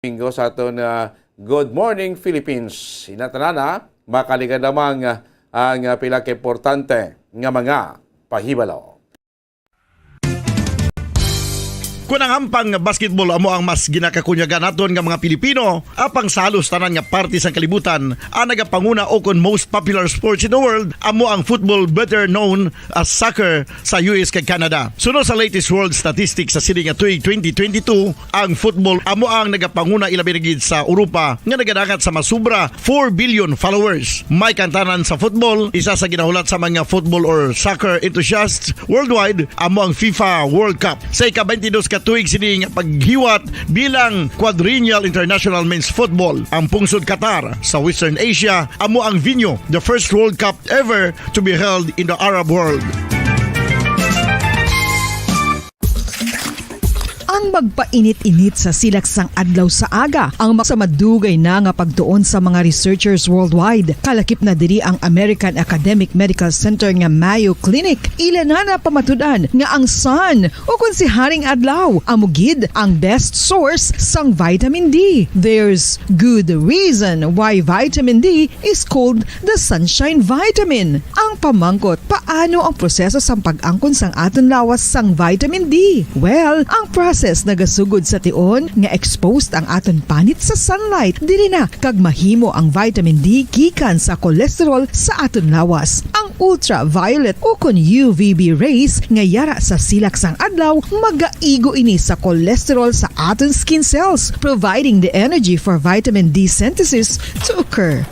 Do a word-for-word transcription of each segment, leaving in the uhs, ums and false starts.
Domingo sa aton, ah, Good Morning Philippines. Ina tanan, ah, makaligad lamang, ah, ang, ah, pila ka importante nga mga pahibalo. Kun ang ampang nga basketball amo ang mas ginakakunyagan naton nga mga Pilipino, apang sa halos tanan nga parte sang kalibutan, ang nagapanguna o kon most popular sports in the world amo ang football, better known as soccer, sa U S kag Canada. Suno sa latest world statistics sa sini nga tuig twenty twenty-two, ang football amo ang nagapanguna, ilabi na gid sa Europa nga nagadangat sa masubra four billion followers. May kantanan sa football, isa sa ginahulat sa mga football or soccer enthusiasts worldwide amo ang FIFA World Cup. Sa ika-twenty-dos ka tuig sini nga paghiwat bilang Quadrennial International Men's Football, ang pungsod Qatar sa Western Asia amo ang venue, the first World Cup ever to be held in the Arab world. Ang magpainit-init sa silak sang adlaw sa aga ang sa madugay na nga pagtuon sa mga researchers worldwide. Kalakip na diri ang American Academic Medical Center nga Mayo Clinic. Ila na napamatud-an nga ang sun, o kon si Haring Adlaw, amo gid ang best source sang vitamin D. There's good reason why vitamin D is called the sunshine vitamin. Ang pamangkot, paano ang proseso sang pag-angkon sang aton lawas sang vitamin D? Well, ang process nagasugod sa tion nga exposed ang aton panit sa sunlight. Diri na kag mahimo ang vitamin D gikan sa cholesterol sa aton lawas. Ang ultraviolet o kon U V B rays nga yara sa silak sang adlaw magaigo ini sa cholesterol sa aton skin cells, providing the energy for vitamin D synthesis to occur.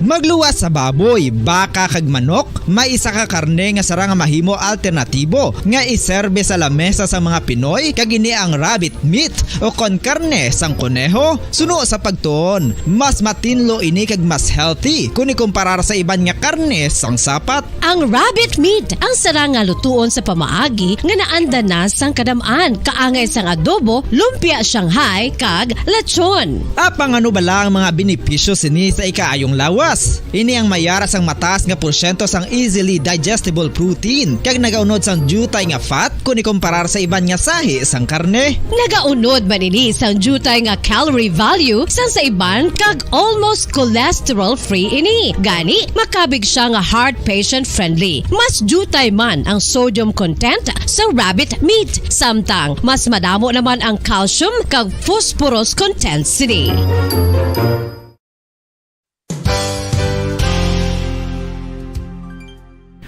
Magluwas sa baboy, baka kag manok, may isa ka karne nga sarang nga mahimo alternatibo nga iserbe sa lamesa sa mga Pinoy, kag ini ang rabbit meat o kon karne sang koneho. Suno sa pagtuon, mas matinlo ini kag mas healthy kun ikumparar sa iban nga karne sang sapat. Ang rabbit meat ang sarang nga lutuon sa pamaagi nga naanda na sang kadam-an, kaangay sang adobo, lumpia Shanghai, kag lechon. Apang ano bala ang mga benepisyo sini sa ikaayong lawas? Ini ang may yara sang mataas nga porsyento sang easily digestible protein kag nagaunod sang diutay nga fat kun ikumparar sa iban nga sahi sang karne. Nagaunod man ini sang diutay nga calorie value sang sa iban kag almost cholesterol-free ini. Gani, makabig sia nga heart patient-friendly. Mas diutay man ang sodium content sa rabbit meat, samtang mas madamo naman ang calcium kag phosphorus content sini.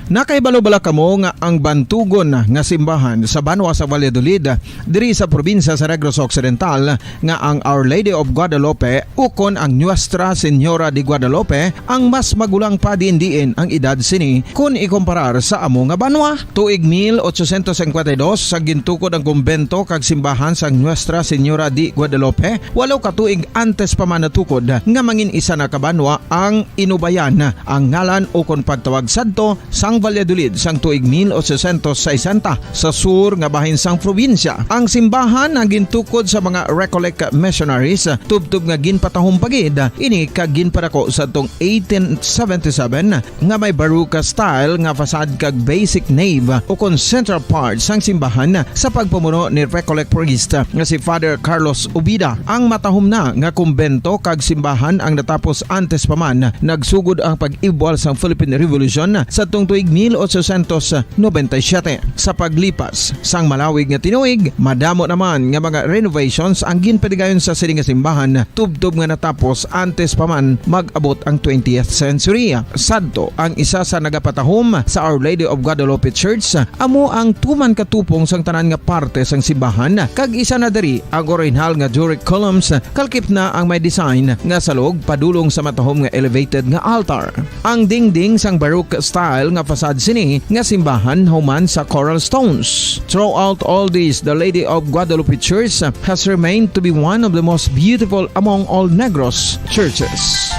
Nakahibalo bala kamo nga ang bantugon nga simbahan sa banwa sa Valladolid, diri sa probinsya sa Negros Occidental, nga ang Our Lady of Guadalupe ukon ang Nuestra Señora de Guadalupe ang mas magulang pa diin-diin ang edad sini kun ikumparar sa amo nga banwa? Tuig mil ochocientos cincuenta y dos, sa gintukod ang kumbento kag simbahan sang Nuestra Señora de Guadalupe, walo ka tuig antes pa man natukod nga mangin isa na ka banwa ang Inubayan, ang ngalan ukon pagtawag sadto sang Valladolid sang tuig mil ochocientos sesenta sa sur nga bahin sang probinsya. Ang simbahan ang gintukod sa mga Recollect missionaries, tubtob nga ginpatahom pa gid ini kag ginpadako sadtong eighteen seventy-seven nga may Baroque style nga facade kag basic nave ukon central part sang simbahan sa pagpamuno ni Recollect priest nga si Father Carlos Ubida. Ang matahom na nga kumbento kag simbahan ang natapos antes pa man nagsugod ang pag-ibwal sang Philippine Revolution sadtong tuig mil ochocientos noventa y siete. Sa paglipas sang malawig nga tinuig, madamo naman nga mga renovations ang ginpatigayon sa sini nga simbahan, tubtob nga natapos antes pa man mag-abot ang twentieth century. Sadto, ang isa sa nagapatahom sa Our Lady of Guadalupe Church amo ang tuman ka tupong sang tanan nga parte sang simbahan, kag isa na diri ang orihinal nga Doric columns, kalakip na ang may design nga salog padulong sa matahom nga elevated nga altar. Ang dingding sang Baroque style nga facade sini nga simbahan human sa coral stones. Throughout all this, the Lady of Guadalupe Church has remained to be one of the most beautiful among all Negros churches.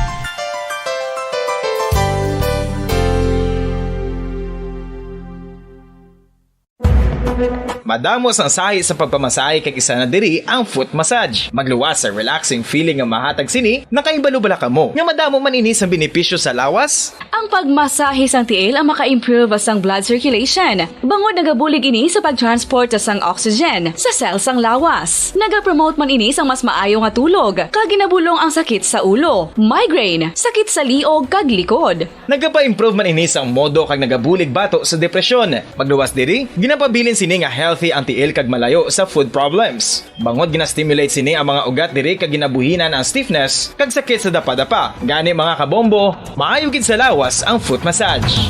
Madamo sang sahi sa pagpamasahe, kag isa na diri ang foot massage. Magluwas sa relaxing feeling nga mahatag sini. Nakahibalo bala kamo nga madamo man ini sa benepisyo sa lawas? Ang pagmasahe sang tiil ang maka-improve sang blood circulation, bangod nagabulig ini sa pag-transport sang oxygen sa cell sang lawas. Nagapromote man ini sang mas maayo nga tulog, kag ginabulong ang sakit sa ulo, migraine, sakit sa liog, kag likod. Nagapa-improve man ini sang modo kag nagabulig bato sa depresyon. Magluwas diri, ginapabilin sini nga healthy ang tiil kag malayo sa foot problems. Bangod gina-stimulate sini ang mga ugat diri kag ginabuhinan ang stiffness kag sakit sa dapadapa. Gani, mga kabombo, maayo gid sa lawas ang foot massage.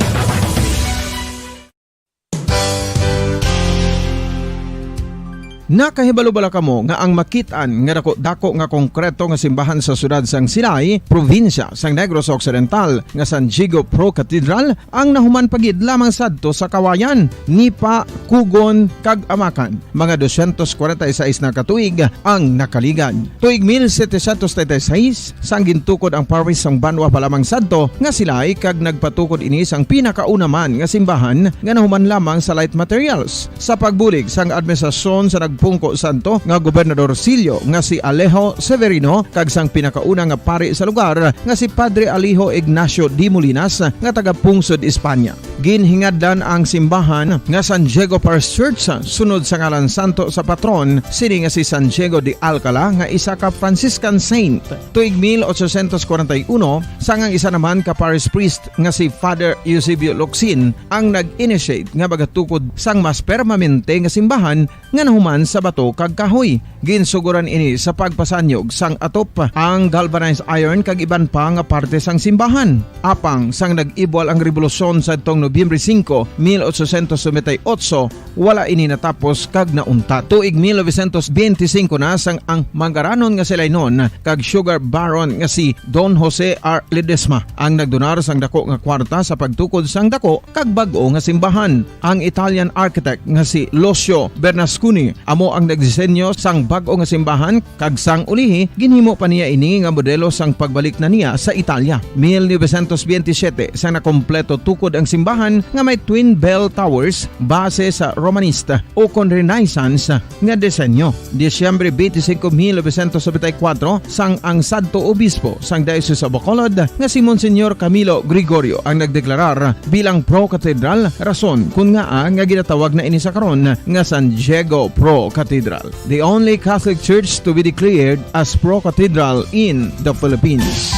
Nakahibalo bala kamo nga ang makit-an nga dako-dako nga konkreto nga simbahan sa siyudad sang Silay, probinsya sang Negros Occidental, nga San Diego Pro Cathedral, ang nahuman pa gid lamang sadto sa kawayan, nipa, kugon, kag amakan. Mga dosyentos kwarenta y seis na ka tuig ang nakaligad. Tuig mil setecientos treinta y seis, sang gintukod ang parish sang banwa pa lamang sadto nga Silay, kag nagpatukod ini sang pinakauna man nga simbahan nga nahuman lamang sa light materials. Sa pagbulig sang administrasyon sa nagpungko sadto nga gobernadorcillo nga si Alejo Severino kag sang pinakauna nga pari sa lugar nga si Padre Alejo Ignacio de Molinas nga taga-pungsod Espanya. Ginhingadlan ang simbahan nga San Diego Parish Church sunod sa ngalan santo sa patron sini nga si San Diego de Alcala, nga isa ka Franciscan saint. Tuig mil ochocientos kwarenta y uno, sang ang isa naman ka parish priest nga si Father Eusebio Locsin ang nag-initiate nga magatukod sang mas permanente nga simbahan nga nahuman sa bato kag kahoy. Ginsuguran ini sa pagpasanyog sang atop, ang galvanized iron kag iban pa nga parte sang simbahan. Apang sang nag-ibwal ang rebolusyon sadtong Nobyembre singko, mil ochocientos noventa y ocho, wala ini natapos kag nauntat. Tuig mil novecientos benti singko na, sang ang manggaranon nga Silaynon kag sugar baron nga si Don Jose R. Ledesma ang nagdonar sang dako nga kwarta sa pagtukod sang dako kag bag-o nga simbahan. Ang Italian architect nga si Lucio Bernasconi amo ang nagdisenyo sang bag-o nga simbahan, kag sang ulihi ginhimo pa niya ini nga modelo sang pagbalik na niya sa Italia. Mil novecientos benti siyete, sang nakompleto tukod ang simbahan nga may twin bell towers base sa Romanesque ukon Renaissance nga disenyo. Disyembre benti singko, mil novecientos nobenta y kuwatro, sang ang sadto obispo sang Diocese of Bacolod nga si Monsignor Camilo Gregorio ang nagdeklarar bilang pro-cathedral, rason kon ngaa nga ginatawag na ini sa karon nga San Diego Pro Cathedral, the only Catholic church to be declared as pro-cathedral in the Philippines.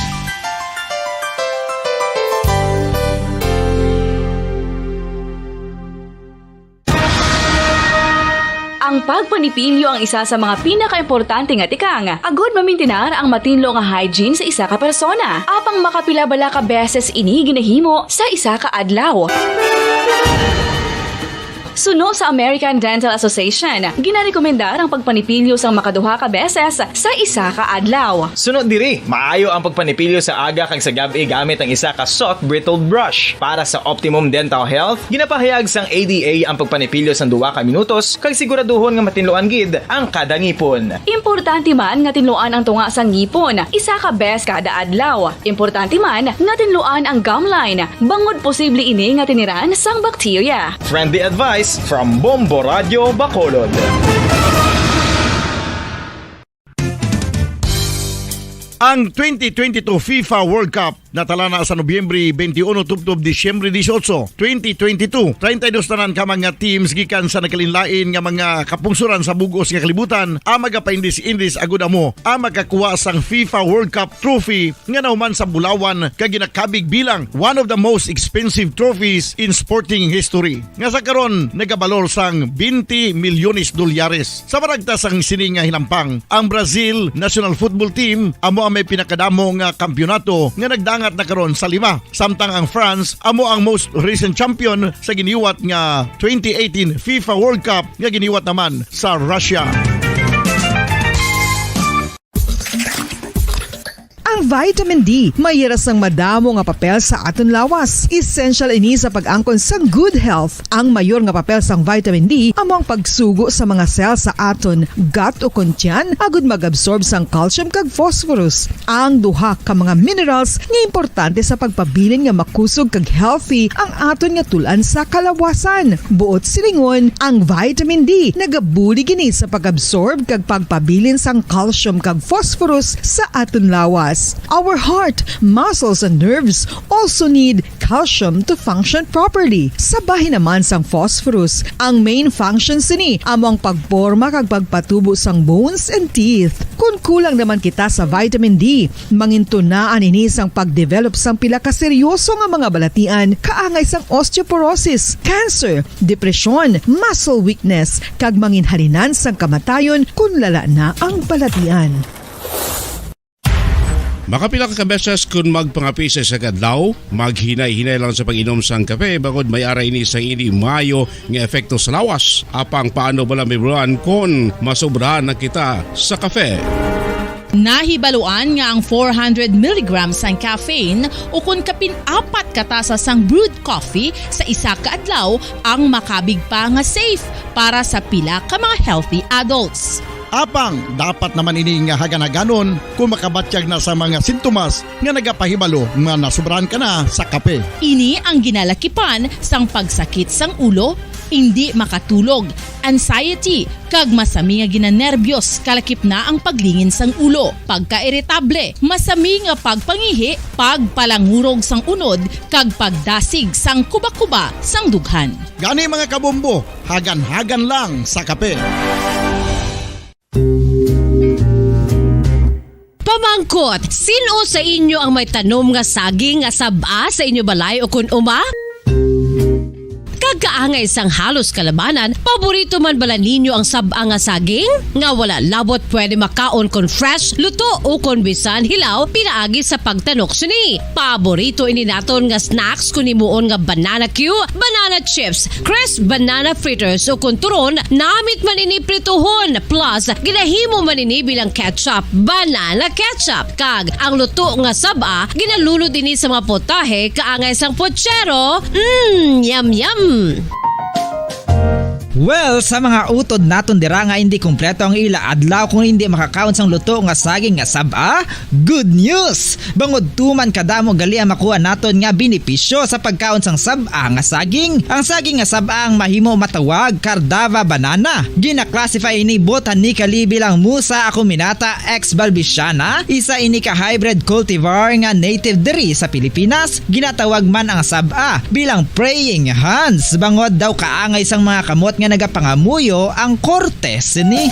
Ang pagpanipilyo ang isa sa mga pinakaimportante nga tikang agud mamintinar ang matinlo nga hygiene sa isa ka persona. Apang makapila bala ka beses ini ginahimo sa isa ka adlaw? Suno sa American Dental Association, ginarekomendar ang pagpanipilyo sang makaduha ka beses sa isa ka adlaw. Suno diri, maayo ang pagpanipilyo sa aga kag sa gab-i gamit ang isa ka soft bristled brush. Para sa optimum dental health, ginapahayag sang A D A ang pagpanipilyo sang duha ka minutos kag siguraduhon nga matinluan gid ang kada ngipon. Importante man nga tinluan ang tunga sang ngipon isa ka bes kada adlaw. Importante man nga tinluan ang gum line, bangod posible ini nga tiniran sang bakterya. Friendly advice from Bombo Radio Bacolod. Ang twenty twenty-two FIFA World Cup natala na sa Nobyembre twenty-one tubtob Disyembre dieciocho, twenty twenty-two. Treinta y dos tanan ka mga teams gikan sa nagkalainlain nga mga kapungsoran sa bug-os nga kalibutan ang magapaindis-indis agud amo ang makakuha sang FIFA World Cup trophy nga nahuman sa bulawan kag ginakabig bilang one of the most expensive trophies in sporting history, nga sa karon nagabalor sang twenty milyones dolyares. Sa maragtas sang sini nga hinampang, ang Brazil national football team amo ang may pinakadamo nga kampiyonato nga nagdangat na karon sa lima, samtang ang France amo ang most recent champion sa giniwat nga twenty eighteen FIFA World Cup nga giniwat naman sa Russia. Ang vitamin D may hira sang madamo nga papel sa aton lawas. Essential ini sa pag-angkon sang good health. Ang mayor nga papel sang vitamin D amo ang pagsugo sa mga cell sa aton gut ukon tiyan agud mag-absorb sang calcium kag phosphorus, ang duha ka mga minerals nga importante sa pagpabilin nga makusog kag healthy ang aton nga tul-an sa kalawasan. Buot silingon, ang vitamin D nagabulig ini sa pag-absorb kag pagpabilin sang calcium kag phosphorus sa aton lawas. Our heart, muscles, and nerves also need calcium to function properly. Sa bahin naman sang phosphorus, ang main function sini amo ang pagporma kag pagpatubo sang bones and teeth. Kon kulang naman kita sa vitamin D, mangintunaan ini sang pagdevelop sang pila ka seryoso nga mga balatian, kaangay sang osteoporosis, cancer, depresyon, muscle weakness, kag manginhalinan sang kamatayon kon lala na ang balatian. Makapila ka beses kon magpangape sa isa ka adlaw, maghinay-hinay lang sa pag-inom sang kape, bangod may ara ini sang indi maayo nga epekto sa lawas. Apang paano bala mahibaluan kon masobrahan na kita sa kape? Nahibaluan nga ang four hundred milligrams sang caffeine ukon kapin apat ka tasa sang brewed coffee sa isa ka adlaw ang makabig pa nga safe para sa pila ka mga healthy adults. Apang dapat naman ini nga hagan-haganon kung makabatyag na sa mga sintomas nga nagapahibalo nga nasobrahan ka na sa kape. Ini ang ginalakipan sang pagsakit sang ulo, indi makatulog, anxiety, kag masami nga ginanerbiyos, kalakip na ang paglingin sang ulo, pagkairitable, masami nga pagpangihi, pagpalangurog sang unod, kag pagdasig sang kuba-kuba sang dughan. Gani, mga kabombo, hagan-hagan lang sa kape. Pamangkot, sin-o sa inyo ang may tanom nga saging nga sab-a sa inyo balay ukon uma? Kag kaangay sang halos kalabanan, paborito man bala ninyo ang sab-a nga saging? Nga wala labot pwede makaon kon fresh, luto, ukon bisan hilaw pinaagi sa pagtanok sini. Paborito ini naton nga snacks kon himuon nga banana cue, banana chips, crisp banana fritters, ukon turon, namit man ini prituhon, plus ginahimo man ini bilang ketchup, banana ketchup. Kag ang luto nga sab-a, ginalunod ini sa mga potahe kaangay sang puchero. Mm, yum, yum! Well, sa mga utod naton dira nga indi kompleto ang ila adlaw kung indi makakaon sang luto nga saging nga sab-a, good news! Bangod tuman kadamo gali ang makuha naton nga benepisyo sa pagkaon sang sab-a nga saging. Ang saging nga sab-a ang mahimo matawag Cardava banana. Gina-classify ini botanically bilang Musa acuminata ex balbisiana, isa ini ka hybrid cultivar nga native diri sa Pilipinas. Ginatawag man ang sab-a bilang praying hands, bangod daw kaangay sang mga kamot nga nagapangamuyo ang korte sini.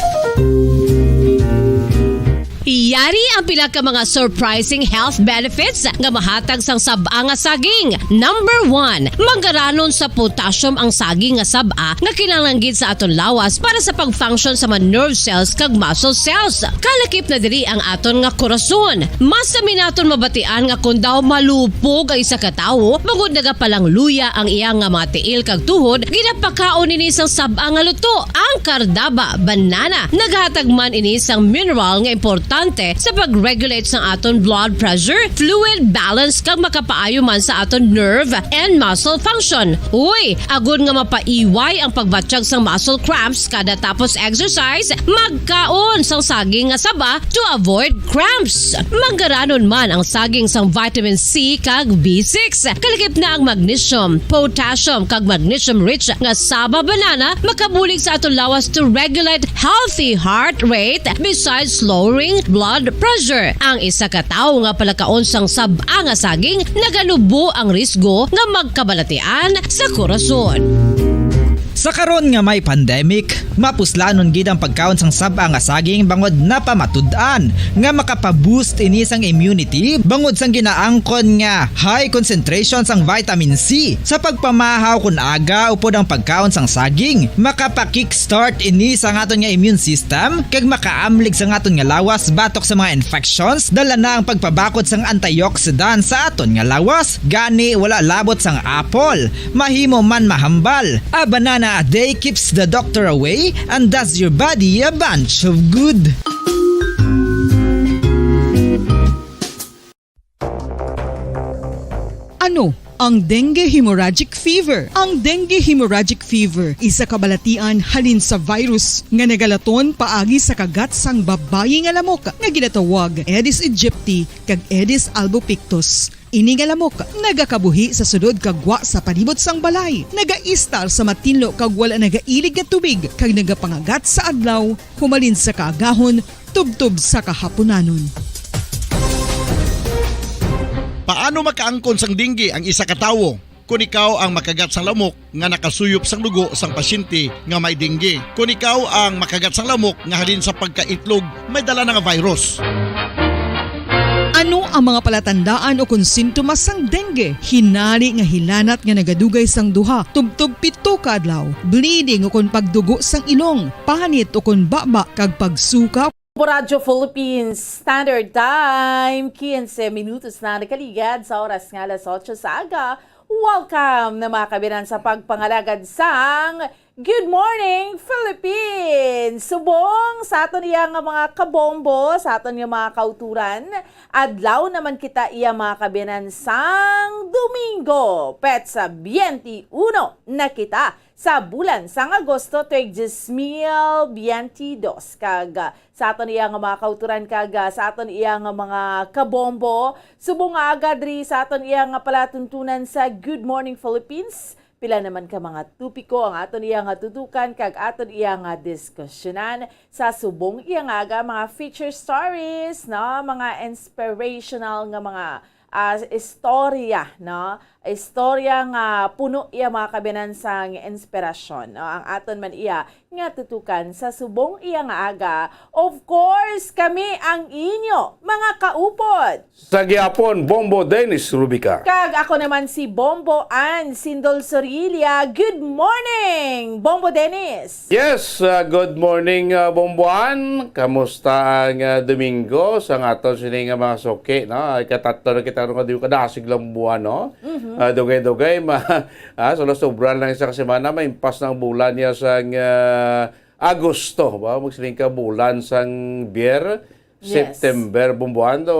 Yari ang pila ka mga surprising health benefits nga mahatag sang sab-a nga saging. Number one, manggaranon sa potassium ang saging nga sab-a nga kinahanglan gid sa aton lawas para sa pag-function sa mga nerve cells kag muscle cells. Kalakip na diri ang aton nga korason. Masami naton mabatian nga kon daw malupog ang isa ka tawo, bangod nagapalangluya ang iya nga mga tiil kag tuhod, ginapakaon ini sang sab-a nga luto, ang Cardaba banana. Naghatag man ini sang mineral nga importante sa pag-regulate sang aton blood pressure, fluid balance, kag makapaayo man sa aton nerve and muscle function. Uy, agod nga mapaiway ang pagbatyag sang muscle cramps kada tapos exercise, magkaon sang saging nga saba to avoid cramps. Manggaranon man ang saging sang vitamin C kag B six. Kalakip na ang magnesium, potassium, kag magnesium-rich nga saba banana makabulig sa aton lawas to regulate healthy heart rate besides lowering blood pressure. Ang isa ka tawo nga palakaon sang sab-a nga saging naganubo ang risgo nga magkabalatian sa korason. Sa karon nga may pandemic, mapuslanon gid ang pagkaon sang sab-a nga saging bangod napamatud-an nga makapa-boost ini sang immunity bangod sang ginaangkon nga high concentration sang vitamin C. Sa pagpamahaw kon aga upod ang pagkaon sang saging, makapa-kickstart ini sa aton nga immune system kag makaamlig sa aton nga lawas batok sa mga infections. Dala na ang pagpabakod sang antioxidant sa aton nga lawas. Gani, wala labot sang apple, mahimo man mahambal. A banana a day keeps the doctor away and does your body a bunch of good. Ano ang dengue hemorrhagic fever? Ang dengue hemorrhagic fever isa ka balatian halin sa virus nga nagalaton paagi sa kagat sang babayi nga lamok nga ginatawag Aedes aegypti kag Aedes albopictus. Ini nga lamok nagakabuhi sa sulod kag gwa sa palibot sang balay, nagaistar sa matinlo kag wala nagailig nga tubig, kag nagapangagat sa adlaw humalin sa kaagahon tubtob sa kahapunanon. Paano makaangkon sang dengue ang isa ka tawo? Kon ikaw ang makagat sang lamok nga nakasuyop sang dugo sang pasyente nga may dengue. Kon ikaw ang makagat sang lamok nga halin sa pagkaitlog may dala na nga virus. Ano ang mga palatandaan o kon sintomas sang dengue? Hinari nga hilanat nga nagadugay sang duha tubtob pito ka adlaw, bleeding o kon pagdugo sang ilong, panit o kon baba, kag pagsuka. Radyo Philippines Standard Time, quince minutos na nakaligad sa oras nga alas otso sa aga. Welcome na mga kabinan sa pagpangalagad sang Good Morning Philippines! Subong sa aton iya nga mga kabombo, sa aton nga mga kauturan, adlaw naman kita iya mga kabinan sang Domingo, petsa twenty-one na kita sa bulan sang Agosto, twenty twenty-two. Kag sa aton iya nga mga kauturan kag ah, sa aton iya nga mga kabombo, subong nga aga diri sa aton iya nga palatuntunan sa Good Morning Philippines. Pila naman ka mga topiko ang aton iya nga tutukan kag aton iya nga diskusyonan sa subong iya nga aga, mga feature stories, no, mga inspirational nga mga ah, istorya, no? Istorya nga puno iya mga kabinan sang inspirasyon, no? Ang aton man iya nga tutukan sa subong iya nga aga. Of course, kami ang inyo mga kaupod. Sa gihapon, Bombo Dennis Rubica. Kag ako naman si Bombo Ann Sindol Sorilla. Good morning, Bombo Dennis! Yes, uh, good morning, uh, Bombo Ann. Kamusta ang uh, Domingo sa aton sini nga mga suki, no? Ikatatlo na kita nga di kadasig lang buwan, no? Mm-hmm. Uh, dugay-dugay, ma ah, so sobra lang isa ka semana, maimpas na ang bulan niya sang uh, Agosto, ba? Magsiling ka bulan sang Bier, September, bumbuan do.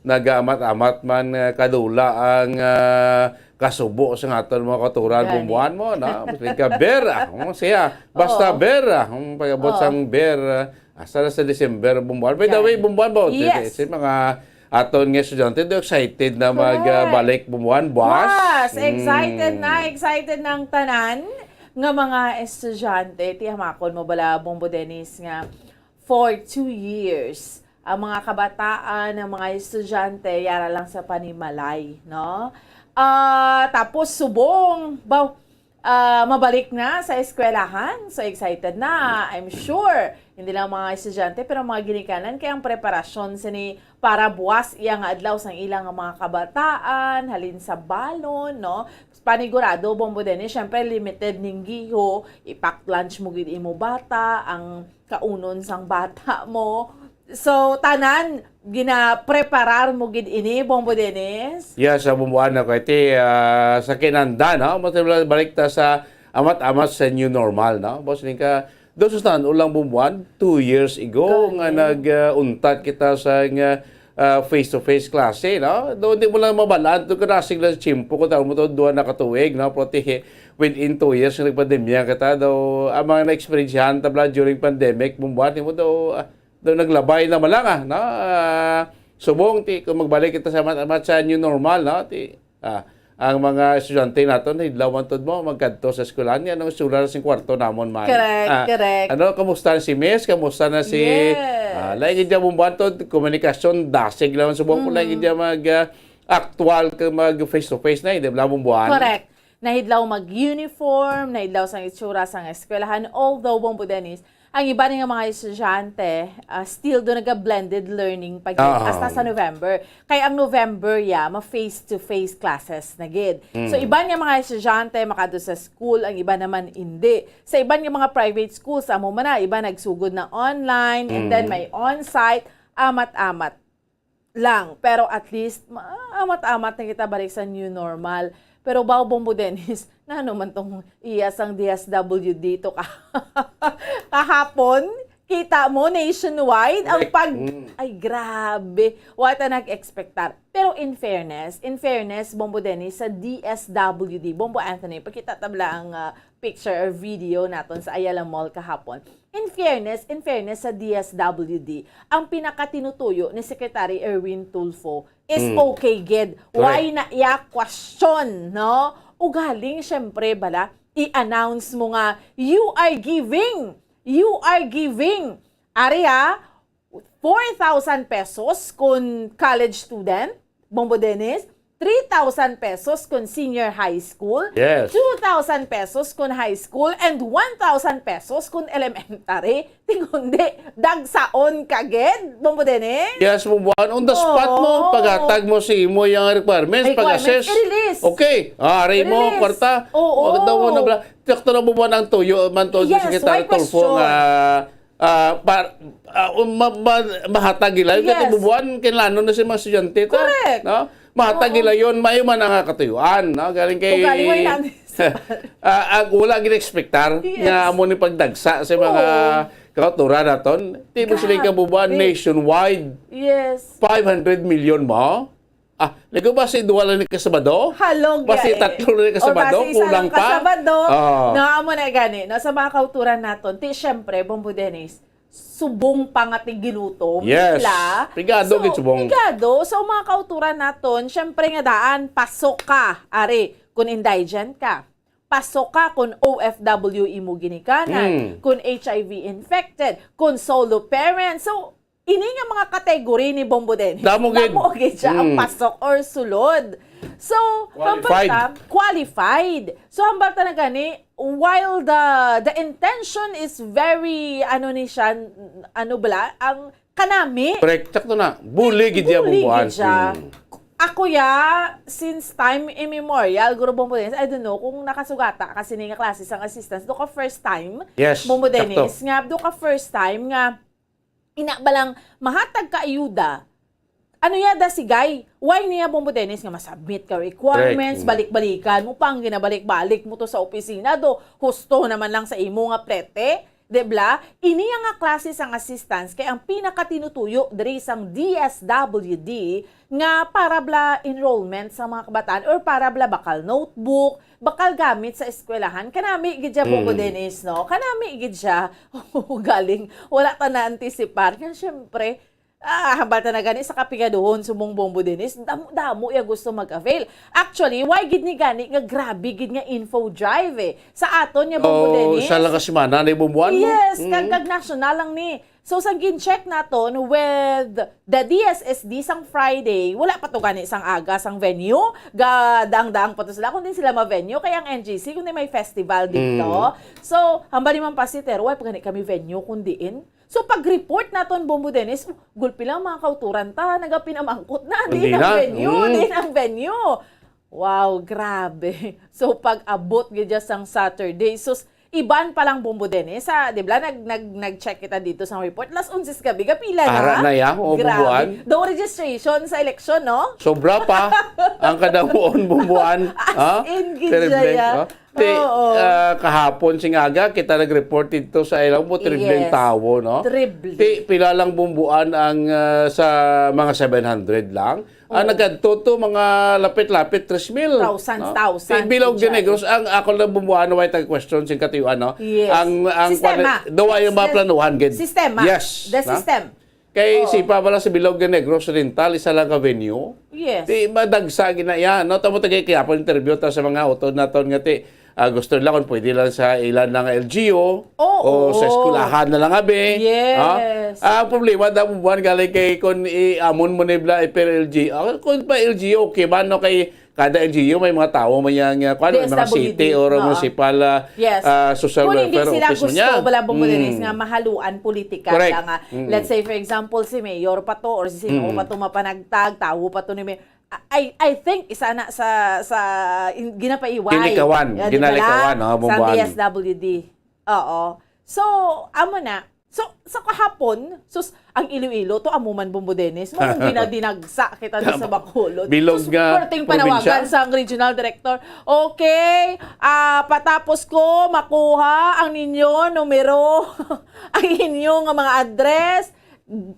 Nagaamat-amat man uh, kadula ang uh, kasubo sa aton mga kauturan, bumbuan mo, no? Magsiling ka Ber, ah, um, siya. Basta Ber, ah, um, pag-abot sang Ber, ah, hasta na sa December, bumbuan. By the way, bumbuan ba? Yes. Si mga aton nga estudyante, do excited na magbalik, bumbuan, buwas. Buwas, excited na, excited na ang tanan nga mga estudyante. Tiyamakon mo bala, Bombo Dennis, nga for two years, ang mga kabataan, ang mga estudyante, yara lang sa panimalay, no? Ah, tapos subong, ba, ah, mabalik na sa eskwelahan. So excited na, I'm sure. Hindi lang mga estudyante, pero mga ginikanan, kay ang preparasyon sini para buwas iya nga adlaw sang ilang mga kabataan, halin sa balon, no? Panigurado, Bombo Dennis, syempre limited ning giho, i-pack lunch mo gid imo bata, ang kaunon sang bata mo. So, tanan, ginapreparar mo gid ini, Bombo Dennis? Yes, sa bumbuan na ko. Iti, ah, sa kinanda, no? Mas balik ta sa amat-amat sa new normal, no? Boss, ning ka, doon sa stand, ulang bumbuan, two years ago, nga nag, ah, untat kita sa nga, ah, face-to-face klase, no? Doon di mo lang mabalaan, doon ka nasig lang sa tiyempo, kung tawag mo to, duha na katuig, no? Pero ti, within two years, nga nagpandemya kita, daw, ang mga na-experiencehan, tabla, during pandemic, bumbuan, di mo daw, ah, daw naglabay na malanga, no? Ah, subong, ti, kung magbalik kita sa mat-, mat-, sa new normal, no? Ti, ah, ang mga estudyante naton, hidlaw man tud mo, magkadto sa eskwelahan. Yan ang istorya sa kwarto namon, man. Correct, Ah, correct. Ano, kamusta na si Miss? Kamusta na si Yes. Ah, lain gid dyan, bumbuan to, komunikasyon, dasig lang subong ko, lain gid dyan mag, ah, actual ka mag face to face na, hindi lang bumbuan. Correct. Nahidlaw mag-uniform, nahidlaw sang itsura sang eskwelahan. Although, Bombo Dennis, ang iban nga mga estudyante, ah, still do naga-blended learning pa gyud Ah. hasta sa November. Kay ang November, ya, ma face-to-face classes na gid. So, Mm. iban nga mga estudyante makadto sa school, ang iban naman hindi. Sa iban nga mga private schools, amo man na, iban nagsugod na online, and then Mm. may on-site, amat-amat lang. Pero at least, ma-, amat-amat na kita balik sa new normal. Pero baw, Bombo Dennis, nano man tong iya sang D S W D to ka? Kahapon, Kita mo, nationwide, ang Correct. pag... Mm. Ay, grabe. Wala ta nag-expectar. Pero in fairness, in fairness, Bombo Dennis, sa D S W D, Bombo Anthony, pakita ta bala ang ah, picture or video naton sa Ayala Mall kahapon. In fairness, in fairness sa D S W D, ang pinakatinutuyo ni Secretary Erwin Tulfo is Mm. okay gid. Correct. Why na iya question, no? Ugaling, syempre, bala, i-announce mo nga, "You are giving! You are giving!" Ari, ah, four thousand pesos kun college student, Bombo Dennis, three thousand pesos kun senior high school, Yes. two thousand pesos kun high school, and one thousand pesos kun elementary. Tingundi, dagsaon ka gid, Bombo Dennis? Yes, Bombo Ann. On the spot mo, Oo. paghatag mo sa imo yung requirements, Requirements, pag-assess. i-release. Okay. Ah, aray mo, I-release. Kwarta. Oo. Magdaw na bala. Sakto na, Bombo Ann, ang tuyo man to ni Yes, Secretary why Tulfo question? nga ah, par, ah, um, ma, ma, mahatag ila. Yung Yes. katubuan, kailangan na sa mga estudyante. Ta, Correct. No? Mahatag Oo. ila yun, may man ang katuyuan. No? Galing kay... Ugaling, why not? Ah, ah, wala gina-expectar Yes. nga amo ni pagdagsa sa mga Oo. kauturan naton. Di mo sila Grabe. kabubuan nationwide, Yes. five hundred million mo? Ah, ligo ba si duwa lang ni kasabado? Halog Basi ya eh. tatlo lang ni Or kasabado, basi isa kulang lang pa? kasabado. Oo. Na amo na gani, no? Sa mga kauturan naton, ti syempre, Bombo Dennis, subong pa nga tigilutom Yes. sila. Pigado So, gid subong. Pigado. So, mga kauturan naton, syempre nga daan, pasok ka, ari, kung indigent ka. Pasok ka kung O F W imo ginikanan, Mm. kung H I V infected, kung solo parent. So, ini nga mga category ni Bombo Dennis, Damo gid. damo gid siya ang Mm. pasok or sulod. So, hambal Qualified. ta, qualified. So, hambal ta na gani, while the the intention is very, ano ni siya, n-, ano bala, ang kanami, Correct. Sakto na. Buli gid siya, Buli Bombo Ann. gid siya. Mm. Ako ya, since time immemorial, Guro Bombo Dennis, I don't know kung nakasugata ka sini nga klase sang assistance. Do ka first time, Yes, Bombo Dennis, sakto. Nga do ka first time nga ina ba lang mahatag ka ayuda. Ano ya da sigay? Why niya, Bombo Dennis, nga masubmit ka requirements, Correct. balik-balikan mo pang ginabalik-balik mo to sa opisina do, husto naman lang sa imo nga plete, di bla? Ini nga klase sang assistance kay ang pinakatinutuyo diri sang D S W D nga para bla enrollment sa mga kabataan or para bla bakal notebook, bakal gamit sa eskwelahan. Kanami gid siya, Bombo Mm. Dennis, no? Kanami gid siya. Galing, wala ta na-anticipar. Kaya syempre, ah, hambal ta na gani sa kapigaduhon, subong Bombo Dennis. Damo-damo ya gusto mag-avail. Actually, why gid ni gani nga grabe gid nga info drive eh? Sa aton nga Bombo Oh, Dennis. Isa lang ka semana na ibumbuan mo. Yes, Mm. kag, kag national lang ni. So, sang gin-check naton with the D S S D sang Friday, wala pa to gani sang aga sang venue, ga daang-daang pa to sila, kung din sila ma-venue, kay ang N G C, kung di may festival dito. Mm. So, hambal ni Ma'am Pasitero, "Wala pa gani kami venue, kung diin." So, pag-report naton, Bombo Dennis, "Oh, gulpi lang mga kauturan ta, nagapinamangkot na, Hindi di ang na. venue, Mm. di ang venue." Wow, grabe. So, pag-abot gid dyan sang Saturday, sus, iban pa lang, Bombo Dennis, ha? Di ba? Nag, nag, nag-check kita dito sa report. Las onse gabi, kapila na? Ara na ya, o, Grabe. Bombo Ann. Daw registration sa eleksyon, no? Sobra pa ang kadamuon, Bombo Ann. As Ha? in, gid Terrible, siya, ya. No? Ti, Oo. ah, kahapon sing aga, kita nag-report dito sa ilang mo, triple Yes. tawo, no? Triple. Ti, pila lang, Bombo Ann, ang ah, sa mga seven hundred lang. Ang Oo. nagkadto to, mga lapit-lapit, tres mil. Thousands, No? thousands, Ti, Bilog gid siya. Negros, ang ako lang, Bombo Ann, way tag question sing katuyuan, no? Yes. Ang, ang Sistema. kwan-, daw ay yung mga Sis-, planuhan, gid. sistema. Yes. The Na? system. Kay Oo. sipa pala sa Bilog Negros Oriental, isa lang ka venue. Yes. Ti madagsa gina ya, no? Tamo tagay kaya po interview ta sa mga utod naton nga ti, ah, gusto nila kung pwede lang sa ilan ng L G U Oo. o sa eskwelahan na lang abi. Yes. Ha? Ang problema daw mo buwan galing kay kung i-amon mo ni bla per L G U. Ah, kung pa L G U, okay ba, no? Kay kada L G U may mga tao may yang, ah, kwan, may mga D S W D, city or oo. Municipal, ah, Yes. ah, social Kung hindi welfare sila office mo gusto, niya. bala, Bombo Dennis, Hmm. nga mahaluan political Correct. lang nga. Mm. Let's say, for example, si mayor pa to or si sino Mm. pa to mapanagtag, tawo pa to ni mayor. I, I think isa na sa, sa in, ginapaiway. Ginalikawan. Yeah, di ba Ginalikawan, lang? no, Sa Bombo Ann. D S W D. Oo. So, amo na. So, sa kahapon, sus, ang Iloilo, to amo man, Bombo Dennis, mo kung ginadinagsa kita di sa Bacolod. Bilog Sus, nga perting panawagan probinsya. Sa ang regional director. Okay, ah, patapos ko makuha ang ninyo numero, ang inyo nga mga address,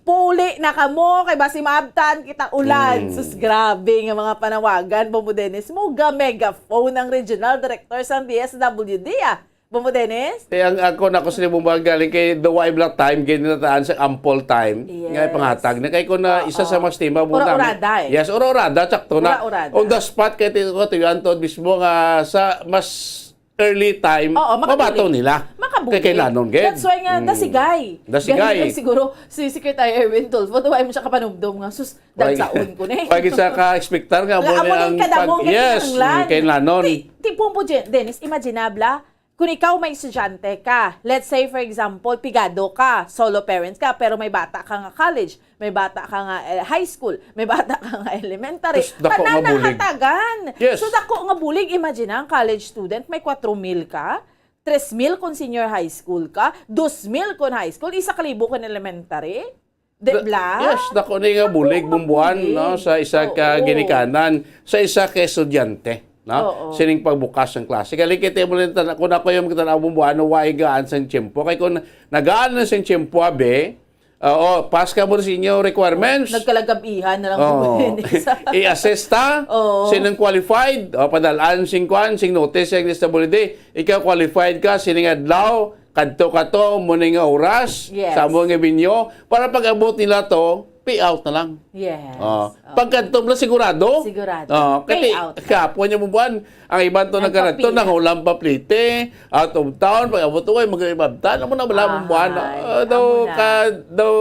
puli na kamo, kay basi maabtan kita ulan. Mm. Sus, grabe nga mga panawagan, Bombo Dennis. Mo ga megaphone ang regional director sa D S W D, ah. Bombo Dennis? Eh, ang ako na ko sa libong galing kay the way black time, ginataan sa ample time, Yes. nga ipangatag na kay ko na Oo. isa sa mas tima mo Ura-urada, eh. Yes, ura-urada, sakto na. Ura-urada. On the spot, kay ti-, ko tuyuan to mismo nga sa mas early time, Oo, mabato makabuli. Nila. Makabuli. Kay kailanon, gid. That's why nga, Mm. dasigay. Dasigay. Gani lang siguro, si Secretary Erwin Tulfo, tuwa mo siya kapanumdom nga, "Sus, Why? Dagsaon ko ni." Why gid sa ka-expectar nga Nga mo amo ni ni ang kadamo pag-, nga yes, kinahanglan. Mm, kailanon. Ti-, ti-, Bombo Jen-, Dennis, imaginable, ah, kung ikaw may estudyante ka, let's say, for example, pigado ka, solo parents ka, pero may bata ka nga college, may bata ka nga, eh, high school, may bata ka nga elementary, Tapos dako tanan nga bulig. Nahatagan. Yes. So, dako nga bulig, imagine ang college student, may kwatro mil ka, tres mil kung senior high school ka, dos mil kung high school, isa ka libo kung elementary. Di Da-, bla? Yes, dako ni nga Dako bulig, nga bumbuan, bulig. No, sa isa ka Oo. Ginikanan, sa isa ka estudyante, no? Oo. Sining pagbukas ng klase. Kaya kita mo lang tan-, kung ako yung magtanaw, bumbuan, no, why gaan sa tiyempo? Kaya kung nagaan na sa tiyempo, abe, oo, pass ka mo sa inyo requirements. Nagkalagabihan na lang Oo. Sa I-assess ta, Oo. Sinong qualified, o, padalaan sing kwan, sing notice, sing disability. Ikaw qualified ka, sining adlaw, kadto ka to, mo ni nga oras, Yes. sa mo nga binyo, para pag-abot nila to, pay out na lang. Yes. Oh. Oh. Pagkadto mo lang sigurado. Sigurado. Oh, Pay kasi out. Kahapon niya mo buwan, ang iban to Ang nagkaradto, papila. Nangulam pa plite, out of town, pag-abot to, ay mag-ibabtan, amo na wala mo buwan. Ay, Ah, daw amo na. Ka, daw,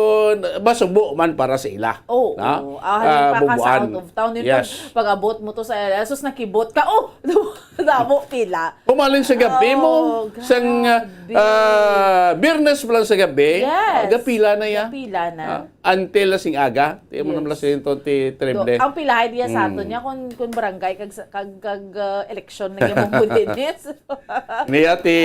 masubo man para sa ila. Oo, Na? Oo. Ah, Ah, halimbawa ka sa bubuan. Out of town, yun Yes. pag, pag-abot mo to sa, sus, nakibot ka, oh, damo pila. Umalin sa gabi mo, Oh, sang, ah, grabe. Ah, Biyernes pa lang sa gabi, Yes. ah, gapila na ya. Gapila na. Ah, until na sing aga, di mo Yes. naman sila yung twenty-three Do, ble. Ang pilahay diya sa aton Mm. niya, kung, kung barangay, kag, sa- kag, kag, ah, eleksyon na yung Bombo Dennis. Niya ti,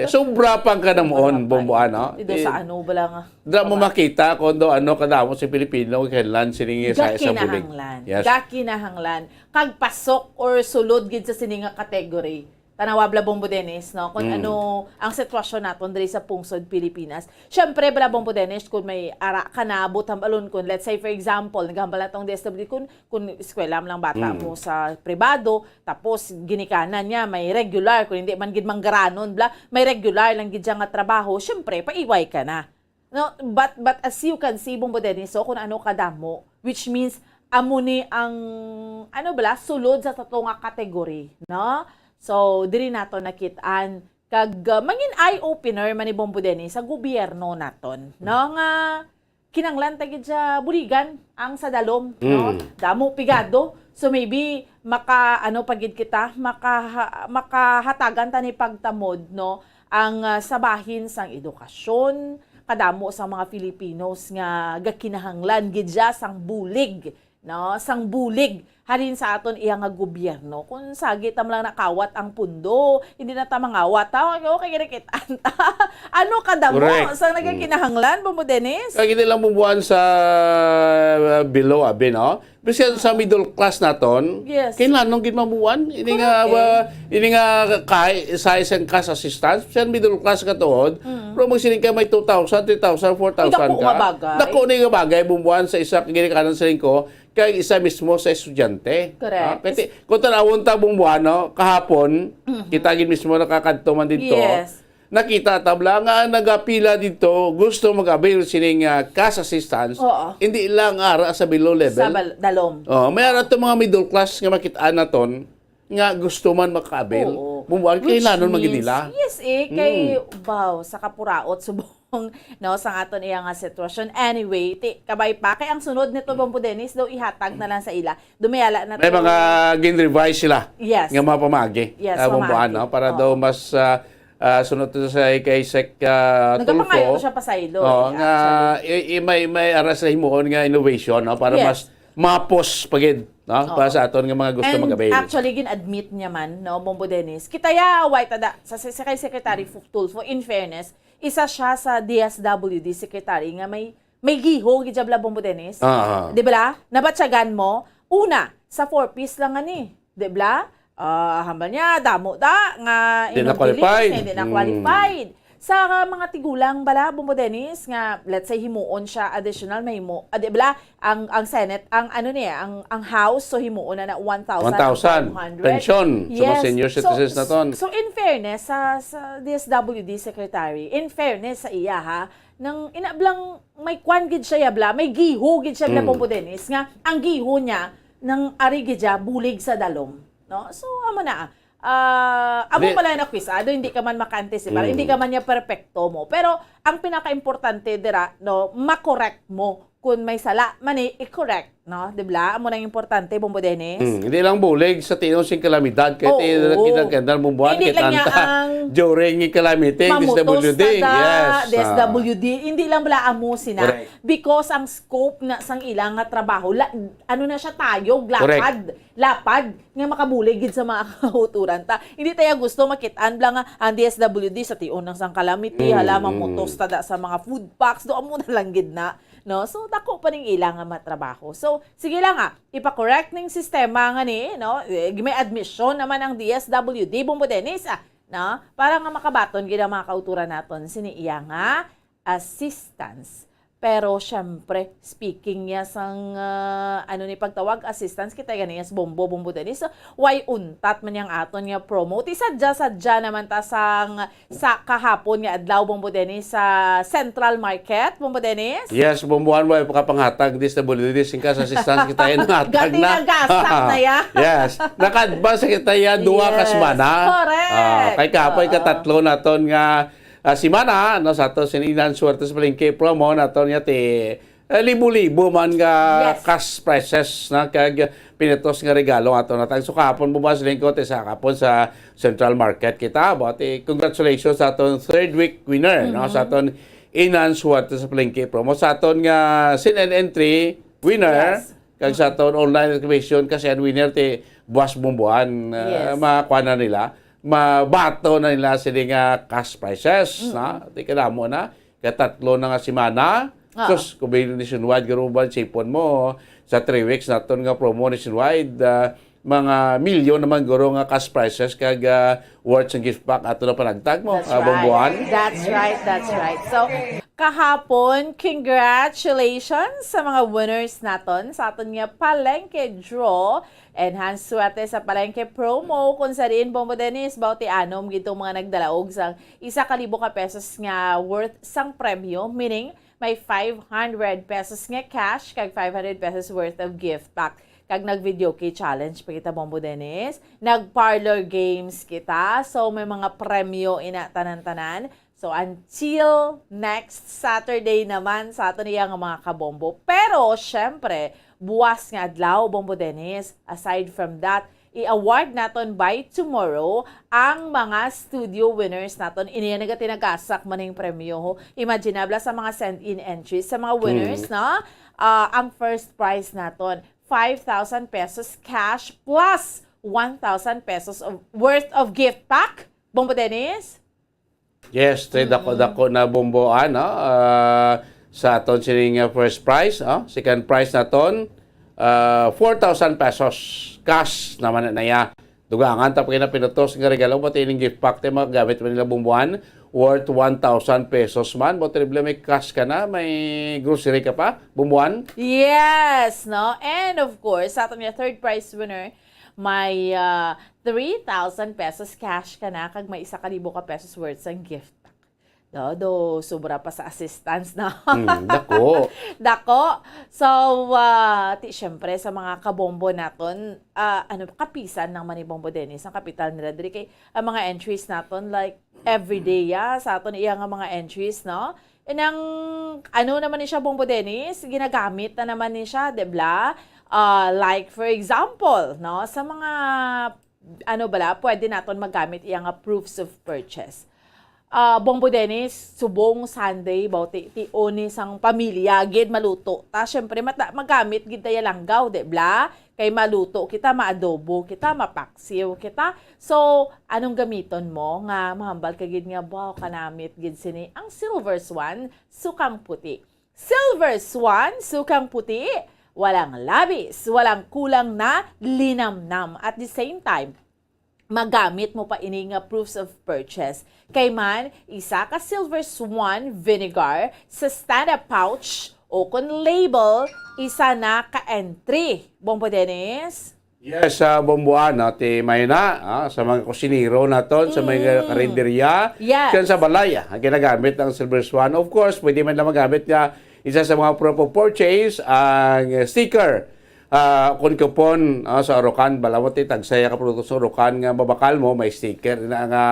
sobra pang ka namuon, Sobra pa Bombo, yun. ano? Ti do Ti, sa ano ba lang, ah, dra mo kabay. Makita kung do ano kadamo si Pilipino, kailan sining sa isang bulig. Gakinahanglan. Yes. Gakinahanglan. Kag pasok or sulod gid sa sini nga category. Tanawa bala, Bombo Dennis, no? Kung Mm. ano ang sitwasyon naton diri sa pungsod Pilipinas. Siyempre, bala, Bombo Dennis, kung may ara ka na, buot hambalon, kung let's say, for example, naghambal na tong D S W D, kung, kung eskwela mo lang bata Mm. mo sa pribado, tapos ginikanan niya, may regular, kung hindi man gid manggaranon, bala, may regular lang gid siya nga trabaho, siyempre, paiway ka na. No, but, but as you can see, Bombo Dennis, so, kung ano kadamo, which means, amo ni ang, ano bala, sulod sa tato nga category, no? So, diri nato nakit-an, kag, uh, mangin eye-opener man ni Bombo Dennis sa gobyerno naton, no? Nga, kinanglan ta gid sa buligan ang sa dalom, no? Mm. Damo pigado. So, maybe, maka, ano pa gid kita, maka, makahatagan ta ni pagtamod, no? Ang, ah, sa bahin sang edukasyon, kadamo sang mga Filipinos nga gakinahanglan gid siya sang bulig, no? Sang bulig halin sa aton iya nga gobyerno. Kung sagi ta man lang nakawat ang pundo, hindi na ta mangawat, ha? Okay, okay, kinikit-an ta. Ano kadamo Correct. Sang Mm. nagakinahanglan, Bombo Dennis? Kag hindi lang bumbuan sa, uh, below, abi, no? Bisan sa middle class naton, Yes. kinahanglan gid mabuan. Ini Correct, nga, eh. uh, ini nga kay, sa isang cash assistance, bisan middle class ka tuod, Mm. pero magsiling ka may two thousand, three thousand, four thousand Ay, dako ka. Nga bagay. Dako ni nga bagay, bumbuan sa isa ka ginikanan sa lingko, kay isa mismo sa estudyante. Correct. Ah, kasi, kung tanawon ta bumbuan, no, kahapon, Mm-hmm. kita gid mismo nakakadto man dito. Yes. Nakita ta bala nga ang nagapila dito gusto mag-avail sining, ah, cash assistance, Oo. Hindi lang ara sa below level. Sa bal-, dalom. Oh, may ara to mga middle class nga makit-an naton nga gusto man maka-avail. Oo. Bumbuan Which kay nanon means, magidila. Yes, eh, kay, Mm. wow, sa kapuraot, subong, no, sa aton iya nga sitwasyon. Anyway, ti, kabay pa, kay ang sunod nito, Bombo Dennis, daw ihatag na lang sa ila. Dumayala na May to. Mga gin-revise sila Yes. nga mga pamagi. Yes, Ah, bumbuan, pamagi. No? Para Oo. Daw mas, ah, ah, sunod to sa kay Sec, ah, Nagkapangayo Tulfo. Siya pasaylo, Oo, eh, nga actually. I, i, may, may ara sa himuon nga innovation, no? Para Yes. Mas mapos pagid, no? Oo. Para sa aton nga mga gusto And mag-avail. Actually, gin-admit niya man, no, Bombo Dennis. Kita ya, why tada, sa, sa, sa kay Secretary Fu-, Tulfo, in fairness, isa siya sa D S W D secretary nga may, may giho gid siya bala, Bombo Dennis. Ah, ah. Di bala? Nabatyagan mo, una, sa four Ps lang nga ni. Di bala? Ah, hambal niya, damo da nga Di na inong dili, qualified. Hindi na Mm. qualified. Sa mga tigulang bala, Bombo Dennis, nga, let's say, himuon siya additional, mahimo, ah, di bala? Ang, ang Senate, ang ano niya, ang, ang House, so himuon na na one thousand. One thousand. Pension sa mga Yes. senior So, citizens naton. So, in fairness, sa, sa D S W D secretary, in fairness sa iya, ha, nang inablang may kwan gid siya, yabla, may giho gid siya, bla, Mm. Bombo Dennis, nga ang giho niya, nang ari gid siya, bulig sa dalom. No? So, amo na, ah, amo Di- pala na kwisado, hindi ka man maka-anticipate, Mm. hindi ka man niya perpekto mo. Pero, ang pinaka-importante dira, no, makorek mo kung may sala man, eh, i-correct, no? Di ba? Amo nang importante, Bombo Dennis. Mm, hindi lang bulig sa tinuod sing kalamidad, kay Oo. ti-, kinagandal mo buwan, Hindi kay lang niya tanta ang during ng calamity, mamutos D S W D. tada, Yes. Ah. D S W D, hindi lang bala amo sina. Correct. Because ang scope na sang ilang nga trabaho, la-, ano na siya, tayog, Correct. lapad, lapad, nga makabulig gid sa mga kauturan ta. Hindi tayo gusto makitaan bala nga ang D S W D sa tinuod sang calamity, Mm, hala, mm. mamutos tada sa mga food packs, do amo na lang gid na. No? So, dako pa ning ila nga matrabaho. So, sige lang, ah, ipa-correct ning sistema nga ni, no? Eh, may admission naman ang D S W D, Bombo Dennis, ah, no? Para nga makabaton gid ang mga kauturan naton sini iya nga assistance. Pero, syempre, speaking niya sang, ah, ano ni pagtawag, assistance, kita gani niya sa Bombo, Bombo Dennis. So, way untat man yang aton nga promo. Ti sadya-sadya naman ta sang sa kahapon nga adlaw, Bombo Dennis, sa Central Market, Bombo Dennis? Yes, Bombo Juan, way pakapanghatag, D S W D, singka sa assistance kita yan, hatag Gati na. nagasak na ya. Yes. Naka-advance kita ya, duha ka Yes. semana. Correct. Ah, kay kapoy Oo. katatlo naton nga, ah, semana, no, sa ato sini Inang Suerte sa Palengke promo naton ya ti, eh, libo-libo man nga Yes. cash prizes na kag pinatos nga regalo ato na tag. So, kahapon bumas lingkod, eh, sa kahapon sa Central Market kita. But, eh, congratulations sa aton third week winner, no? Sa Mm-hmm. aton Inang Suerte sa Palengke promo. Sa aton nga sin and entry winner, Yes. kag sa Mm-hmm. aton online reservation kasi ang winner ti buwas Bombo Juan, ah, Yes. makuha na nila, mabato na nila sini nga cash prizes, Mm-hmm. na? Ti kadamo na. Katatlo na nga semana. Oo. Sus, kung may nationwide, garo ba ang sipon mo, sa three weeks naton nga promo nationwide, ah, mga milyon naman guro nga cash prizes kag, ah, worth sang gift pack ato na panagtag mo, That's ah, right. Bombo Juan. That's right, that's right. So, kahapon, congratulations sa mga winners naton sa aton nga Palengke Draw. Enhance Suerte sa Palengke promo, kung sa diin, Bombo Dennis, bawti anom gid tong mga nagdalaog sang isa ka libo ka pesos nga worth sang premyo, meaning may five hundred pesos nga cash kag five hundred pesos worth of gift pack. Kag nag-videoke challenge pa kita, Bombo Dennis. Nag-parlor games kita. So, may mga premyo ina tanan-tanan. So, until next Saturday naman sa aton iya nga mga kabombo. Pero, syempre, buwas nga adlaw, Bombo Dennis. Aside from that, i-award naton by tomorrow ang mga studio winners naton. Ini nga nagatinagasak man ning premyo, ho. Imaginable sa mga send-in entries sa mga winners, Mm. no? Ah, ang first prize naton, five thousand pesos cash plus one thousand pesos of, worth of gift pack. Bombo Dennis? Yes, tay, Mm. dako-dako na, Bombo Juan, no? Ah, sa aton sining, ah, first prize, oh. Second prize naton, ah, four thousand pesos cash naman na ya. Dugangan ta pa kay na pinutos nga regalo, pati ining gift pack, tay, magamit man nila, Bombo Juan, worth one thousand pesos man. But, terrible, may cash ka na, may grocery ka pa, Bombo Juan. Yes, no? And of course, sa aton nga third prize winner, may, ah, three thousand pesos cash ka na, kag may isa ka libo ka pesos worth sang gift pack. Do, do, sobra pa sa assistance na. Mm, dako. Dako. So, ah, ti, syempre, sa mga kabombo naton, ah, ano, kapisan ng Manibombo Dennis, ang kapital nila diri kay ang mga entries naton, like, everyday, ya, sa aton iya nga mga entries, no? And ang, ano naman ni siya, Bombo Dennis, ginagamit na naman ni siya, di ba? Ah, like, for example, no, sa mga, ano bala, pwede naton magamit iya nga proofs of purchase. Ah, Bombo Dennis, subong Sunday, baw ti, ti oni sang pamilya, gid maluto. Ta, syempre, mata-, magamit gid tayo langgaw, di ba? Kay maluto kita, maadobo kita, mapaksiw kita. So, anong gamiton mo nga mahambal ka gid nga, "Wow, kanamit gid sini"? Ang Silver Swan, sukang puti. Silver Swan, sukang puti, walang labis, walang kulang na linamnam. At the same time, magamit mo pa ini nga proofs of purchase. Kay man, isa ka Silver Swan vinegar sa stand-up pouch o kon label, isa na ka entry. Bombo Dennis? Yes, sa Bomboan, no, ti Mayna, ah, sa mga kusinero naton, sa mga Mm. karinderya, Yes. kan sa balay, ah, ang ginagamit ang Silver Swan. Of course, pwede man lang magamit nga isa sa mga proof of purchase, ang sticker. Ah, kung coupon, ah, sa Orocan, bala mo, ti tagsaya ka produkto sa Orocan nga mabakal mo, may sticker na nga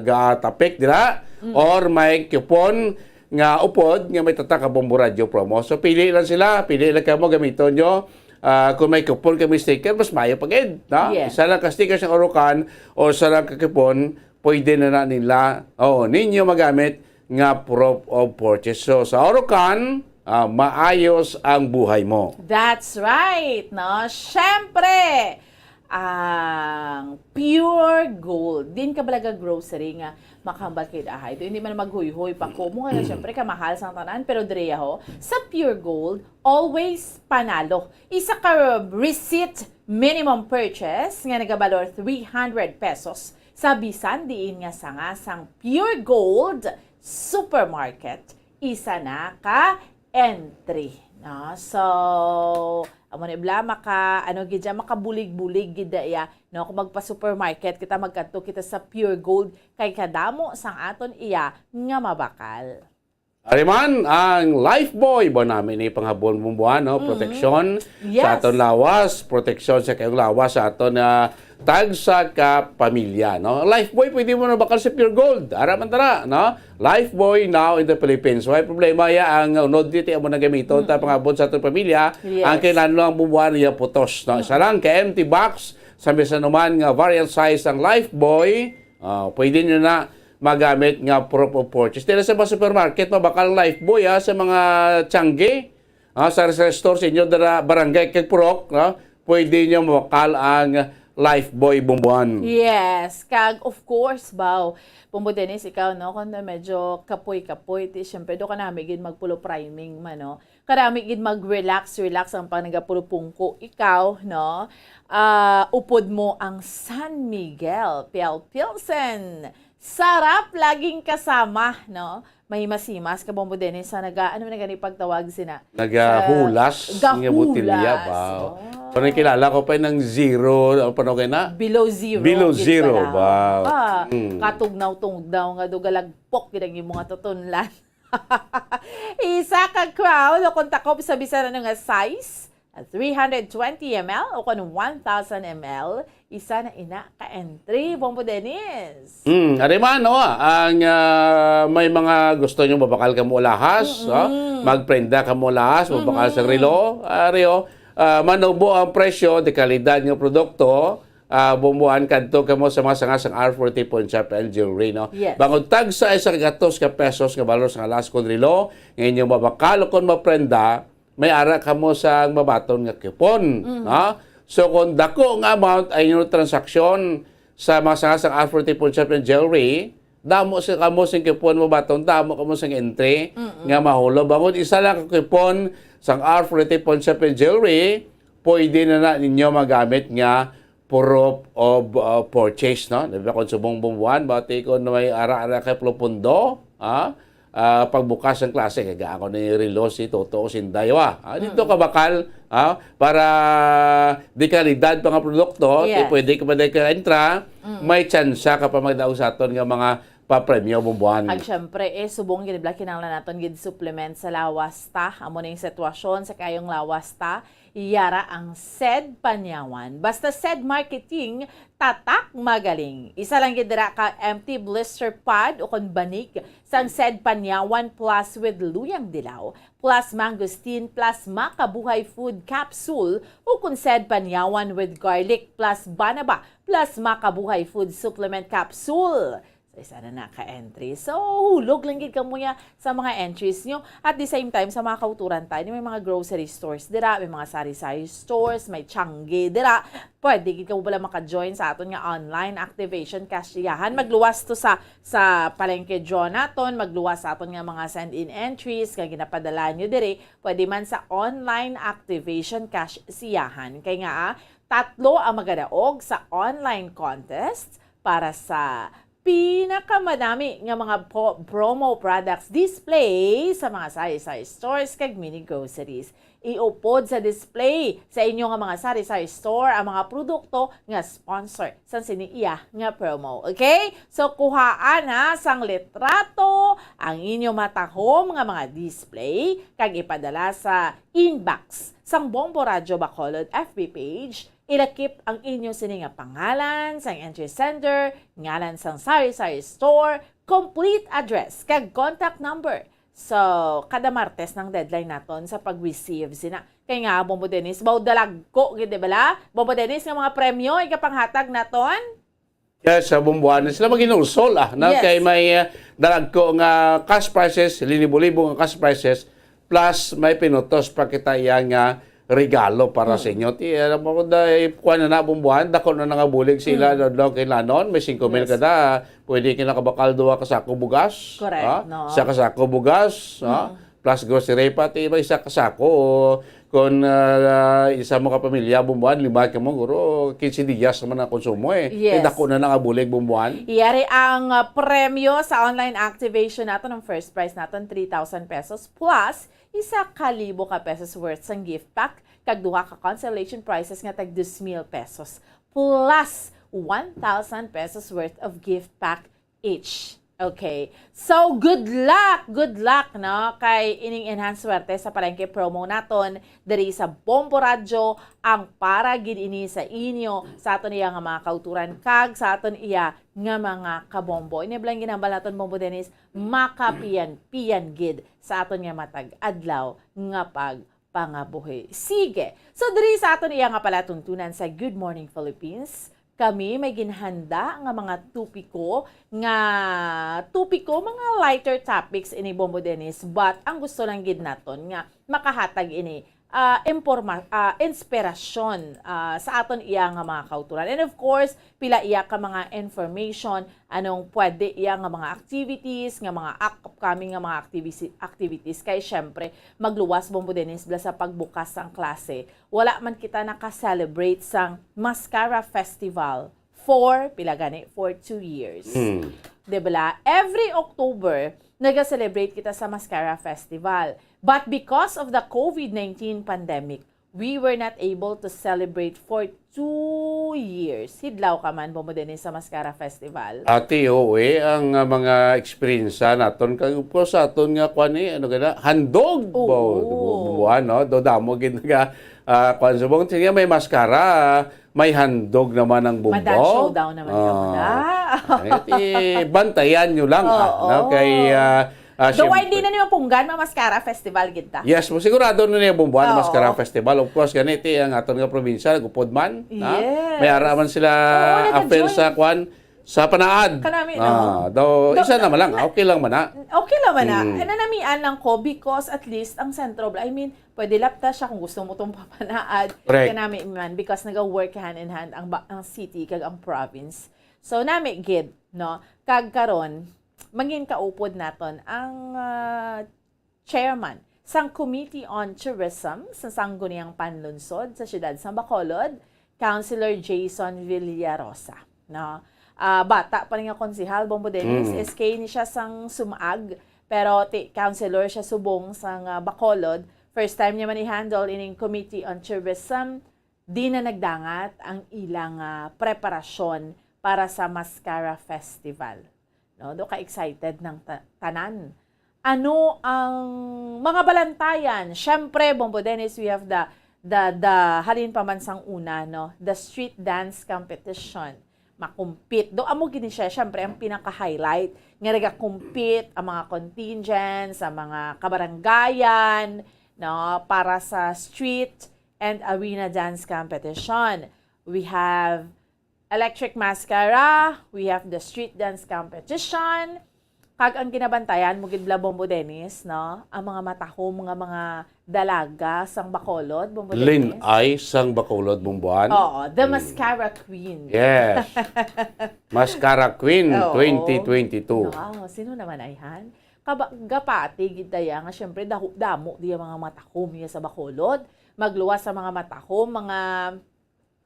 gatapik dira, Mm. or may coupon nga upod nga may tatak ka Bombo Radyo promo. So, pili lang sila, pili lang kamo, gamiton nyo. Ah, kung may coupon kami sticker, mas maayo pa gid, no? Yes. Isa lang ka sticker sa Orocan o isa lang ka coupon, pwede na na nila, o ninyo magamit nga proof of purchase. So, sa Orocan, ah, maayos ang buhay mo. That's right, no? Siyempre, ang pure gold. Din ka balaga grocery nga makahambal kay ahay. Ito, hindi man maghuyhoy pa ko. Mo nga na, siyempre, kamahal sang tanan. Pero, Drea, ho, sa pure gold, always panalo. Isa ka receipt minimum purchase nga nagabalor three hundred pesos sa bisan diin nga sanga sang Pure Gold Supermarket, isa na ka entry, no? So, amo ni bla, maka, ano gid siya, makabulig-bulig gid iya, no? Kung magpa-supermarket kita, magkadto kita sa Pure Gold, kay kadamo sang aton iya nga mabakal. Ari man ang Lifebuoy, ba namin ni panghabon, Bomboan, no? Mm-mm. Proteksyon Yes. sa aton lawas, proteksyon sa kayong lawas, sa aton, ah, tagsa ka pamilya, no? Lifebuoy, pwede mo na bakal sa Pure Gold. Ara man tara, no? Lifebuoy now in the Philippines. May problema ya ang unod dito amo na gamiton ta Mm-mm. panghabon sa aton pamilya. Yes. Ang kailangan lang, Bomboan, ya putos, no? Isa Mm-mm. lang ka empty box sa bisan numan nga variant size ang Lifebuoy. Ah, pwede nyo na magamit nga proof of purchase. Dili sa mga supermarket, mabakal Lifebuoy, ah, sa mga tiyangge, ah, sa, sa store sa inyo, dara, barangay, kag purok, no? Pwede nyo mabakal ang Lifebuoy, Bomboan. Yes, kag of course, baw. Bombo Dennis, ikaw, no, kung medyo kapoy-kapoy, ti, syempre, do ka namin gid magpulo priming man, no? Karami gid mag-relax, relax ang panagapulupungko. Ikaw, no? Ah, upod mo ang San Miguel Pale Pilsen. Sarap laging kasama, no? Mahimas-himas ka, Bombo Dennis, sa naga-, ano man gani pagtawag sina? Nagahulas Sa nga botelya, gahulas. Ba? Oh. Parang kilala ko pa ng zero, ano pa, okay na? Below zero, Below gid zero, pala. Ba? Ah, Mm. katugnaw-tugnaw nga do galagpok gid ang imong tutunlan. Isa ka crown o kung takop sa bisan ano nga size, three hundred twenty M L o kung one thousand M L, isa na ina ka entry, Bombo Dennis. Mm, ari man, no, ang, ah, may mga gusto nyo mabakal ka mo lahas, Mm-mm. no? Magprenda ka mo lahas, mabakal sa Mm-hmm. relo, ari, oh, ah, manubo ang presyo, de kalidad nga produkto, ah, Bomboan, kadto kamo sa mga sanga sang R forty Pawn Shop and Jewelry, no? Yes. Bangod tagsa isa ka gatos ka pesos nga balor sa nga laskon relo nga inyo mabakal o kon maprenda, may ara kamo sa mabaton nga coupon, Mhm. no? So, kung dako nga amount ay inyo transaksyon sa mga sanga sang R forty Pawn Shop and Jewelry, damo sa kamo sing coupon mabaton, damo kamo sing entry Mm-mm. nga mahulo. Bangod isa lang ka coupon sang R forty Pawn Shop and Jewelry, pwede na na ninyo magamit nga proof of, uh, purchase, no? Di ba, kung subong Bomboan, bati ko na may ara-ara kay Plopondo, ha? Ah, pagbukas ng klase, kay ako ni relo si Toto o Sinday, wa? Ah, dito Mm. ka bakal, ha? Para di kalidad pa nga produkto, di Yes. pwede ka pa di ka entra, Mm. may tsansa ka pa magdaog sa aton nga mga papremyo, Bomboan. Ag syempre, eh, subong gid bala kinahanglan naton gid supplement sa lawas ta. Amo na yung sitwasyon sa kayong lawas ta. Yara ang Sed Panyawan. Basta Sed Marketing, tatak magaling. Isa lang gid dira ka empty blister pad o kon banig sang Sed Panyawan Plus with Luyang Dilaw, plus Mangosteen, plus Makabuhay Food Capsule, o kon Sed Panyawan with Garlic, plus Banaba, plus Makabuhay Food Supplement Capsule. So, isa na na ka entry. So, hulog lang gid kamo niya sa mga entries nyo. At the same time, sa mga kauturan tayo, may mga grocery stores dira, may mga sari-sari stores, may Changi dira. Pwede gid kamo bala maka-join sa aton nga online activation cash iyahan. Magluwas to sa, sa Palengke Draw naton, magluwas sa aton nga mga send-in entries nga ginapadala nyo diri. Pwede man sa online activation cash siyahan. Kay nga, ah, tatlo ang magadaog sa online contest para sa pinakamadami nga mga po-, promo products display sa mga sari-sari stores kag mini groceries. Iupod sa display sa inyo nga mga sari-sari store ang mga produkto nga sponsor sa sini iya nga promo. Okay? So, kuhaan na sang litrato ang inyo matahom nga mga display kag ipadala sa inbox sang Bombo Radyo Bacolod F B page. Ilakip ang inyo sini nga pangalan sang entry sender, ngalan sang sari-sari store, complete address, kag contact number. So, kada Martes nang deadline naton sa pag-receive sina. Kay nga, Bombo Dennis, baw dalagko gid, di bala? Bombo Dennis, nga mga premyo, ikapanghatag naton? Yes, sa Bomboanes sila maghinulsol, ah, na Yes. kay may, ah, dalagko nga cash prizes, linibo-libo nga cash prizes, plus may pinutos pa kita iya nga regalo para Hmm. sa inyo. Ti, alam mo, kung dahil kuha na na, Bomboan, dako na nga bulig sila, Hmm. daw, daw kailanon, may singko mil Yes. kada, pwede ka nakabakal duha ka sako bugas, Correct, ah, no? isa ka sako bugas, ah, Hmm. plus grocery pa, ti, may isa ka sako, o kung, ah, isa mo ka pamilya, Bomboan, lima ka mo, guro, quince dias naman ang konsumo, eh. Yes. Eh, dako na nga bulig, Bomboan. Yari ang, ah, premyo sa online activation naton, ang first prize naton, three thousand pesos plus isa ka libo ka pesos worth sang gift pack, kag duha ka consolation prizes nga tag dos mil pesos, plus one thousand pesos worth of gift pack each. Okay. So, good luck! Good luck, no? Kay ining Enhance Swerte sa Palengke promo naton diri sa Bombo Radyo, ang para gid ini sa inyo, sa aton iya nga mga kauturan, kag sa aton iya nga mga kabombo. Ini bala ang ginhambal naton, Bombo Dennis, makapiyan-piyan gid sa aton nga matag adlaw nga pagpangabuhi. Sige. So, diri sa aton iya nga palatuntunan sa Good Morning Philippines, kami may ginhanda nga mga topiko, nga topiko, mga lighter topics ini, Bombo Dennis, but ang gusto lang gid naton nga makahatag ini, ah, imporma-, ah, inspirasyon, ah, sa aton iya nga mga kauturan. And of course, pila iya ka mga information, anong pwede iya nga mga activities, nga mga up-, upcoming nga mga activis-, activities. Kay syempre, magluwas, Bombo Dennis, bala sa pagbukas sang klase, wala man kita naka-celebrate sang Mascara Festival for, pila gani? For two years. Hmm. Di bala? Every October, naga-celebrate kita sa Mascara Festival. But because of the covid nineteen pandemic, we were not able to celebrate for two years. Hidlaw ka man, Bombo Dennis, sa Mascara Festival? Ati, oo, eh, ang, ah, mga eksperyensya naton, kag, of course, sa aton nga, kwan, eh, ano gana, handog. Oo. Bo-, bo-, buwan, no? Do damo gid nga, ah, kwan, subong, sige, may mascara, may handog naman ang Bombo. Mada showdown naman Ah. ka, mada. Ay, ti, bantayan nyo lang, ah, Oo. no? Kay, ah, ah, Daw, syempre hindi na niyo punggan, ma-mascara festival gid ta. Yes, mo sigurado na niya Bomboan Oo. Mascara Festival. Of course, ganito ang aton nga probinsya, nagupod man, ha? Yes. May ara man sila Oo, affair nag-join. sa kwan, sa panaad. Kanami, Ah, no? daw, Do- isa naman lang, okay lang man na. Okay lang man na. Mm. Eh, nanamian lang ko because at least ang sentro, I mean, pwede lapta siya kung gusto mo tong papanaad. Correct. Kanami man because naga-work hand in hand ang ba-, ang city kag ang province. So, nami gid, no? Kag karon, mangin kaupod naton ang, ah, chairman sang Committee on Tourism sa Sangguniang Panlunsod sa siyudad sa Bacolod, Councilor Jason Villarosa, no? Ah, bata pa ni nga konsehal, Bombo Dennis, Mm. S K ni siya sang Sumaag, pero ti-, councilor siya subong sang, ah, Bacolod. First time niya man i-handle ining Committee on Tourism, di na nagdangat ang ilang, ah, preparasyon para sa Mascara Festival. No? Do ka excited ng ta-, tanan. Ano ang mga balantayan? Siyempre, Bombo Dennis, we have the, the, the, halin pa man sang una, no? The street dance competition. Makumpit. Do, amo gini siya, siyempre, ang pinaka-highlight. Nga nagakumpit ang mga contingents, ang mga kabarangayan, no? Para sa street and arena dance competition. We have Electric Mascara, we have the street dance competition. Kag ang ginabantayan mo gid bala, Bombo Dennis, no? Ang mga matahom nga mga dalaga sang Bacolod, Bombo Dennis. Lin-ay sang Bacolod, Bomboan. Oo, the Mm. Mascara Queen. Yes. Mascara Queen Oo. twenty twenty-two. Wow, sino naman ay han? Kaba-, gapati gid daya nga, syempre, dahu-, damo diya mga matahom niya sa Bacolod. Magluwas sa mga matahom, mga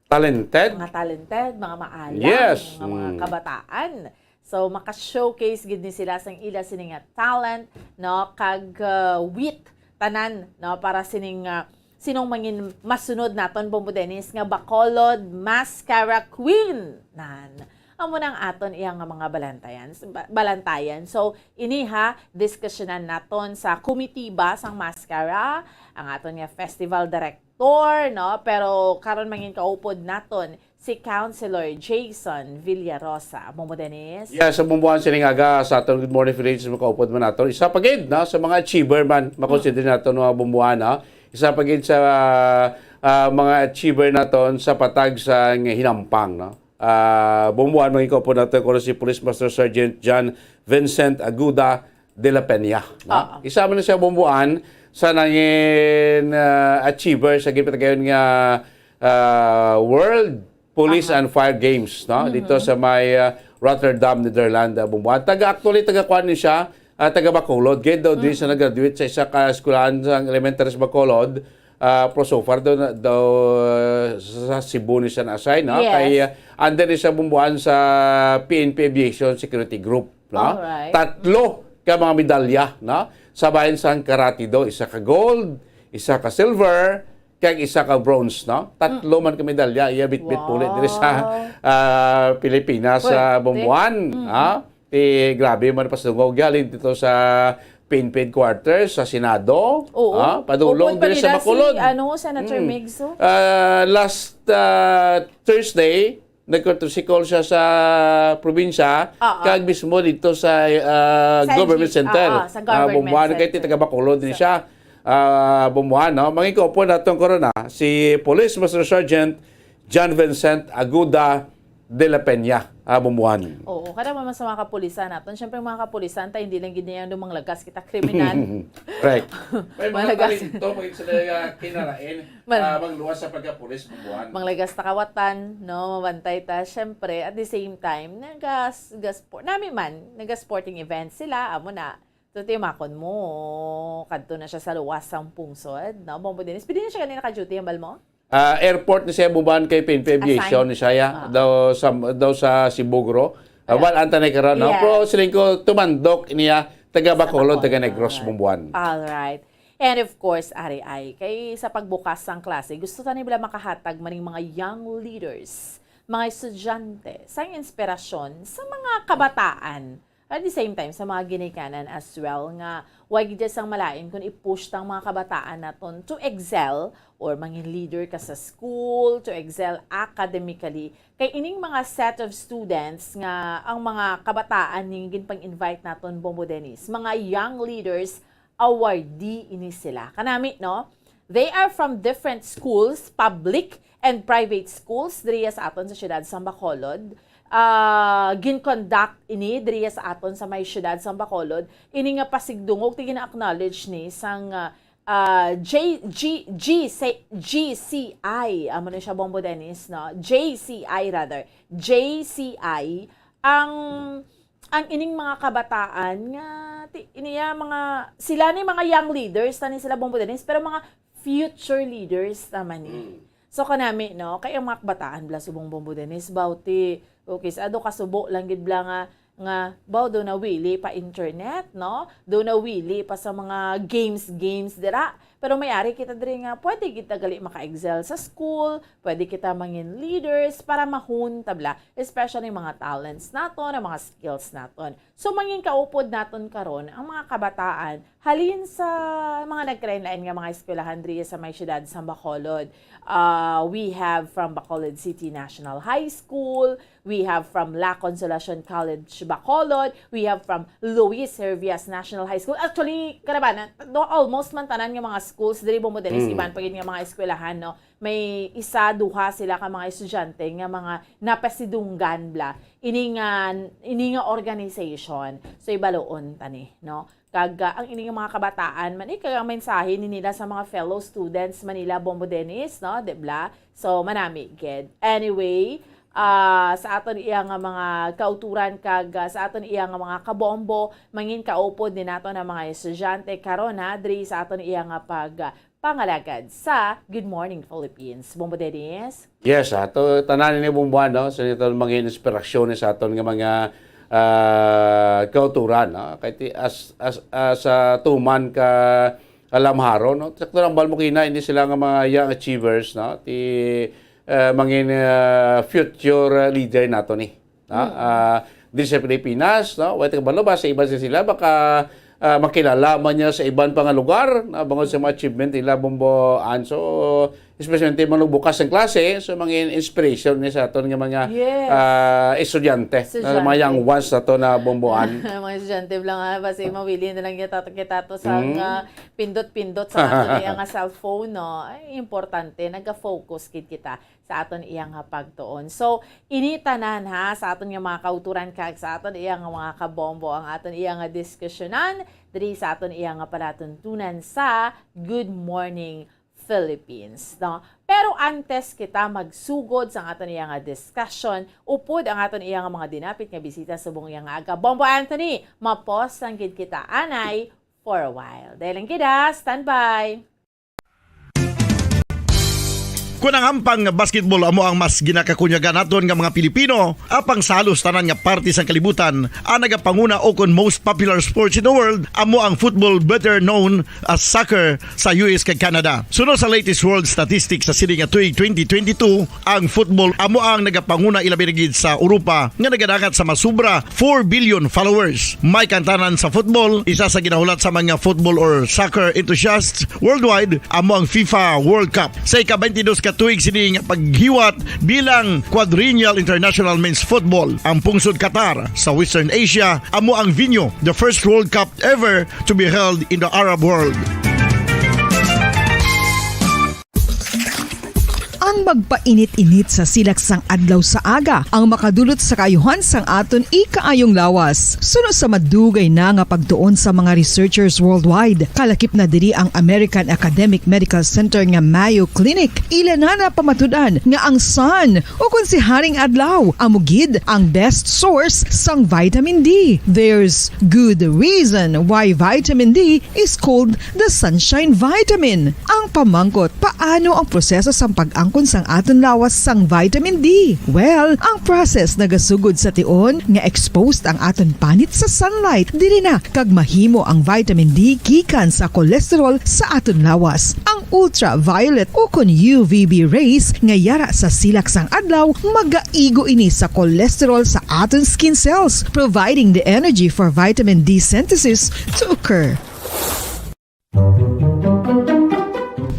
Talented? mga talented, mga maalam, Yes. mga, mga Mm. kabataan. So, maka-showcase gid ni sila sang ila sini nga talent, no, kag, uh, wit, tanan, no, para sining, uh, sinong mangin masunod naton, Bombo Dennis, nga Bacolod Mascara Queen. Nan. Amo na ang aton iya nga mga balantayan. Ba-, balantayan. So, ini ha, diskusyonan naton sa komitiba sang mascara, ang aton nga festival director, no? Pero karon mangin kaupod naton si Councilor Jason Villarosa. Bombo Dennis? Yes, sa bumbuhan sining aga sa aton Good Morning Philippines, makaupod man nato. Isa pa gid, no, sa mga achiever man, makonsider nato, no, mga bumbuhan, no? Isa pa gid sa, ah, mga achiever naton sa patag sa nga hinampang, no? Ah, bumbuhan, mga kaupod nato, kuno si Police Master Sergeant John Vincent Aguda de la Peña, no? Oo. Isa man siya bumbuhan sa nangin, ah, achiever sa ginpatigayon nga, ah, World Police Aha. and Fire Games, no? Mhm. Dito sa may, ah, Rotterdam, Netherlands, ah, bumbuhan. Taga, actually, taga kuan ni siya, ah, taga Bacolod. Kaya daw, di Mm. siya nag-graduate sa isa ka eskwelahan sa elementary sa Bacolod. Ah, pero so far daw, na- daw, ah, sa Cebu ni siya na-assign, no? Yes. Kay, ah, under ni siya bumbuhan sa P N P Aviation Security Group, no? Alright. Tatlo ka mga medalya, no? Sa bahin sang karate do, isa ka gold, isa ka silver, kag isa ka bronze, no? Tatlo Mm. man ka medalya, iya bitbit puli diri sa, Wow. ah, Pilipinas, sa Pwerte. Bumbuan, Mm. ha? Ti, grabe man pasidungog, galing dito sa P N P headquarters, sa Senado, Oo. ha? Padulong Upod pa diri sa nila Bacolod. si, ano, Senator Mm. Migs, oh. Ah, last, ah, Thursday, nagko-tricycle siya sa probinsya, Oo. kag mismo dito sa, ah, Sa Government G-, Center. oo, sa Ah, Government Bumbuan, kay Center. Taga Bacolod din Sa siya. Ah, Bumbuan, no? Mangin kaupod naton karon, ah, si Police Master Sergeant John Vincent Aguda de la Peña, ah, Bumbuan. Oo, kada man sa mga kapulisan naton. Siyempre, mga kapulisan, ta, hindi lang gid niya yung manglagas kita kriminal. Correct. May mga Malagas. talento, may sila, ah, kinarain, Man- ah, magluwas sa pagkapulis, Bumbuan. Manglagas ta kawatan, no? Mabantay ta, syempre, at the same time, nagas-, gaspor-, nami man, naga-sporting events sila, amo na. So, timakon mo, kadto na siya sa luwas sang pungsod, no? Bombo Dennis, pwede na siya ganina ka-duty, hambal mo? Ah, airport ni siya, Bumbuan, kay P N P Aviation Assign. ni siya, ya. Ah. Daw sa, daw sa Sibugro. Ah, Ayan. wal, anta na karon, no? Yes. Pero siling ko, tumandok niya, taga Sa Bacolod, Bacolod. taga Negros, Bumbuan. Alright. And of course, ari ay, kay sa pagbukas sang klase, gusto tani bala makahatag maning mga young leaders, mga estudyante, sang inspirasyon sa mga kabataan. At the same time, sa mga ginikanan as well, nga wag gid sang malain kung i-push tang mga kabataan naton to excel or mangin leader ka sa school, to excel academically. Kay ining mga set of students nga ang mga kabataan ning ginpang-invite naton, Bombo Dennis, mga young leaders, awardee ini sila. Kanami, no? They are from different schools, public and private schools, diriya sa aton sa siyudad sang Bacolod. Ah, gin-conduct ini diriya sa aton sa may siyudad sang Bacolod. Ini nga pasigdungog, ti gina-acknowledge ni sang, ah, ah, J G, G C, G C I. Amo na siya, Bombo Dennis, no? J C I rather. J C I ang, ang ining mga kabataan nga, ti-, iniya mga, sila ni mga young leaders, tani sila, Bombo Dennis, pero mga future leaders naman ni. Mm. So, kanami, no? Kay ang mga kabataan, bala subong, Bombo Dennis, bawti, okay, sa ado kasubo lang gid bala nga, nga, baw do nawili pa internet, no? Do nawili pa sa mga games, games dira. Pero may ari kita diri nga pwede kita gali maka-excel sa school, pwede kita mangin leaders para mahon ta bala, especially mga talents naton, ang mga skills naton. So, mangin kaupod naton karon ang mga kabataan halin sa mga nagkalain-lain nga mga eskwelahan diri sa may siyudad sa Bacolod. Ah, we have from Bacolod City National High School, we have from La Consolacion College, Bacolod, we have from Luis Hervias National High School. Actually, kalabanan, do-, almost man tanan nga mga schools diri, Bombo Dennis, Mm. iban pa gid nga mga eskwelahan, no? May isa, duha sila ka mga estudyante nga mga napasidunggan bala ini nga, ini nga organization. So, ibaluon ta ni, no? Kag, ah, ang ini nga mga kabataan man, eh, kag ang mensahe ni nila sa mga fellow students man nila, Bombo Dennis, no? Di bala? So, manami gid. Anyway, ah, sa aton iya nga mga kauturan kag, ah, sa aton iya nga mga kabombo, mangin kaupod ni nato na mga estudyante karon, ha, diri sa aton iya nga pag, ah, pangalagad sa Good Morning Philippines. Bombo Dennis? Yes, ato tanan ni Bombo, no? Sa ito mga inspirasyon sa aton nga mga, ah, kauturan, no? Kay ti-, as, as, as, ah, tuman ka alamharo, no? Sakto lang, bal mo kina, hindi sila nga mga young achievers, no? Ti, ah, mangin, ah, future, ah, leader nato ni. Ha? Mm. Ah, di sa Pilipinas, no? Wa ta kabalo ba sa iban sa sila, baka, ah, makilala man niya sa iban pa nga lugar, na bangod sa mga achievement nila, Bombo Ann. So, especially man bukas ang klase, so, mga in-, inspiration ni sa aton nga mga, Yes. ah, estudyante, na Estudyante. mga young ones na to na Bombo Ann. Mga estudyante lang, ha? Basi mawili na lang kita, kita to sa Mm. nga pindot-pindot sa ato niya nga cellphone, no? Ay, importante, nag-focus gid kita sa aton iya nga pagtuon. So, ini tanan, ha, sa aton nga mga kauturan kag sa aton iya nga mga kabombo ang aton iya nga diskusyonan diri sa aton iya nga palatuntunan sa Good Morning Philippines, no? Pero antes kita magsugod sa aton iya nga discussion, upod ang aton iya nga mga dinapit nga bisita subong iya nga aga. Bombo Anthony, mapos lang gid kita anay for a while. Dahil lang gid, ah, standby. Kon ang ampang nga basketball amo ang mas ginakakunyagan naton nga mga Pilipino, apang sa halos tanan nga parte sang kalibutan, ang nagapanguna o kon most popular sports in the world amo ang football, better known as soccer, sa U S kag Canada. Suno sa latest world statistics sa sini nga tuig twenty twenty-two, ang football amo ang nagapanguna, ilabi na gid sa Europa, nga nagadangat sa masubra four billion followers. May kantanan sa football, isa sa ginahulat sa mga football or soccer enthusiasts worldwide amo ang FIFA World Cup. Sa ika-twenty-dos ka tuig sini nga paghiwat bilang Quadrennial International Men's Football, ang pungsod Qatar sa Western Asia amo ang venue, the first World Cup ever to be held in the Arab world. Ang magpainit-init sa silak sang adlaw sa aga ang makadulot sa kaayuhan sang aton ikaayong lawas. Suno sa madugay na nga pagtuon sa mga researchers worldwide, kalakip na diri ang American Academic Medical Center nga Mayo Clinic. Ila na napamatud-an nga ang sun, o kon si Haring Adlaw, amo gid ang best source sang vitamin D. There's good reason why vitamin D is called the sunshine vitamin. Ang pamangkot, paano ang proseso sang pag-angkon sang aton lawas sang vitamin D? Well, ang process nagasugod sa tion nga exposed ang aton panit sa sunlight. Diri na kag mahimo ang vitamin D gikan sa cholesterol sa aton lawas. Ang ultraviolet o kon U V B rays nga yara sa silak sang adlaw magaigo ini sa cholesterol sa aton skin cells, providing the energy for vitamin D synthesis to occur.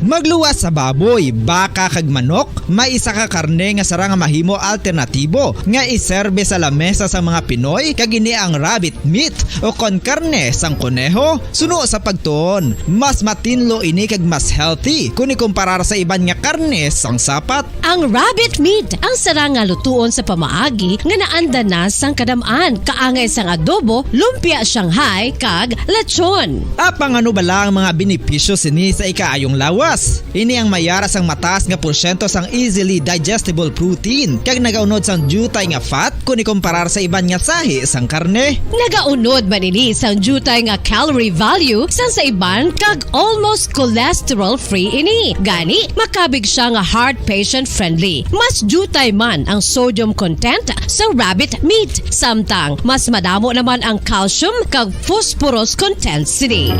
Magluwas sa baboy, baka kag manok, may isa ka karne nga sarang nga mahimo alternatibo nga iserbe sa lamesa sa mga Pinoy, kag ini ang rabbit meat o kon karne sang koneho. Suno sa pagtuon, mas matinlo ini kag mas healthy kon ikumparar sa iban nga karne sang sapat. Ang rabbit meat ang sarang nga lutuon sa pamaagi nga naanda na sang kadam-an, kaangay sang adobo, lumpia Shanghai, kag lechon. Apang ano bala ang mga benepisyo sini sa ikaayong lawas? Ini ang mayara sang mataas nga porsyento sang easily digestible protein, kag nagaunod sang diutay nga fat kon ikumparar sa iban nga sahi sang karne. Nagaunod man ini sang diutay nga calorie value sang sa iban, kag almost cholesterol-free ini. Gani, makabig siya nga heart patient-friendly. Mas diutay man ang sodium content sa rabbit meat, samtang mas madamo naman ang calcium kag phosphorus content sini.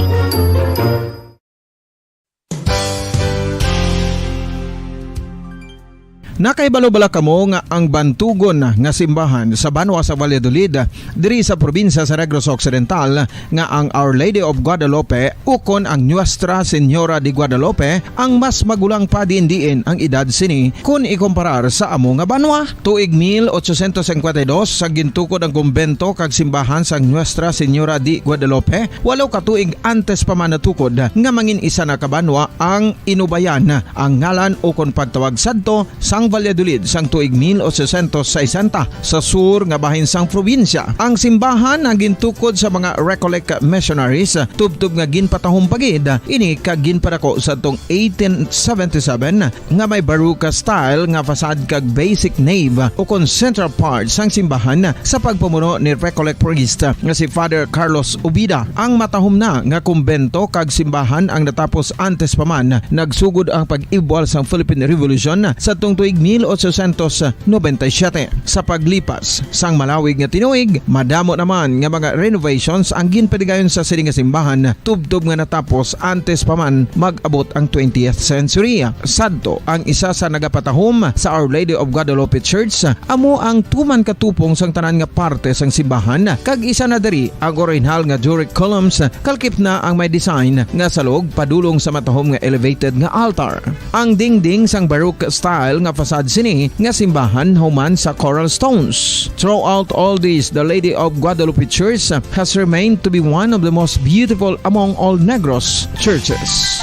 Nakahibalo bala kamo nga ang bantugon nga simbahan sa banwa sa Valladolid, diri sa probinsya sa Negros Occidental, nga ang Our Lady of Guadalupe ukon ang Nuestra Señora de Guadalupe ang mas magulang pa diin-diin ang edad sini kun ikomparar sa amo nga banwa? Tuig mil ochocientos cincuenta y dos, sa gintukod ang kumbento kag simbahan sang Nuestra Señora de Guadalupe, walo ka tuig antes pa man natukod nga mangin isa na ka banwa ang Inubayan, ang ngalan ukon pagtawag sadto sang Valladolid sang tuig mil ochocientos sesenta, sa sur nga bahin sang probinsya. Ang simbahan ang gintukod sa mga Recollect missionaries, tubtob nga ginpatahom pa gid ini kag ginpadako sadtong eighteen seventy-seven, nga may Baroque style nga facade kag basic nave ukon central part sang simbahan sa pagpamuno ni Recollect priest nga si Father Carlos Ubida. Ang matahom na nga kumbento kag simbahan ang natapos antes pa man nagsugod ang pag-ibwal sang Philippine Revolution sadtong tuig mil ochocientos noventa y siete. Sa paglipas sang malawig nga tinuig, madamo naman nga mga renovations ang ginpadigayon sa sini nga simbahan, tubtob nga natapos antes pa man mag-abot ang twentieth century. Sadto, ang isa sa nagapatahom sa Our Lady of Guadalupe Church amo ang tuman ka tupong sang tanan nga parte sang simbahan, kag isa na diri ang orihinal nga Doric columns, kalkip na ang may design nga salog padulong sa matahom nga elevated nga altar. Ang dingding sang Baroque style nga facade sini nga simbahan human sa coral stones. Throughout all this, the Lady of Guadalupe Church has remained to be one of the most beautiful among all Negros churches.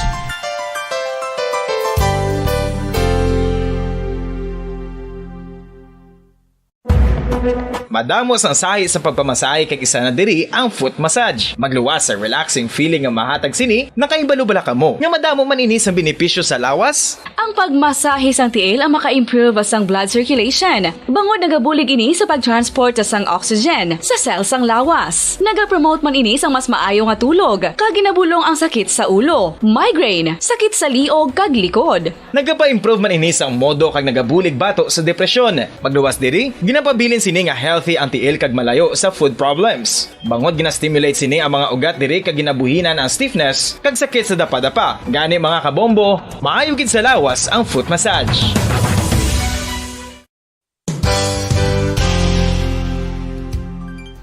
Madamo sang sahi sa pagpamasahe kag isa na diri ang foot massage. Magluwas sa relaxing feeling nga mahatag sini, nakahibalo bala kamo nga madamo man ini sang benepisyo sa lawas? Ang pagmasahe sang tiil ang maka-improve sang blood circulation, bangod nagabulig ini sa pag-transport sang oxygen sa cell sang lawas. Nagapromote man ini sang mas maayo nga tulog, kag ginabulong ang sakit sa ulo, migraine, sakit sa liog kag likod. Nagapa-improve man ini sang modo kag nagabulig bato sa depresyon. Magluwas diri, ginapabilin sini nga healthy ang tiil kag malayo sa foot problems. Bangod gina-stimulate sini ang mga ugat diri kag ginabuhinan ang stiffness kag sakit sa dapadapa. Gani, mga kabombo, maayo gid sa lawas ang foot massage.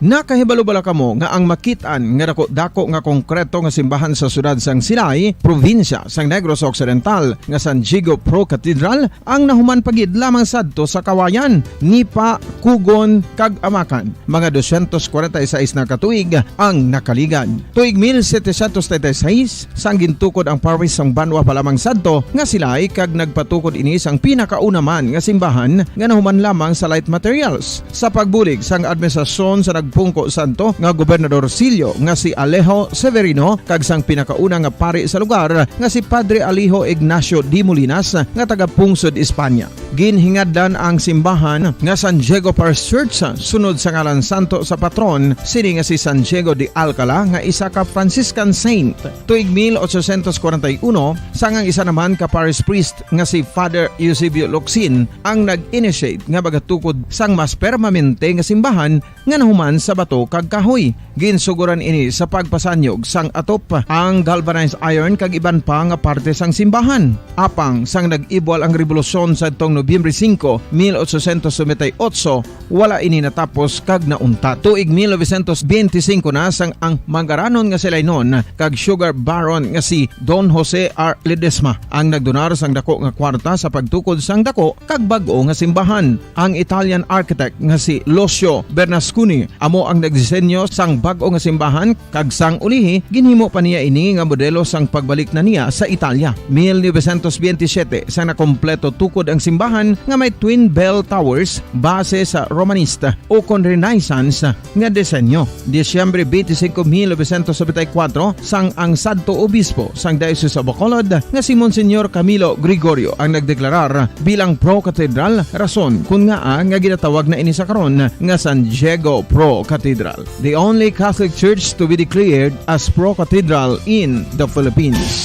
Nakahibalo bala kamo nga ang makit-an nga dako-dako nga konkreto nga simbahan sa siyudad sang Silay, probinsya sang Negros Occidental, nga San Diego Pro Cathedral, ang nahuman pa gid lamang sadto sa Kawayan, Nipa, Cogon, kag Amacan, mga dosyentos kwarenta y seis na ka tuig ang nakaligad. Tuig mil setecientos treinta y seis, sang gintukod ang parish sang banwa pa lamang sadto nga Silay, kag nagpatukod ini sang pinakauna man nga simbahan nga nahuman lamang sa light materials. Sa pagbulig sang administrasyon sa nagpungko sadto nga Gobernador Silio nga si Alejo Severino kag sang pinakauna nga pari sa lugar nga si Padre Alejo Ignacio de Molinas nga taga-pungsod Espanya. Ginhingadlan ang simbahan nga San Diego Parish Church sunod sa ngalan santo sa patron sini nga si San Diego de Alcala nga isa ka Franciscan saint. Tuig mil ochocientos kwarenta y uno, sang ang isa naman ka parish priest nga si Father Eusebio Locsin ang nag-initiate nga magatukod sang mas permanente nga simbahan nga nahuman sa bato kag kahoy. Ginsugoran ini sa pagpasanyog sang atop, ang galvanized iron kag iban pa nga parte sang simbahan. Apang sang nag-ibwal ang rebolusyon sadtong Nobyembre singko, mil ochocientos noventa y ocho, wala ini natapos kag nauntat. Tuig mil novecientos benti singko na sang ang mangaranon nga si Lainon kag sugar baron nga si Don Jose R. Ledesma ang nagdonar sang dako nga kwarta sa pagtukod sang dako kag bag-o nga simbahan. Ang Italian architect nga si Lucio Bernasconi amo ang nagdisenyo sang bag-o nga simbahan, kag sang ulihi ginhimo pa niya ini nga modelo sang pagbalik na niya sa Italia. Mil novecientos benti siyete, sang nakompleto tukod ang simbahan nga may twin bell towers base sa Romanista ukon Renaissance nga disenyo. Disyembre benti singko, mil novecientos nobenta y kuwatro, sang ang sadto obispo sang Diocese of Bacolod nga si Monsignor Camilo Gregorio ang nagdeklarar bilang pro-cathedral, rason kon ngaa nga ginatawag na ini sa karon nga San Diego Pro Cathedral, the only Catholic church to be declared as pro-cathedral in the Philippines.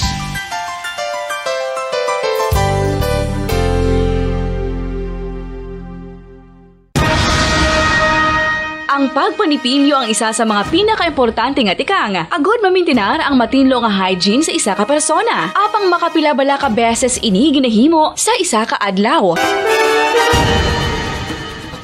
Ang pagpanipilyo ang isa sa mga pinakaimportante nga tikang agud mamintinar ang matinlo nga hygiene sa isa ka persona. Apang makapila bala ka beses ini ginahimo sa isa ka adlaw?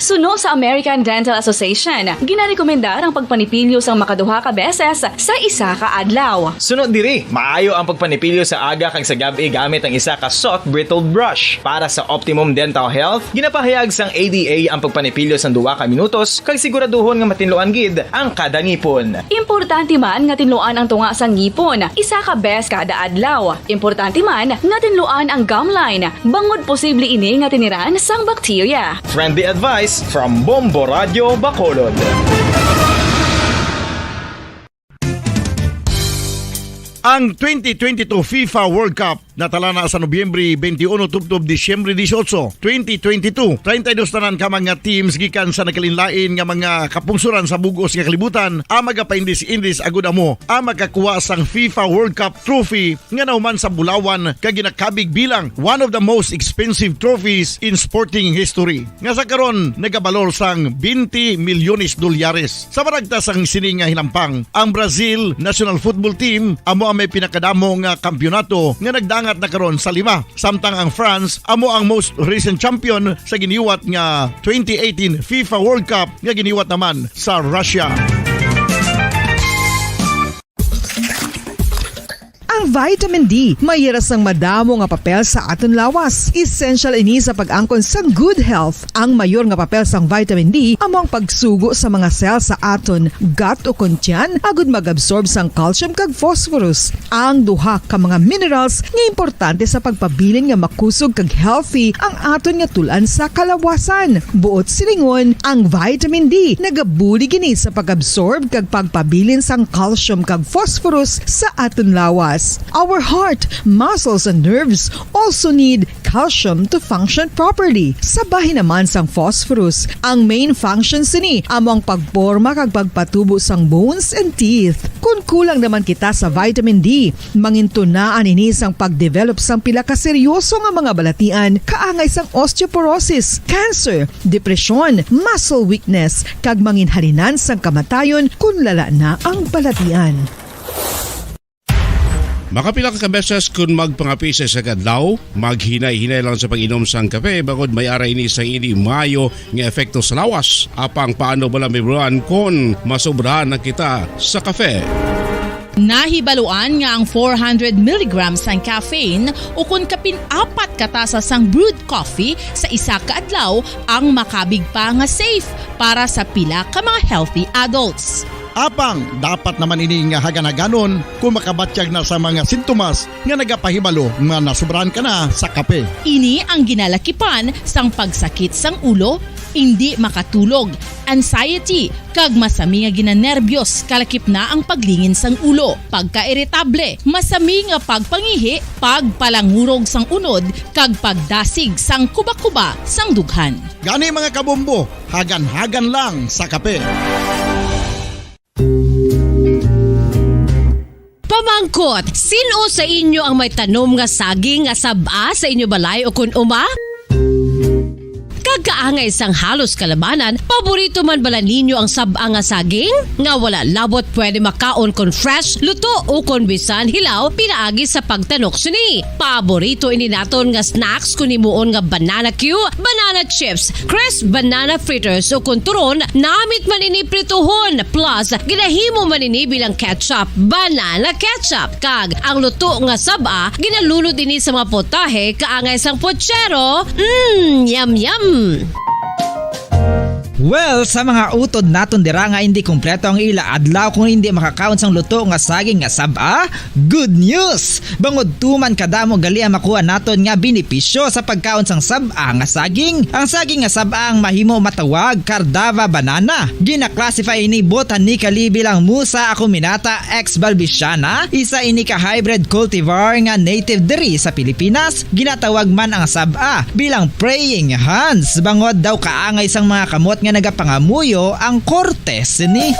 Suno sa American Dental Association, ginarekomendar ang pagpanipilyo sang makaduha ka beses sa isa ka adlaw. Suno diri, maayo ang pagpanipilyo sa aga kag sa gab-i gamit ang isa ka soft bristled brush. Para sa optimum dental health, ginapahayag sang A D A ang pagpanipilyo sang duha ka minutos kag siguraduhon nga matinluan gid ang kada ngipon. Importante man nga tinluan ang tunga sang ngipon isa ka bes kada adlaw. Importante man nga tinluan ang gum line, bangod posible ini nga tiniran sang bakterya. Friendly advice from Bombo Radio Bacolod. Ang twenty twenty-two FIFA World Cup natala na sa Nobyembre twenty-one tubtob Disyembre dieciocho, twenty twenty-two. Treinta y dos tanan ka mga teams gikan sa nagkalainlain nga mga kapungsoran sa bug-os nga kalibutan ang magapaindis-indis agud amo ang makakuha sang FIFA World Cup trophy nga nahuman sa bulawan kag ginakabig bilang one of the most expensive trophies in sporting history, nga sa karon nagabalor sang twenty milyones dolyares. Sa maragta sang sini nga hinampang, ang Brazil national football team amo ang may pinakadamo nga kampiyonato nga nagdangat na karon sa lima, samtang ang France amo ang most recent champion sa giniwat nga twenty eighteen FIFA World Cup nga giniwat naman sa Russia. Ang vitamin D may ira sang madamo nga papel sa aton lawas. Essential ini sa pag-angkon sang good health. Ang mayor nga papel sang vitamin D amo ang pagsugo sa mga cell sa aton gut ukon tiyan agud mag-absorb sang calcium kag phosphorus, ang duha ka mga minerals nga importante sa pagpabilin nga makusog kag healthy ang aton nga tul-an sa kalawasan. Buot silingon, ang vitamin D nagabulig ini sa pag-absorb kag pagpabilin sang calcium kag phosphorus sa aton lawas. Our heart, muscles, and nerves also need calcium to function properly. Sa bahin naman sang phosphorus, ang main function sini amo ang pagporma kag pagpatubo sang bones and teeth. Kon kulang naman kita sa vitamin D, mangintunaan ini sang pag-develop sang pila ka seryoso nga mga balatian, kaangay sang osteoporosis, cancer, depresyon, muscle weakness, kag manginhalinan sang kamatayon kon lala na ang balatian. Makapila ka beses kon magpangape sa isa ka adlaw, maghinay-hinay lang sa pag-inom sang kape, bangod may ara ini sa hindi maayo nga epekto sa lawas. Apang paano bala, Ma'am Ron, kon masobrahan na kita sa kape? Nahibaluan nga ang four hundred milligrams sang caffeine ukon kapin apat ka tasa sang brewed coffee sa isa ka adlaw ang makabig pa nga safe para sa pila ka mga healthy adults. Apang dapat naman ini nga hagan-haganon kon makabatyag na sa mga sintomas nga nagapahibalo nga nasobrahan ka na sa kape. Ini ang ginalakipan sang pagsakit sang ulo, indi makatulog, anxiety, kag masami nga ginanerbyos, kalakip na ang paglingin sang ulo, pagkairitable, masami nga pagpangihi, pagpalangurog sang unod, kag pagdasig sang kubakuba sang dughan. Gani, mga kabombo, hagan-hagan lang sa kape. Pamangkot, sin-o sa inyo ang may tanom nga saging nga sab-a sa inyo balay ukon uma? Kag kaangay sang halos kalabanan, paborito man bala ninyo ang sab-a nga saging? Nga wala labot pwede makaon kon fresh, luto, ukon bisan hilaw pinaagi sa pagtanok sini. Paborito ini naton nga snacks kon himuon nga banana cue, banana chips, crisp banana fritters, ukon turon, namit man ini prituhon, plus ginahimo man ini bilang ketchup, banana ketchup, kag ang luto nga sab-a ginalunod ini sa mga potahe kaangay sang pochero. Mm, yum, yum. Well, sa mga utod naton dira nga hindi kompleto ang ila adlaw kung hindi makakaon sang luto nga saging nga sab-a, good news! Bangod tuman kadamo gali ang makuha naton nga benepisyo sa pagkaon sang sab-a nga saging. Ang saging nga sab-a ang mahimo matawag Cardava banana. Gina-classify ini botanically bilang Musa acuminata ex balbisiana, isa ini ka hybrid cultivar nga native diri sa Pilipinas. Ginatawag man ang sab-a bilang praying hands, bangod daw kaangay sang mga kamot nga nagapangamuyo ang korte sini.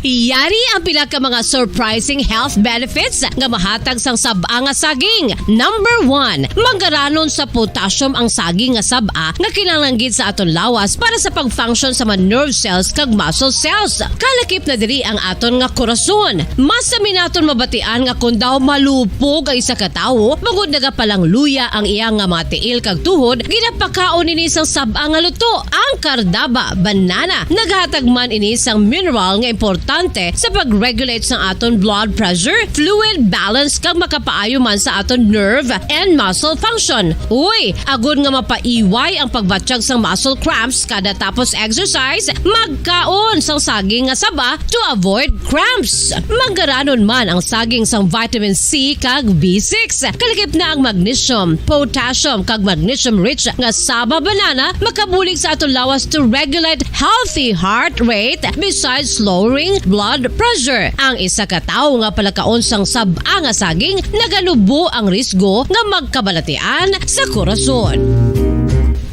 Yari ang pila ka mga surprising health benefits nga mahatag sang sab-a nga saging. Number one, manggaranon sa potassium ang saging nga sab-a nga kinahanglan gid sa aton lawas para sa pag-function sa mga nerve cells kag muscle cells. Kalakip na diri ang aton nga korason. Mas sami naton mabatian nga kon daw malupog ang isa ka tawo, bangod nagapalangluya ang iya nga mga tiil kag tuhod, ginapakaon ini sang sab-a nga luto. Ang kardaba, banana, naghatag man ini sang mineral nga importante sa pag-regulate sang aton blood pressure, fluid balance, kag makapaayo man sa aton nerve and muscle function. Uy, agod nga mapaiway ang pagbatyag sang muscle cramps kada tapos exercise, magkaon sang saging nga saba to avoid cramps. Manggaranon man ang saging sang vitamin C kag B six. Kalakip na ang magnesium, potassium, kag magnesium-rich nga saba banana makabulig sa aton lawas to regulate healthy heart rate besides lowering blood pressure. Ang isa ka tawo nga palakaon sang sab-a nga saging naganubo ang risgo nga magkabalatian sa korason.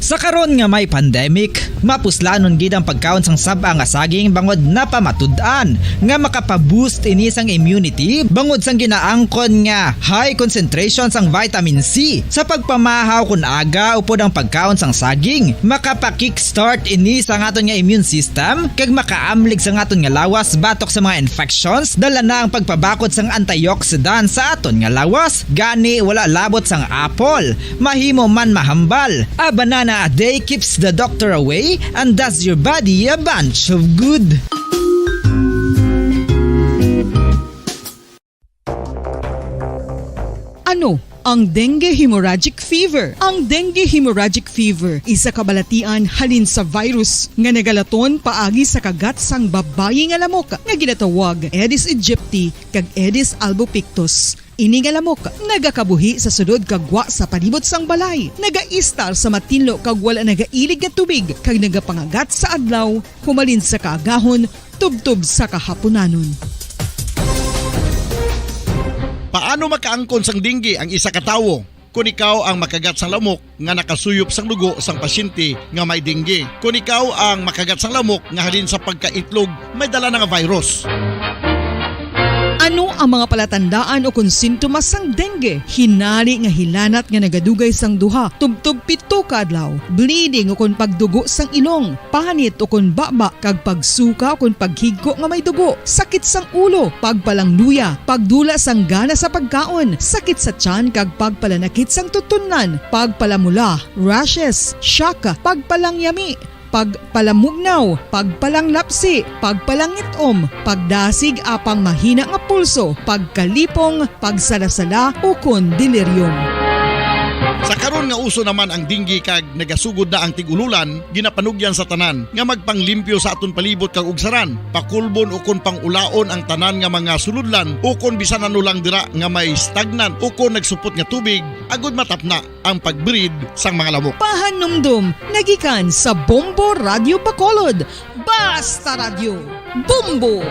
Sa karon nga may pandemic, mapuslanon gid ang pagkaon sang sab-a nga saging bangod napamatud-an nga makapa-boost ini sang immunity bangod sang ginaangkon nga high concentration sang vitamin C. Sa pagpamahaw kon aga upod ang pagkaon sang saging, makapa-kickstart ini sa aton nga immune system kag makaamlig sa aton nga lawas batok sa mga infections, dala na ang pagpabakod sang antioxidant sa aton nga lawas. Gani, wala labot sang apple, mahimo man mahambal. A banana a day keeps the doctor away and does your body a bunch of good. Ano ang dengue hemorrhagic fever? Ang dengue hemorrhagic fever isa ka balatian halin sa virus nga nagalaton paagi sa kagat sang babayi nga lamok nga ginatawag Aedes aegypti kag Aedes albopictus. Ini nga lamok nagakabuhi sa sulod kag gwa sa palibot sang balay, nagaistar sa matinlo kag wala nagailig nga tubig, kag nagapangagat sa adlaw humalin sa kaagahon tubtob sa kahapunanon. Paano makaangkon sang dengue ang isa ka tawo? Kon ikaw ang makagat sang lamok nga nakasuyop sang dugo sang pasyente nga may dengue, kon ikaw ang makagat sang lamok nga halin sa pagkaitlog may dala na nga virus. Ano ang mga palatandaan ukon sintomas sang dengue? Hinari nga hilanat nga nagadugay sang duha tubtob pito ka adlaw, bleeding ukon pagdugo sang ilong, panit ukon baba, kag pagsuka ukon paghigko nga may dugo, sakit sang ulo, pagpalangluya, pagdula sang gana sa pagkaon, sakit sa tiyan kag pagpalanakit sang tutunlan, pagpalamula, rashes, shock, pagpalangyami, pagpalamugnaw, pagpalanglapsi, pagpalangit-om, pagdasig apang mahina nga pulso, pagkalipong, pagsalasala, ukon delirium. Sa karon nga uso naman ang dengue kag nagasugod na ang tig-ululan, ginapanugyan sa tanan nga magpanglimpyo sa aton palibot kag ugsaran, pakulbon ukon pang-ulaon ang tanan nga mga sulodlan, ukon bisan ano lang dira nga may stagnant ukon nagsupot nga tubig, agud matapna ang pag-breed sang mga lamok. Pahanumdom nga gikan sa Bombo Radyo Bacolod. Basta Radyo, Bombo!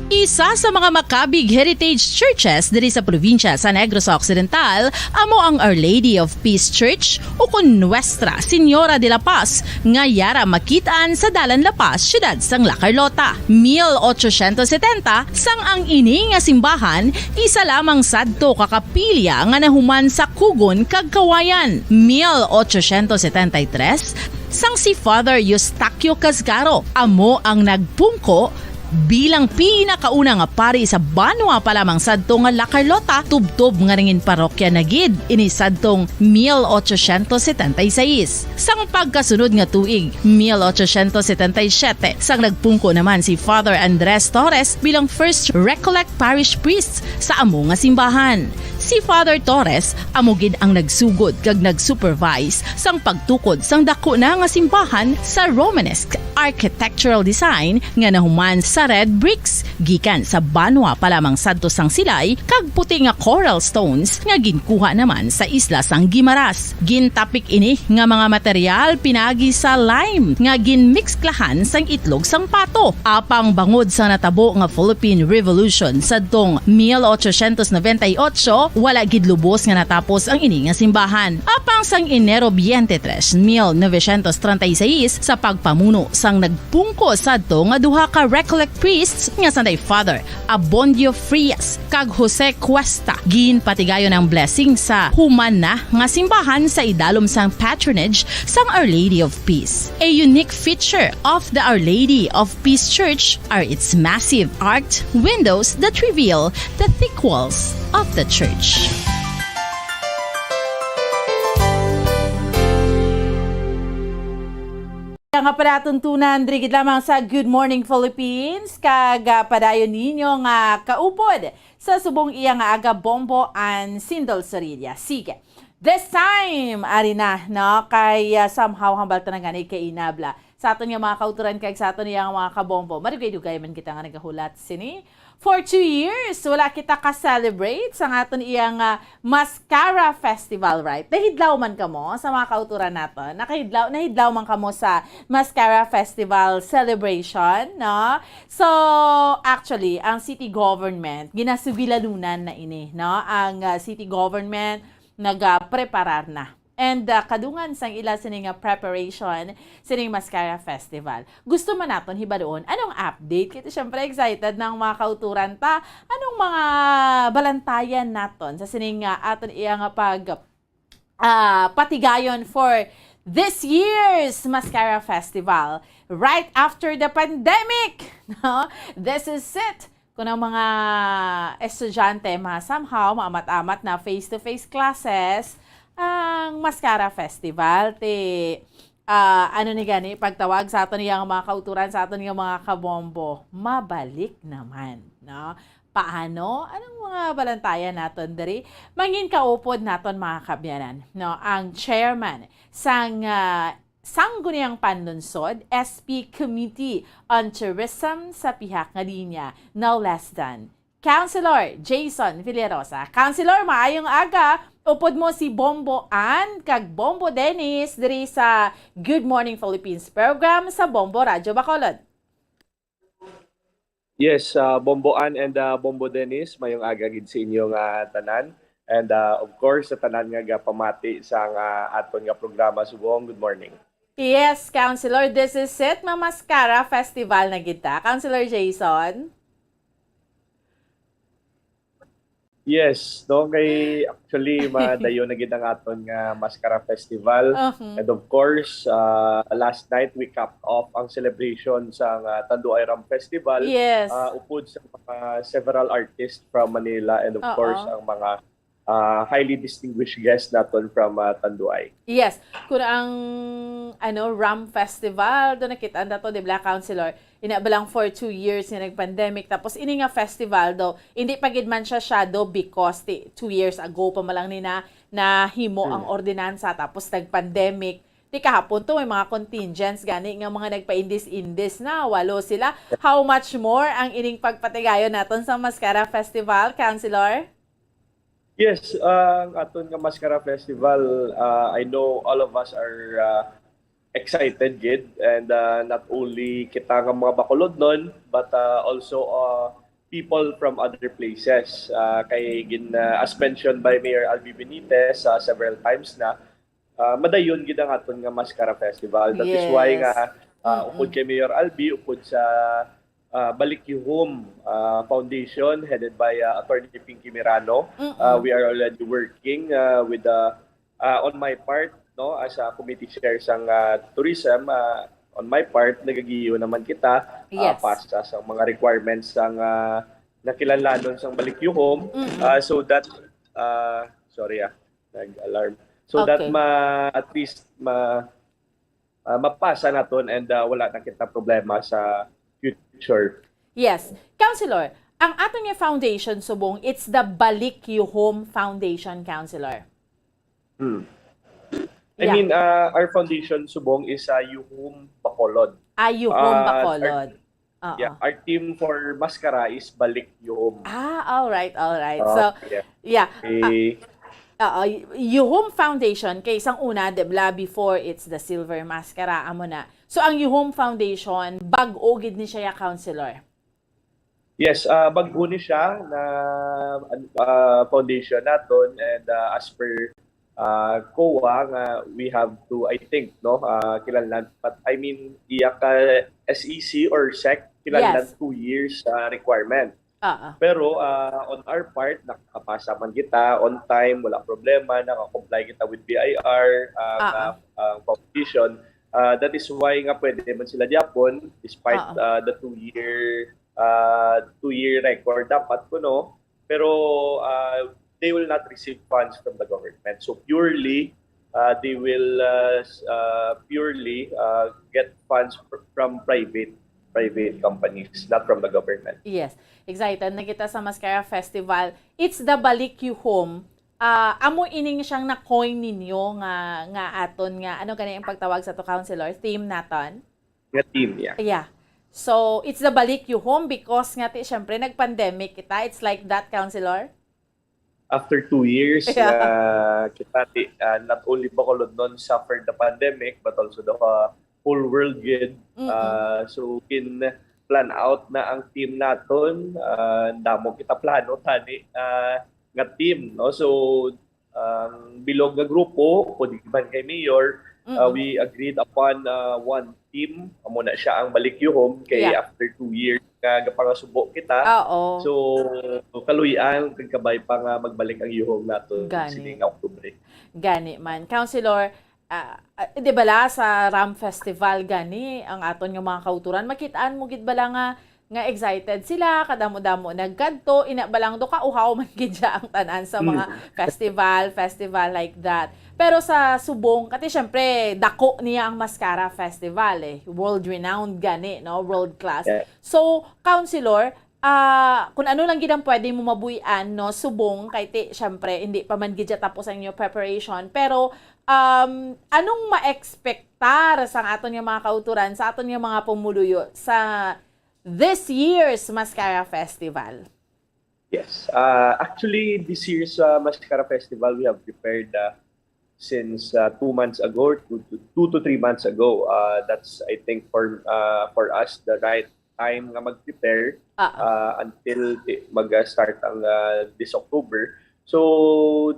Isa sa mga Macabig Heritage Churches diri sa probinsya sa Negros Occidental amo ang Our Lady of Peace Church, ukon Nuestra Señora de la Paz, nga yara makit-an sa Dalan La Paz, siyudad sang La Carlota. Mil ochocientos setenta, sang ang ini nga simbahan isa lamang sadto ka kapilya nga nahuman sa kugon kag kawayan. Mil ochocientos setenta y tres, sang si Father Eustaquio Casgaro amo ang nagpungko bilang pinakauna nga pari sa banwa pa lamang sadto nga La Carlota, tubtob nga nangin parokya na gid ini sadtong mil ochocientos setenta y seis. Sang pagkasunod nga tuig, mil ochocientos setenta y siete, sang nagpungko naman si Father Andres Torres bilang First Recollect Parish Priest sa amo nga simbahan. Si Father Torres amo gid ang nagsugod kag nag-supervise sang pagtukod sang dako na nga simbahan sa Romanesque architectural design nga nahuman sa red bricks gikan sa banwa pa lamang sadto sang Silay kag puti nga coral stones nga ginkuha naman sa isla sang Guimaras. Gintapik ini nga mga material pinagi sa lime nga ginmixklahan sang itlog sang pato. Apang bangod sa natabo nga Philippine Revolution sadtong mil ochocientos noventa y ocho, wala gid lubos nga natapos ang ini nga simbahan. Apang sang Enero twenty-three, mil novecientos treinta y seis, sa pagpamuno sang nagpungko sadto nga duha ka Recollect priests nga sanday Father Abondio Frias kag Jose Cuesta, ginpatigayon ang blessing sa human na nga simbahan sa idalom sang patronage sang Our Lady of Peace. A unique feature of the Our Lady of Peace Church are its massive arched windows that reveal the thick walls of the church. Nga palatuntunan, diri gid lamang sa Good Morning Philippines, kag, ah, padayon ninyo nga kaupod sa subong iya nga aga, Bombo Ann Sindol Sorilla. Sige. This time, ari na, no? Kay, ah, somehow, hambal ta na gani kay inabla sa aton nga mga kauturan kag sa aton nga mga kabombo. Madugay-dugay man kita nga nagahulat sini. For two years, wala kita ka-celebrate sa aton iyang, ah, Mascara Festival, right? Nahidlaw man kamo sa mga kauturan naton. Nakahidlaw, nahidlaw man kamo sa Mascara Festival celebration, no? So, actually, ang city government, ginasugilanunan na ini, no? Ang, ah, city government nagapreparar na. And, ah, kadungan sang ila sini nga preparation sining Mascara Festival. Gusto man naton hibaluon anong update. Kay syempre excited na ang mga kauturan ta. Anong mga balantayan naton sa sining, ah, aton iya nga pag, ah, patigayon for this year's Mascara Festival right after the pandemic? No? This is it. Kung ang mga estudyante ma-, somehow maamat-amat na face-to-face classes, ang Mascara Festival, ti, ah, ano ni gani, pagtawag sa aton nga mga kauturan, sa aton nga mga kabombo, mabalik naman, no? Paano? Anong mga balantayan naton diri? Mangin kaupod naton, mga kaabyanan, no? Ang chairman sang, ah, Sangguniang Panlungsod, S P Committee on Tourism sa pihak nga linya, no less than Councilor Jason Villarosa. Councilor, maayong aga. Upod mo si Bombo Ann kag Bombo Dennis diri sa Good Morning Philippines program sa Bombo Radyo Bacolod. Yes, ah, Bombo Ann and, ah, Bombo Dennis, mayong aga gid sa inyo nga tanan. And, ah, of course, sa tanan nga gapamati sa nga aton nga programa subong, good morning. Yes, Councilor, this is it. Mamaskara Festival na gid ta. Councilor Jason? Yes, no, kay actually madayon na gid ang aton nga Mascara Festival. Uh-huh. And of course, ah, last night we capped off ang celebration sa nga Tanduay Ram Festival. Yes. Ah, upod sa mga several artists from Manila and of Oo. course ang mga, ah, highly distinguished guests naton from, ah, Tanduay. Yes, kung ang, ano, Ram Festival, do nakita nato, di ba, Councilor? Ina ba lang for two years nga nag-pandemic. Tapos ini nga festival do, hindi pa gid man siya shadow because ti-, two years ago pa man lang ni na nahimo ang Hmm. ordinansa, tapos nag-pandemic. Ti kahapon to, may mga contingents gani nga mga nagpaindis-indis na, walo sila. How much more ang ining pagpatigayon naton sa Mascara Festival, Councilor? Yes, ang aton nga Mascara Festival, ah, I know all of us are, ah, excited gid, and, ah, not only kita nga mga Bacolodnon, but, ah, also, ah, people from other places. Ah, kay gin-, ah, as mentioned by Mayor Albi Benitez, ah, several times na, ah, madayon gid ang aton nga Mascara Festival. That is why Yes. nga, ah, Mm-mm. upod kay Mayor Albi, upod sa, ah, Balik You Home, ah, Foundation headed by, ah, Attorney Pinky Mirano, Mm-mm. ah, we are already working, ah, with the, ah, on my part, no, as a committee chair sang, ah, tourism, ah, on my part, nagagiyo naman kita, ah, Yes. pasa sa mga requirements sang, ah, nakilanlanon sang Balik You Home, Mm-mm. ah, so that, ah, sorry, ah, nag-alarm. So that Okay. ma-, at least ma-, ah, mapasa naton and, ah, wala na kita problema sa future. Yes. Councilor, ang aton nga foundation subong, it's the Balik You Home Foundation, Councilor. Hmm. I Yeah. mean, ah, our foundation subong is, ah, You Home Bacolod. Ah, Yuhom Ah, Bacolod. Our, Oo. Yeah, our team for Mascara is Balik Yuhom. Ah, all right, all right. So, yeah. Yeah. Eh, Oo, y- Yuhom Foundation, kay sang una, di ba, before it's the Silver Mascara, amo na. So, ang Yuhom Foundation, bag-o gid ni siya, ya, Councilor? Yes, ah, bag-o ni siya na, ah, foundation naton, and, ah, as per, ah, COA nga we have to, I think, no, ah, kinahanglan, but I mean, iya ka S E C or sec, kinahanglan Yes. two years, ah, requirement. Oo. Pero, ah, on our part, nakapasa man kita on time, wala problema, naka-comply kita with B I R, ah, Oo. ah, ah, competition. Ah, that is why nga pwede man sila gyapon, despite, Oo. ah, the two-year, ah, two-year record dapat kuno. Pero, ah, they will not receive funds from the government. So purely, ah, they will, ah, s- ah, purely, ah, get funds fr- from private private companies, not from the government. Yes. Excited na kita sa Mascara Festival. It's the Balik Yuhom. Ah, amo ining siyang na-coin ninyo nga, nga aton nga, ano gani ang pagtawag sa to, Councilor? Theme naton? Nga theme, yeah. Yeah. So, it's the Balik Yuhom because nga ti, syempre, nag-pandemic kita. It's like that, Councilor? After two years, Yeah. ah, kita ti, ah, not only Bacolodnon suffered the pandemic, but also the, ah, whole world gid. Mm-mm. Ah, so, gin-plan out na ang team naton. Ah, damo kita plano tani, ah, nga team, no? So, ang bilog nga grupo, upod man kay Mayor, ah, Mm-mm. we agreed upon, ah, one team. Amo na siya ang Balik Yuhom kay Yeah. after two years nga gapangasubo kita. Oo. So, kaluy-an kag kabay pa nga magbalik ang Yuhom nato Gani. sining Oktubre. Gani man. Councilor, ah, ah, di bala sa Ram Festival gani, ang aton nga mga kauturan, makitaan mo gid bala nga, nga excited sila, kadamo-damo nagkadto, ina ba lang do ka uhaw man gid siya ang tanan sa mga Mm. festival, festival like that. Pero sa subong, kati syempre, dako niya ang Mascara Festival eh. World-renowned gani, no? World class. Yeah. So, Councilor, ah, kung ano lang gid ang pwede mo mabuy-an, no? Subong, kay ti, syempre, hindi pa man gid siya tapos ang inyong preparation. Pero, um, anong ma-expectar sa aton nga mga kauturan, sa aton nga mga pumuluyo sa this year's Mascara Festival? Yes. Uh, actually, this year's uh, Mascara Festival, we have prepared uh, since uh, two months ago, two to, two to three months ago. Uh, that's, I think, for uh, for us, the right time nga mag-prepare Ah, ah. uh, until i- mag-start ang uh, this October. So,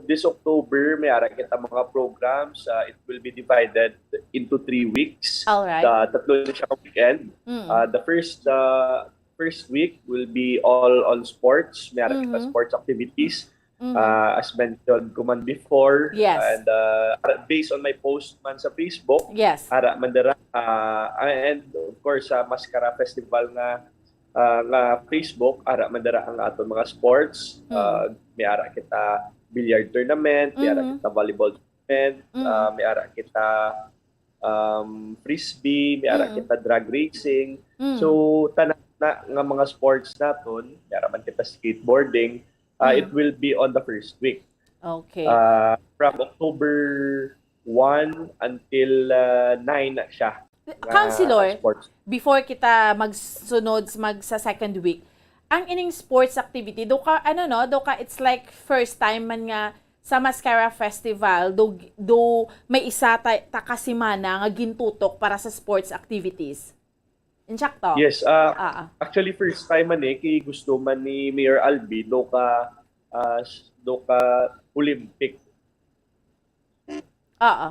this October, may ara kita mga programs. Uh, it will be divided into three weeks. All right. Uh, tatlo na siya ka weekend. Mm. Uh, the first uh, first week will be all on sports. May ara kita Mhm. sports activities. Mhm. Uh, as mentioned ko man before, Yes. and uh, based on my post man sa Facebook, Yes. ara man dira, uh, and of course sa Mascara Festival nga uh, nga Facebook, ara man dira ang aton mga sports. Mm. Uh, may ara kita billiard tournament, may ara Mhm. kita volleyball tournament, Mm. uh, may ara kita um, frisbee, may ara Mm. kita drag racing. Mm. So, tanan na nga mga sports naton, may ara man kita skateboarding, uh, Mm. it will be on the first week. Okay. Uh, from October one until uh, nine na siya. Nga Councilor, sports. Before kita magsunod s- mag sa second week, ang ining sports activity, do ka, ano no, do ka, it's like first time man nga sa Mascara Festival, do, do may isa ta, ta ka semana nga gintutok para sa sports activities. Insakto? Yes, ah, Ah, ah. actually first time man eh, kay gusto man ni Mayor Albi, do ka, ah, s- do ka Olympic. Oo.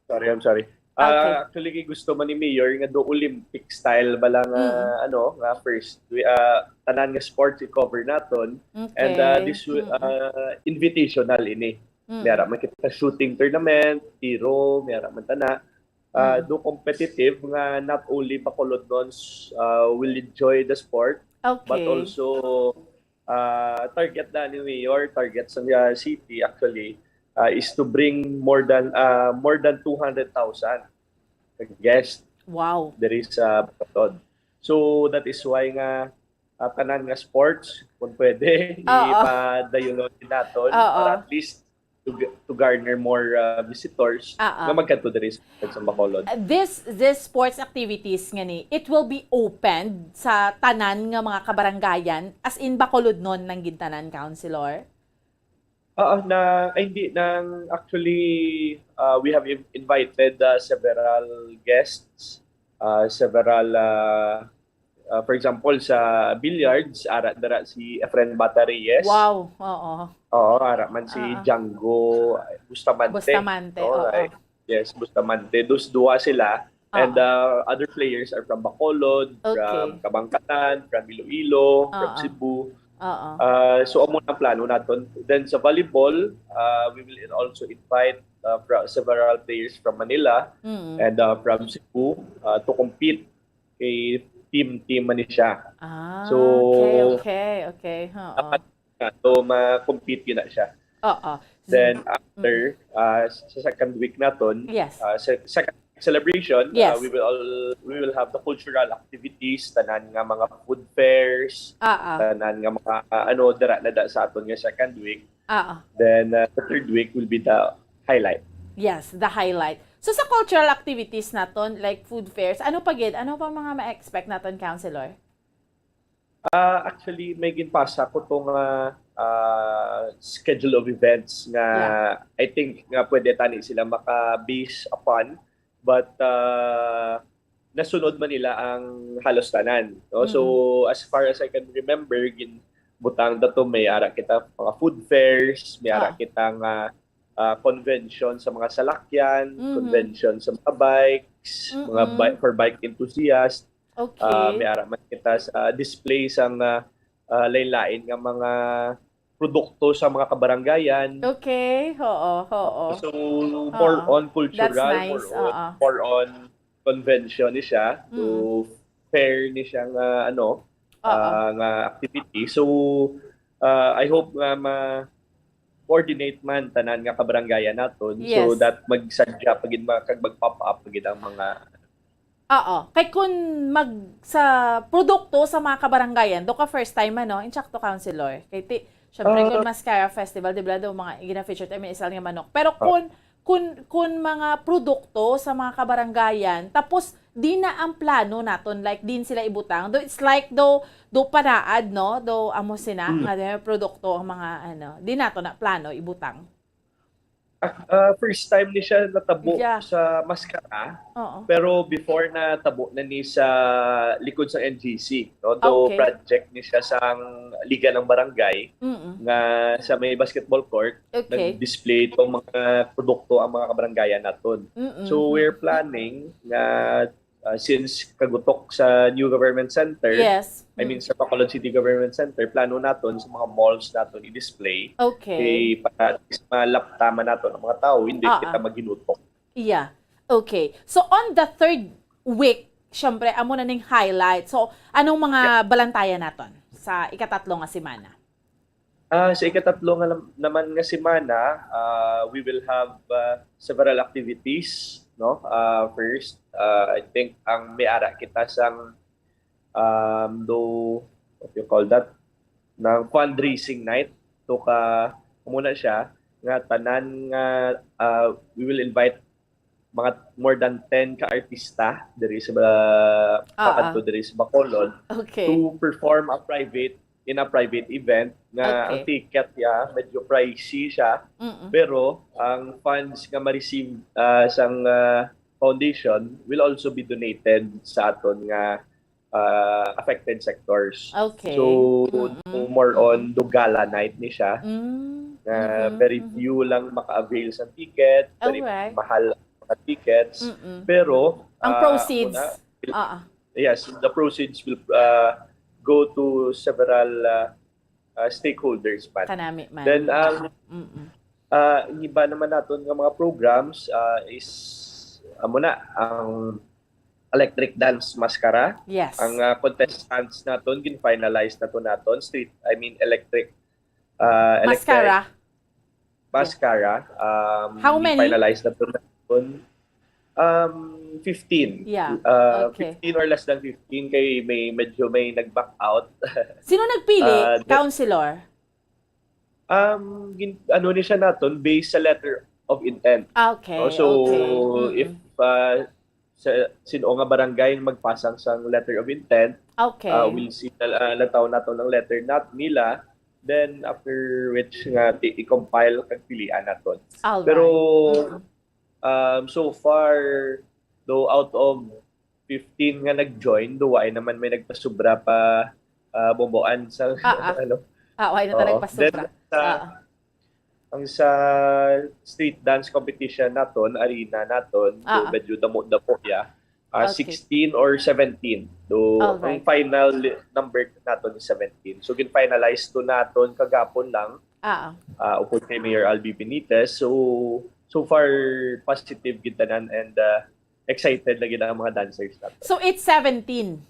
Sorry, I'm sorry. Ah, Okay. actually, kay gusto man ni Mayor nga do Olympic style ba lang, ah, Mm. ano, nga first, wi- ah, tanan nga sports i-cover naton. And ah, Okay. this wi- Mm. ah, invitational ini. Mm. May ara man kita shooting tournament, tiro, may ara man tana. Ah, Mm. do competitive nga not only Bacolodnons ah, will enjoy the sport, but Okay. also uh, target na ni Mayor, target sa uh, city actually, uh, is to bring more than uh, more than two hundred thousand guests Wow. diri sa Bacolod. So that is why nga uh, tanan nga sports kung pwede Oo. ipadayon naton Oo. para at least to g- to garner more uh, visitors Ah, ah. nga magkadto diri sa, sa Bacolod. This this sports activities nga ni, it will be opened sa tanan nga mga kabarangayan, as in Bacolodnon nang gintanan, Councilor? Oo, na ay, hindi nang actually uh, we have in- invited uh, several guests, uh, several uh, uh, for example sa billiards, ara dira si Efren Bata Reyes. Wow, oo. Oo, ara man si Ah. Django Bustamante. Bustamante, Oo, oo. right. Yes, Bustamante. Those duwa sila. And Oo. uh, other players are from Bacolod, Okay. from Kabangkanan, from Iloilo, from Oo. Cebu. Oo. Uh, so amo ang plano naton. Then sa volleyball, uh, we will also invite uh, fra- several players from Manila Mm. and uh, from Cebu uh, to compete. Kay team-team man ni siya. Ah, So, okay, okay, okay. Oo. Dapat nga, so ma-compete yun na siya. Oo. Then after, uh, sa second week naton, Yes. uh, sa second celebration, Yes. uh, we will all, we will have the cultural activities, tanan nga mga food fairs, Oo. tanan nga mga uh, ano dira na da sa aton nga second week. Oo. Then uh, the third week will be the highlight. Yes, the highlight. So sa cultural activities naton, like food fairs, ano pa gid? Ano pa mga ma-expect naton, Councilor? Ah, actually, may ginpasa ko to nga ah, schedule of events nga Yeah. I think nga pwede tani sila maka-base upon, but ah, nasunod man nila ang halos tanan, no? So, Mm. as far as I can remember, ginbutang dato may ara kita mga food fairs, may ara Ah. kita nga ah, convention sa mga salakyan, Mhm. convention sa mga bikes, mga Mm-mm. bike for bike enthusiast, ah, Okay. may ara man kita sa display sang ah, ah, lain-lain nga mga produkto sa mga kabarangayan. Okay, oo, oo. So more Oo. on cultural, That's nice, more on, oo. more on convention ni siya. So Mm. fair ni siya nga ano, Oo. ah, nga activity. So ah, I hope nga ma coordinate man tanan nga kabarangayan naton so Yes. that magsadya pa gid ma- kag mag-pop up pa gid ang mga Oo. Kay kun mag sa produkto sa mga kabarangayan, do ka first time man, no? Insakto, Councilor. Kay ti, syempre, Ah. kun Mascara Festival, di ba, do mga gina-feature time, may isal nga manok. Pero Ah. kun kun kun mga produkto sa mga kabarangayan, tapos di na ang plano naton, like din sila ibutang, do it's like do do panaad, no? Do amo sina Mm. nga may produkto ang mga ano, di nato na plano ibutang. Ah, ah, first time ni siya natabo Yeah. sa Mascara. Oo. Pero before natabo na ni sa likod sa N G C, no? Though Okay. project ni siya sang Liga ng Barangay Mm. nga sa may basketball court, Okay. nag-display itong mga produkto ang mga kabarangayan naton. Mm-mm. So we're planning nga ah, since kagutok sa new government center, Yes. I mean sa Bacolod City Government Center, plano naton sa mga malls naton i-display. Okay. Kay para at least malaptaman naton ang mga tao, hindi Ah, kita ah. maginutok. Yeah. Okay. So on the third week, syempre, amo na ning highlight. So, anong mga balantayan naton sa ikatatlo nga semana? Ah, sa ikatatlo nga lam- naman nga semana, ah, we will have ah, several activities, no? Ah, first, ah, I think ang may ara kita sang um, do what you call that, ng fundraising night. To ka muna siya nga tanan nga ah, we will invite mga more than ten ka artista diri sa ba- Ah, pakanto diri sa Bacolod Okay. to perform a private in a private event nga ang Okay. ticket ya medyo pricey siya, Mm-mm. pero ang funds nga ma-receive ah, sang ah, foundation will also be donated sa aton nga ah, affected sectors. Okay. So, Mm-mm. more on do gala night ni siya. Mm, Na mhm, very mhm. few lang maka-avail sa ticket, very Alright. mahal ang mga tickets. Mm-mm. Pero Ang ah, proceeds. Una, Ah, ah. Yes, the proceeds will uh, go to several uh, uh, stakeholders pa. Kanami man. Then ang Mm-mm. uh, ang iba naman naton nga mga programs uh, is amo na ang Electric Dance Mascara. Yes. Ang uh, contestants naton gin-finalize na to naton street I mean electric uh, electric Mascara. Mascara. Um, How many? Finalize na to naton. Um, fifteen. Yeah. Uh, Okay. fifteen or less than fifteen kay may medyo may nag-back out. Sino nagpili? Ah, the- Councilor? Um, gin-, ano ni siya naton, based sa letter of intent. Ah, okay, No? So, okay. Mm-mm. if uh, sa sino nga barangay ang magpasang sang letter of intent, Okay. uh, we'll see na uh, lataw nato ng letter nat nila, then after which nga i- i-compile kag pilian naton. All Pero right. Mm-mm. um, so far, though out of fifteen nga nag-join, duwa ay naman may nagpasubra pa uh, bumbuan sa Ah, ah. ano. Ah, why na tayo Oo. Then nagpasubra? sa Ah, ang sa street dance competition naton, arena naton, do Ah. medyo damo-damo ya. Ah, Okay. sixteen or seventeen. Do All ang right. final li- number naton is seventeen. So gin-finalize to naton kagapon lang Ah, ah, upod kay Mayor Albi Benitez. So so far positive gid tanan and uh, excited lagi na ang mga dancers naton. so it's seventeen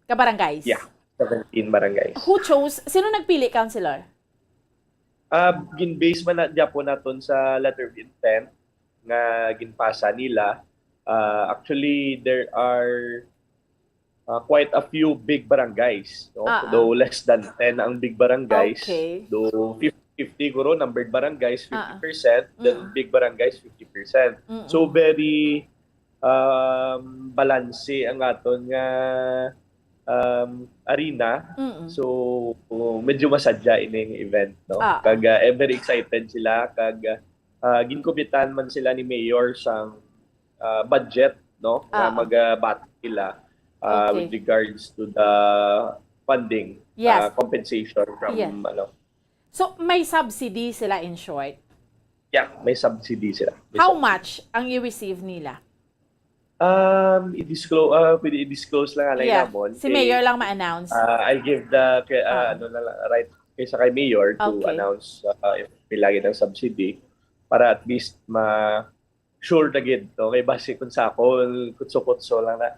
ka barangays? Yeah, seventeen barangays. Who chose? Sino nagpili, Councilor? Ah, gin-base man na gyapon naton sa letter of intent nga ginpasa nila. Ah, actually, there are ah, quite a few big barangays, no? Ah, ah. Though less than ten ang big barangays, Okay. though fifty, fifty guro numbered barangays, Ah, ah. fifty percent, then Mm. big barangays, fifty percent. Mm-mm. So very um balanse ang aton nga um arena. Mm-mm. So medyo masadya ining event, no? Ah, ah. Kag uh, eh, very excited sila kag uh, ginkumitan man sila ni Mayor sang uh, budget, no? Nga Ah, ah. magabati sila uh, Okay. with regards to the funding, Yes. uh, compensation from Yes. ano. So may subsidy sila, in short? Yeah, may subsidy sila. May How subsidy. Much ang i-receive nila? Um, i-disclose, uh, pwede i-disclose lang alay Yeah. namon. Si Kay, Mayor lang ma-announce. uh, I'll give the kay, uh, Ah. ano na lang, right kaysa kay Mayor to Okay. announce uh, if pila gid ang subsidy para at least ma sure na gid, no? Kay basi kung sa ako, kutso-kutso lang na.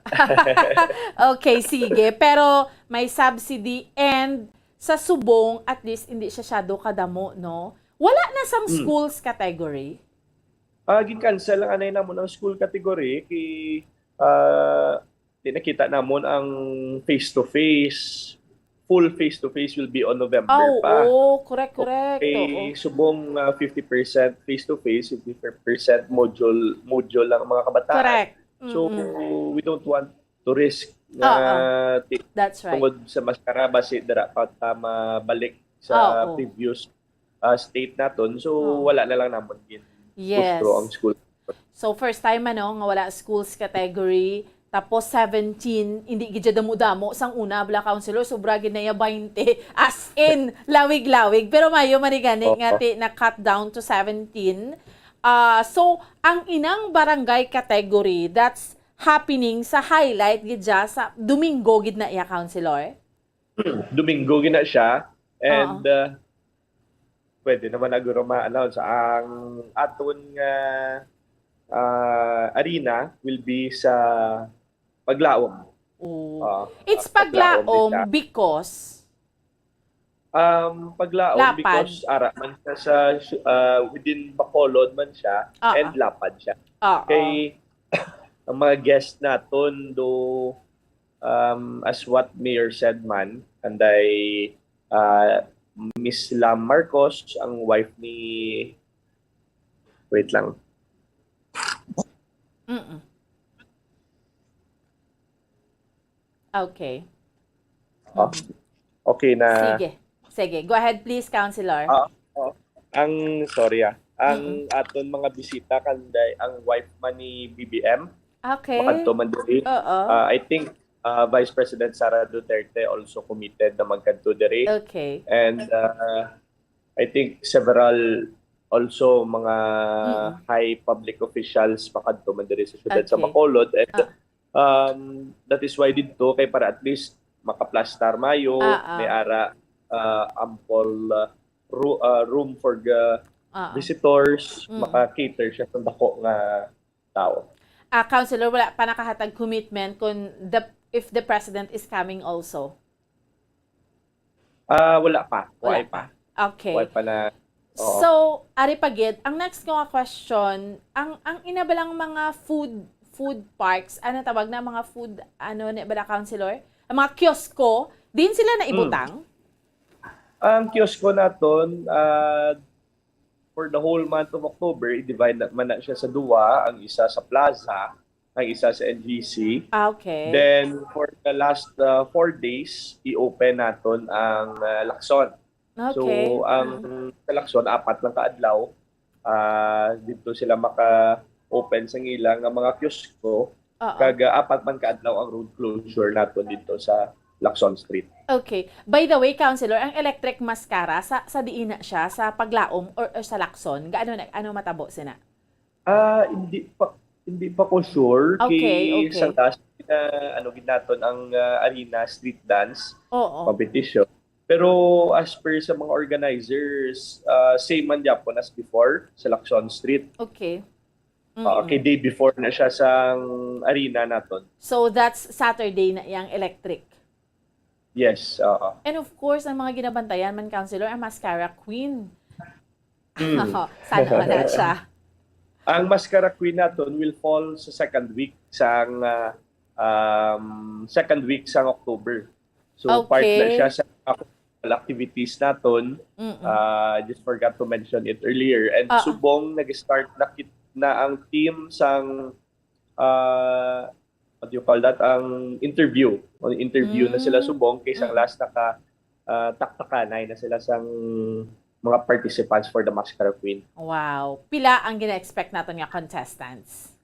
Okay, sige. Pero may subsidy and sa subong, at least, hindi siya syado kadamo, no? Wala na sang Mm. schools category? Ah, gin-cancel lang anay namon ang school category kay ah, di nakita namon ang face-to-face. Full face-to-face will be on November Oh, pa. Oh, correct, correct. Kay Oo. Subong na fifty percent face-to-face, fifty percent module module lang ang mga kabataan. Correct. So, Mm-mm. we don't want to risk na Oo. ti- That's right. Tungod sa maskara, basi dira pa ta mabalik sa Oo. previous ah, state naton. So, Oo. Wala na lang namon gin Yes. Gusto ang school. So, first time, ano, nga wala schools category, tapos seventeen, hindi gid siya damo-damo sang una, bala, Councilor, sobra gid na iya twenty. As in, lawig-lawig. Pero mayo man ni gani nga Oo. ti na-cut down to seventeen. Ah, so, ang inang barangay category, that's happening sa highlight gid siya sa Domingo gid na iya, Councilor? Domingo gina siya. And Oo. uh, pwede naman na guro ma-announce ang aton nga ah, arena will be sa Paglaom. Oh. Ah, It's Paglaom Paglaom din siya. Because Um, Paglaom Lapad. Because ara man siya sa uh, within Bacolod man siya Ah, and ah. Lapad siya. Oo. Kay ang mga guest naton do um, as what Mayor said man, anday uh, Miss Lam Marcos, ang wife ni wait lang. Mm-mm. Okay. Oh, okay na. Sige. Sige. Go ahead, please, Councilor. Ah, oh. Ang, sorry ah. Ang aton mga bisita kanday ang wife man ni B B M. Okay. Makadto man diri. Oo. Ah, I think ah, Vice President Sara Duterte also committed na magkadto diri. Okay. And ah, I think several also mga Mm-mm. high public officials makadto man diri sa syudad sa Okay. Bacolod. And Ah. um, that is why didto kay para at least makaplastar mayo, Ah, ah. may ara ah, ample ah, ru- ah, room for the Ah, ah. visitors, Mm. maka-cater siya sa dako nga tao. Ah, Councilor, wala pa nakahatag commitment kung the, if the president is coming also? Ah, wala pa. Wala Wala pa. Okay. Wala pa na. Oo. So, ari pa gid, ang next ko nga question, ang ang ina ba lang mga food food parks, ano tawag na, mga food, ano ni bala, Councilor? Ang mga kiosko, din sila na Mm. ibutang? Ang kiosko naton, ah, for the whole month of October, i-divide na, man na siya sa duwa, ang isa sa plaza, ang isa sa N G C. Ah, okay. Then, for the last uh, four days, i-open naton ang uh, Lacson. So, Okay. ang sa Lacson, apat lang ka adlaw, ah, dito sila maka-open sa ila nga mga kiosko, Oo. kag ah, apat man ka adlaw ang road closure naton dito sa Lacson Street. Okay. By the way, Councilor, ang Electric Mascara, sa sa diin na siya? Sa Paglaom or, or sa Lacson? Gaano na, ano matabo sina? Ah, hindi pa hindi pa ko sure. Okay, Kay okay. Sa last na ano gid naton ang ah, arena street dance Oo. competition. Pero as per sa mga organizers, ah, same man gyapon as before sa Lacson Street. Okay. Ah, Mm-mm. kay day before na siya sa arena naton. So that's Saturday na yang Electric. Yes, oo. And of course, ang mga ginabantayan man, Councilor, ang Mascara Queen. Hmm. Sana wala siya. Ang Mascara Queen naton will fall sa second week sang ah, um, second week sang October. So part na Okay. siya sa cultural activities naton. Mm-mm. Uh, just forgot to mention it earlier. And Ah, ah. Subong nag-start na kit na ang team sang uh, what do you call that? Ang interview. Ang interview na sila Mm. Subong kay sang Mm. last naka uh, taktakanay na sila sang mga participants for the Mascara Queen. Wow. Pila ang gina-expect naton nga contestants?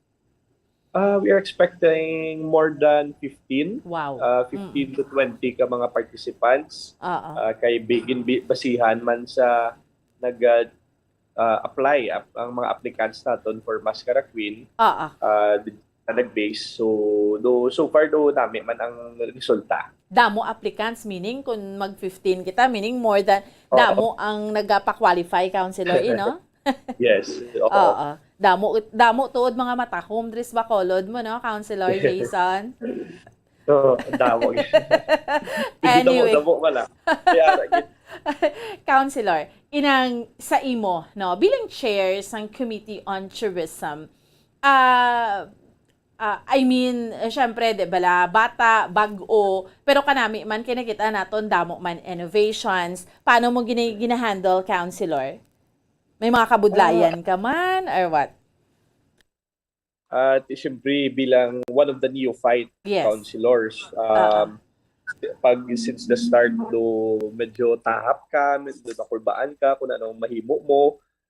Uh, we are expecting more than fifteen, Wow. uh, fifteen to twenty ka mga participants. Oo. Uh, kay bigin bi- basihan man sa nag uh, uh, apply ap- ang mga applicants naton for Mascara Queen Oo. uh, di- na nag-base. So, do, so far do nami man ang resulta. Damo applicants, meaning kung mag fifteen kita, meaning more than, Oo. Damo ang nagapa-qualify, Councilor, eh, no? Yes. Oo. Oo. Damo, damo tuod mga matahom diri sa Bacolod mo, no, Councilor Jason? So, ang damo. Sige, Anyway. Damo, damo wala. Kaya, gid- Councilor, inang sa imo, no, bilang chair sang Committee on Tourism, ah, ah, I mean, eh, syempre, di bala, bata, bag-o, pero kanami man, kay nakita naton, damo man innovations. Paano mo gina- gina-handle, Councilor? May mga kabudlayan ka man, or what? At siyempre, bilang one of the neophyte Yes. councilors, Ah, ah. um, pag since the start do medyo tahap ka, medyo nakulbaan ka kung anong mahimo mo.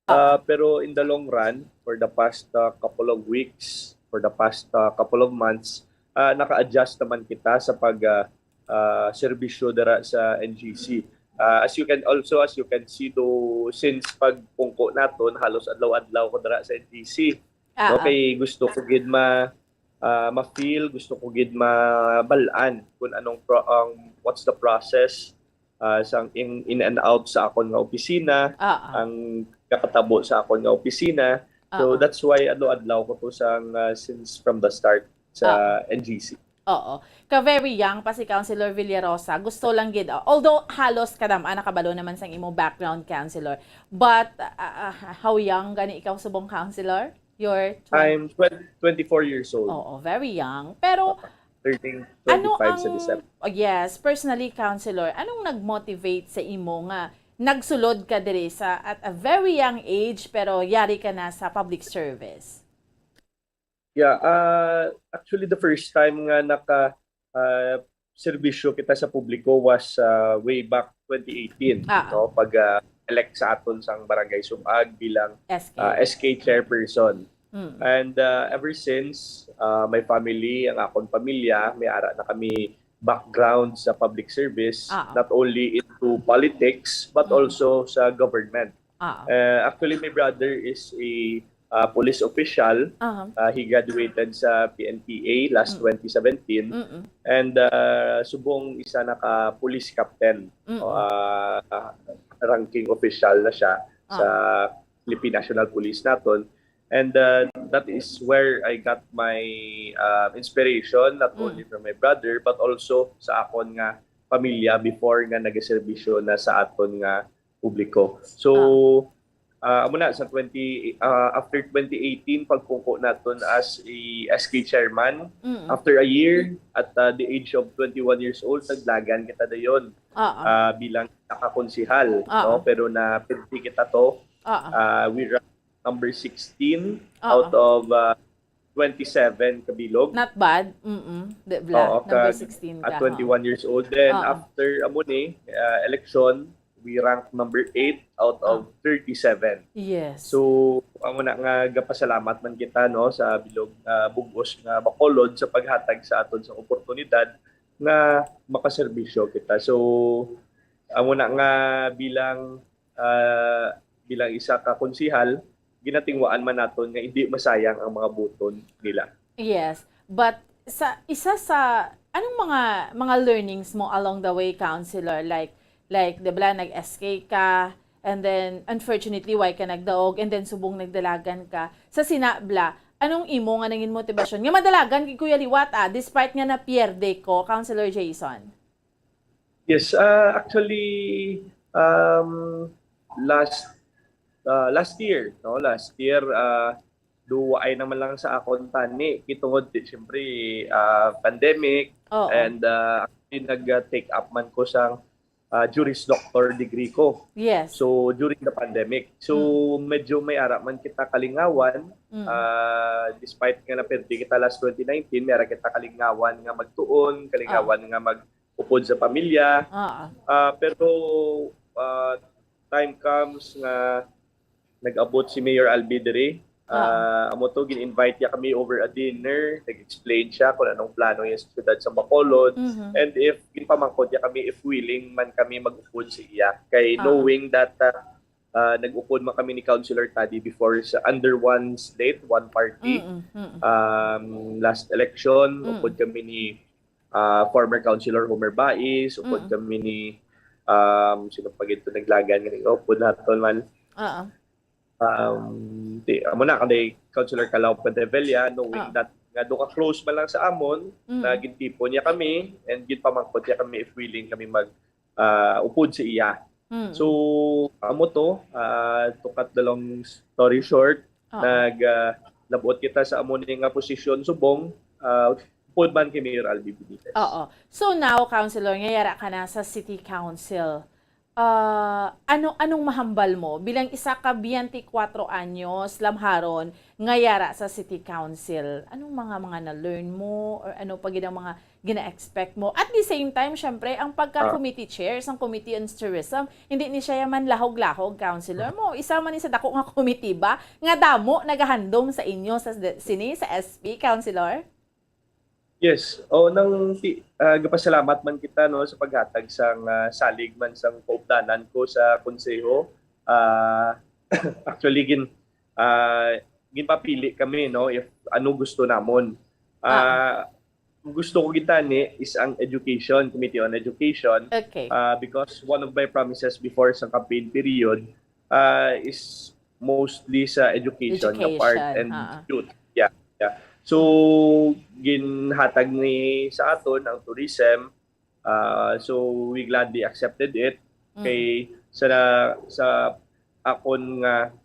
Ah, pero in the long run, for the past uh, couple of weeks, for the past uh, couple of months, ah, naka-adjust naman kita sa pag ah, ah, serbisyo dira sa N G C. Ah, as you can also, as you can see do, since pagpungko naton, halos adlaw-adlaw ko dira sa N G C. Ah, No, ah. kay gusto ko gid ma ah, ma-feel, gusto ko gid mabal-an kung anong pro- ang what's the process ah, sang in, in and out sa akon nga opisina, Ah, ah. ang kakatabo sa akon nga opisina. So Oo. That's why adlaw-adlaw ko to sang ah, since from the start sa N G C. Oo. Ka very young pa si Councilor Villarosa, gusto lang gid. Although halos kadam-a nakabalo naman sang imo background, Councilor. But ah, ah, how young gani ikaw subong, Councilor? You're twen- I'm twenty, twenty-four years old. Oo, very young. Pero Turning ano twenty-five ang sa December. Oh, yes, personally, Councilor, anong nag-motivate sa imo nga nagsulod ka diri sa at a very young age pero yari ka na sa public service? Yeah, uh, actually the first time nga naka uh, serbisyo kita sa publiko was uh, way back twenty eighteen, Ah. No, pag uh, elect sa aton sang Barangay Sumag bilang S K. uh, S K chairperson. Mm. And uh, ever since, uh, my family, ang akon pamilya, may ara na kami background sa public service, Ah. not only into politics but Mm. also sa government. Ah. Uh, actually, my brother is a uh, police official. Aha. Uh, he graduated sa P N P A last Mm. twenty seventeen. Mm-mm. And uh, subong isa na ka police captain, Mm-mm. uh, ranking official na siya sa Ah. Philippine National Police naton. And uh, that is where I got my uh, inspiration, not Mm. only from my brother, but also sa akon nga pamilya before nga nagaserbisyo na sa aton nga publiko. So, Ah. Ah, amo na sa twenty, ah, after twenty eighteen, pagpungko naton as a S K chairman. Mm. After a year, at, ah, the age of twenty-one years old, naglagan kita dayon, Oo. ah, bilang isa ka konsihal, Oo. no? Pero na pwede kita to. Oo. Ah, we rank number sixteen Oo. out of, ah, twenty-seven kabilog. Not bad. Mm-mm. Di bla. Oo, Number kag sixteen at ka. twenty-one years old. Then, Oo. after amo ni, ah, election, we rank number eight out of Oh. thirty-seven. Yes. So, amo na nga gapasalamat man kita, no, sa bilog, ah, bug-os nga Bacolod sa paghatag sa aton sa oportunidad nga makaserbisyo kita. So, amo na nga bilang, ah, bilang isa ka konsihal, ginatingwaan man naton nga hindi masayang ang mga boto nila. Yes. But sa isa sa anong mga mga learnings mo along the way, counselor? Like like di ba nag-S K ka, and then unfortunately why ka nagdaog, and then subong nagdalagan ka. Sa sinabla, anong imo nga nangin motibasyon nga madalagan kay Kuya Liwat, ah, despite nga napierde ko, Counselor Jason? Yes, ah, actually, um, last ah, last year, no, last year, ah, duwaay naman lang sa akon tani, kitungod di, siyempre, ah, pandemic, Oo. and, ah, actually, nag-take up man ko sang, ah, Juris Doctor degree ko. Yes. So, during the pandemic. So, Mm. medyo may ara man kita kalingawan, Mm. ah, despite nga napirdi kita last twenty nineteen, may ara kita kalingawan nga magtuon, kalingawan nga mag-upod sa pamilya. Oo. Ah, pero, ah, time comes nga nag-abot si Mayor Albi diri. Oo. Ah, amo to, gin-invite niya kami over a dinner. Nag-explain siya kung anong plano niya sa siyudad sa Bacolod. Mhm. And if, ginpamangkot niya kami if willing man kami mag-upod sa iya. Kay Oo. knowing that, ah, ah, nag-upod man kami ni Councilor Taddy before sa under one slate, one party. Mm-mm, mm-mm. Um, last election, Mm. upod kami ni, ah, former Councilor Homer Bais, upod Mm. kami ni, um, sino pa gid to naglagan nga nag-upod naton man. Oo. Um, di, amo na, kay Councilor Calao Pentevella, knowing Ah. that nga do ka close man lang sa amon, Mm. na gintipon niya kami, and ginpamangkot niya kami if willing kami mag, ah, upod sa iya. Mm. So, amo to, ah, to cut the long story short, Oo. nag, ah, nabot kita sa amo ni nga posisyon subong, ah, upod man kay Mayor Albi Benitez. Oo. So now, Counselor, nga yara ka na sa City Council, ah, ano, anong mahambal mo bilang isa ka twenty-four anyos lamharon nga yara sa City Council? Anong mga, mga na-learn mo or ano pa gid ang mga gina-expect mo? At the same time, syempre, ang Ah. pagka-committee chair sang Committee on Tourism, hindi ni siya man lahog-lahog, Counselor, mo. Isa man ni sa dako nga committee ba nga damo nagahandom sa inyo sa sini, sa S P, Counselor? Yes. O, nang ti-, ah, gapasalamat man kita, no, sa paghatag sang, ah, salig man sang kaupdanan ko sa konseho. Ah, actually, gin-, ah, ginpapili kami, no, if ano gusto namon. Ah, gusto ko gid tani is ang education, Committee on Education. Okay. Ah, because one of my promises before sa campaign period, ah, is mostly sa education, nga part, Education, and ah. Youth. Yeah, yeah. So, ginhatag ni sa aton ang tourism. Ah, so, we gladly accepted it. Mm. Kay sa, sa akon nga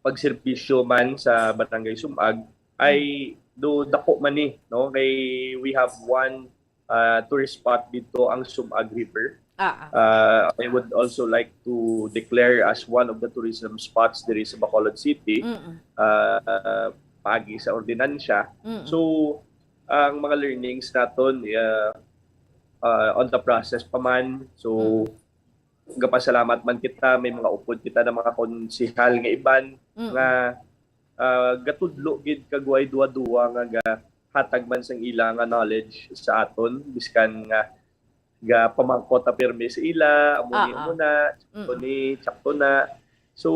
pagserbisyo man sa Barangay Sumag, ay do dako man ni, no? Kay we have one, ah, tourist spot dito, ang Sumag River. Ah, ah. Uh, I would also like to declare as one of the tourism spots diri sa Bacolod City, Mm-mm. uh, paagi sa ordinansya. Mm-mm. So, ang mga learnings naton, uh, uh, on the process pa man. So, Mm-mm. gapasalamat man kita, may mga upod kita na mga konsihal nga iban Mm-mm. nga, uh, gatudlo gid kag way duwa-duwa nga gahatag man sang ila nga knowledge sa aton, biskan nga gapamangkot ta pirmi sa ila, amo ni, Ah, ah. amo na, sakto Mm. ni, sakto na. So,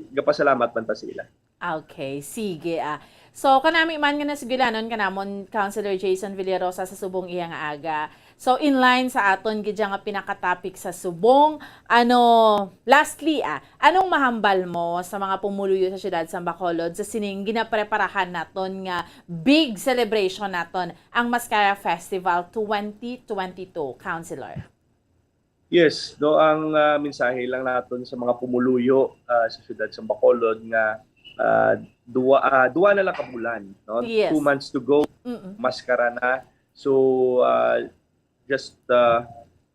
gapasalamat man ta sa ila. Okay, sige, ah. So, kanami man nga nasugilanon kanamon, Councilor Jason Villarosa, sa subong iya nga aga. So, in line sa aton gid nga pinaka-topic sa subong, ano, lastly, ah, anong mahambal mo sa mga pumuluyo sa siyudad sa Bacolod sa sining ginapreparahan naton nga big celebration naton, ang Mascara Festival twenty twenty-two, Councilor? Yes, no, ang, ah, mensahe lang naton sa mga pumuluyo, ah, sa siyudad sa Bacolod nga, ah, duwa, ah, duwa na lang ka bulan, no? Yes. Two months to go, Mm-mm. maskara na. So, ah, just, ah,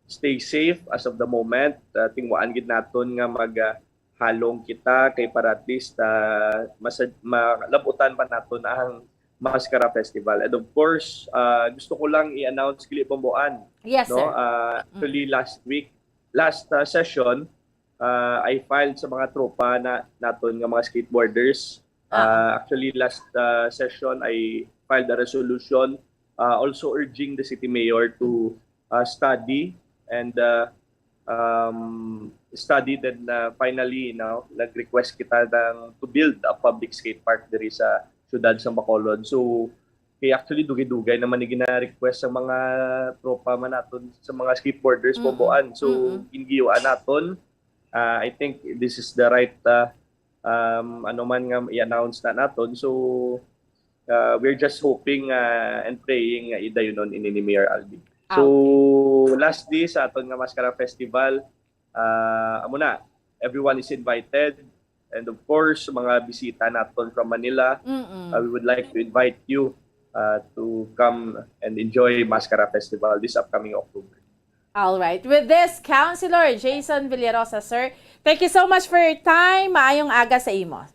stay safe as of the moment. Ah, tinguhaan gid naton nga mag, ah, halong kita kay para at least, ah, masa-, malabutan pa naton ang Mascara Festival. And of course, ah, gusto ko lang i-announce, Gili Bomboan, Yes, no? sir. Ah, Mm. actually, last week, last, ah, session, ah, I filed sa mga tropa na, naton nga mga skateboarders. Ah. Ah, actually, last, ah, session, I filed a resolution, ah, also urging the city mayor to, ah, study and, ah, um, study. Then, ah, finally, you know, nag-request kita ng, to build a public skate park diri sa siyudad sa Bacolod. So, kay actually, dugay-dugay naman ni gina-request sa mga tropa man naton, sa mga skateboarders, Mm-mm. Bomboan. So, Mm-mm. gingiyoan naton. Ah, I think this is the right, ah, um, ano man nga i-announce na naton. So, ah, we're just hoping, ah, and praying nga idayunon ini ni Mayor Albi. Ah, So, okay. lastly, sa aton nga Mascara Festival, ah, amo na, everyone is invited. And of course, mga bisita naton from Manila, Mm-mm. uh, we would like to invite you, uh, to come and enjoy Mascara Festival this upcoming October. All right. With this, Councilor Jason Villarosa, sir, thank you so much for your time. Maayong aga sa imo.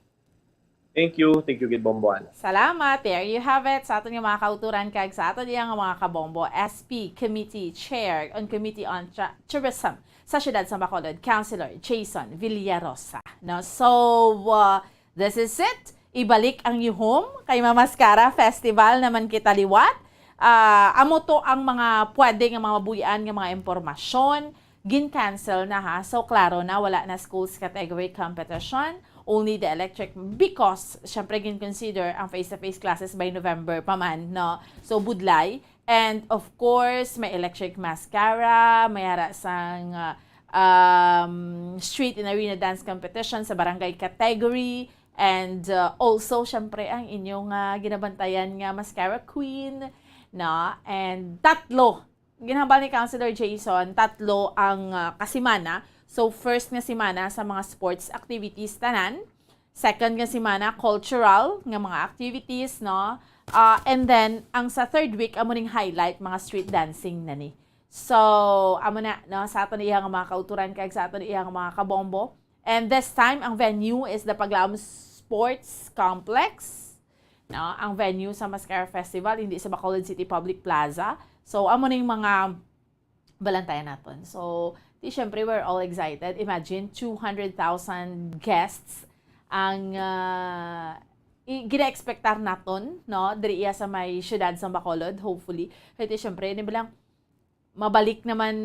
Thank you. Thank you, gid, Bomboan. Salamat. There you have it. Sa aton nga mga kauturan kag sa aton nga mga kabombo, S P Committee Chair on Committee on Tra-, Tourism sa siyudad sa Bacolod, Councilor Jason Villarosa. No? So, uh, this is it. Ibalik ang yuhom kay Mamaskara Festival naman kita liwat. Ah, amo to ang mga pwede nga mga mabuy-an nga mga impormasyon. Gin-cancel na, ha. So, klaro na, wala na schools category competition, only the electric, because, syempre, gin-consider ang face-to-face classes by November pa man, no? So, budlay. And, of course, may electric mascara, may ara sang, uh, um, street and arena dance competition sa barangay category. And, uh, also, syempre, ang inyong, uh, ginabantayan nga mascara queen, no? And tatlo, ginhambal ni Councilor Jason, tatlo ang, uh, kasimana. So, first nga simana sa mga sports activities tanan. Second nga simana, cultural nga mga activities, no? Ah, and then, ang sa third week, amo ning highlight, mga street dancing na ni. So, amo na, no? Sa aton iya nga mga kauturan kag sa aton iya nga mga kabombo. And this time, ang venue is the Paglaom Sports Complex. No? Ang venue sa Mascara Festival, hindi sa Bacolod City Public Plaza. So, amo ning mga balantayan naton. So, di syempre, we're all excited. Imagine, two hundred thousand guests ang, ah, i-, gina-expectar naton, no? Diri iya sa may siyudad sa Bacolod, hopefully. Kaya di syempre, di ba lang, mabalik naman,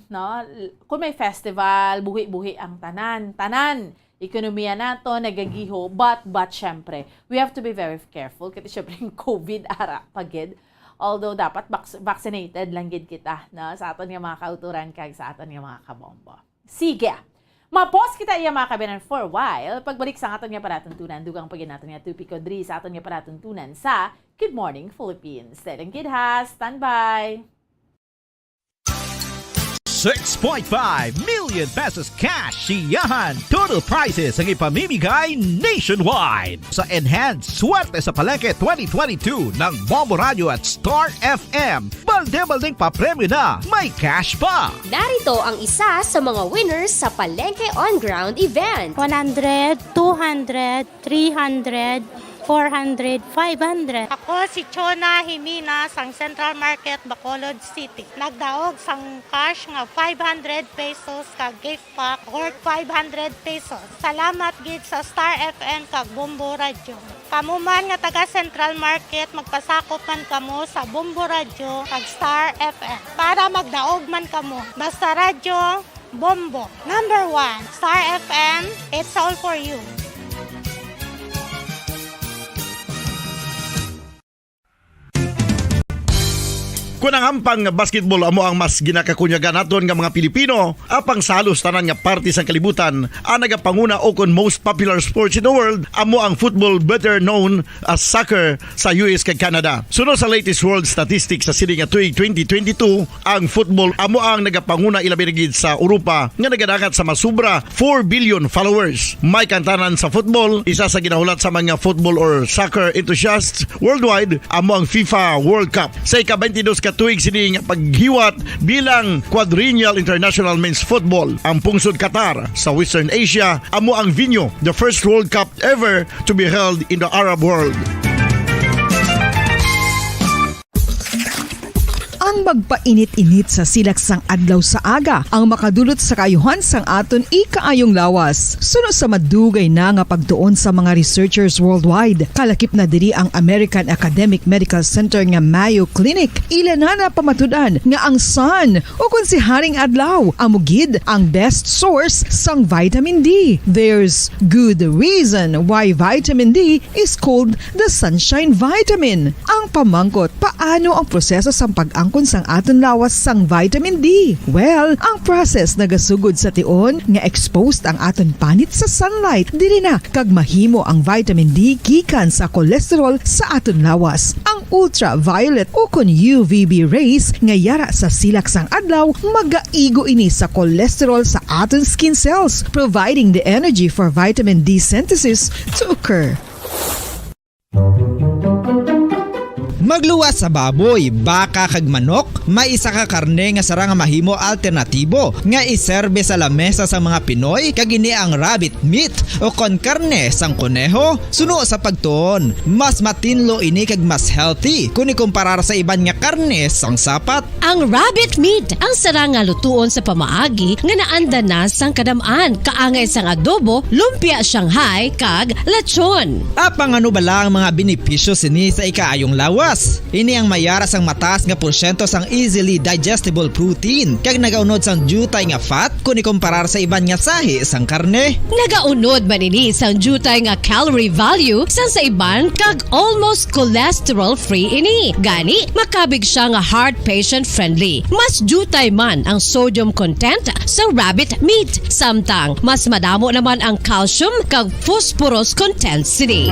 no? L-, kung may festival, buhi-buhi ang tanan. Tanan! Ekonomiya nato, nagagiho. But, but, syempre, we have to be very careful. Kasi, syempre, yung covid, ara, pa gid. Although, dapat vac-, vaccinated lang gid kita, no? Sa aton nga mga kauturan kag sa aton nga mga kabombo. Sige! Mapos kita iya, mga kabayan, for a while. Pagbalik sa aton nga palatuntunan, dugang pa gid naton nga topiko diri sa aton nga palatuntunan sa Good Morning Philippines. Dahil ang gid ha, standby! Six point five million pesos cash, siyahan, total prizes ang ipamimigay nationwide. Sa Enhanced Swerte sa Palengke twenty twenty-two ng Bombo Radio at Star F M, balde-baldeng papremyo na, may cash pa! Narito ang isa sa mga winners sa Palengke On Ground event. One hundred, two hundred, three hundred, four hundred, five hundred. Ako si Chona Jimena sang Central Market, Bacolod City. Nagdaog sang cash nga five hundred pesos ka gift pack worth five hundred pesos. Salamat gid sa Star F M kag Bombo Radio. Kamo man nga taga Central Market, magpasakop man kamo sa Bombo Radio kag Star F M para magdaog man kamo. Basta radyo, Bombo. Number one, Star F M, it's all for you. Kon ang hampang nga basketball amo ang mas ginakakunyagan naton nga mga Pilipino, apang sa halos tanan nga parte sang kalibutan, ang nagapanguna ukon most popular sports in the world amo ang football, better known as soccer, sa U S kag Canada. Suno sa latest world statistics sa sini nga tuig twenty twenty-two, ang football amo ang nagapanguna, ilabi na gid sa Europa nga nagadangat sa mas sobra four billion followers. May kantanan sa football, isa sa ginahulat sa mga football or soccer enthusiasts worldwide amo ang FIFA World Cup. Sa ika-twenty-dos ka tuig sini nga paghiwat bilang Quadrennial International Men's Football, ang pungsod Qatar sa Western Asia amo ang venue, the first World Cup ever to be held in the Arab world. Ang magpainit-init sa silak sang adlaw sa aga ang makadulot sa kaayuhan sang aton ikaayong lawas. Suno sa madugay na nga pagtuon sa mga researchers worldwide, kalakip na diri ang American Academic Medical Center nga Mayo Clinic, ila na napamatud-an nga ang sun, o kon si Haring Adlaw, amo gid ang best source sang vitamin D. There's good reason why vitamin D is called the sunshine vitamin. Ang pamangkot, paano ang proseso sang pag-angkon sang aton lawas sang vitamin D? Well, ang process nagasugod sa tion nga exposed ang aton panit sa sunlight. Diri na kag mahimo ang vitamin D gikan sa cholesterol sa aton lawas. Ang ultraviolet o kon U V B rays nga yara sa silak sang adlaw magaigo ini sa cholesterol sa aton skin cells, providing the energy for vitamin D synthesis to occur. Magluwas sa baboy, baka kag manok, may isa ka karne nga sarang nga mahimo alternatibo nga iserbe sa lamesa sang mga Pinoy, kag ini ang rabbit meat o kon karne sang koneho. Suno sa pagtuon, mas matinlo ini kag mas healthy kon ikumparar sa iban nga karne sang sapat. Ang rabbit meat ang sarang nga lutuon sa pamaagi nga naanda na sang kadam-an, kaangay sang adobo, lumpia Shanghai, kag lechon. Apang ano bala ang mga benepisyo sini sa ikaayong lawas? Ini ang may yara sang mataas nga porsyento sang easily digestible protein kag nagaunod sang diutay nga fat kon ikumparar sa iban nga sahi sang karne. Nagaunod man ini sang diutay nga calorie value sang sa iban kag almost cholesterol-free ini. Gani, makabig siya nga heart patient-friendly. Mas diutay man ang sodium content sa rabbit meat, samtang mas madamo naman ang calcium kag phosphorus content sini.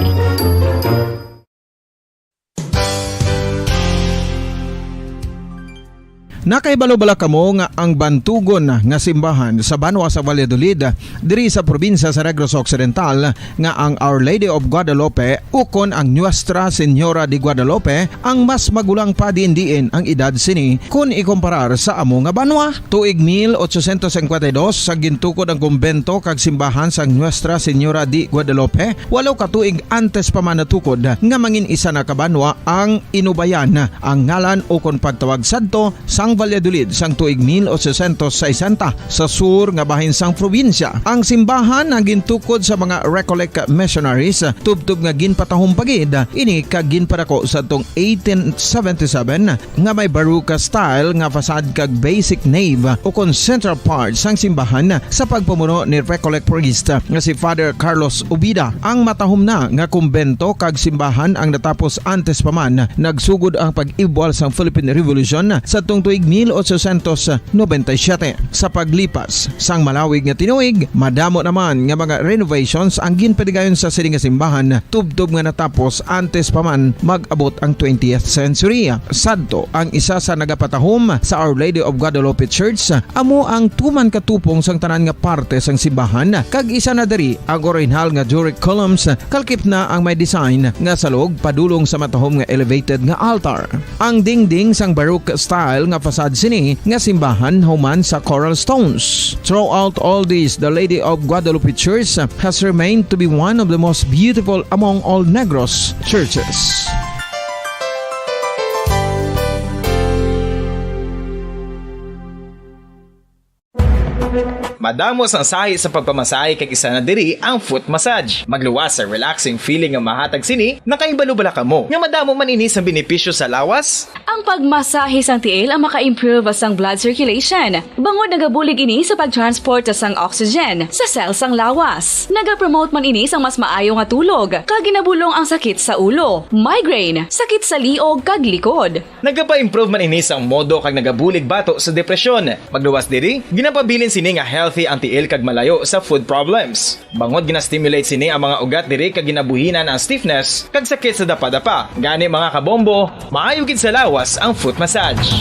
Nakahibalo bala kamo nga ang bantugon nga simbahan sa banwa sa Valladolid, diri sa probinsya sa Negros Occidental, nga ang Our Lady of Guadalupe ukon ang Nuestra Señora de Guadalupe ang mas magulang pa diin-diin ang edad sini kon ikumparar sa amo nga banwa? Tuig mil ochocientos cincuenta y dos, sa gintukod ang kumbento kag simbahan sang Nuestra Señora de Guadalupe, walo ka tuig antes pa man natukod nga mangin isa na ka banwa ang Inubayan, ang ngalan ukon pagtawag sadto sang Valladolid sang tuig mil ochocientos sesenta, sa sur nga bahin sang probinsya. Ang simbahan ang gintukod sa mga Recollect missionaries, tubtob nga ginpatahom pa gid ini kag ginpadako sadtong eighteen seventy-seven, nga may Baroque style nga facade kag basic nave ukon central part sang simbahan sa pagpamuno ni Recollect priest nga si Father Carlos Ubida. Ang matahom na nga kumbento kag simbahan ang natapos antes pa man nagsugod ang pag-ibwal sang Philippine Revolution sadtong tuig mil ochocientos noventa y siete. Sa paglipas sang malawig nga tinuig, madamo naman nga mga renovations ang ginpadigayon sa sini nga simbahan, tubtob nga natapos antes pa man mag-abot ang twentieth century. Sadto, ang isa sa nagapatahom sa Our Lady of Guadalupe Church amo ang tuman ka tupong sang tanan nga parte sang simbahan, kag isa na diri ang orihinal nga Doric columns, kalakip na ang may design nga salog padulong sa matahom nga elevated nga altar. Ang dingding sang Baroque style nga facade sini nga simbahan human sa coral stones. Throughout all this, the Lady of Guadalupe Church has remained to be one of the most beautiful among all Negros churches. Madamo sang sahi sa pagpamasahe, kag isa na diri ang foot massage. Magluwas sa relaxing feeling nga mahatag sini. Nakahibalo bala kamo nga madamo man ini sang benepisyo sa lawas? Ang pagmasahe sang tiil ang maka-improve sang blood circulation, bangod nagabulig ini sa pag-transport sang oxygen sa cell sang lawas. Nagapromote man ini sang mas maayo nga tulog, kag ginabulong ang sakit sa ulo, migraine, sakit sa liog, kag likod. Nagapa-improve man ini sang modo kag nagabulig bato sa depresyon. Magluwas diri, ginapabilin sini nga healthy ang tiil kag malayo sa foot problems. Bangod gina-stimulate sini ang mga ugat diri kag ginabuhinan ang stiffness kag sakit sa dapadapa. Gani, mga kabombo, maayo gid sa lawas ang foot massage.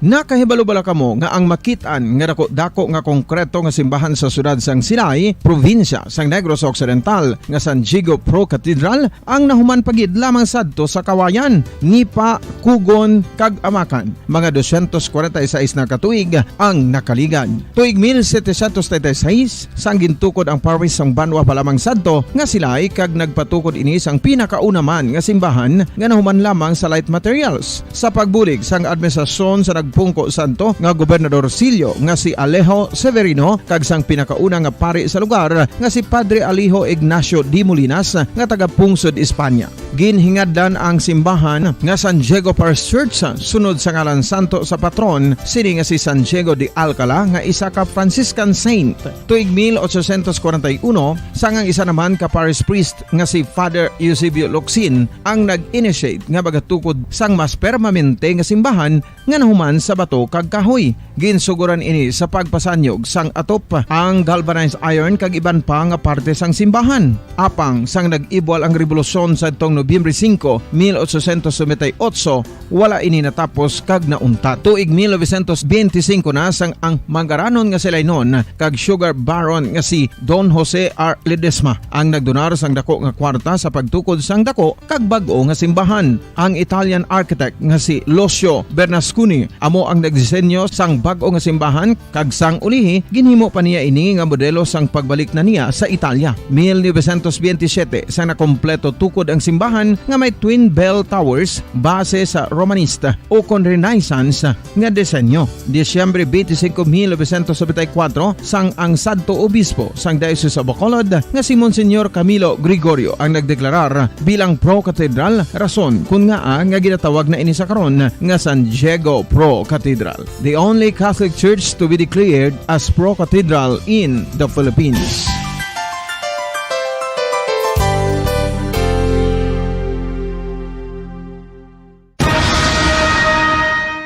Nakahibalo bala kamo nga ang makit-an nga dako-dako nga konkreto nga simbahan sa siyudad sang Silay, probinsya sang Negros Occidental, nga San Diego Pro Cathedral, ang nahuman pa gid lamang sadto sa Kawayan, Nipa, Kugon, kag Amakan? Mga dosyentos kwarenta y seis na ka tuig ang nakaligad. Tuig mil setecientos treinta y seis, sang gintukod ang parish sang banwa pa lamang sadto nga Silay, kag nagpatukod ini sang pinakauna man nga simbahan nga nahuman lamang sa light materials. Sa pagbulig sang administrasyon sa nagpungko sadto nga gobernador silyo nga si Alejo Severino kag sang pinakauna nga pari sa lugar nga si Padre Alejo Ignacio de Molinas nga taga-pungsod Espanya. Ginhingadlan ang simbahan nga San Diego Parish Church sunod sa ngalan santo sa patron sini nga si San Diego de Alcala, nga isa ka Franciscan saint. Tuig mil ochocientos kwarenta y uno, sang ang isa naman ka parish priest nga si Father Eusebio Locsin ang nag-initiate nga magatukod sang mas permanente nga simbahan nga nahuman sa bato kag kahoy. Ginsugoran ini sa pagpasanyog sang atop, ang galvanized iron kag iban pa nga parte sang simbahan. Apang sang nag-ibwal ang rebolusyon sadtong Nobyembre singko, mil ochocientos noventa y ocho, wala ini natapos kag nauntat. Tuig mil novecientos benti singko na, sang ang mangaranon nga si Lainon kag sugar baron nga si Don Jose R. Ledesma ang nagdonar sang dako nga kwarta sa pagtukod sang dako kag bag-o nga simbahan. Ang Italian architect nga si Lucio Bernasconi amo ang nagdisenyo sang bag-o nga simbahan, kag sang ulihi ginhimo pa niya ini nga modelo sang pagbalik na niya sa Italia. Mil novecientos benti siyete, sang nakompleto tukod ang simbahan nga may twin bell towers base sa Romanista ukon Renaissance nga disenyo. Disyembre benti singko, mil novecientos nobenta y kuwatro, sang ang sadto obispo sang Diocese of Bacolod nga si Monsignor Camilo Gregorio ang nagdeklarar bilang pro-cathedral, rason kon ngaa nga ginatawag na ini sa karon nga San Diego Pro Cathedral, the only Catholic church to be declared as pro-cathedral in the Philippines.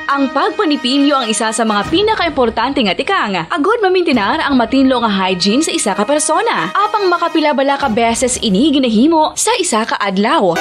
Ang pagpanipilyo ang isa sa mga pinakaimportante nga tikang agod mamintinar ang matinlo nga hygiene sa isa ka persona. Apang makapila bala ka beses ini ginahimo sa isa ka adlaw?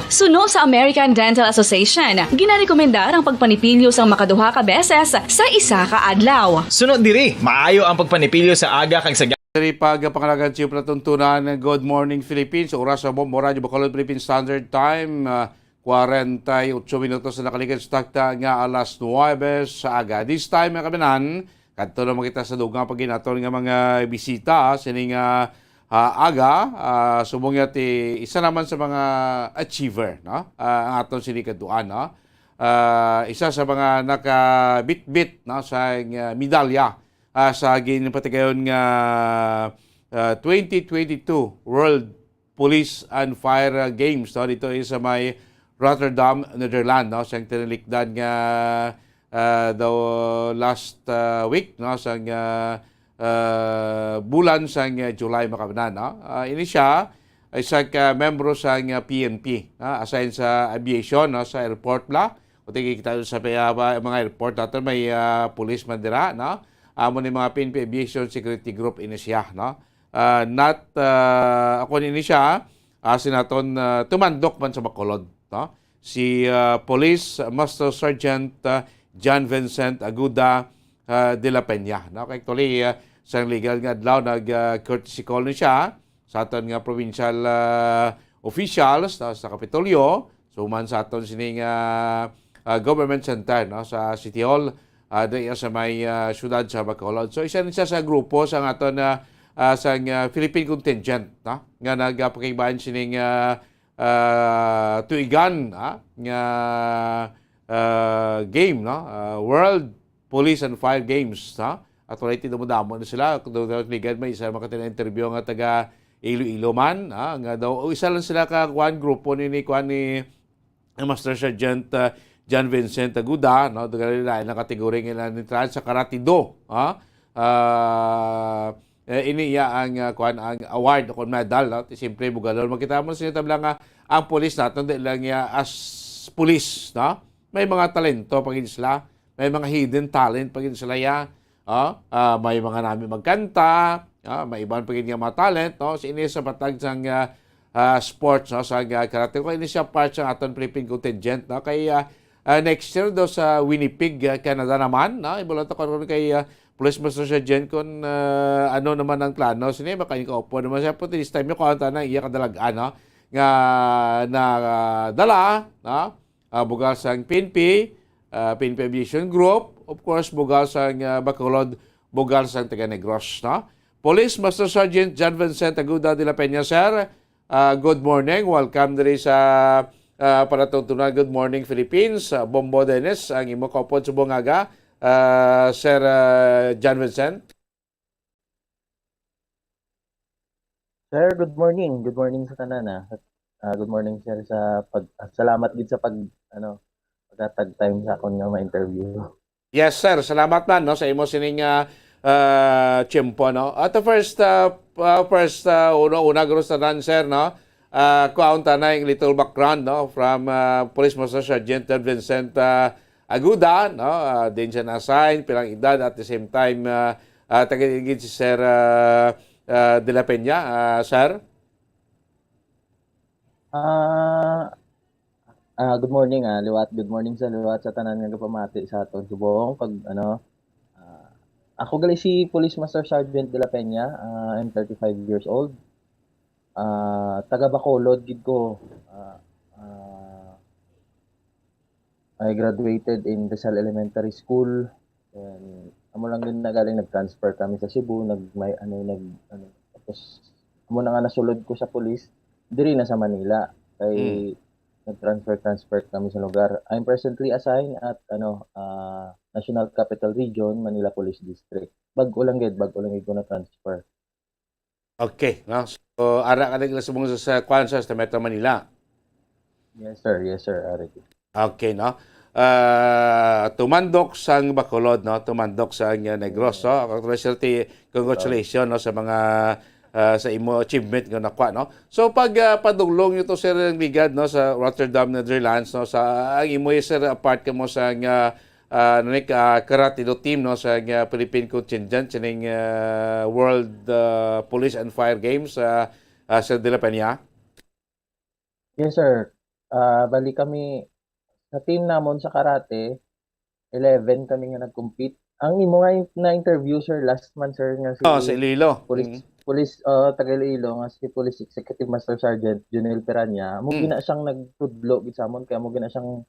Suno sa American Dental Association, ginarekomendar ang pagpanipilyo sang makaduha ka beses sa isa ka adlaw. Suno diri, maayo ang pagpanipilyo sa aga kag sa Diri pa gapangalagan sa iyo palatuntunan, Good Morning Philippines. Oras sa Bombo Radyo Bacolod, Philippine Standard Time, ah, kwarenta y ocho minutos na nakaligad sa takta nga alas nuwebe sa aga. This time, mga kabanan, kadto naman kita sa dugang paginaton nga mga bisita, ah, sining, ah, ah, aga, ah, subong niya ti isa naman sa mga achiever, no? Ah, ang aton sini kadtuan, no? Ah, isa sa mga nakabitbit, no, sa, ah, medalya ah, sa ginpatigayon nga, ah, twenty twenty-two World Police and Fire Games, no? Dito is sa may Rotterdam, Netherlands, no? Sa tinalikdan nga, ah, the last, ah, week, no? Sa, ah, ah, bulan sa, ah, July, makabanan, no? Ah, ini siya, isa ka membro sa, ah, P N P, no? Assigned sa aviation, no? Sa airport bala. Kung kita sa pa-, ah, mga airport naton, may, ah, police man dira, no? Amo ni mga P N P Aviation Security Group ini siya, no? Ah, not, ah, ako ni ini siya, ah, sinaton, ah, tumandok man sa Bacolod, no? Si, ah, Police Master Sergeant, ah, John Vincent Aguda, ah, de la Peña, no? Kay actually, ah, sang legal nga adlaw, nag, ah, courtesy call ni siya sa aton nga provincial, ah, officials, no, sa Kapitolyo, suman sa aton sining, ah, ah, government center, no, sa City Hall, ah, diya sa may, ah, siyudad sa Bacolod. So, isa ni siya sa grupo sa aton, ah, ah, sa, ah, Philippine contingent, no, nga nagapakigbayan sining, ah, ah, tuigan, ah, nga, ah, game, no? Ah, World Police and Fire Games, no? Actually, tinumudamo na sila. Kung daw tuigan, may isa makati na interview nga taga Iloilo man, ah, nga daw, o isa lang sila ka, kuan, grupo ni, ni, kuan, ni Master Sergeant, ah, John Vincent Aguda, no? Taga nila ang kategorya nga nila ni Trans sa Karate Do, ah? Ah, eh, ini iya ang, ah, kuan, ang award o medal, no? Ti siyempre, bugalon. Makita mo sa tabla nga ang pulis naton, di lang iya as pulis, no? May mga talento pa gid sila. May mga hidden talent pa gid sila, ya. Oh, ah, may mga nami magkanta, ah, may iban pa gid nga mga talent, no? Sa ini sa batag sang, ah, ah, sports, no? Sa, ah, karate. Kung ini siya part sa aton Philippine contingent, no? Kay, ah, ah, next year do sa Winnipeg, ah, Canada naman, no? Ibulat ako ron kay, ah, Police Master Sergeant kung, ah, ano naman ang plano. Sini, makainkaupo naman siya. Pero this time, yung kuwanta na iya kadalag-an, no? Nga, na, ah, dala, no? Ah, bugal sang P N P, ah, P N P Aviation Group, of course, bugal sang, ah, Bacolod, bugal sang taga Negros, no? Police Master Sergeant John Vincent Aguda de la Peña, sir. Ah, good morning. Welcome diri sa, ah, Palatuntunan. Good morning, Philippines. Ah, Bombo Dennis, ang imo kaupod sa bungaga. Ah, Sir, ah, John Vincent. Sir, good morning. Good morning sa tanan, ah. Ah, good morning, sir, sa pag, ah, salamat gid sa pag, ano, paghatag time sa akon nga ma-interview. Yes, sir. Salamat man, no, sa imo sining, ah, ah, tiyempo, no. At the first, ah, ah, first, ah, una-una, guro sa tanan, sir, no. Ah, kuhaon ta na yung little background, no, from, ah, Police Master Sergeant Vincent, ah, Aguda, no. Ah, din siya na-assign, pilang edad, at the same time, ah, ah, taga-, gid si Sir, ah, ah, De La Peña, ah, sir. Ah, ah, good morning, ah, liwat. Good morning sa liwat sa tanan nga gapamati sa aton subong. Pag, ano, ah, ako gali si Police Master Sergeant De La Peña. Ah, I'm thirty-five years old. Ah, taga Bacolod gid ko. Ah, ah, I graduated in Rizal Elementary School. And amo lang din na galing, nag-transfer kami sa Cebu, nag, may, ano, nag, ano, tapos amo na nga nasulod ko sa police, diri na sa Manila. Kay Mm. nag-transfer, transfer kami sa lugar. I'm presently assigned at, ano, ah, National Capital Region, Manila Police District. Bag-o lang gid, bag-o lang gid ko na-transfer. Okay, no? So, ara ka naglasubong sa, sa, kwan, sa, sa Metro Manila. Yes, sir. Yes, sir, Ari. Okay, no? Ah, tumandok sang Bacolod, no? Tumandok sang, uh, Negros, no? Congratulations, no, sa mga, ah, sa imo achievement nga nakuha, no? So, pag, ah, padulong nito, Sir Ligad, no, sa Rotterdam, Netherlands, no, sa, ang imo, sir, part ka mo sa, ah, ah, ano ni, ah, karate do team, no, sa, ah, Philippine contingent sining, ah, World, ah, Police and Fire Games, ah, ah, Sir De La Peña? Yes, sir. Ah, bali kami, sa team namon sa karate, eleven kami nga nag-compete. Ang imo nga in-, na-interview, sir, last month, sir, nga si Oh, sa Iloilo. Police, Mm. Police, uh, taga Iloilo, nga si Police Executive Master Sergeant Junel Peraña, mo Mm. gina siyang nagtudlo gid sa amon, kaya mo gina siyang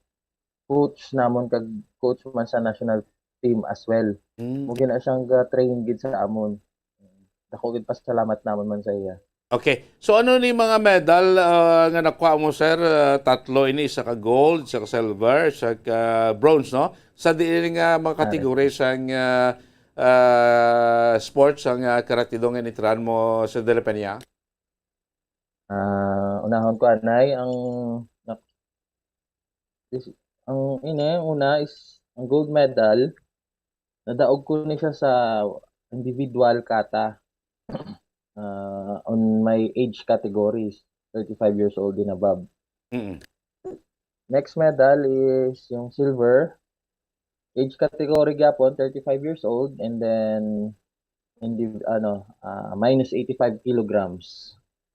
coach namon kag coach man sa national team as well. Mm. Mo gina siyang ga-train gid sa amon. Dako gid pasalamat namon man sa iya. Okay. So, ano ni mga medal, ah, nga nakuha mo, sir? Ah, tatlo ini, isa ka gold, isa ka silver, isa ka bronze, no? Sa diin nga mga Ah, category sang, ah, ah, sports ang, ah, karate do nga initirahan mo, Sir De La Peña? Ah, unahon ko anay ang nak-, is, ang ini, una is ang gold medal. Nadaog ko ni siya sa individual kata, ah, on my age categories, thirty-five years old and above. Mm. Next medal is yung silver, age category gyapon, thirty-five years old, and then, hindi, ano, ah, minus eighty-five kilograms.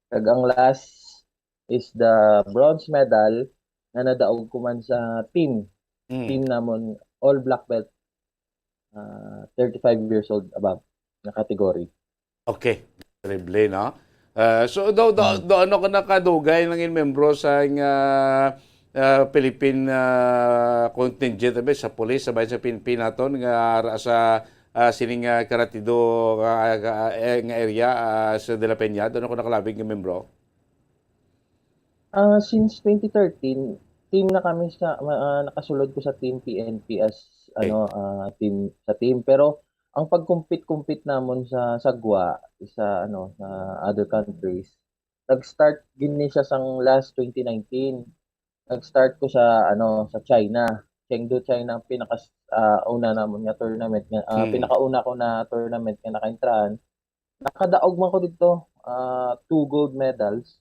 Kag ang last is the bronze medal nga nadaog ko man sa team. Mm. Team namon, all black belt, ah, thirty-five years old above na category. Okay. Terrible, no? Ah, so, do, do, Mm. do, ano ka nakadugay nang in membro sa nga, ah, Philippine, ah, contingent, abi, sa police, sabay sa P N P naton, nga ara sa, ah, sining, ah, karate do, ah, ah, eh, nga area, ah, sa De La Peña, do, ano ka nakalabig nga membro? Ah, since twenty thirteen, team na kami sa, ah, nakasulod ko sa team P N P as, Okay. ano, ah, team, sa team. Pero ang pag-compete-compete namon sa sagwa, sa, ano, sa other countries, nag-start gid ni siya sang last twenty nineteen. Nag-start ko sa, ano, sa China. Chengdu, China, ang pinaka, ah, una namon nga tournament nga, ah, Hmm. pinakauna ko na tournament nga nakaentrahan. Nakadaog man ko dito, ah, two gold medals,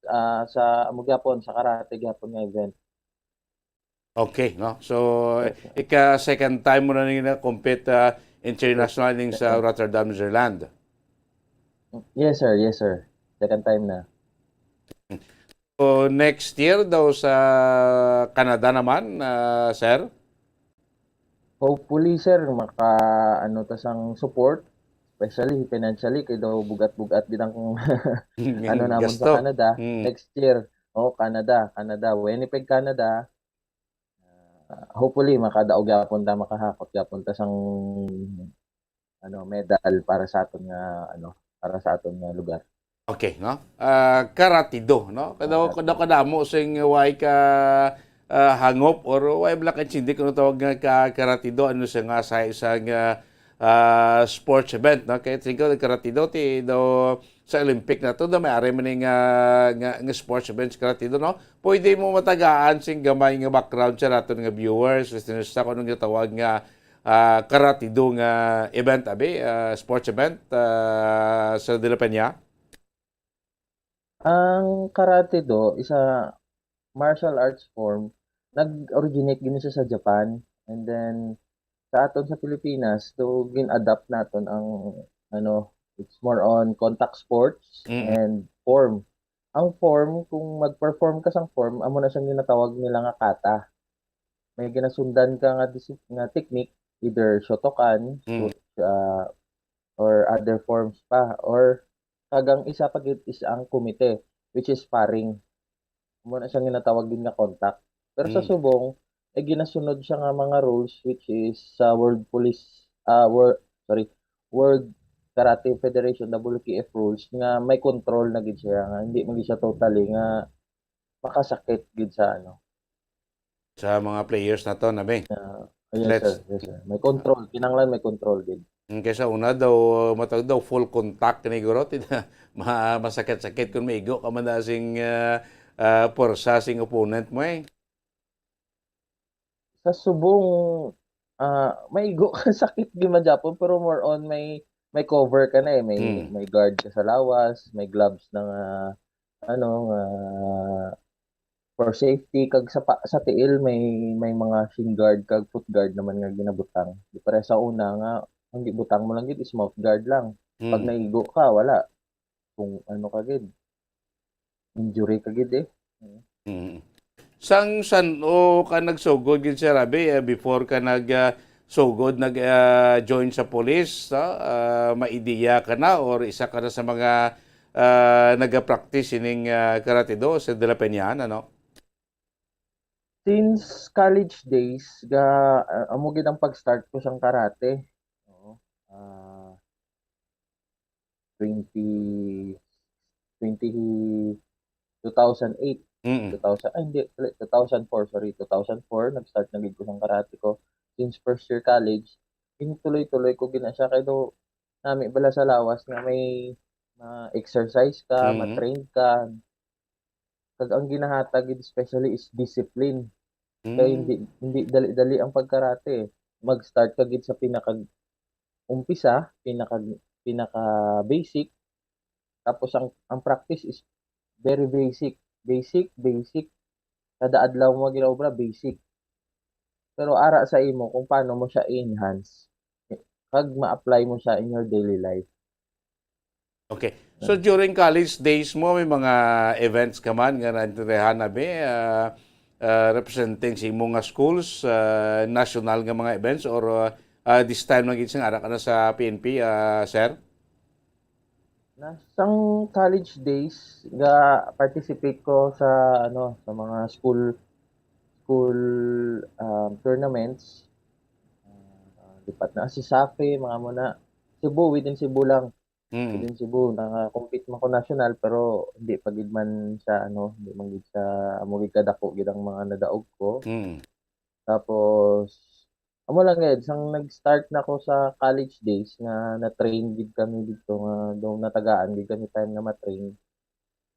ah, sa amo gyapon, sa karate gyapon nga event. Okay, no? So, Yes, sir. ika second time mo na ning na-compete, ah, international ning Yes, sa sir. Rotterdam, Netherlands. Yes, sir. Yes, sir. Second time na. So, next year daw sa Canada naman, ah, sir? Hopefully, sir, maka, ano, ta sang support, especially financially, kay daw bugat-bugat gid ang ano namon sa Gasto. Canada Mm. next year. Oh, Canada, Canada. Winnipeg, Canada. Ah, hopefully, makadaog gyapon ta, makahakot gyapon ta sang, ano, medal para sa aton nga, ano, para sa aton nga lugar. Okay, no? Ah, karate do, no? Kada, Karate. kada kadamo sing way ka, ah, hangop or way bala ka intindi kung tawag nga ka karate do, ano siya nga sa isang, ah, ah, sports event, no? Kaya tingko karate do, ti do sa Olympic na to, do may ari man nga, nga, nga sports event sa karate do, no? Pwede mo matagaan sing gamay nga background sa aton nga viewers, listeners, sa kung anong tawag nga, ah, karate do nga event, abi, ah, sports event, ah, sa De La Peña? Ang karate do, isa martial arts form, nag-originate gini siya sa Japan. And then, sa aton sa Pilipinas, do gin-adapt naton ang, ano, it's more on contact sports Mm. and form. Ang form, kung mag-perform ka sang form, amo na siyang ginatawag nila nga kata. May ginasundan ka nga disi-, nga technique, either Shotokan, Mm. shoot, ah, or other forms pa, or kag ang isa pa gid is ang kumite, which is sparring. Amo na siya ginatawag din nga contact. Pero sa Mm. subong, ay ginasunod siya nga mga rules, which is sa World Police, ah, Wor-, sorry, World Karate Federation, W K F rules, nga may control na gid siya, nga hindi man gid siya totally nga makasakit gid sa, ano. Sa mga players na to, nabi? Ah, yes, Let's sir. Yes, sir. May control. Kinahanglan may control gid. Mm, kaysa una daw, matawag daw, full contact ni guro, ti-, ma-, masakit-sakit kung maigo ka man na sing, ah, ah, porsa sing opponent mo, eh. Sa subong, ah, maigo ka, sakit gid man gyapon, pero more on may, may cover ka na, eh. May, Hmm. may guard ka sa lawas, may gloves na nga, ano, nga for safety, kag sa pa-, sa tiil may, may mga shin guard kag foot guard naman nga ginabutang. Di pareha sa una nga ang gibutang mo lang gid is mouth guard lang. Pag Hmm. naigo ka, wala. Kung ano ka gid, injury ka gid eh. Mm. Sang san-o ka nagsugod gid, Sir Abe, eh, before ka nag, ah, sugod, nag, ah, join sa police, no? Ah, may ideya ka na or isa ka na sa mga, ah, nagapractice ining, ah, karate do, Sir De La Peña, ano? Since college days, ga, ah, amo gid ang pag-start ko sang karate. Oo. Ah, twenty, twenty, two thousand eight, Mm. two thousand, ay, hindi, dali, two thousand four, sorry, two thousand four, nag-start na gid ko sang karate ko. Since first year college, gintuloy-tuloy ko gid na siya, kay do, nami bala sa lawas nga may ma-exercise ka, Mm. ma-train ka. Kag ang ginahatag gid especially is discipline. Kay Mm. hindi, hindi dali-dali ang pagkarate, eh. Mag-start ka gid sa pinakag-umpisa, pinakag-, pinaka-basic, tapos ang, ang practice is very basic. Basic, basic. Kada adlaw mo ginaobra, basic. Pero ara sa imo kung paano mo siya i-enhance, kag ma-apply mo siya in your daily life. Okay. So, Mm. during college days mo, may mga events ka man nga nainterehan na, be, ah, ah, representing sa imo nga schools, ah, national nga mga events, or, ah, ah, this time lang gid, sing ara ka na sa P N P, ah, sir? Na, sang college days, ga-participate ko sa, ano, sa mga school, school, um, tournaments. Ah, lipat na si safe, mga muna. Cebu, within Cebu lang. Mm. Within Cebu, naka-compete man ko national, pero hindi pa gid man siya, ano, hindi man gid siya, amo gid kadako gid ang mga nadaog ko. Mm. Tapos, amo lang gid, sang nag-start na ko sa college days nga na-train gid kami dito nga, daw natagaan gid kami time nga ma-train.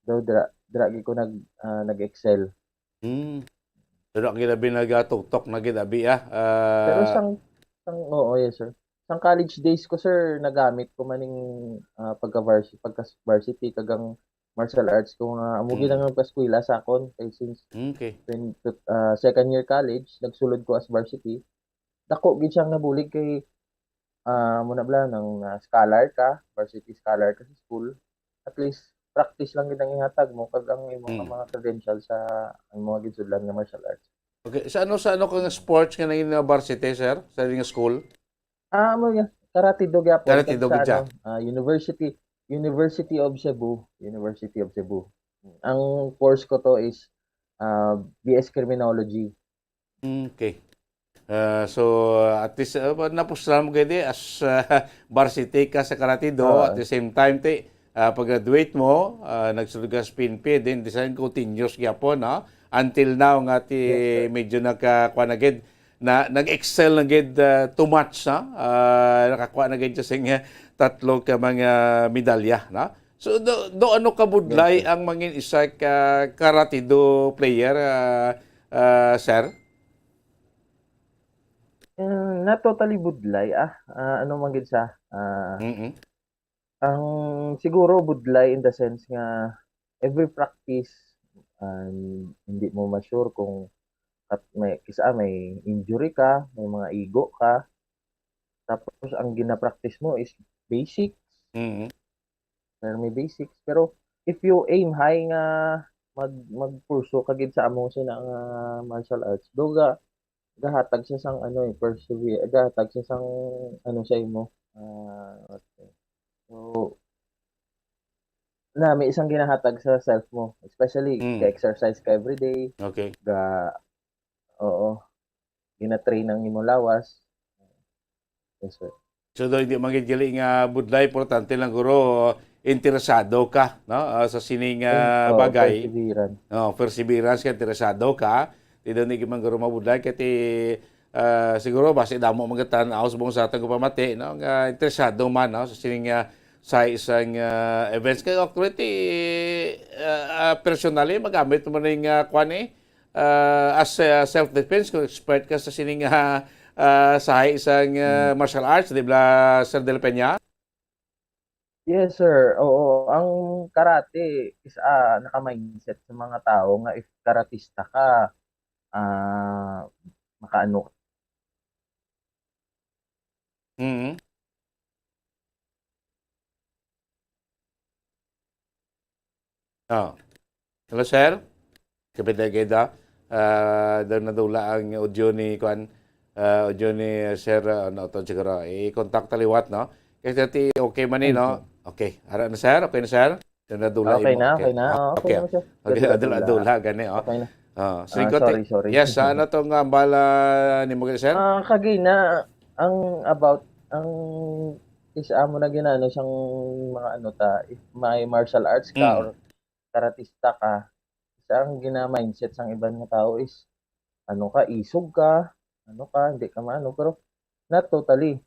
Daw dira, dira gid ko nag, ah, nag-excel. Hmm. Pero ang ginabi nagatutok na gid abi, ah. Pero Ah, sang, sang, oo, yes, sir. Sang college days ko, sir, nagamit ko man ning, ah, pagka-vars-, pagka-varsity, kag ang martial arts ko nga amo gid Mm. ang nagpaeskwela sa akon. Kay since Okay. twen-, ah, second year college, nagsulod ko as varsity. Dako gid siyang nabulig kay, ah, amo na bala, nang, ah, scholar ka, varsity scholar ka sa school, at least practice lang gid ang ihatag mo kag ang imo nga Mm. mga credentials sa ang mga ginsudlan nga martial arts. Okay, sa ano, sa ano ka nga sports nga nangin nga varsity, sir? Sa inyong school? Ah, amo nga, Karate Do gyapon, Karate kag Do sa gid siya. Ano, ah, University, University of Cebu, University of Cebu. Ang course ko to is, ah, B S Criminology. Okay. Ah, so, at least, ah, napuslan mo gid as, ah, varsity ka sa Karate Do, Oo. At the same time, ti, ah, pag-graduate mo, ah, nagsulod ka sa P N P, then design continuous gyapon, no? Until now nga ti Yes, sir. Medyo naka-, kuha na gid, na, nag-excel na gid, ah, too much, no? Ah, nakakuha na gid siya sing, ah, tatlo ka mga medalya, no? So, do, do ano kabudlay Yes, sir. Ang mangin isa ka Karate Do player, ah, ah, sir? Mm, not totally budlay, ah. Ah, ano man gid siya, ah, Mm-mm. Ang siguro budlay in the sense nga every practice, ah, hindi mo ma-sure kung kat-, may, kisa may injury ka, may mga igo ka. Tapos ang gina-practice mo is basics. Mm. Pero may basics. Pero if you aim high nga mag-, mag-pursue ka gid sa among sina nga martial arts, do ga-, gahatag siya sang ano eh, persevere, gahatag siya sang ano sa imo. Ah, okay. So, na may isang ginahatag sa self mo, especially Mm. Ga-exercise ka everyday, Okay. ga-, oo, gina-train ang imong lawas. Yes, sir. So, do, hindi man gid gali nga budlay, importante lang guro interesado ka, no? Ah, sa sining, ah, Ay, oo, bagay. Perseverance. No, perseverance ka, interesado ka. Di daw ni man guro mabudlay, kay ti, ah, siguro basi damo man gatan-aw subong sa atong pamati, no? Nga interesado man, no? Sa sining, ah, sa isang, ah, events. Kay actually, ti, ah, ah, personally, magamit mo ning, ah, kwan eh, ah, as, ah, self-defense, kung expert ka sa sining, ah, ah, sahi sang, ah, Mm. martial arts, di ba, Sir De La Peña? Yes, sir. Oo, ang karate is, ah, naka-mindset sa mga tao nga if karatista ka, ah, makaano ka. Mm. Oh. Hello, sir? Kapit na kita. Ah, daw nadula ang audio ni, kuan, ah, audio ni Sir, ah, ano to siguro. I-contact ta liwat, no? Kasi ti okay man ni, no? Okay. Ara na, sir? Okay na, sir? Daw nadula Okay imo. Na, Okay. Okay na. Ah, Oo, okay okay. Na, sir. Okay, Dula, adula, dula. Adula, gani, oh. Okay na. Ah, so, Ah, ikaw, sorry, ti-, sorry. Yes, ano tong, ah, bala ni mo, sir? Ah, kagina, ang about, ang isa mo na ginano sang mga ano ta, if may martial arts ka Mm. or karatista ka, isa ang gina-mindset sang iban nga tao is, ano ka, isog ka, ano ka, hindi ka maano. Pero, not totally.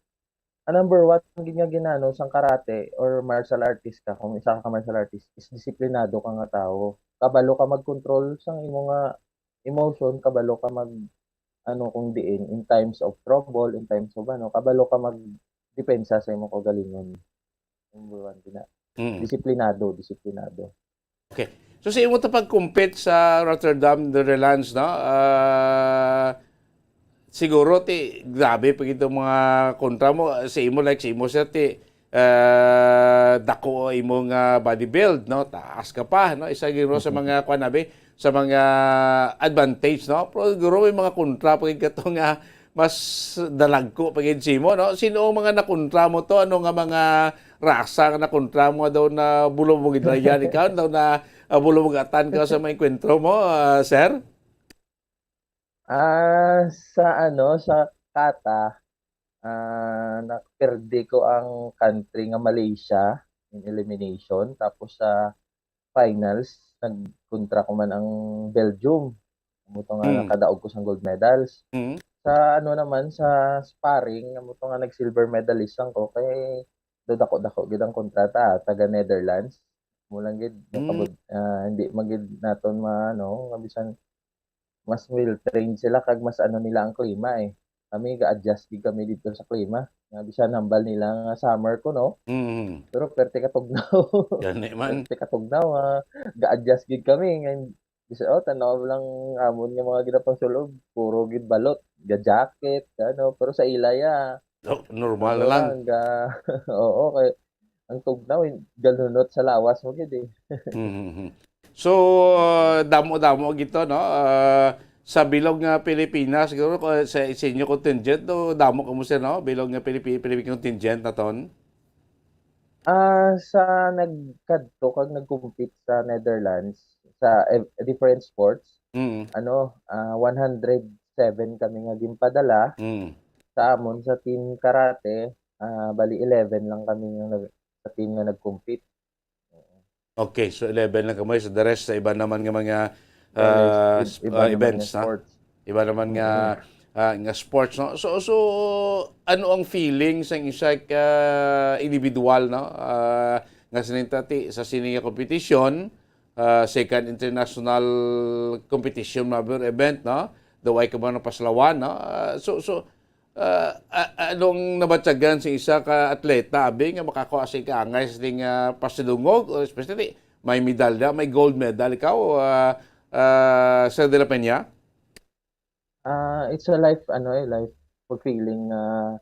Ang number one gid nga ginano sang karate or martial artist ka, kung isa ka martial artist, is disiplinado ka nga tawo. Kabalo ka mag-control sang imo nga emotion, kabalo ka mag, ano, kung diin, in times of trouble, in times of, ano, kabalo ka magdepensa sa imong kaugalingon. Number one gid na. Mm. Disiplinado, disiplinado. Okay. So, sa imo to pag-compete sa Rotterdam Netherlands, no? Ah, siguro, ti, grabe pa gid ang mga kontra mo. Sa imo, like, sa imo, sir, ti, ah, dako imo nga body build, no? Taas ka pa, no? Isa gid sa mga, kuwan, abi, sa mga advantage, no? Pero siguro may mga kontra pa gid kato nga mas dalagko pa gid sa imo, no? Sino ang mga nakontra mo to? Ano nga mga rasa nga nakontra mo daw na bulo mo gidrayan ikaw, daw na, ah, bulo mo gatan ka sa mga enkwentro mo, ah, sir? Ah, sa ano, sa kata, ah, naperde ko ang country nga Malaysia. in elimination. Tapos sa finals, nagkontra ko man ang Belgium. Amo to nga Mm. nakadaog ko sang gold medals. Mm. Sa ano naman, sa sparring, amo to nga nag-silver medalist lang ko, kay do dako-dako gid ang kontra ta, taga Netherlands. Mo lang gid, Mm. nakabud-, ah, hindi man gid naton ma-, ano, nga bisan mas well-trained sila kag mas ano nila ang klima, eh. Kami, ga-adjust gid kami dito sa klima. Nga bisan hambal nila nga summer ko, no? Mm. Pero perte katugnaw. Gani man. Perte katugnaw, ah, ga-adjust gid kami. Nga, bisan, oh, tanaw lang amon nga mga ginapansulob, puro gid balot, ga-jacket, ano. Pero sa ila, ya, Oh, normal ano lang. lang, ga-, oo, kay ang tugnaw, eh, galunot sa lawas mo gid, eh. Mhm. So, damo-damo gito, no? Ah, sa bilog nga Pilipinas, siguro, ko-, sa, sa inyo contingent, no? Damo kamo, sir, no? Bilog nga Pilipi-, Philippine contingent naton? Ah, sa nagkadto kag nag-compete sa Netherlands, sa ev-, different sports, Mm. ano, ah, one hundred seven kami nga ginpadala. Mm. Sa amon, sa team karate, ah, bali eleven lang kami nga nag-, sa team nga nag-compete. Okay, so eleven lang kamo. So the rest, sa iba naman nga mga, The rest, ah, ib-, s-, iba ah, naman events, nga no? sports. Iba naman nga, Mm. ah, nga sports, no? So, so, ano ang feeling sa isa ka individual, no? Ah, nga sining tati-, sa sini nga competition, ah, second international competition, mabir event, no? The way ka ba napaslawan, no? Ah, so, so, ah, a-, anong nabatyagan sa isa ka atleta, abi, nga makakuha sa ikaangay sa sining, ah, pasidungog, o especially may medalya, may gold medal ikaw, ah, ah, Sir De La Peña? Ah, it's a life, ano, eh, life fulfilling nga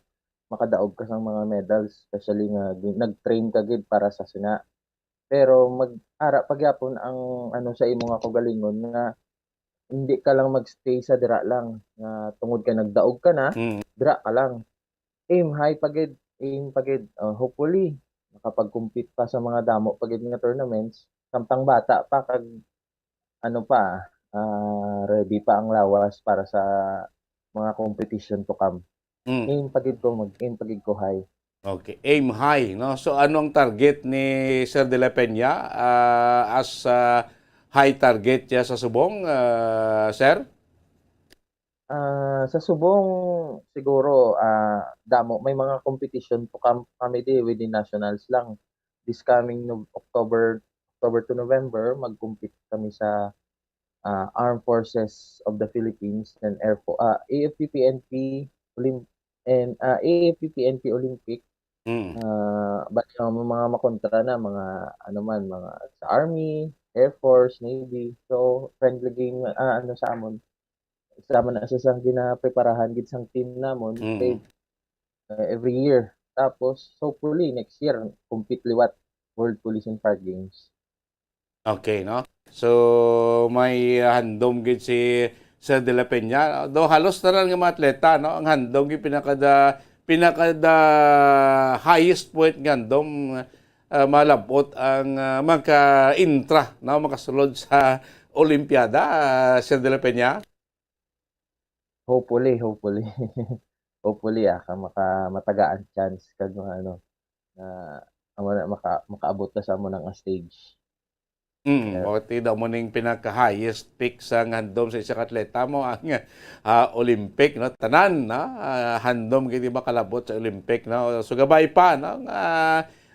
makadaog ka sa mga medals, especially nga gi-, nag-train ka gid para sa sina. Pero mag-ara pa gyapon ang, ano, sa imo nga kaugalingon nga hindi ka lang magstay sa dira lang, nga tungod kay nagdaog ka na, Mm. dira ka lang. Aim high pa gid, aim pa gid. Oh, hopefully, makapag-compete pa sa mga damo pa gid nga tournaments, samtang bata pa kag ano pa, ah, ready pa ang lawas para sa mga competition to come. Mm. Aim pa gid ko, mag-aim pa gid ko high. Okay, aim high, no? So, ano ang target ni Sir De La Peña, ah, as, ah, high target niya sa subong, ah, sir? Ah, sa subong, siguro, ah, damo. May mga competition to kam-, kami di within nationals lang. This coming Nov-, October, October to November, mag-compete kami sa, ah, Armed Forces of the Philippines and Air Fo-, ah, A F P P N P Olymp-, and, ah, A F P P N P Olympic. Mm. Ah, bali, ang mga makontra na, mga, ano man, mga sa Army, Air Force, Navy. So, friendly game, ah, ano, sa amon. Sama na siya sa ginapreparahan gid sang team namon. Mm. Kay, ah, every year. Tapos, hopefully, next year, compete liwat World Police and Fire Games. Okay, no? So, may handom gid si Sir De La Peña. Do halos tanan nga mga atleta, no? Ang handom gid pinakada, pinakada highest point nga handom, ah, malabot ang, ah, maka-intra, no? Makasulod sa Olimpiada, ah, Sir De La Peña. Hopefully, hopefully. Hopefully, ah, ka maka-, matagaan chance kag mga ano, na amo na maka-, makaabot na sa amo nang stage. Mm, Yes. o, ti daw mo ning pinaka-highest peak sa nga handom sa isa ka atleta mo ang, ah, Olympic, no? Tanan, no? Ah, handom gid makalabot sa Olympic, no? So, gabay pa, no? Nga,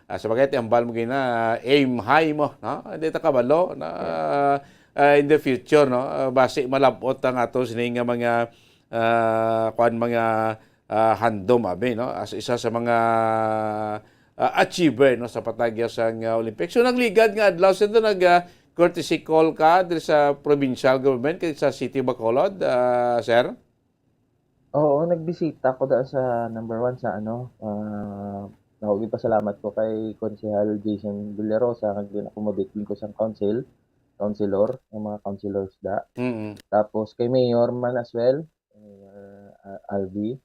ah, sa bagay, ti ambal mo gina, aim high mo, no? Hindi ta kabalo, no? Yes. Ah, in the future, no? Ah, basi malabot ang ato sini nga mga, ah, kuan, mga ah, handom, abi, no? As isa sa mga, ah, achiever, no, sa patagya sang, ah, Olympics. So, nagligad nga adlaw, sino nag, ah, courtesy call ka diri sa provincial government, kay sa City of Bacolod, ah, sir? Oo, nagbisita ko da sa number one sa ano, ah, ako gipasalamat ko kay Konsehal Jason Villarosa nga gin-accommodate ko sa council, councilor, ang mga councilors da. Mm. Tapos kay Mayor man as well, Mayor, ah, Alvi.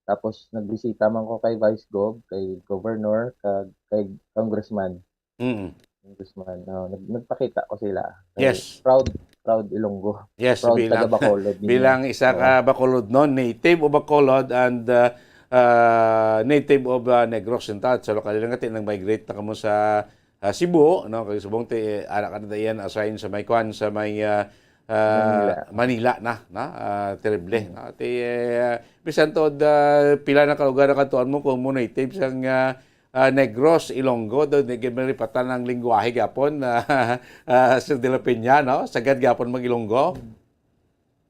Tapos nagbisita man ko kay Vice Gov, kay Governor, kag kay Congressman. Mm. Congressman, oh, nag-, nagpakita ko sila. Kay Yes. proud, proud Ilonggo. Yes, Proud bilang, taga Bacolod ninyo. bilang isa Oo. ka Bacolodnon, native of Bacolod and, uh, uh, native of, uh, Negros Oriental. So, lokal lang ati nang migrate na kamo sa ah, Cebu, no? Kag subong ti, ara ka na diyan assign sa may kwan, sa may, ah, ah, Manila. Manila na, na, ah, terrible, no? Ti, eh, bisan to, ah, pila na ka lugar na katuan mo kung mo native sang, ah, ah, Negros, Ilonggo, do, di gyud malipatan ang lingwahe gapon, ah, ah, Sir De La Peña, no? Sagad gapon mag-Ilonggo.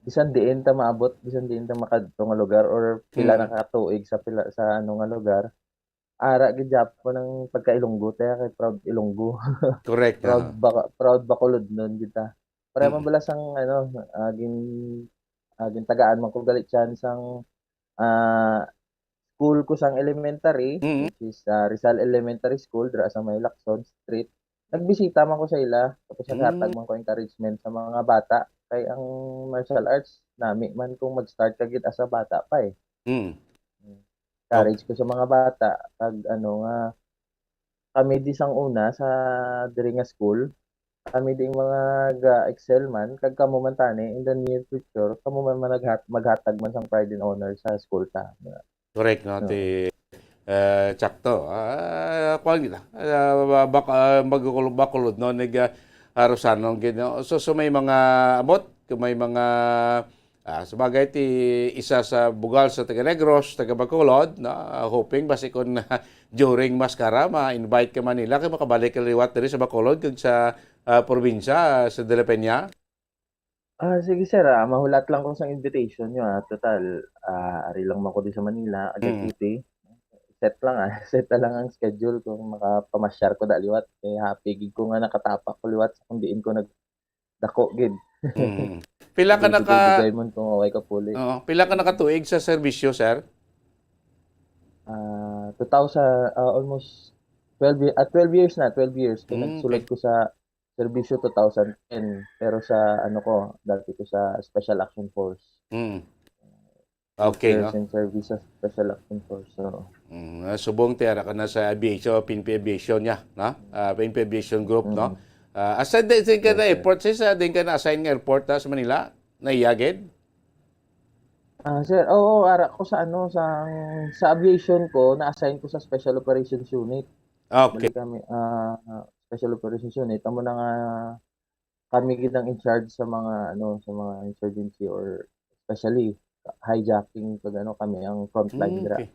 Bisan diin ta maabot, bisan diin ta makadto nga lugar or pila Mm. na ka tuig sa pila, sa ano nga lugar, ara gid gyapon ang pagka-Ilonggo, te, kay proud Ilonggo. Correct, Proud aha. Baka-, proud Bacolodnon kita. Pareha man Mm. bala sang, ano, ah, gin-, ah, gintagaan man ko gali chance ang, ah, school ko sang elementary, Mm. which is, ah, Rizal Elementary School, dira sa may Lacson Street. Nagbisita man ko sa ila, tapos naghatag Mm. man ko encouragement sa mga bata. Kay ang martial arts, nami man kung mag-start ka gid as a bata pa, eh. Mm. Encourage ko sa mga bata, kag ano nga, kami di sang una sa diri nga school, kami di mga ga-excel man, kag kamo man tani, in the near future, kamo man, man naghat-, maghatag man sang pride and honor sa school ta. Correct, no? Oo. Ti, eh, tsakto. Ah, kuwan kita. Ah, ba-, bak-, ah, magkul-, bakulod, no? Nag, ah, ah, Rosano, gid, no? So, so may mga abot, kung may mga, ah, sabagay, ti isa sa bugal sa taga Negros, taga Bacolod, no? Ah, hoping, basi kung during Maskara, ma-invite ka man nila, kay makabalik ka liwat diri sa Bacolod, kag sa, ah, probinsya, ah, sa De La Peña. Ah, sige, sir, ah, mahulat lang ko sang invitation nyo, ah. Total, ah, ari lang man ko di sa Manila, Agay Mm. City. Set lang, ah. Set na lang ang schedule kung makapamasyar ko da liwat. Eh, happy gid ko nga nakatapak ko liwat sa kung diin ko nagdako gid. Mm. Pila ka Dugay-dugay naka-, man kung okay ka puli. Oo. Pila ka nakatuig sa serbisyo, sir? Ah, two thousand, ah, almost twelve ye-, ah, twelve years na, twelve years. Kaya Mm, nagsulod okay. ko sa serbisyo two thousand ten, pero sa ano ko, dati ko sa Special Action Force. Mm. Okay, Years no? in service sa Special Action Force, oo. Mm, ah, subong ti ara ka na sa aviation, P N P Aviation niya, no? Ah, P N P Aviation Group, no? Mm. Ah, asa din, din ka Yes, na sir. airport, sis, ah, din ka na-assign nga airport, ah, sa Manila? Naiya gid? Ah, sir, oo, ara ko sa ano, sa, sa aviation ko, na-assign ko sa Special Operations Unit. Ah, okay. Bali kami, ah, Special Operations Unit, amo na nga kami gid ang in charge sa mga, ano, sa mga insurgency or especially hijacking, pag ano, kami ang frontline Mm, dira. okay.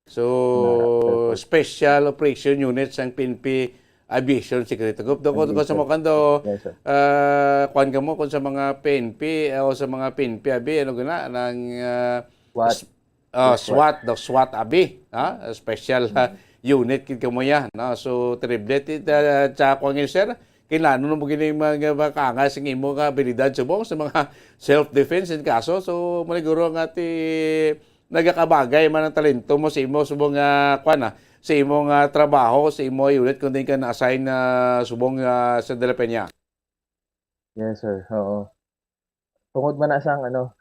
So, Nara, sir. Special Operation Unit sang P N P Aviation Security Group. Do, kung, Aviation. kung sa mo, kando, Yes, sir. ah, kuwan ka mo, kung sa mga P N P, eh, o sa mga P N P, abi, ano gina, nang, ah, SWAT. s-, ah, SWAT. SWAT, daw, SWAT, abi, ha? Special, ah, Mm. unit, kid ka mo ya, no? So, terrible, ti, ah, tsaka kuwan yun, sir, kinahanglan mo gini mga, mga kaangas ang imo nga abilidad subong sa mga self-defense in kaso. So, maniguro nga ti, nagakabagay man ang talento mo sa imo subong nga, kuwan, ah, sa imo nga trabaho, sa imo unit, kung diin ka na-assign na subong, ah, sa De La Peña. Yes, sir. Oo. Tungod man na sang, ano,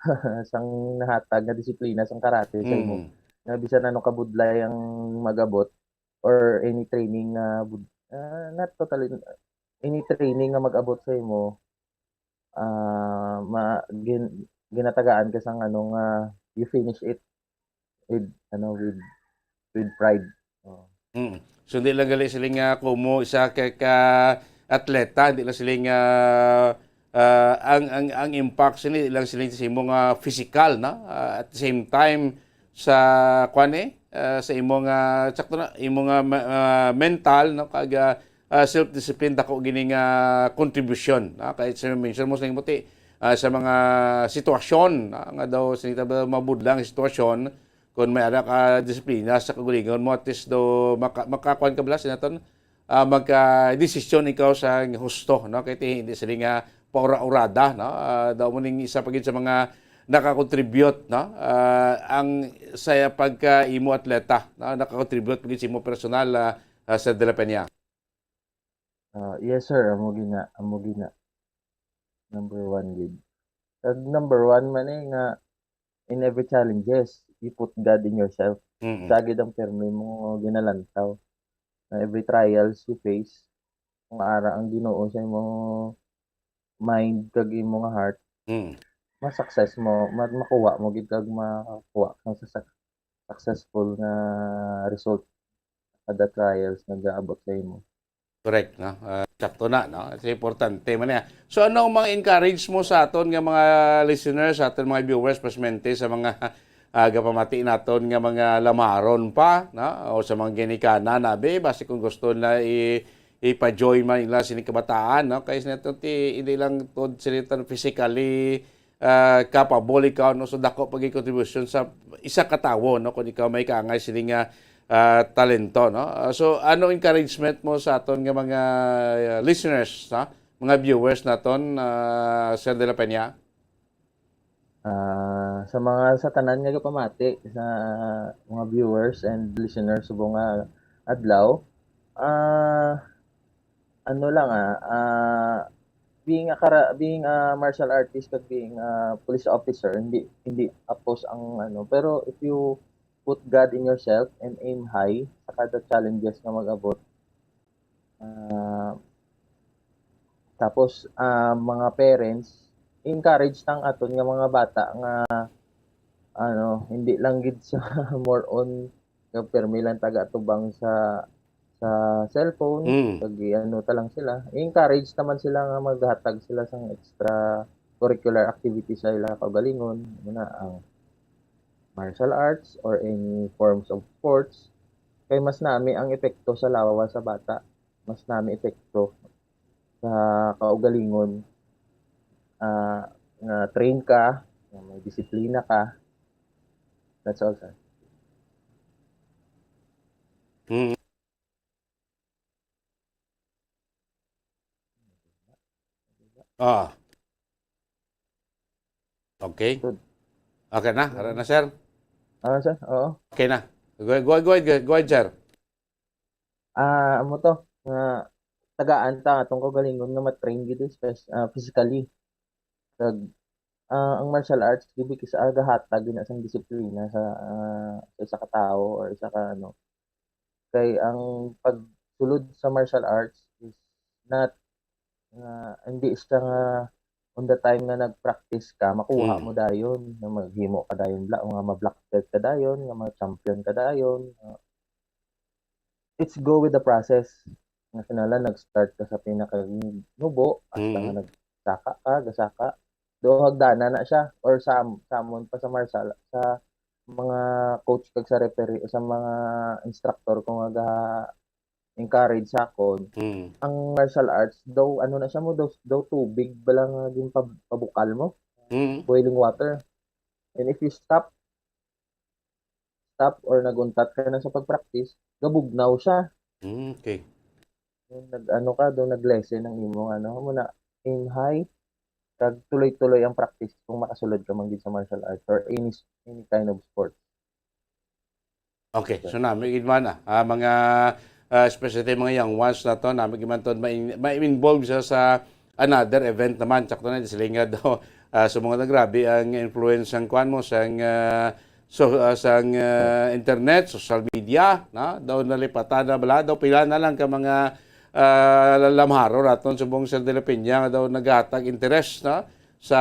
sang nahatag nga disiplina sang karate sa imo, Mm. nga bisan ano kabudlay ang mag-abot or any training nga bud-, ah, not totally, any training nga mag-abot sa imo, ah, ma-, gin-, ginatagaan ka sang ano nga you finish it with, ano, with, with pride. Oo. Mm. So, di lang gali siling nga kumo isa ka, ka atleta, di lang siling nga, ah, ang, ang, ang impact sini, di lang siling sa imo nga physical, no? Ah, at the same time, sa, kwan, eh, ah, sa imo nga, sakto na, imo nga ma-, ah, mental, no? Kag, ah, ah, self-discipline, dako gini nga kontribusyon, no? Kahit sa mention mo sa imo ti, ah, sa mga sitwasyon, ah, nga daw, sa mabudlang sitwasyon, kung may ara ka disiplina sa kaugalingon mo, at least do maka-, makakuan ka bala, sinaton, ah, magka-desisyon ikaw sa husto, no? Kay ti-, hindi sila nga paura-urada, no? Ah, daw mo ning isa pa gid sa mga nakakontribute, no? Ah, ang sa pagka imo atleta, no? Nakakontribute pa gid sa imo personal, ah, ah, sa De La Peña. Ah, yes, sir. Amo gina, amo gina. Number one gid. Kag number one man eh nga in every challenges, you put God in yourself. Mm. Siya gid ang pirmi mo ginalantaw. Na every trials you face, kung ara ang Ginoo sa imo mind kag imo nga heart, Mm. ma-success mo, ma-, makuha mo gid kag makakuha ka sa suc-, successful nga result kada trials nga gaabot sa imo. Correct, no? Ah, sakto na, no? It's importante man niya. So, ano ang mga encourage mo sa aton nga mga listeners, sa aton mga viewers, pasmente sa mga, ah, gapamati naton nga mga lamaron pa, no? O sa mga ginikanan, abi, basi kung gusto na i-, ipa-join man nila sini kabataan, no? Kay sa naton ti, hindi lang tod sila tan physically, ah, capable ikaw, no? So, dako pa gid contribution sa isa ka tawo, no? Kung ikaw may kaangay sini nga, ah, talento, no? Ah, so, ano encouragement mo sa aton nga mga, ah, listeners, ha? Mga viewers naton, ah, Sir De La Peña? Ah, sa mga, sa tanan nga gapamati, sa mga viewers and listeners subong nga adlaw, ah, ano lang, ah, ah, being a kara-, being a martial artist kag being a police officer, hindi, hindi apples ang ano, pero if you put God in yourself and aim high sa kada challenges nga mag-abot, ah, tapos, ah, mga parents, encourage tang aton nga mga bata nga, ano, hindi lang gid sa more on nga pirmi lang taga-atubang sa, sa cellphone, Mm. kag i-ano ta lang sila. I-encourage naman sila nga maghatag sila sang extra curricular activity sa ila kaugalingon, muna ang martial arts or any forms of sports, kay mas nami ang epekto sa lawas sa bata, mas nami epekto sa kaugalingon, ah, nga train ka, nga may disiplina ka. That's all, sir. Mm. Ah. Okay. Good. Okay na? Ara na, sir? Ah, sir? Oo. Okay na. Go, go, go, go, go ahead, sir. Ah, amo to, nga tagaan ta atong kaugalingon nga ma-train gid, espes-, ah, physically. Kag, ah, ang martial arts, gid, is, ah, gahatag gid na sang disiplina sa, ah, sa isa ka tawo or isa ka, ano. Kay ang pagsulod sa martial arts is not, nga, hindi siya nga on the time nga nag-practice ka, makuha Mm. mo dayon, nga maghimo ka dayon, bla-, nga ma-black belt ka dayon, nga ma-champion ka dayon. It's go with the process. Nga kinahanglan nag-start ka sa pinakanubo, hasta nga Mm. nagsaka ka, gasaka. Do hagdanan na siya, or sa, sa amon pa sa martial, sa mga coach kag sa referee, sa mga instructor ko nga ga-encourage sa akon, Mm. ang martial arts, daw, ano na siya mo, daw, daw tubig bala nga ginpab-, pabukal mo, Mm. boiling water. And if you stop, stop or naguntat ka na sa pag-practice, gabugnaw siya. Mm, okay. Yung nag-, ano ka, daw nag-lessen ang imong, ano, mo na, aim high, kag tuloy-tuloy ang practice kung makasulod ka man gid sa martial arts or any s-, any kind of sport. Okay, so nami gid man, ah, ah, mga, ah, especially mga young ones na to, nami gid man to ma-, ma-involve sa, sa another event naman. Sakto na, sila nga daw, ah, sa mga nagrabi ang influence sang kuan mo, sang, ah, so, ah, sang, ah, internet, social media, na? Daw nalipatan na bala, daw pila na lang ka mga, ah, lamharo naton subong sa De La Peña nga daw naghatag interest, na? Sa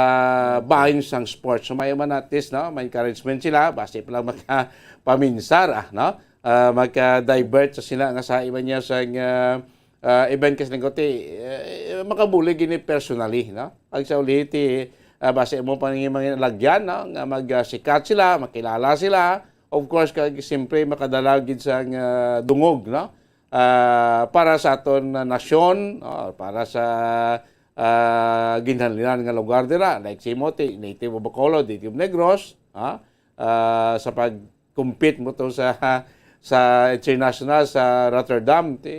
bahin sang sports. So, may man at least, no? May encouragement sila. Basi pa lang makapaminsar, ah, no? Ah, maka-divert sa sila nga sa iba niya sa, ah, ah, event kasi nagkuti, eh, makabulig gini personally, no? Ang sa ulit, eh, ah, basi mo pa nga mga lagyan, no? Nga magsikat sila, makilala sila. Of course, kag siyempre, makadala gid sa, ah, dungog, no? Ah, para sa aton na nasyon, ah, para sa, ah, ginhalinan nga lugar dira, like si Moti, native of Bacolod, native of Negros, ah, ah, sa pag-compete mo to sa, sa international, sa Rotterdam, ti,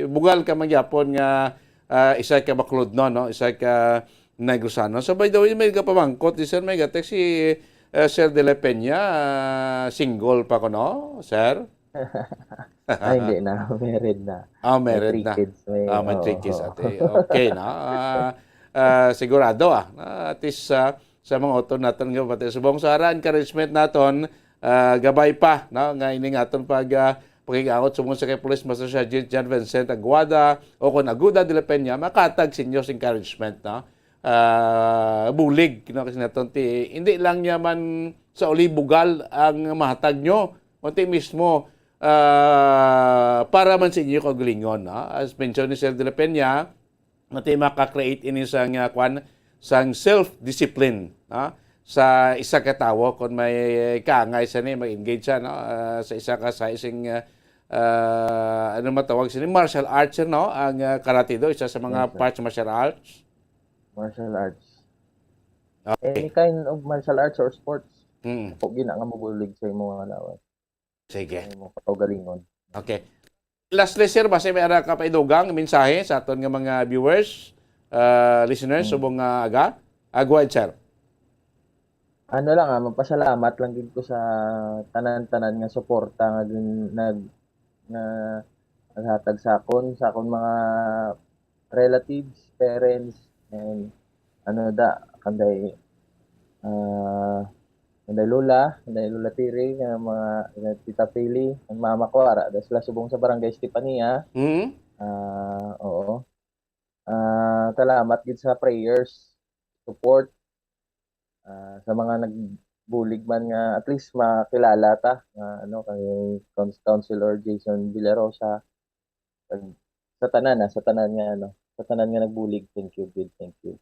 bugal ka man gyapon nga, ah, isa ka Bacolodnon, no? Isa ka Negrosano. So, by the way, may gapamangkot, di, sir, may gatek si, ah, Sir De La Peña, ah, single pa ko, no, sir? Ay, hindi na. Married na. Ah, May married three na. kids. May, Ah, may three oo, kids, oo. ate. Okay na. Ah, ah, sigurado, ah, na at least, ah, sa mga utod naton nga pati subong sa ara, encouragement naton, ah, gabay pa, no, nga ining aton pag, ah, pakig-angot subong sa kay Police Master Sergeant John Vincent Aguada o kon Aguda de la Peña, makatag sa inyo sa encouragement, no? Ah, bulig, no, kasi naton ti, hindi lang niya man sa uli bugal ang mahatag nyo, kundi mismo ah, para man sa inyo kaugalingon, no? As mention ni Sir De La Peña, nga ti maka-create ini sang, ah, kwan, sang self-discipline, no? Sa isa ka tawo, kung may kaangay sa ni, mag-engage siya, no? Ah, sa isa ka sa isang, ah, ah, ano matawag sini? Martial arts, no? Ang, ah, karate do, isa sa mga Yes, sir. parts martial arts. Martial arts. Okay. Any kind of martial arts or sports. Mm. Ako gina nga mabulig sa imo nga lawas. Sige. Sa imo kaugalingon. Okay. Lastly, sir, basta may ara ka paidugang mensahe sa aton nga mga viewers, ah, listeners, Mm. subong nga aga? Ah, go ahead, sir. Ano lang, ah, magpasalamat lang gid ko sa tanan-tanan nga suporta nga gin-, nag-, nga naghatag sa akon, sa akon mga relatives, parents, and ano da, kanday, ah, kanday Lola, kanday Lola Tiri, nga mga, nga Tita Pili, ang mama ko, ara da sila subong sa Barangay Estefania. Mm. Ah, oo. Ah, salamat gid sa prayers, support, ah, sa mga nagbulig man nga at least makilala ta nga, ano, kay Cons-, Councilor Jason Villarosa, kag sa tanan, ah, sa tanan nga, ano, sa tanan nga nagbulig. Thank you, good. Thank you.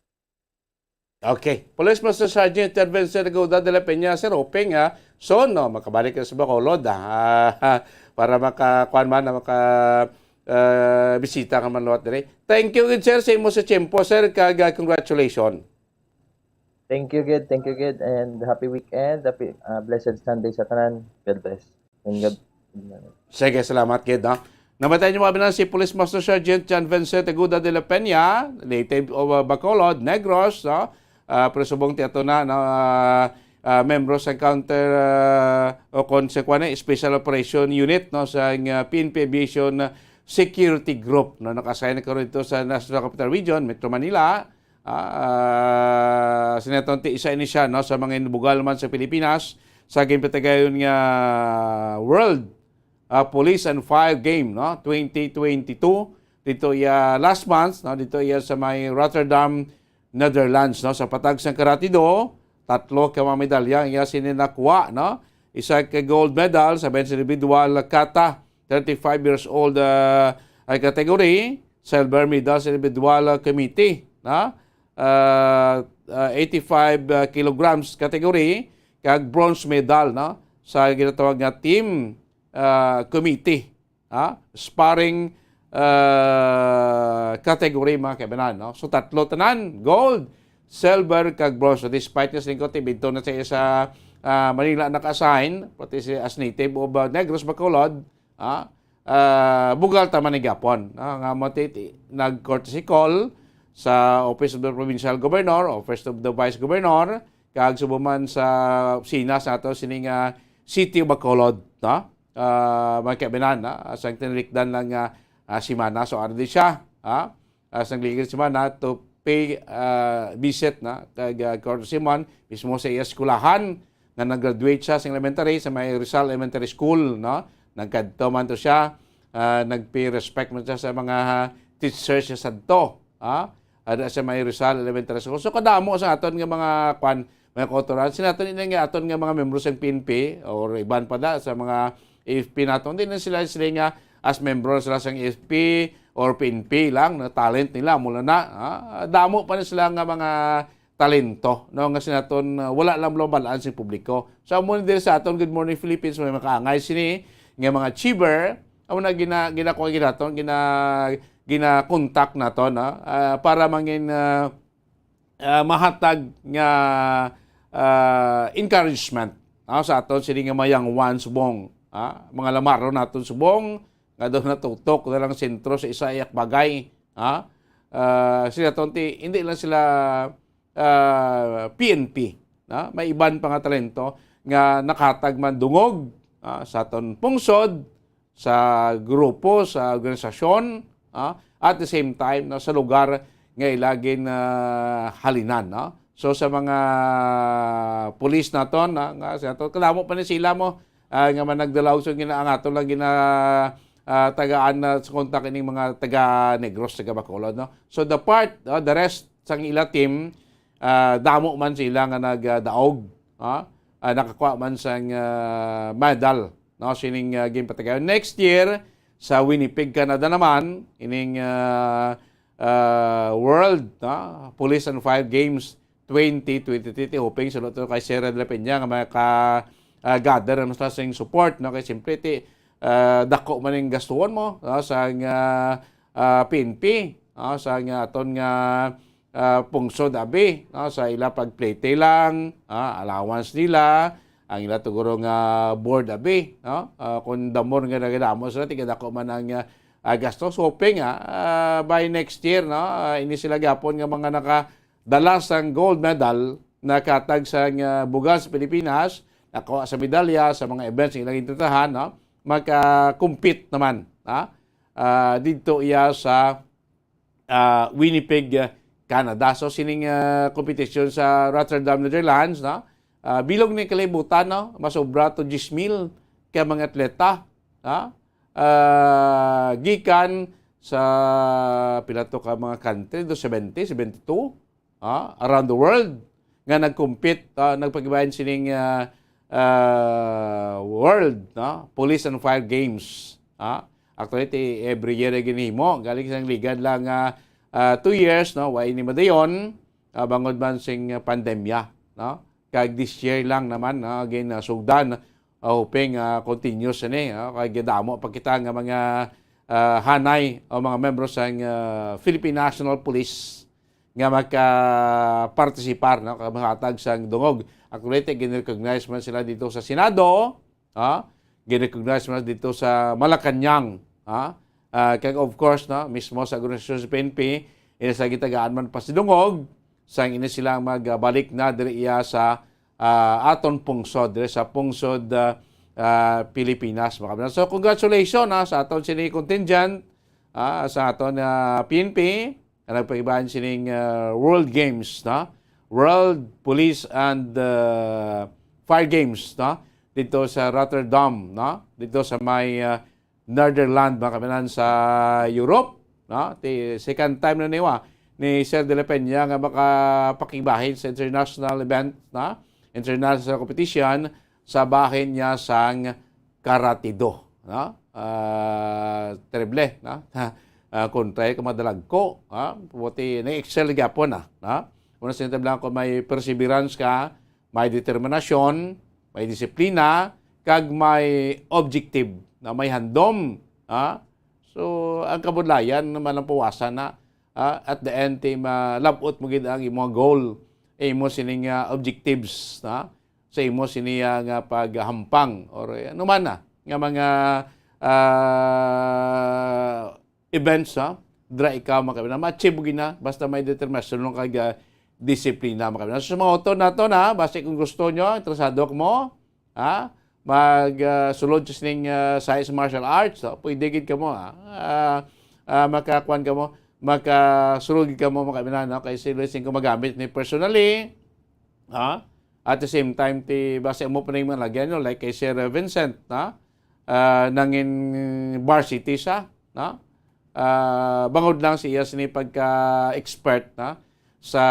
Okay. Police Master Sergeant Vincent Aguda de la Peña, Sir Openg, ah. So, no, makabalik ka sa Bacolod, ah, para maka, kuwan man, maka, ah, bisita ka man liwat diri. Thank you gid, sir, sa imo sa tiyempo, sir, kag, ah, congratulations. Thank you, good. Thank you, good. And happy weekend. Happy, ah, blessed Sunday sa tanan. God bless. And God, Sige, salamat gid, no? Namatay niyo mga binan si Police Master Sergeant John Vincent Aguda de la Peña, native of, uh, Bacolod, Negros, no? Ah, pero subong ti ato na, no, ah, ah, membro sa counter, ah, o kon sa kuwan, eh, Special Operation Unit, no, sa, ah, P N P Aviation Security Group, no, naka-assign na karon dito sa National Capital Region, Metro Manila. Ah, ah, sinaton ti isa ini siya, no, sa mga inubugal man sa Pilipinas sa ginpatigayon nga World, ah, Police and Fire Game, no, twenty twenty-two. Dito iya last month, no, dito iya sa may Rotterdam, Netherlands, no, sa patag sang karate do, tatlo ka mga medalya iya sini nakuha, no. Isa ka gold medal sa men's individual kata, thirty-five years old, ah, ay category, silver medal sa individual, ah, committee, no. ah, ah, eighty-five, ah, kilograms category, kag bronze medal, no, sa ginatawag nga team, ah, committee, ha? Sparring, ah, category, mga kaibanan, no? So, tatlo tanan, gold, silver, kag bronze. So, despite nga sa lingkod, ibinto na siya sa, ah, Manila naka-assign, pati si as native of, ah, Negros, Bacolod, ha? Ah, bugal ta man ni gapon, no, nga mati-, nag-courtesy call sa Office of the Provincial Governor, Office of the Vice Governor, kag subong man sa opisina sa ato sini nga City of Bacolod, no? Ah, mga kaibanan, no? Sa tinirikdan lang nga, ah, semana. So, ari di siya, ha? Ah, sa nagligid semana to pay, ah, visit, no? Kag, ah, courtesy man mismo sa iya eskwelahan, nga nag-graduate siya sa elementary sa may Rizal Elementary School, no? Nagkadto man to siya, ah, nag-pay respect man siya sa mga teachers siya sadto, ha? Ada sa may Rizal Elementary School. So, kadamo sa aton nga mga, kwan, mga kautoran. Sinaton ini nga aton nga mga membro sa P N P or iban pa da sa mga A F P naton. Hindi na sila, sila nga as membro sila sa A F P or P N P lang, na talent nila, mula na, ha? Damo pa na sila nga mga talento, no, nga sinaton, uh, wala lang mabalaan sa publiko. So, amo ni diri sa aton Good Morning Philippines, may makaangay sini nga mga achiever, amo na gina-, ginakuha ginaton, gina-, gina-contact naton, no, ah, para mangin, ah, ah, mahatag nga, ah, encouragement, no, sa aton sini nga mga young ones subong, ah, mga lamaro naton subong, nga daw natutok na lang sentro sa isa iyak bagay, ha? Ah, sila tonti, hindi lang sila, ah, P N P, ha? May iban pa nga talento nga nakahatag man dungog, ah, sa aton pungsod, sa grupo, sa organisasyon, ah, at the same time, no, sa lugar nga ila gin, ah, halinan, no? So, sa mga pulis naton, ah, nga sa ato, kadamo pa ni sila mo, ah, nga man nagdalaw, so gina-, ang ato lang gina-, ah, tagaan na sa kontak ining mga taga Negros, taga Bacolod, no? So, the part, ah, the rest sang ila team, ah, damo man sila nga nagdaog, ah, ah, nakakuha man sang, ah, medal no, sining, ah, ginpatigayon. Next year, sa Winnipeg, Canada naman, ining, ah, ah, World, no, Police and Fire Games twenty twenty-three, ti hoping sa luto kay Sierra de la Peña nga maka, ah, gather naman sila sing support, no? Kay siyempre, ti, ah, dako man ang gastuhon mo, no? Sang, ah, ah, P N P, no? Sang, ah, aton nga, ah, pungsod abi, no? Sa ila pagplete lang, ah, allowance nila, ang ila tuguro nga board abi, no? Ah, kung damor nga nagadamo sila, tigadako man ang, ah, ah, gastos. Hoping, ah, ah, by next year, no? Ah, ini sila gyapon nga mga naka dala sang gold medal, nakatag sang, ah, bugas sa Pilipinas, nakuha sa medalya sa mga events nga ilang intentahan, no? Maka-compete naman, ha? Ah, didto iya sa, ah, Winnipeg, ah, Canada. So, sining, ah, competition sa Rotterdam, Netherlands, no? Ah, bilog ni kalibutan, no? Masobra to diyes mil ka mga atleta, ha? Ah, gikan sa pila to ka mga country, do seventy, seventy-two, ah, around the world nga nag-compete, ah, nagpagibayan sining, ah, ah, World, no? Police and Fire Games, ah. Actually, ti every year ay ginhimo. Galing sang ligad lang, ah, ah, two years, no? Wa ini madayon, ah, bangod man sing pandemya, no? Kag this year lang naman, no? Again, ah, sugdan, ah, hoping, ah, continuous ini, no? Kay gadamo pa kita nga mga, ah, hanay o mga membro sang, ah, Philippine National Police nga makapartisipar, no, kag makahatag sang dungog. Actually, ti, gin-recognize man sila dito sa Senado, ha? Gin-recognize man dito sa Malacañang, ha? Ah, kag of course, no, mismo sa organisasyon sa P N P, ila sa gitagaan man pa si dungog, sang ini sila magbalik na diri iya sa, ah, aton pungsod, diri sa pungsod, ah, ah, Pilipinas, mga kabayan. So, congratulations, ha, sa aton sini contingent, ah, sa aton, ah, P N P, nga nagpahibayan sining, ah, World Games, no? World Police and, ah, Fire Games, no? Dito sa Rotterdam, no? Dito sa may, ah, Netherlands, mga kabayan, sa Europe, no? Ti, second time na niwa ni Sir De La Peña nga makapakibahin sa international event, no? International competition sa bahin niya sang Karate Do, no? Ah, terrible, no? Ah, kontra ka madalagko, ha? Buti nag-excel gyapon, ah, no? Una sa tablang ko may perseverance ka, may determinasyon, may disiplina, kag may objective na may handom, ha? So, ang kabudlayan naman ang puwasan na, ah, at the end, ti malab-ot mo gid ang imong goal, imo sining, ah, objectives, ha? Sa imo siniya nga paghampang or, eh, ano man na nga mga, ah, events, ha? Dira ikaw, mga kabayan, ma-achieve mo gina basta may determinasyon lang kag, ah, disiplina, mga kabayan. So, sa mga auto nato na, basi kung gusto nyo, interesado mo, ha? Mag, ah, sulod sa sining, ah, science martial arts, no? Pwede gid kamo, ha? Ah, ah, makakuan kamo, makasulod gid kamo, mga kabayan, no? Kay si Luising ko magamit ni personally, ha? At the same time, ti basi mo pa ning mga lagyan, no? Like kay Sir Vincent, ha? Ah, nangin varsity siya, no? Ah, bangod lang siya sini pagka-expert, no? Sa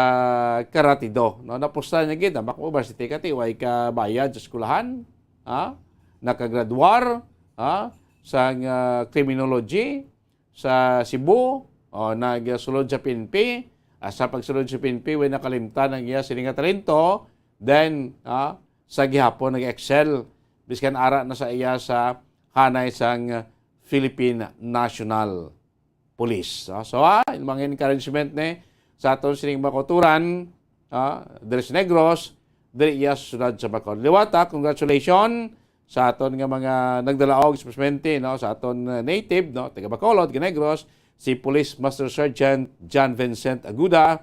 karate do, no? Napusta niya gid, bako varsity ka, ti, way ka bayad sa eskwelahan, ha? Nakagraduar, ha? Sang, ah, criminology, sa Cebu, o, nagsulod sa P N P. Ah, sa pagsulod sa P N P, way nakalimtan ang iya sini nga talento. Then, ah, sa gihapon nag-excel. Biskan ara na sa iya sa hanay sang Philippine National Police. Ah, so, ah, mga encouragement ni sa aton sining mga kauturan, ah, diri sa Negros, diri iya sa siyudad sa Bacolod. Liwata, congratulations sa aton nga mga nagdalaog, especially, no, sa aton, uh, native, no, taga Bacolod, taga Negros, si Police Master Sergeant John Vincent Aguda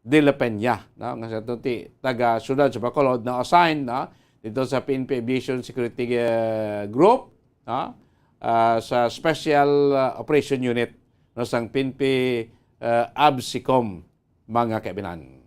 de la Peña, no, nga sa aton ti taga siyudad sa Bacolod na assign, no, dito sa P N P Aviation Security, uh, Group, no, uh, sa Special, uh, Operation Unit, no, sang P N P, uh, ABSECOM, mga kaibinan.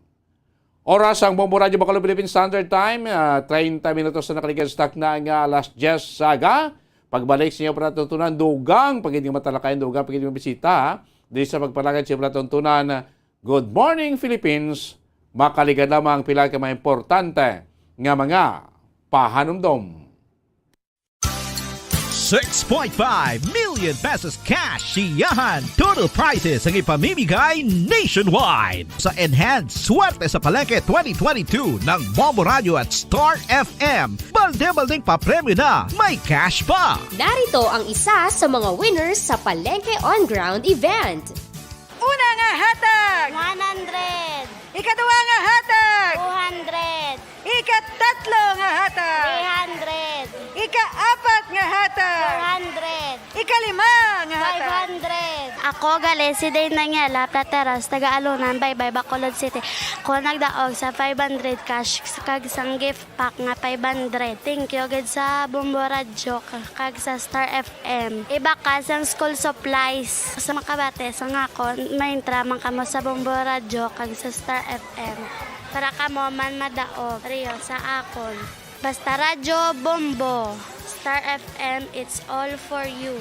Oras ang Bombo Radyo Bacolod Philippine Standard Time, ah, treinta minutos na nakaligad sa takna nga alas diyes sa aga. Pagbalik sa inyo para tutunan, dugang pagid nga matalakayan, dugang pagid nga bisita, ha? Di sa pagpalagad sa palatuntunan, Good Morning Philippines, makaligad lamang pila ka mga importante nga mga pahanumdom. Six point five million pesos cash siyahan. Total prizes ang ipamimigay nationwide. Sa Enhance Swerte sa Palengke twenty twenty-two ng Bombo Radyo at Star F M, balde-baldeng papremyo na, may cash pa. Narito ang isa sa mga winners sa Palengke On Ground event. Una nga hatag, one hundred. Ikaduha nga hatag, two hundred. Ikatatlo nga hatag, three hundred. Ikaapat nga hatag, four hundred. Ikalima nga hatag, five hundred. Ako gali si Dane Daniela Plateros, taga Alunan, Baybay, Bacolod City. Ako nagdaog sa five hundred cash kag sang gift pack nga five hundred. Thank you gid sa Bombo Radyo ka-, kag sa Star F M. Iba ka sang school supplies. Sa makabati sa ngakon, maintra man kamo sa Bombo Radyo kag sa Star F M. Para kamo man madaog, Rio, sa akon. Basta Radyo Bombo, Star F M, it's all for you.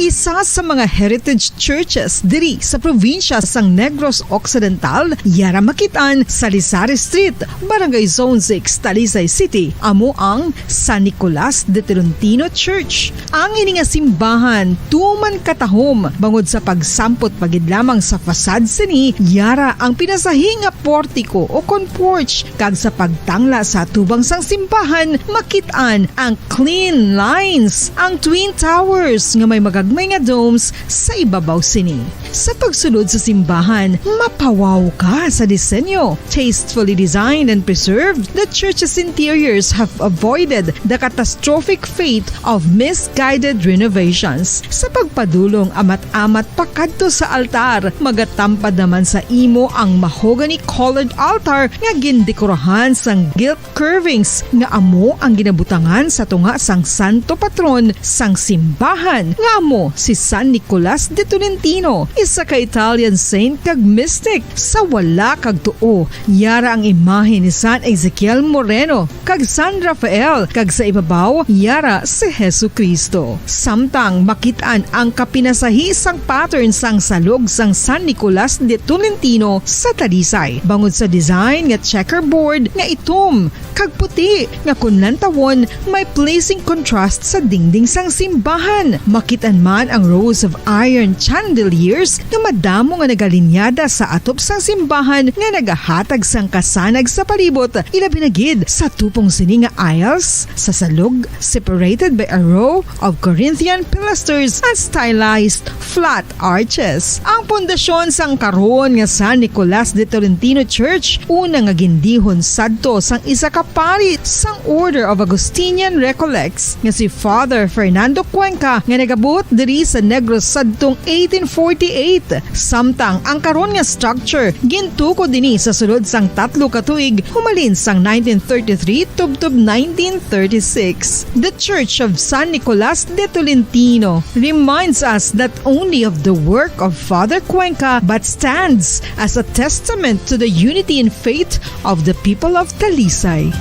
Isa sa mga heritage churches diri sa probinsya sang Negros Occidental, yara makit-an sa Lisari Street, Barangay Zone six, Talisay City, amo ang San Nicolas de Tolentino Church. Ang ini nga simbahan tuman katahom bangod sa pagsampot pa gid lamang sa facade sini, yara ang pinasahi nga portiko o kon porch, kag sa pagtangla sa atubang sang simbahan, makit-an ang clean lines, ang twin towers nga may magagmay nga domes sa ibabaw sini. Sa pagsulod sa simbahan, mapawaw ka sa disenyo. Tastefully designed and preserved, the church's interiors have avoided the catastrophic fate of misguided renovations. Sa pagpadulong amat-amat pakadto sa altar, magatampad naman sa imo ang mahogany-colored altar nga gindekorahan sang gilt curvings nga amo ang ginabutangan sa tunga sang santo patron sang simbahan, nga amo si San Nicolas de Tolentino, isa ka Italian saint kag mystic. Sa wala kag tuo, yara ang imahe ni San Ezekiel Moreno kag San Rafael, kag sa ibabaw, yara si Jesu-Cristo. Samtang makit-an ang kapinasahi sang pattern sang salog sang San Nicolas de Tolentino sa Talisay, bangod sa design nga checkerboard nga itom kag puti nga kon lantawon may pleasing contrast sa dingding sang simbahan. Makit-an man ang rows of iron chandeliers nga madamo nga nagalinyada sa atop sang simbahan nga nagahatag sang kasanag sa palibot, ilabi na gid sa tupong sini nga aisles, sa salog, separated by a row of Corinthian pilasters and stylized flat arches. Ang pundasyon sang karon nga San Nicolas de Tolentino Church, una nga gindihon sadto sang isa ka pari sang Order of Augustinian Recollects nga si Father Fernando Cuenca, nga nagabuot diri sa Negros sadtong eighteen forty-eight. Samtang ang karon nga structure gintukod ini sa sulod sang tatlo ka tuig, humalin sang nineteen thirty-three tubtob nineteen thirty-six. The Church of San Nicolas de Tolentino reminds us not only of the work of Father Cuenca but stands as a testament to the unity in faith of the people of Talisay.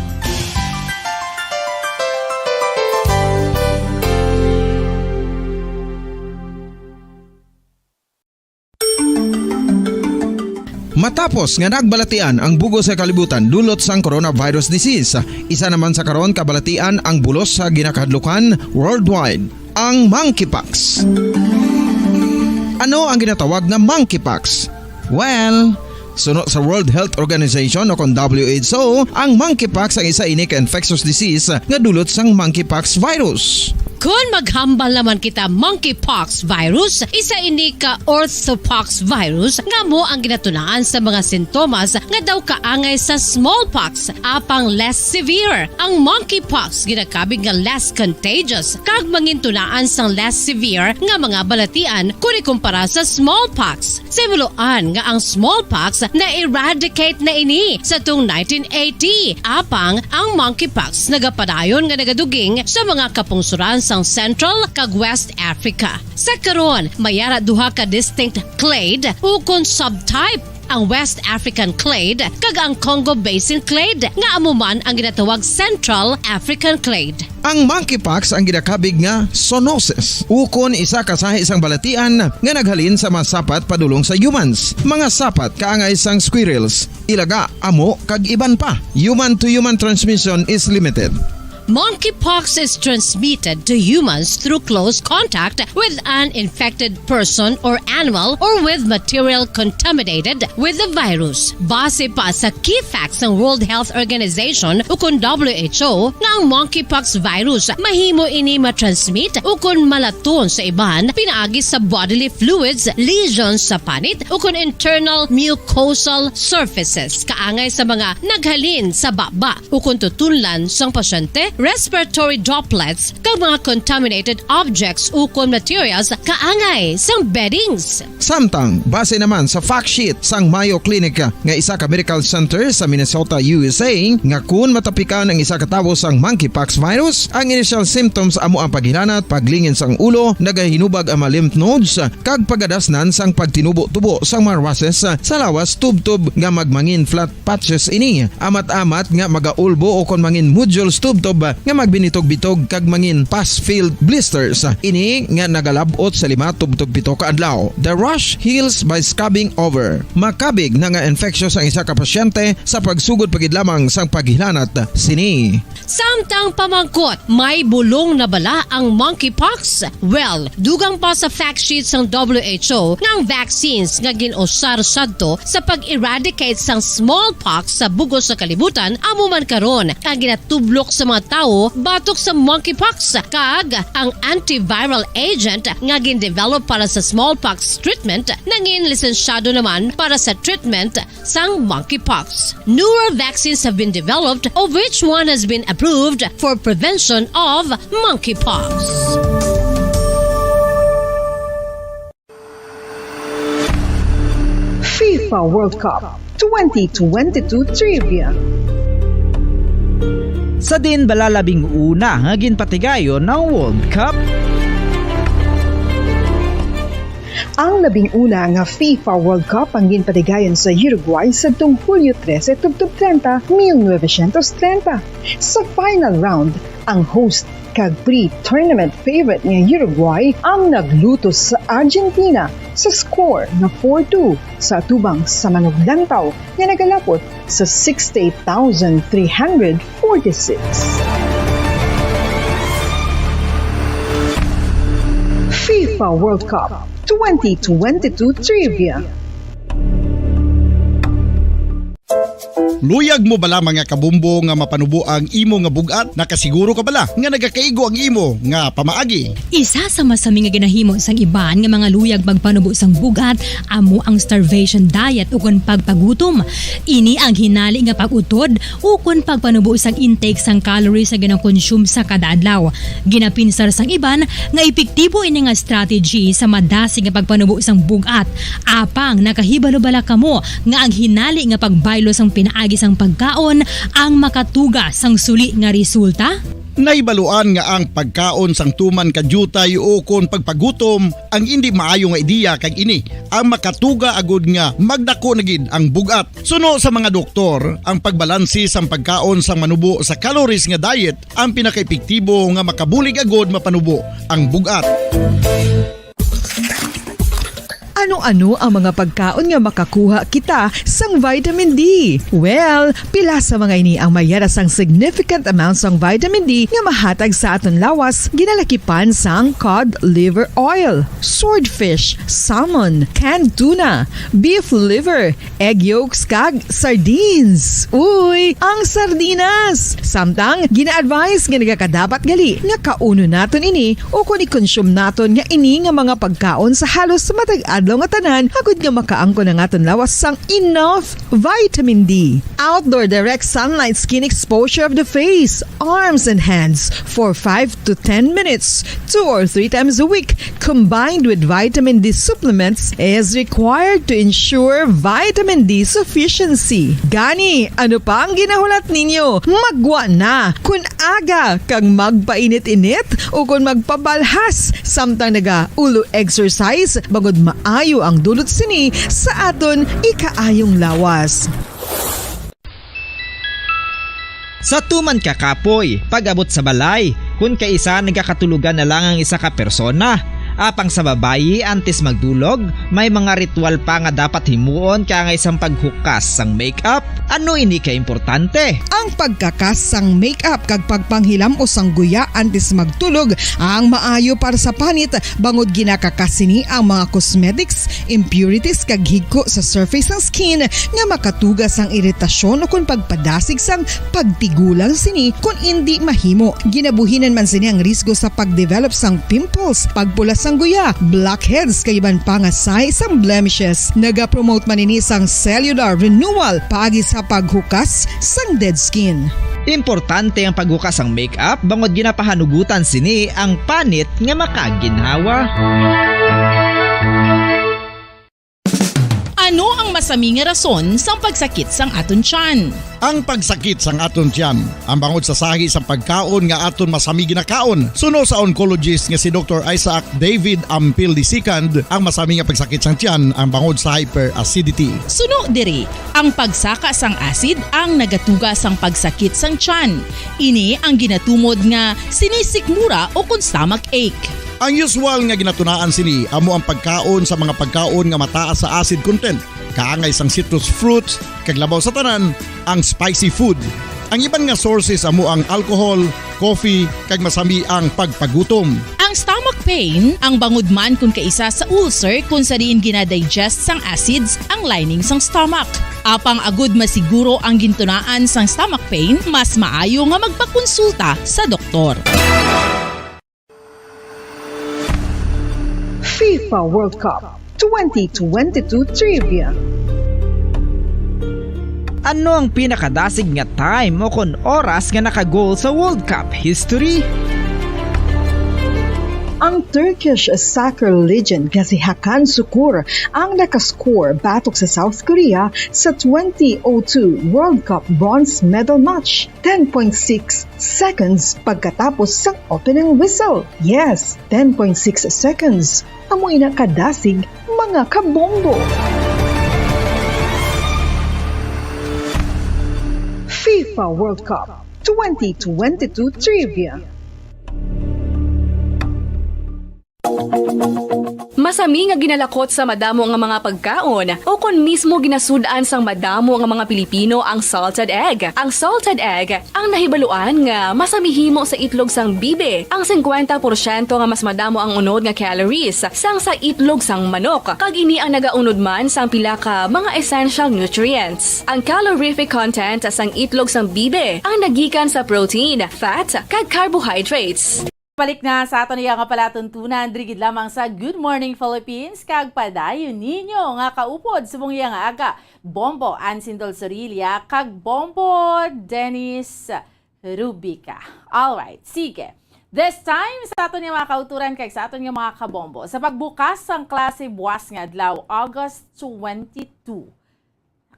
Matapos nga nagbalatian ang bug-os nga kalibutan dulot sang coronavirus disease, isa naman sa karon kabalatian ang bulos sa ginakahadlukan worldwide, ang monkeypox. Ano ang ginatawag nga monkeypox? Well, suno sa World Health Organization o kon W H O, ang monkeypox ang isa ini ka infectious disease nga dulot sang monkeypox virus. Kon maghambal naman kita monkeypox virus, isa ini ka orthopox virus nga amo ang ginatunaan sa mga sintomas nga daw kaangay sa smallpox, apang less severe. Ang monkeypox ginakabig nga less contagious kag mangintunaan sang less severe nga mga balatian kon ikumpara sa smallpox. Sa himuloan nga ang smallpox na-eradicate na ini sa tung nineteen eighty, apang ang monkeypox nagapadayon nga nagaduging sa mga kapungsoran sang Central kag West Africa. Sa karon, may ara duha ka distinct clade ukon subtype ang West African clade, kag ang Congo Basin clade, nga amo man ang ginatawag Central African clade. Ang monkeypox ang ginakabig nga zoonosis, ukon isa ka sahi sang balatian nga naghalin sa mga sapat padulong sa humans, mga sapat kaangay sang squirrels, ilaga, amo, kag iban pa. Human to human transmission is limited. Monkeypox is transmitted to humans through close contact with an infected person or animal or with material contaminated with the virus. Base pa sa key facts sang World Health Organization ukon W H O nga ang monkeypox virus mahimo ini ma-transmit ukon malaton sa iban pinaagi sa bodily fluids, lesions sa panit ukon internal mucosal surfaces kaangay sa mga naghalin sa baba ukon tutunlan sang pasyente, respiratory droplets, kag mga contaminated objects ukon materials kaangay sang beddings. Samtang, base naman sa fact sheet sang Mayo Clinic nga isa ka medical center sa Minnesota, U S A, nga kun matapikan ang isa ka tawo sang monkeypox virus, ang initial symptoms amo ang paghilanat, paglingin sang ulo, nagahinubag ang mga lymph nodes, kag pagadasnan sang pagtinubo-tubo sang mga rushes sa lawas tubtob nga magmangin flat patches ini. Amat-amat nga magaulbo ukon mangin nodules tubtob nga magbinitog-bitog kag mangin pus-filled blisters. Ini nga nagalab-ot sa lima tubtob pito ka adlaw. The rash heals by scabbing over. Makabig na nga infectious ang isa ka pasyente sa pagsugod pa gid lamang sang paghilanat sini. Samtang pamangkot, may bulong na bala ang monkeypox? Well, dugang pa sa fact sheet sang W H O nga ang vaccines nga gin-usar sadto sa pag-eradicate sang smallpox sa bug-os nga kalibutan amo man karon ang ginatublok sa mga tawo batok sa monkeypox, kag ang antiviral agent nga gin-develop para sa smallpox treatment nangin lisensyado naman para sa treatment sang monkeypox. Newer vaccines have been developed, of which one has been approved for prevention of monkeypox. FIFA World Cup twenty twenty-two Trivia. Sa diin bala labing una nga ginpatigayon ang World Cup? Ang labing una nga FIFA World Cup ang ginpatigayon sa Uruguay sadtong Hulyo trese tubtob treinta, mil novecientos treinta. Sa final round, ang host kag pre-tournament favorite nga Uruguay ang naglutos sa Argentina sa score nga four two sa atubang sa manuglantaw nga nagalapot sa sixty-eight thousand three hundred forty-six. FIFA World Cup twenty twenty-two Trivia. Luyag mo bala, mga kabombo, nga mapanubo ang imo nga bug-at? Nakasiguro ka bala nga nagakaigo ang imo nga pamaagi? Isa sa masami nga ginahimo sang iban nga mga luyag pagpanubo sang bug-at amo ang starvation diet ukon pagpagutom. Ini ang hinali nga pag-utod ukon pagpanubo sang intake sang calories nga ginakonsume sa kada adlaw. Ginapinsar sang iban nga epektibo ini nga strategy sa madasig nga pagpanubo sang bug-at. Apang nakahibalo bala kamo nga ang hinali nga pagbaylo sang pinaagi sang pagkaon ang makatuga sang suli nga resulta? Nahibaluan nga ang pagkaon sang tuman ka diutay ukon pagpagutom ang indi maayo nga ideya, kag ini ang makatuga agud nga magdako na gid ang bug-at. Suno sa mga doktor, ang pagbalanse sang pagkaon sang manubo sa calories nga diet ang pinakaepektibo nga makabulig agud mapanubo ang bug-at. Ano-ano ang mga pagkaon nga makakuha kita sang vitamin D? Well, pila sa mga ini ang mayara sang significant amount sang vitamin D nga mahatag sa aton lawas, ginalakipan sang cod liver oil, swordfish, salmon, canned tuna, beef liver, egg yolks, kag sardines. Uy, ang sardinas! Samtang, gina-advise nga nagakadapat gali nga kaunon naton ini ukon i-consume naton nga ini nga mga pagkaon sa halos matag adlaw nga tanan, agud nga makaangkon ang aton lawas sang enough vitamin D. Outdoor direct sunlight skin exposure of the face, arms, and hands for five to ten minutes, two or three times a week, combined with vitamin D supplements, is required to ensure vitamin D sufficiency. Gani, ano pa ang ginahulat ninyo? Maggwa na! Kon aga kag magpainit-init ukon magpabalhas samtang naga-ulo exercise, bangod maayo ang dulot sini sa aton ikaayong lawas. Sa tuman ka kapoy, pag-abot sa balay, kun kaisa nagakatulogan na lang ang isa ka persona. Apang sa babayi, antes magdulog, may mga ritual pa nga dapat himuon kaangay sang paghukas sang makeup. Ano ini ka importante? Ang pagkakas sang makeup kag pagpanghilam-os sang guya antes magtulog ang maayo para sa panit, bangod ginakakas sini ang mga cosmetics, impurities kag higko sa surface sang skin nga makatuga sang iritasyon ukon pagpadasig sang pagtigulang sini kon indi mahimo. Ginabuhinan man sini ang risgo sa pagdevelop sang pimples, pagpula sang guya, blackheads kag iban pa nga sign sang blemishes. Nagapromote man ini sang cellular renewal paagi sa paghukas sang dead skin. Importante ang paghukas sang makeup bangod ginapahanugutan sini ang panit nga makaginhawa. Ano ang masami nga rason sang pagsakit sang aton tiyan? Ang pagsakit sang aton tiyan, ang bangod sa sahi sang pagkaon nga aton masami ginakaon. Suno sa oncologist nga si Doktor Isaac David Ampil the second, ang masami nga pagsakit sang tiyan ang bangod sa hyperacidity. Suno diri, ang pagsaka sang acid ang nagatuga sang pagsakit sang tiyan. Ini ang ginatumod nga sinisikmura o kon stomach ache. Ang usual nga ginatunaan sini amo ang pagkaon sa mga pagkaon nga mataas sa acid content, kaangay sang citrus fruits, kag labaw sa tanan, ang spicy food. Ang iban nga sources amo ang alcohol, coffee, kag masami ang pagpagutom. Ang stomach pain, ang bangod man kon kaisa sa ulcer kon sa diin ginadigest sang acids ang lining sang stomach. Apang agud masiguro ang gintunaan sang stomach pain, mas maayo nga magpakonsulta sa doktor. FIFA World Cup twenty twenty-two Trivia. Ano ang pinakadasig nga time o kon oras nga naka-goal sa World Cup history? Ang Turkish soccer legend nga si Hakan Sukur ang nakascore batok sa South Korea sa twenty oh two World Cup bronze medal match, ten point six seconds pagkatapos sang opening whistle. Yes, ten point six seconds. Amo ina kadasig, mga kabombo. FIFA World Cup twenty twenty-two Trivia. Masami nga ginalakot sa madamo nga mga pagkaon, o kon mismo ginasud-an sang madamo nga mga Pilipino ang salted egg. Ang salted egg ang nahibaluan nga masami himo sa itlog sang bibe. Ang singkwenta porsyento nga mas madamo ang unod nga calories sang sa itlog sang manok, kag ini ang nagaunod man sang pila ka mga essential nutrients. Ang calorific content sang itlog sang bibe ang nagikan sa protein, fat, kag carbohydrates. Balik na sa aton iya nga palatuntunan, diri gid lamang sa Good Morning Philippines, kag padayon ninyo nga kaupod subong iya nga aga, Bombo Ansin Dulzorilla kag Bombo Dennis Rubica. Alright, sige. This time, sa aton nga mga kauturan kag sa aton nga mga kabombo, sa pagbukas sang klase buwas nga adlaw, August twenty-two,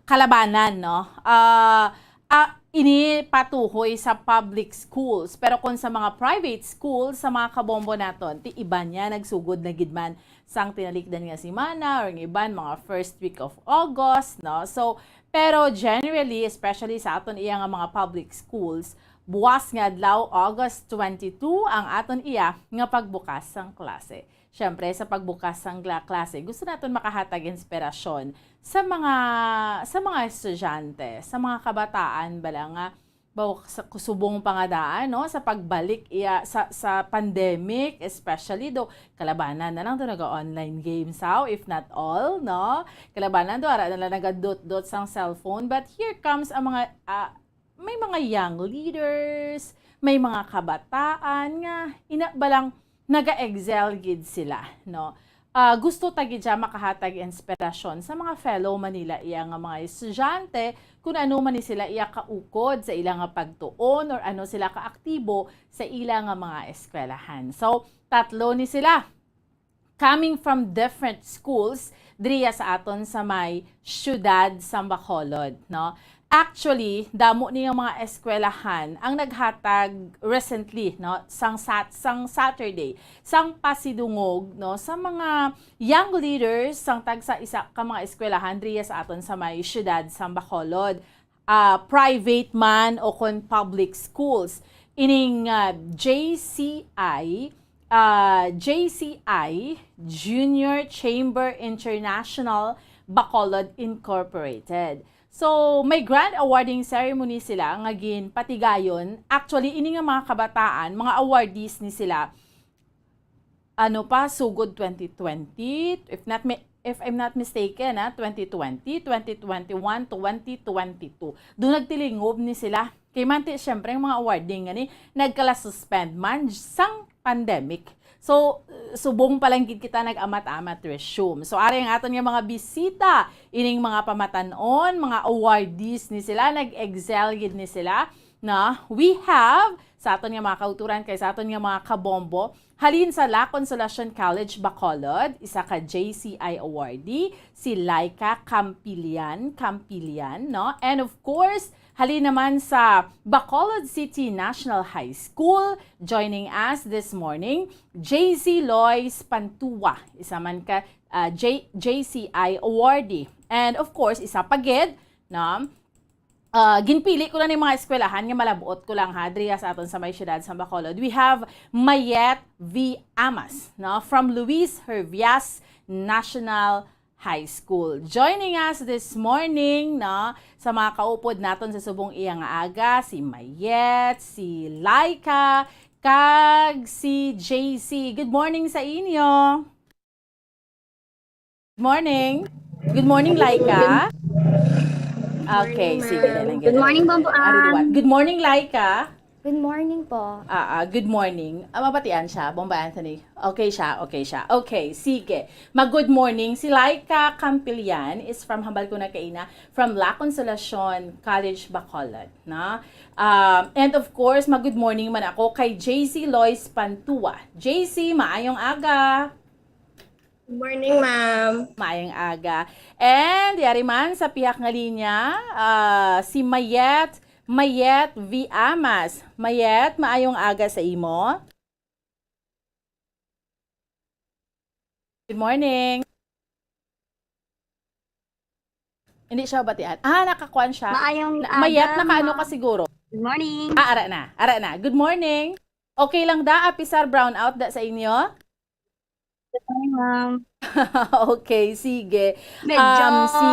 kalabanan, no? Ah, ah, ini patuhoy sa public schools, pero kung sa mga private schools, sa mga kabombo naton, ti iban niya nagsugod na gid man sang tinalikdan nga semana or ang iban mga first week of August, no? So, pero generally, especially sa aton iya nga mga public schools, buwas nga adlaw, August twenty-two, ang aton iya nga pagbukas sang klase. Siyempre, sa pagbukas sang gla-, klase, gusto naton makahatag inspirasyon sa mga, sa mga estudyante, sa mga kabataan bala nga baw-, sa kusubong pa nga daan, no, sa pagbalik iya sa, sa pandemic, especially do kalabanan na lang do naga-online games, how, if not all, no? Kalabanan do ara na lang nagadot-dot sang cellphone, but here comes ang mga, ah, may mga young leaders, may mga kabataan nga ina ba lang naga-excel gid sila, no? Ah, gusto ta gid siya makahatag inspirasyon sa mga fellow Manila iya nga mga estudyante kung ano man ni sila iya kaukod sa ila nga pagtuon or ano sila kaaktibo sa ila nga mga eskwelahan. So, tatlo ni sila coming from different schools diriya sa aton sa may siyudad sa Bacolod, no? Actually, damo ni nga mga eskwelahan ang naghatag recently, no, sang sat-, sang Saturday, sang pasidungog, no, sa mga young leaders sang tagsa isa ka mga eskwelahan diri sa aton sa may siyudad sang Bacolod, ah, private man o kon public schools. Ining, ah, J C I, ah, J C I, Junior Chamber International Bacolod Incorporated. So, may grand awarding ceremony sila nga ginpatigayon. Actually, ini nga mga kabataan, mga awardees ni sila, ano pa, sugod twenty twenty, if not mi-, if I'm not mistaken, ah, twenty twenty, twenty twenty-one, twenty twenty-two. Doon nagtilingob ni sila. Kay manti, syempre, ang mga awarding nga ni, nagkala-suspend man sang pandemic. So, subong pa lang gid kita nag-amat-amat resume. So, ari ang aton nga mga bisita, ining mga pamatan-on, mga awardees ni sila, nag-excel gid ni sila, na we have sa aton nga mga kauturan kay sa aton nga mga kabombo, halin sa La Consolacion College, Bacolod, isa ka J C I awardee, si Laika Campillan, Campillan, no? And of course, halin naman sa Bacolod City National High School, joining us this morning, J C Lois Pantua, isa man ka, ah, J-, J C I awardee. And of course, isa pa gid, no? Ah, ginpili ko lang ni mga eskwelahan nga malabot ko lang, ha, diri sa aton sa may siyudad sa Bacolod. We have Mayet V Amas, no, from Luis Hervias National High School. Joining us this morning, no, sa mga kaupod naton sa subong iya nga aga, si Mayet, si Laika, kag si J C. Good morning sa inyo. Morning. Good morning, Laika. Okay, sige na lang. Good morning, Bombo Ann. Good morning, Laika. Good morning po. Ah, ah, good morning. Ah, mabatian siya, Bombo Anthony. Okay siya, okay siya. Okay, sige. Mag-good morning. Si Laika Campillan is from, hambal ko na kaina, from La Consolacion College, Bacolod, no? Um, and of course, mag-good morning man ako kay J C Lois Pantua. J C, maayong aga. Good morning, ma'am. Maayong aga. And yari man sa pihak nga linya, ah, si Mayet, Mayet V Amas. Mayet, maayong aga sa imo. Good morning. Hindi siya batian. Ah, nakakuan siya. Maayong Na-, Mayet, aga, nakaano ma'am. Ka siguro? Good morning. Ah, ara na. Ara na. Good morning. Okay lang da, apisar brownout da sa inyo? Good morning, ma'am. Okay, sige. Medyo Um, si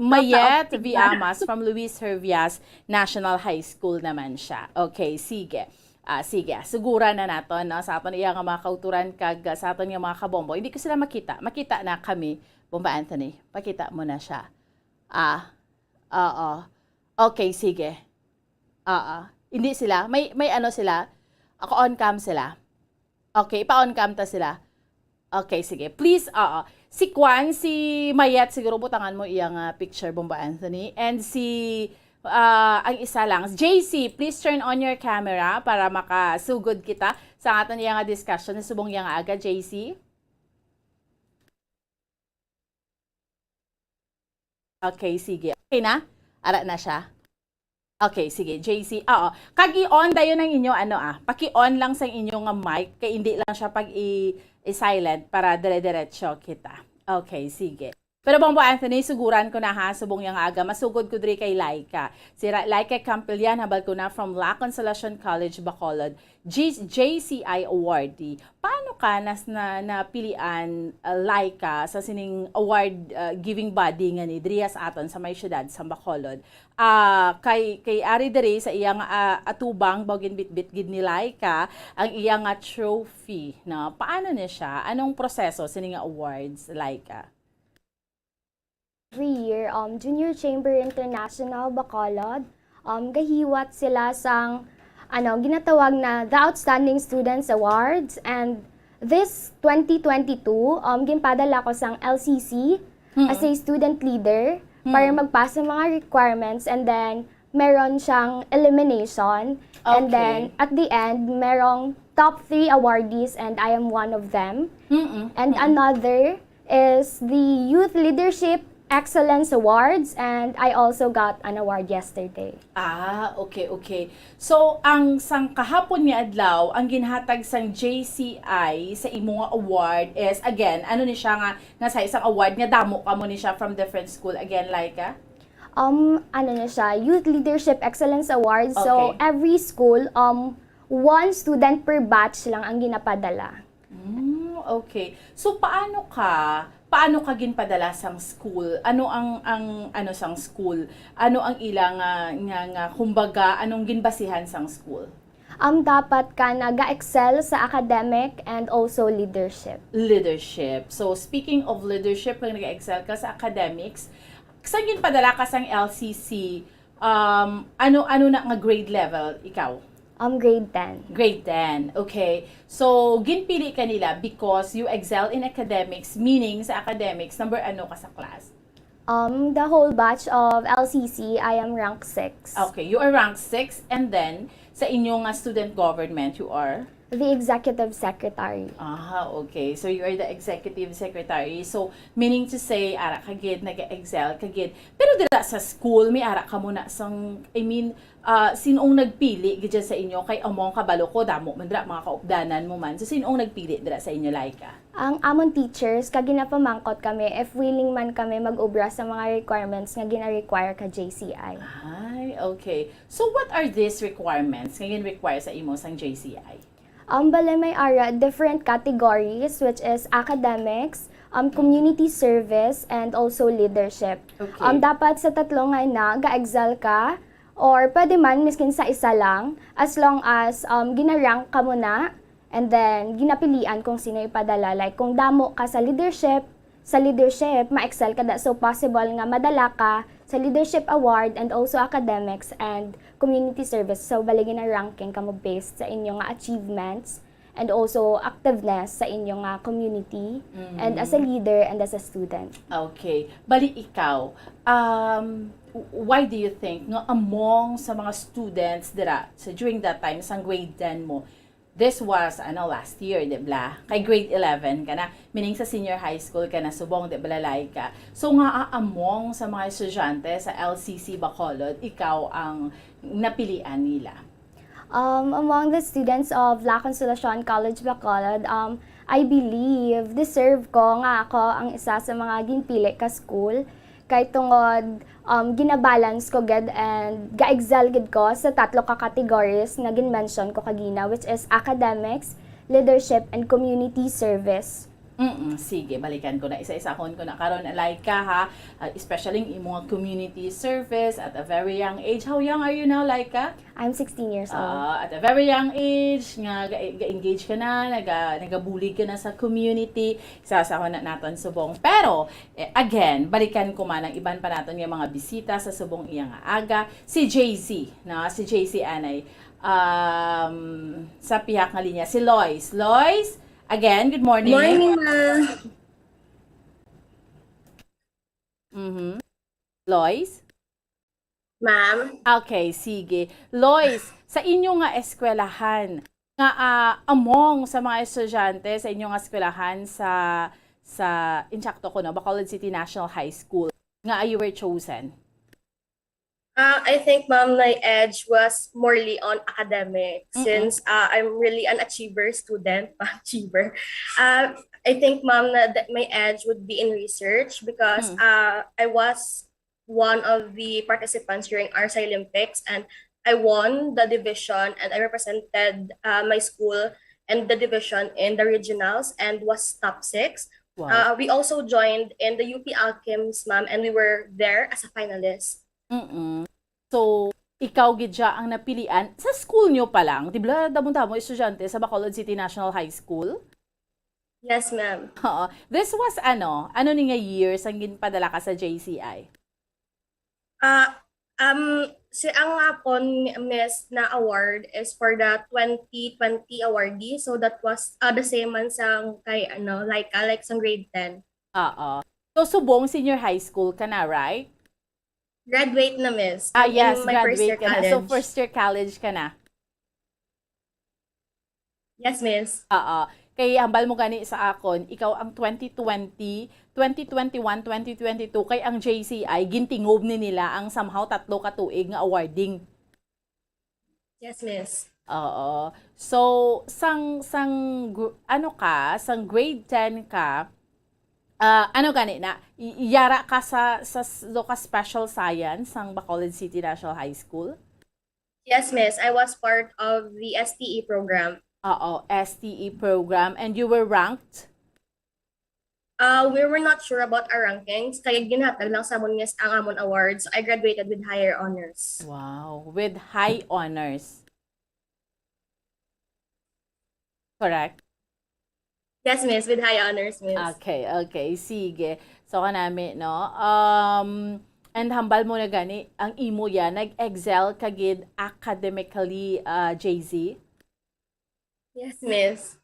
Mayet V Amas from Luis Hervias National High School naman siya. Okay, sige. Ah, sige, ah, suguran na naton, no, sa aton iya nga mga kauturan kag, ah, sa aton nga mga kabombo. Hindi ko sila makita. Makita na kami, Bomba Anthony. Pakita mo na siya. Ah, oo. Okay, sige. Oo. Hindi sila. May, may ano sila. Ako on cam sila. Okay, pa-on cam ta sila. Okay, sige. Please, oo. Si Kwan, si Mayet, siguro butangan mo iya nga picture, Bombo Anthony. And si, ah, ang isa lang. J C, please turn on your camera para makasugod kita sa aton iya nga discussion sa subong iya nga aga, J C. Okay, sige. Okay na? Ara na siya. Okay, sige, J C. Oo. Kag i-on dayon ang inyo, ano, ah. Paki-on lang sa inyo nga mic, kay hindi lang siya pag i-, i-silent para dire-diretso kita. Okay, sige. Pero Bombo Anthony, suguran ko na ha, subong yang aga, masugod ko diri kay Laika. Si Ra-, Laika Campillan, hambal ko na, from La Consolacion College, Bacolod. G-, J C I awardee. Paano ka nas-, na, napilian, uh, Laika, sa sining award, uh, giving body nga ni diriya sa aton sa may siyudad sa Bacolod? Ah, kay, kay ari diri sa iyang, ah, atubang, baw ginbitbit gid ni Laika ang iya nga trophy, no? Paano ni siya? Anong proseso sini nga awards, Laika? Every year, um, Junior Chamber International Bacolod, um, gahiwat sila sang, ano, ginatawag na the Outstanding Students Awards. And this twenty twenty-two, um, ginpadala ko sang L C C Mm. as a student leader Mm. para magpasa mga requirements, and then meron siyang elimination. And Okay. then, at the end, merong top three awardees, and I am one of them. Mm-mm. And Mm-mm. another is the Youth Leadership Excellence Awards, and I also got an award yesterday. Ah, okay, okay. So, ang sang kahapon nga adlaw, ang ginhatag sang J C I sa imo nga award is, again, ano ni siya nga, nga sa isang award nga damo kamo ni siya from different school? Again, Laika? Um, ano na siya, Youth Leadership Excellence Awards. So, Okay. every school, um, one student per batch lang ang ginapadala. Mm, okay. So, paano ka, paano ka ginpadala sang school? Ano ang, ang, ano, sang school? Ano ang ila nga, nga, nga, kumbaga, anong ginbasihan sang school? Um, dapat ka naga-excel sa academic and also leadership. Leadership. So, speaking of leadership, kung nag-excel ka sa academics, sa ginpadala ka sang L C C, um, ano, ano na nga grade level ikaw? Um, grade ten. Grade ten. Okay. So, ginpili ka nila because you excel in academics, meaning sa academics, number ano ka sa class? Um, the whole batch of L C C, I am rank six. Okay, you are rank six, and then sa inyo nga student government, you are? The executive secretary. Ah, okay. So, you are the executive secretary. So, meaning to say, ara ka gid, nag-excel ka gid. Pero dira sa school, may ara ka mo na sang, I mean, ah, sinong nagpili gid dyan sa inyo? Kay among kabalo ko, damo man dira, mga kaupdanan mo man. So, sinong nagpili dira sa inyo, Laika? Ang amon teachers, kag ginapamangkot kami if willing man kami mag-obra sa mga requirements nga gina-require ka J C I. Ay, okay. So, what are these requirements nga gin-require sa imo sang J C I? Ang bale may ara different categories, which is academics, um, community service, and also leadership. Okay. Um, dapat sa tatlo nga ina, ga-excel ka, or pwede man miskin sa isa lang, as long as um, ginarank ka mo na, and then ginapilian kung sino ipadala. Like kung damo ka sa leadership, sa leadership, ma-excel ka da. So possible nga madala ka sa leadership award and also academics and community service. So bali gina-ranking ka mo based sa inyo nga achievements and also activeness sa inyo nga community and as a leader and as a student. Okay. Bali ikaw, um, w- why do you think nga among sa mga students dira sa during that time sa grade ten mo, this was ano last year, di ba? Kay grade eleven ka na, meaning sa senior high school ka na subong, di ba, Laika? So nga among sa mga estudyante sa L C C Bacolod, ikaw ang napilian nila. Um, among the students of La Consolacion College Bacolod, um, I believe deserve ko nga ako ang isa sa mga ginpili ka school kay tungod um, ginabalance ko gid and ga-excel gid ko sa tatlo ka categories nga gin-mention ko kagina, which is academics, leadership, and community service. Mm, sige, balikan ko na, isa-isahon ko na karon, Laika, ha. Uh, especially ang imo nga community service at a very young age. How young are you now, Laika? I'm sixteen years old. Ah, at a very young age, nga ga- ga-engage ka na, naga, nagabulig ka na sa community, sasahon na naton subong. Pero, eh, again, balikan ko man ang iban pa naton nga mga bisita sa subong iya nga aga, si J C, no? Si J C anay, um, sa pihak nga linya, si Lois. Lois, again, good morning. Morning, ma'am. Mhm. Lois? Ma'am. Okay, sige. Lois, sa inyo nga eskwelahan, nga ah, among sa mga estudyante sa inyo nga eskwelahan sa sa insakto ko, no, Bacolod City National High School, nga you were chosen? Uh, I think, ma'am, my edge was morely on academics Mm-mm. since uh, I'm really an achiever student, achiever. Uh, I think, ma'am, na that my edge would be in research because Mm. uh, I was one of the participants during R S I Olympics and I won the division and I represented uh, my school and the division in the regionals and was top six. Wow. Uh, we also joined in the U P Alchems, ma'am, and we were there as a finalist. Mm-mm. So, ikaw gid siya ang napilian sa school nyo pa lang. Di ba, damo-damo estudyante sa Bacolod City National High School? Yes, ma'am. Oo. This was ano? Ano ni nga year sang ginpadala ka sa J C I? Uh, um, si ang akon miss na award is for the twenty twenty awardee. So that was uh, the same man sang kay ano, like, uh, like sang grade ten. Oo. So, subong senior high school ka na, right? Graduate na, miss. Ah, I'm in yes, my first year graduate ka na. So, college. First year college ka na. Yes, miss. Oo. Kay hambal mo gani sa akon, ikaw ang twenty twenty, twenty twenty-one, twenty twenty-two, kay ang J C I, gintingob ni nila ang somehow tatlo ka tuig nga awarding. Yes, miss. Oo. So, sang, sang gr-, ano ka, sang grade ten ka, ah, ano gani na, y-, yara ka sa, sa s-, do ka special science sang Bacolod City National High School? Yes, miss. I was part of the S T E program. Oo, S T E program. And you were ranked? Uh, we were not sure about our rankings, kaya ginhatag lang sa amon, miss, ang amon awards. So, I graduated with higher honors. Wow, with high honors. Correct? Yes, miss, with high honors, miss. Okay, okay. Sige. So, kanami, no? Um, and hambal mo na gani, ang imo ya, nag-excel ka gid academically, ah, J Z? Yes, miss.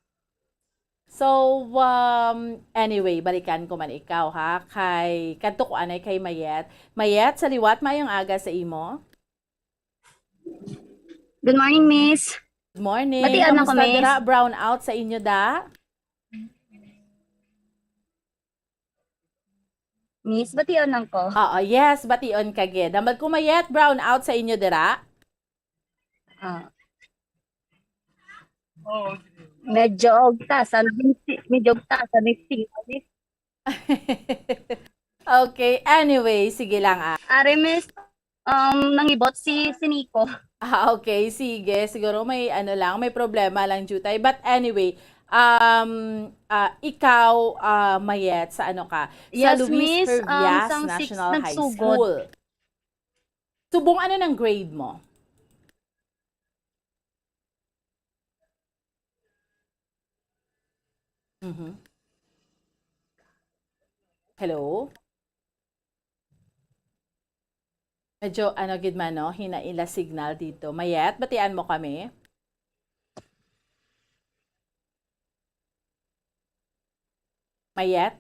So, um, anyway, balikan ko man ikaw, ha, kay kadto ko anay kay Mayet. Mayet, sa liwat, maayong aga sa imo. Good morning, miss. Good morning. Bation nako, kamusta miss? Dira? Brown out sa inyo, da? Miss, bation lang ko. Oo, yes, bation ka gid. Hambal ko, Mayet, brown out sa inyo dira? Ah. Oh. Medyo ugta sa, medyo ugta sa mixing. Okay, anyway, sige lang, ah. Ari, miss, um, nangibot si, si Nico. Ah, okay, sige. Siguro may, ano lang, may problema lang, Jutay. But anyway, um, ah, ikaw, ah, Mayet, sa ano ka? Sa Luis Pervias National High School. Subong, ano nang grade mo? Mhm. Hello? Medyo, ano gid man, no? Hinaila signal dito. Mayet, batian mo kami? Mayet?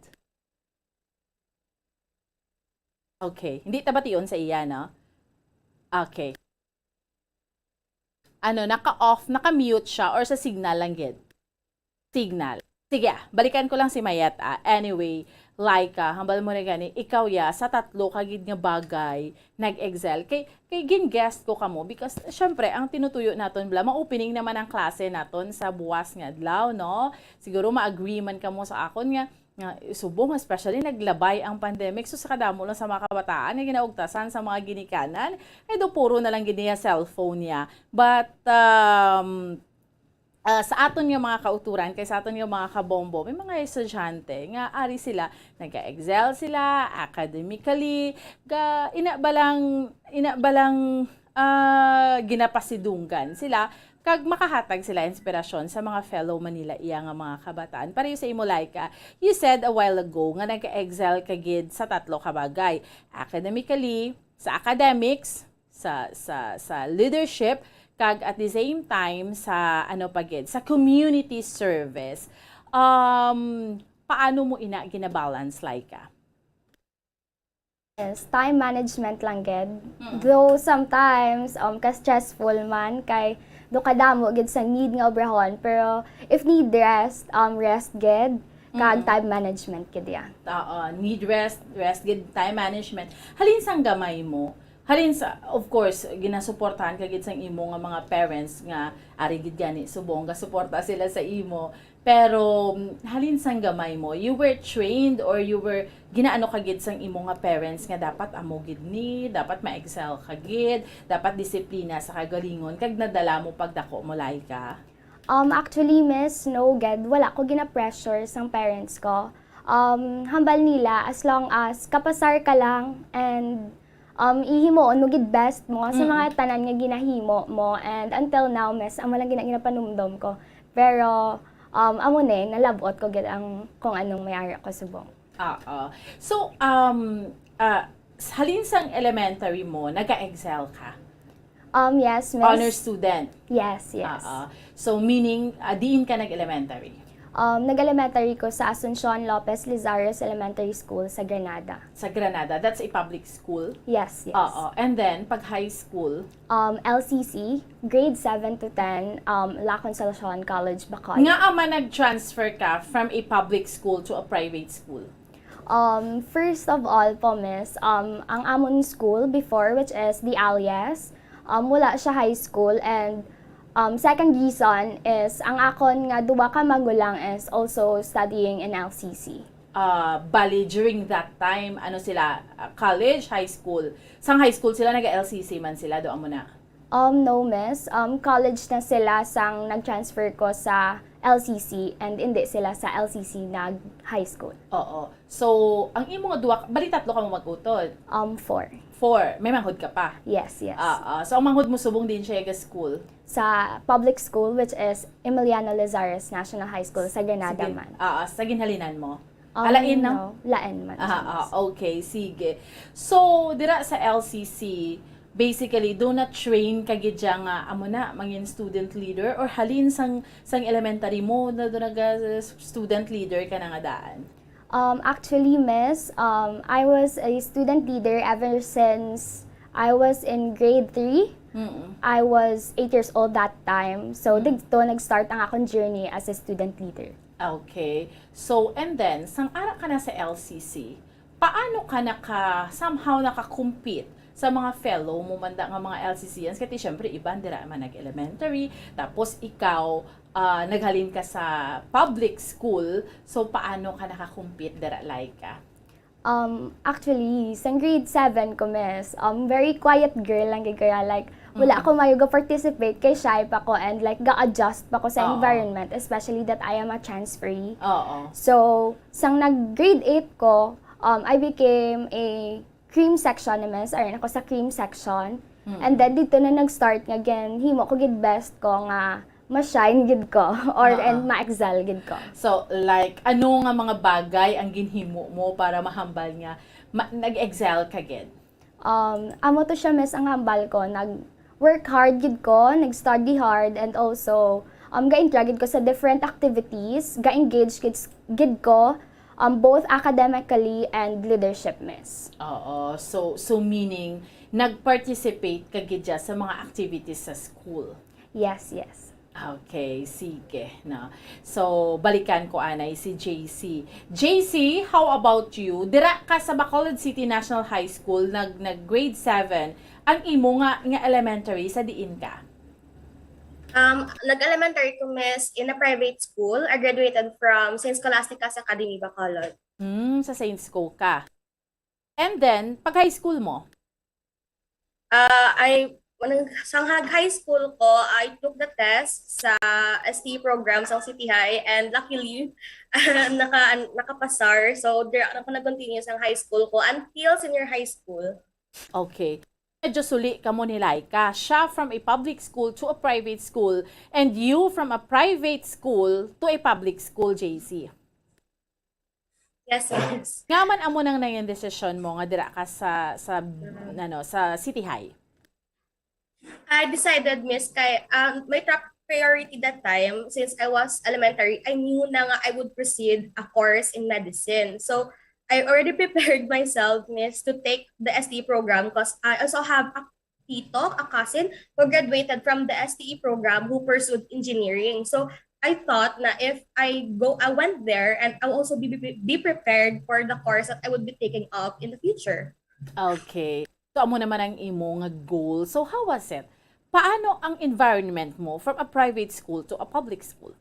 Okay. Hindi ta bation sa iya, no? Okay. Ano, naka-off, naka-mute siya, or sa signal lang gid? Signal. Sige, ah, balikan ko lang si Mayet, ah. Anyway, Laika, hambal mo na gani, ikaw ya, sa tatlo ka gid nga bagay, nag-excel. Kay, kay gin-guest ko kamo because, syempre, ang tinutuyo naton, bala, ma-opening naman ang klase naton sa buwas nga adlaw, no? Siguro ma-agree man kamo sa akon nga, nga subong, especially naglabay ang pandemic, so sa kadamo lang sa mga kabataan nga ginaugtasan sa mga ginikanan, ay do puro na lang gid niya cellphone niya. But, um, ah, sa aton nga mga kauturan, kay sa aton nga mga kabombo, may mga estudyante nga ari sila, nag-excel sila academically, ga, ina ba lang, ina ba lang, ah, ginapasidunggan sila, kag makahatag sila inspirasyon sa mga fellow Manila iya nga mga kabataan. Pareho sa imo, Laika, you said a while ago nga nag-excel ka gid sa tatlo ka bagay, academically, sa academics, sa, sa, sa leadership, kag at the same time sa, ano pa gid, sa community service. Um, paano mo ina ginabalance, Laika? Yes, time management lang gid. Mm. Though sometimes, um, ka-stressful man, kay do kadamo gid sa need nga obrahon, pero if need rest, um, rest gid, kag Mm. time management gid ya. Oo, need rest, rest gid, time management. Halin sang gamay mo, halin sa, of course, ginasuportahan ka gid sang imo nga mga parents nga ari gid gani subong gasuporta sila sa imo. Pero, mm, halin sang gamay mo, you were trained or you were, ginaano ka gid sang imo nga parents nga dapat amo gid ni, dapat ma-excel ka gid, dapat disiplina sa kagalingon, kag nadala mo pagdako mo, Laika? Um, actually, miss, no gid, wala ko gina-pressure sang parents ko. Um, hambal nila, as long as kapasar ka lang and, um, ihimuon mo gid best mo sa Mm-mm. mga tanan nga ginahimo mo. And until now, miss, amo lang gina-, ginapanumdom ko. Pero, um, amo ni, nalabot ko gid ang kung anong may ara ko subong. Oo. So, um, ah, s-, halin sang elementary mo, naga-excel ka? Um, yes, miss. Honor student? Yes, yes. Oo. So, meaning, ah, diin ka nag-elementary? Um, nag-elementary ko sa Asuncion Lopez Lizares Elementary School sa Granada. Sa Granada, that's a public school? Yes, yes. Oo. And then, pag high school? Um, L C C, grade seven to ten, um, La Consolacion College, Bacolod. Ngaa man nag-transfer ka from a public school to a private school? Um, first of all po, miss, um, ang amon school before, which is the Alias, um, wala siya high school, and, um, second reason is ang akon nga duwa ka magulang is also studying in L C C. Ah, bali, during that time, ano sila, ah, college, high school? Sang high school sila, naga-L C C man sila, do amo na? Um, no, miss. Um, college na sila sang nag-transfer ko sa L C C, and hindi sila sa L C C nag-high school. Oo. So, ang imo nga duwa, bali tatlo kamo mag-utod? Um, four. Four. May manghod ka pa? Yes, yes. Ah, ah. So, ang manghod mo subong din siya ga school? Sa public school, which is Emiliano Lizares National High School sa Granada man. Ah, ah, sa ginhalinan mo? Um, Alain, no? No, lain man. Ah, ah, okay, sige. So, dira sa L C C, basically, do na-train ka gid siya nga, amo na, mangin student leader, or halin sang, sang elementary mo, na do naga student leader ka na nga daan? Um, actually, miss, um, I was a student leader ever since I was in grade three. Mm-mm. I was eight years old that time. So, Mm. dito nag-start ang akong journey as a student leader. Okay. So, and then, sang ara ka na sa L C C, paano ka naka, somehow naka-compete sa mga fellow mo man da nga mga L C Cians? Kay, syempre, iban dira man nag-elementary, tapos ikaw, ah, naghalin ka sa public school, so paano ka naka-compete dira, Laika? Um, actually, sang grade seven ko, miss, um, very quiet girl lang gid ko, yeah. Like, wala Mm. ako mayo ga-participate kay shy pa ko and, like, ga-adjust pa ko sa Oo. environment, especially that I am a transferee. Oo. So, sang nag-grade eight ko, um, I became a cream section, na, miss. Ayun, ako sa cream section. Mm. And then, dito na nag-start nga ginhimo ko gid best ko nga ma-shine gid ko or, Oo. and ma-excel gid ko. So, like, ano nga mga bagay ang ginhimo mo para mahambal nga ma-, nag-excel ka gid? Um, amo to siya, miss, ang hambal ko. Nag-work hard gid ko, nag-study hard, and also, um, ga-entra gid ko sa different activities, ga-engage gid, gid ko, um, both academically and leadership, miss. Oo. So, so meaning, nag-participate ka gid dya sa mga activities sa school? Yes, yes. Okay, sige, no. So, balikan ko anay si J C. J C, how about you? Dira ka sa Bacolod City National High School, nag, nag grade seven. Ang imo nga, nga elementary, sa diin ka? Um, nag-elementary ko, miss, in a private school. I graduated from Saint Scholastica's Academy, Bacolod. Hmm, sa Saint Scho ka. And then, pag high school mo? Ah, I, nang, sang hag-, high school ko, I took the test sa S T E program sa City High, and luckily, naka-, nakapasar. So, dira na ko nag-continue sang high school ko until senior high school. Okay. Medyo suli kamo ni Laika. Siya from a public school to a private school, and you from a private school to a public school, J C. Yes, yes. Nga man amo nang nangin desisyon mo nga dira ka sa, sa, Mm. ano, sa City High? I decided, miss, kay, um, my top priority that time, since I was elementary, I knew na nga I would proceed a course in medicine. So, I already prepared myself, miss, to take the S T E program 'cause I also have a tito, a cousin, who graduated from the S T E program who pursued engineering. So, I thought na if I go, I went there, and I will also be, be, be prepared for the course that I would be taking up in the future. Okay. So, amo naman ang imo nga goal. So, how was it? Paano ang environment mo from a private school to a public school?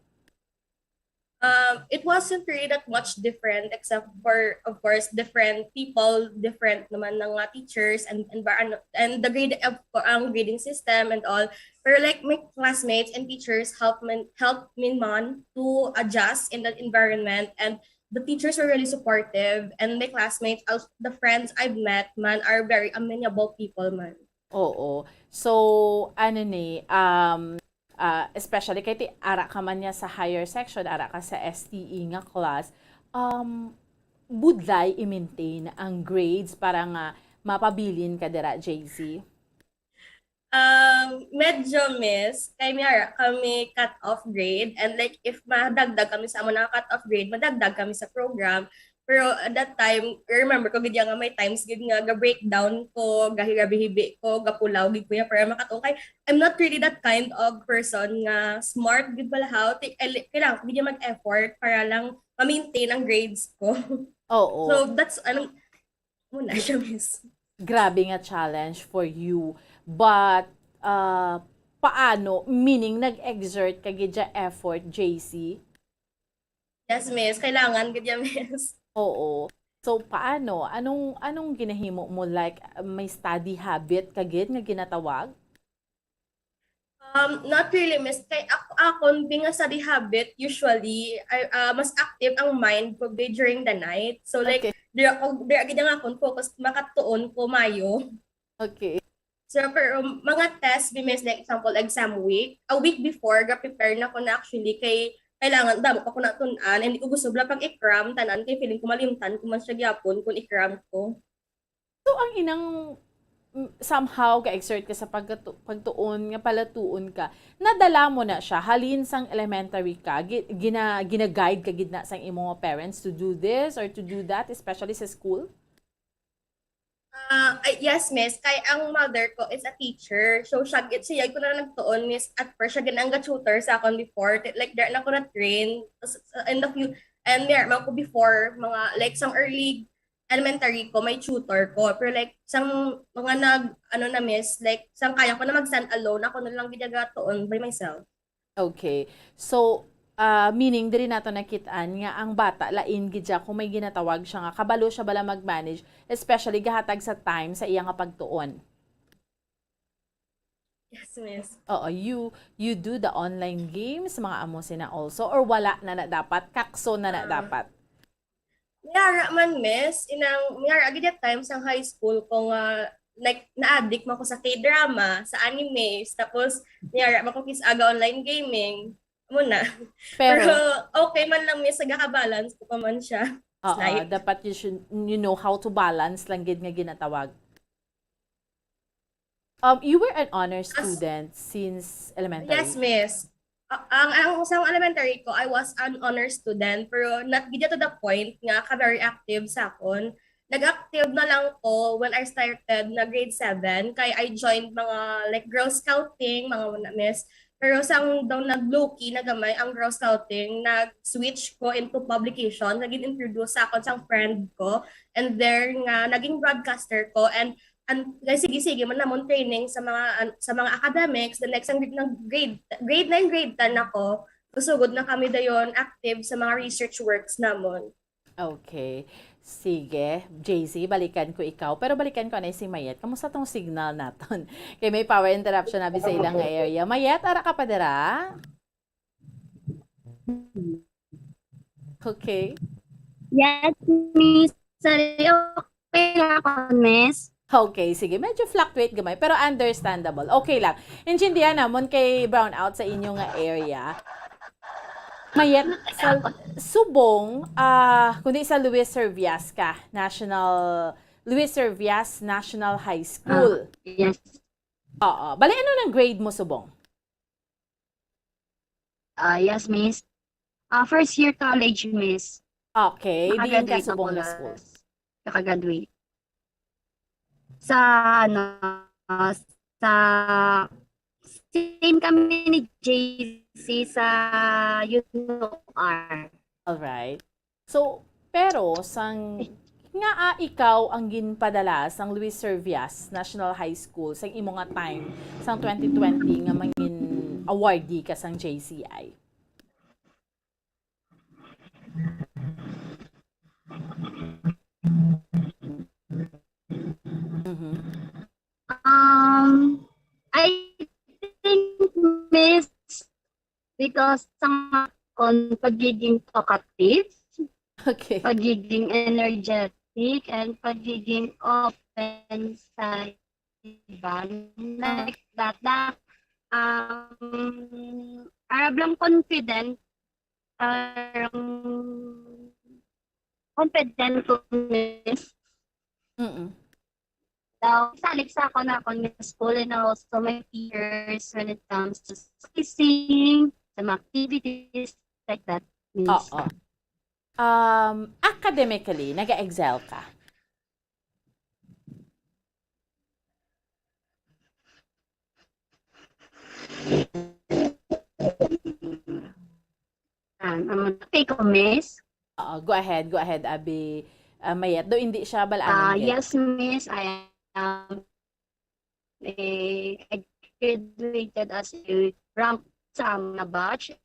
Um, it wasn't really that much different, except for, of course, different people, different naman ng mga teachers and environment, and the grade, of co-, ang grading system and all. Pero, like, my classmates and teachers helped me, helped me man to adjust in that environment, and the teachers were really supportive, and my classmates, als-, the friends I've met man, are very amenable people man. Oo. So, ano ni, um, ah, especially kay ti-, ara ka man niya sa higher section, ara ka sa S T E nga class, um, budlay i-maintain ang grades para nga mapabilin ka dira, J C? Um, medyo, miss, kay may ara kami cut-off grade, and, like, if madagdag kami sa amo na cut-off grade, madagdag kami sa program. Pero at that time, I remember ko gid nga may times gid nga ga-breakdown ko, gahigabihibi ko, gapulaw gid ko niya para makatuon. Kay I'm not really that kind of person nga smart gid bala, how ti-, kailangan ko gid niya mag-effort para lang ma-maintain ang grades ko. Oo. So, that's, ano, muna siya, miss. Grabe nga challenge for you. But, uh, paano? Meaning, nag-exert ka gid siya effort, J C? Yes, miss. Kailangan gid yan, miss. Oo. So, paano? Anong, anong ginahimo mo? Like, may study habit ka gid nga ginatawag? Um, not really, miss. Kay ako, akon, being a study habit, usually, I, ah, mas active ang mind ko be during the night. So, like, Okay. Dira ko, dira gid ang akon focus, makatuon ko mayo. Okay. So, pero, um, mga test, be, miss, like, example, exam week, a week before, ga-prepare na ko na actually, kay kailangan, damo pa ko natun-an, and di ko gusto bala pag i-cram, tanan, kay feeling ko malimtan ko man siya gyapon kung i-cram ko. So, ang inang, mm, somehow ga-exert ka sa pagkatu-, pagtuon nga palatuon ka, nadala mo na siya halin sang elementary ka, gi-, gina-, gina-guide ka gid na sang imo nga parents to do this or to do that, especially sa school? Ah, ay, yes, miss. Kay ang mother ko is a teacher. So, siya, siya ko na nagtuon, miss. At first, siya gid ang ga-tutor sa akon before. Ti-, like, there na ko na-train. Tas, uh, in the few, and there man ko before, mga, like, sang early elementary ko, may tutor ko. Pero, like, sang mga nag, ano na, miss, like, sang kaya ko na mag-stand alone, ako na lang gid gatuon by myself. Okay. So, ah, meaning, diri nato nakit-an nga ang bata, lain gid siya kung may ginatawag siya nga kabalo siya bala mag-manage, especially gahatag sa time sa iya nga pagtuon. Yes, miss. Oo, you, you do the online games, mga amo sina also, or wala na na dapat? Kakso na na Ah. dapat? May ara man, miss, inang, may ara gid yung time sa high school ko nga, like, na-addict man ko sa K-drama, sa animes, tapos may ara man ko kis aga online gaming. Amo na. Pero Pero okay man lang, miss, nagaka-balance ko pa man siya. Oo, Like, dapat you should, you know how to balance lang gid nga ginatawag. Um, you were an honor As student since elementary? Yes, miss. A-, ang, ang sa elementary ko, I was an honor student, pero not gid to the point nga ka very active sa akon. Nag-active na lang ko when I started na grade seven, kay I joined mga, like, Girl Scouting, mga whatnot, miss. Pero sang daw nag-low-key na gamay ang Girl Scouting, nag-switch ko into publication, naging introduce sa akon sang friend ko, and there nga naging broadcaster ko, and an-, kay sige-sige man namon training sa mga, an-, sa mga academics, the next ang grade, grade, grade nine, grade ten ako, kusugod na kami dayon active sa mga research works namon. Okay. Sige, J C, balikan ko ikaw. Pero balikan ko anay si Mayet. Kamusta tong signal naton? Kay may power interruption na sa ilang area. Mayet, ara ka pa dira? Okay. Yes, miss. Sorry, okay lang ako, miss. Okay, sige. Medyo fluctuate gamay, pero understandable. Okay lang. Intindihan namon kay brownout sa inyo nga area. Mayet, sa Subong, ah, kundi sa Luis Servias ka, National, Luis Servias National High School. Ah, yes. Oo. Bali, ano nang grade mo, Subong? Ah, yes, miss. Ah, first year college, miss. Okay, diin ka Nakagraduate na subong po nga na school? Nakagraduate. Sa, ano, sa same kami ni J C sa UNOR. Alright. So, pero sang nga, ah, ikaw ang ginpadala sang Luis Servias National High School sang imo nga time sang twenty twenty nga mangin awardee ka sang J C I? Mhm. Um, I think, miss, because sa akon pagiging talkative, Okay. pagiging energetic, and pagiging open sa iba, like that, na, um, arab lang confident, parang confident ko, miss. Mm-mm. daw, salig sa ako na akong school and also my peers when it comes to spacing, some activities like that, Miss. Oo. Um, academically, nag-excel ka? Um, ang take ko, Miss. Oo, go ahead, go ahead, Abi. Ah, Mayet, do hindi siya balaan. Ah, yes, Miss. I am a, I graduated as a rank sa amon nga batch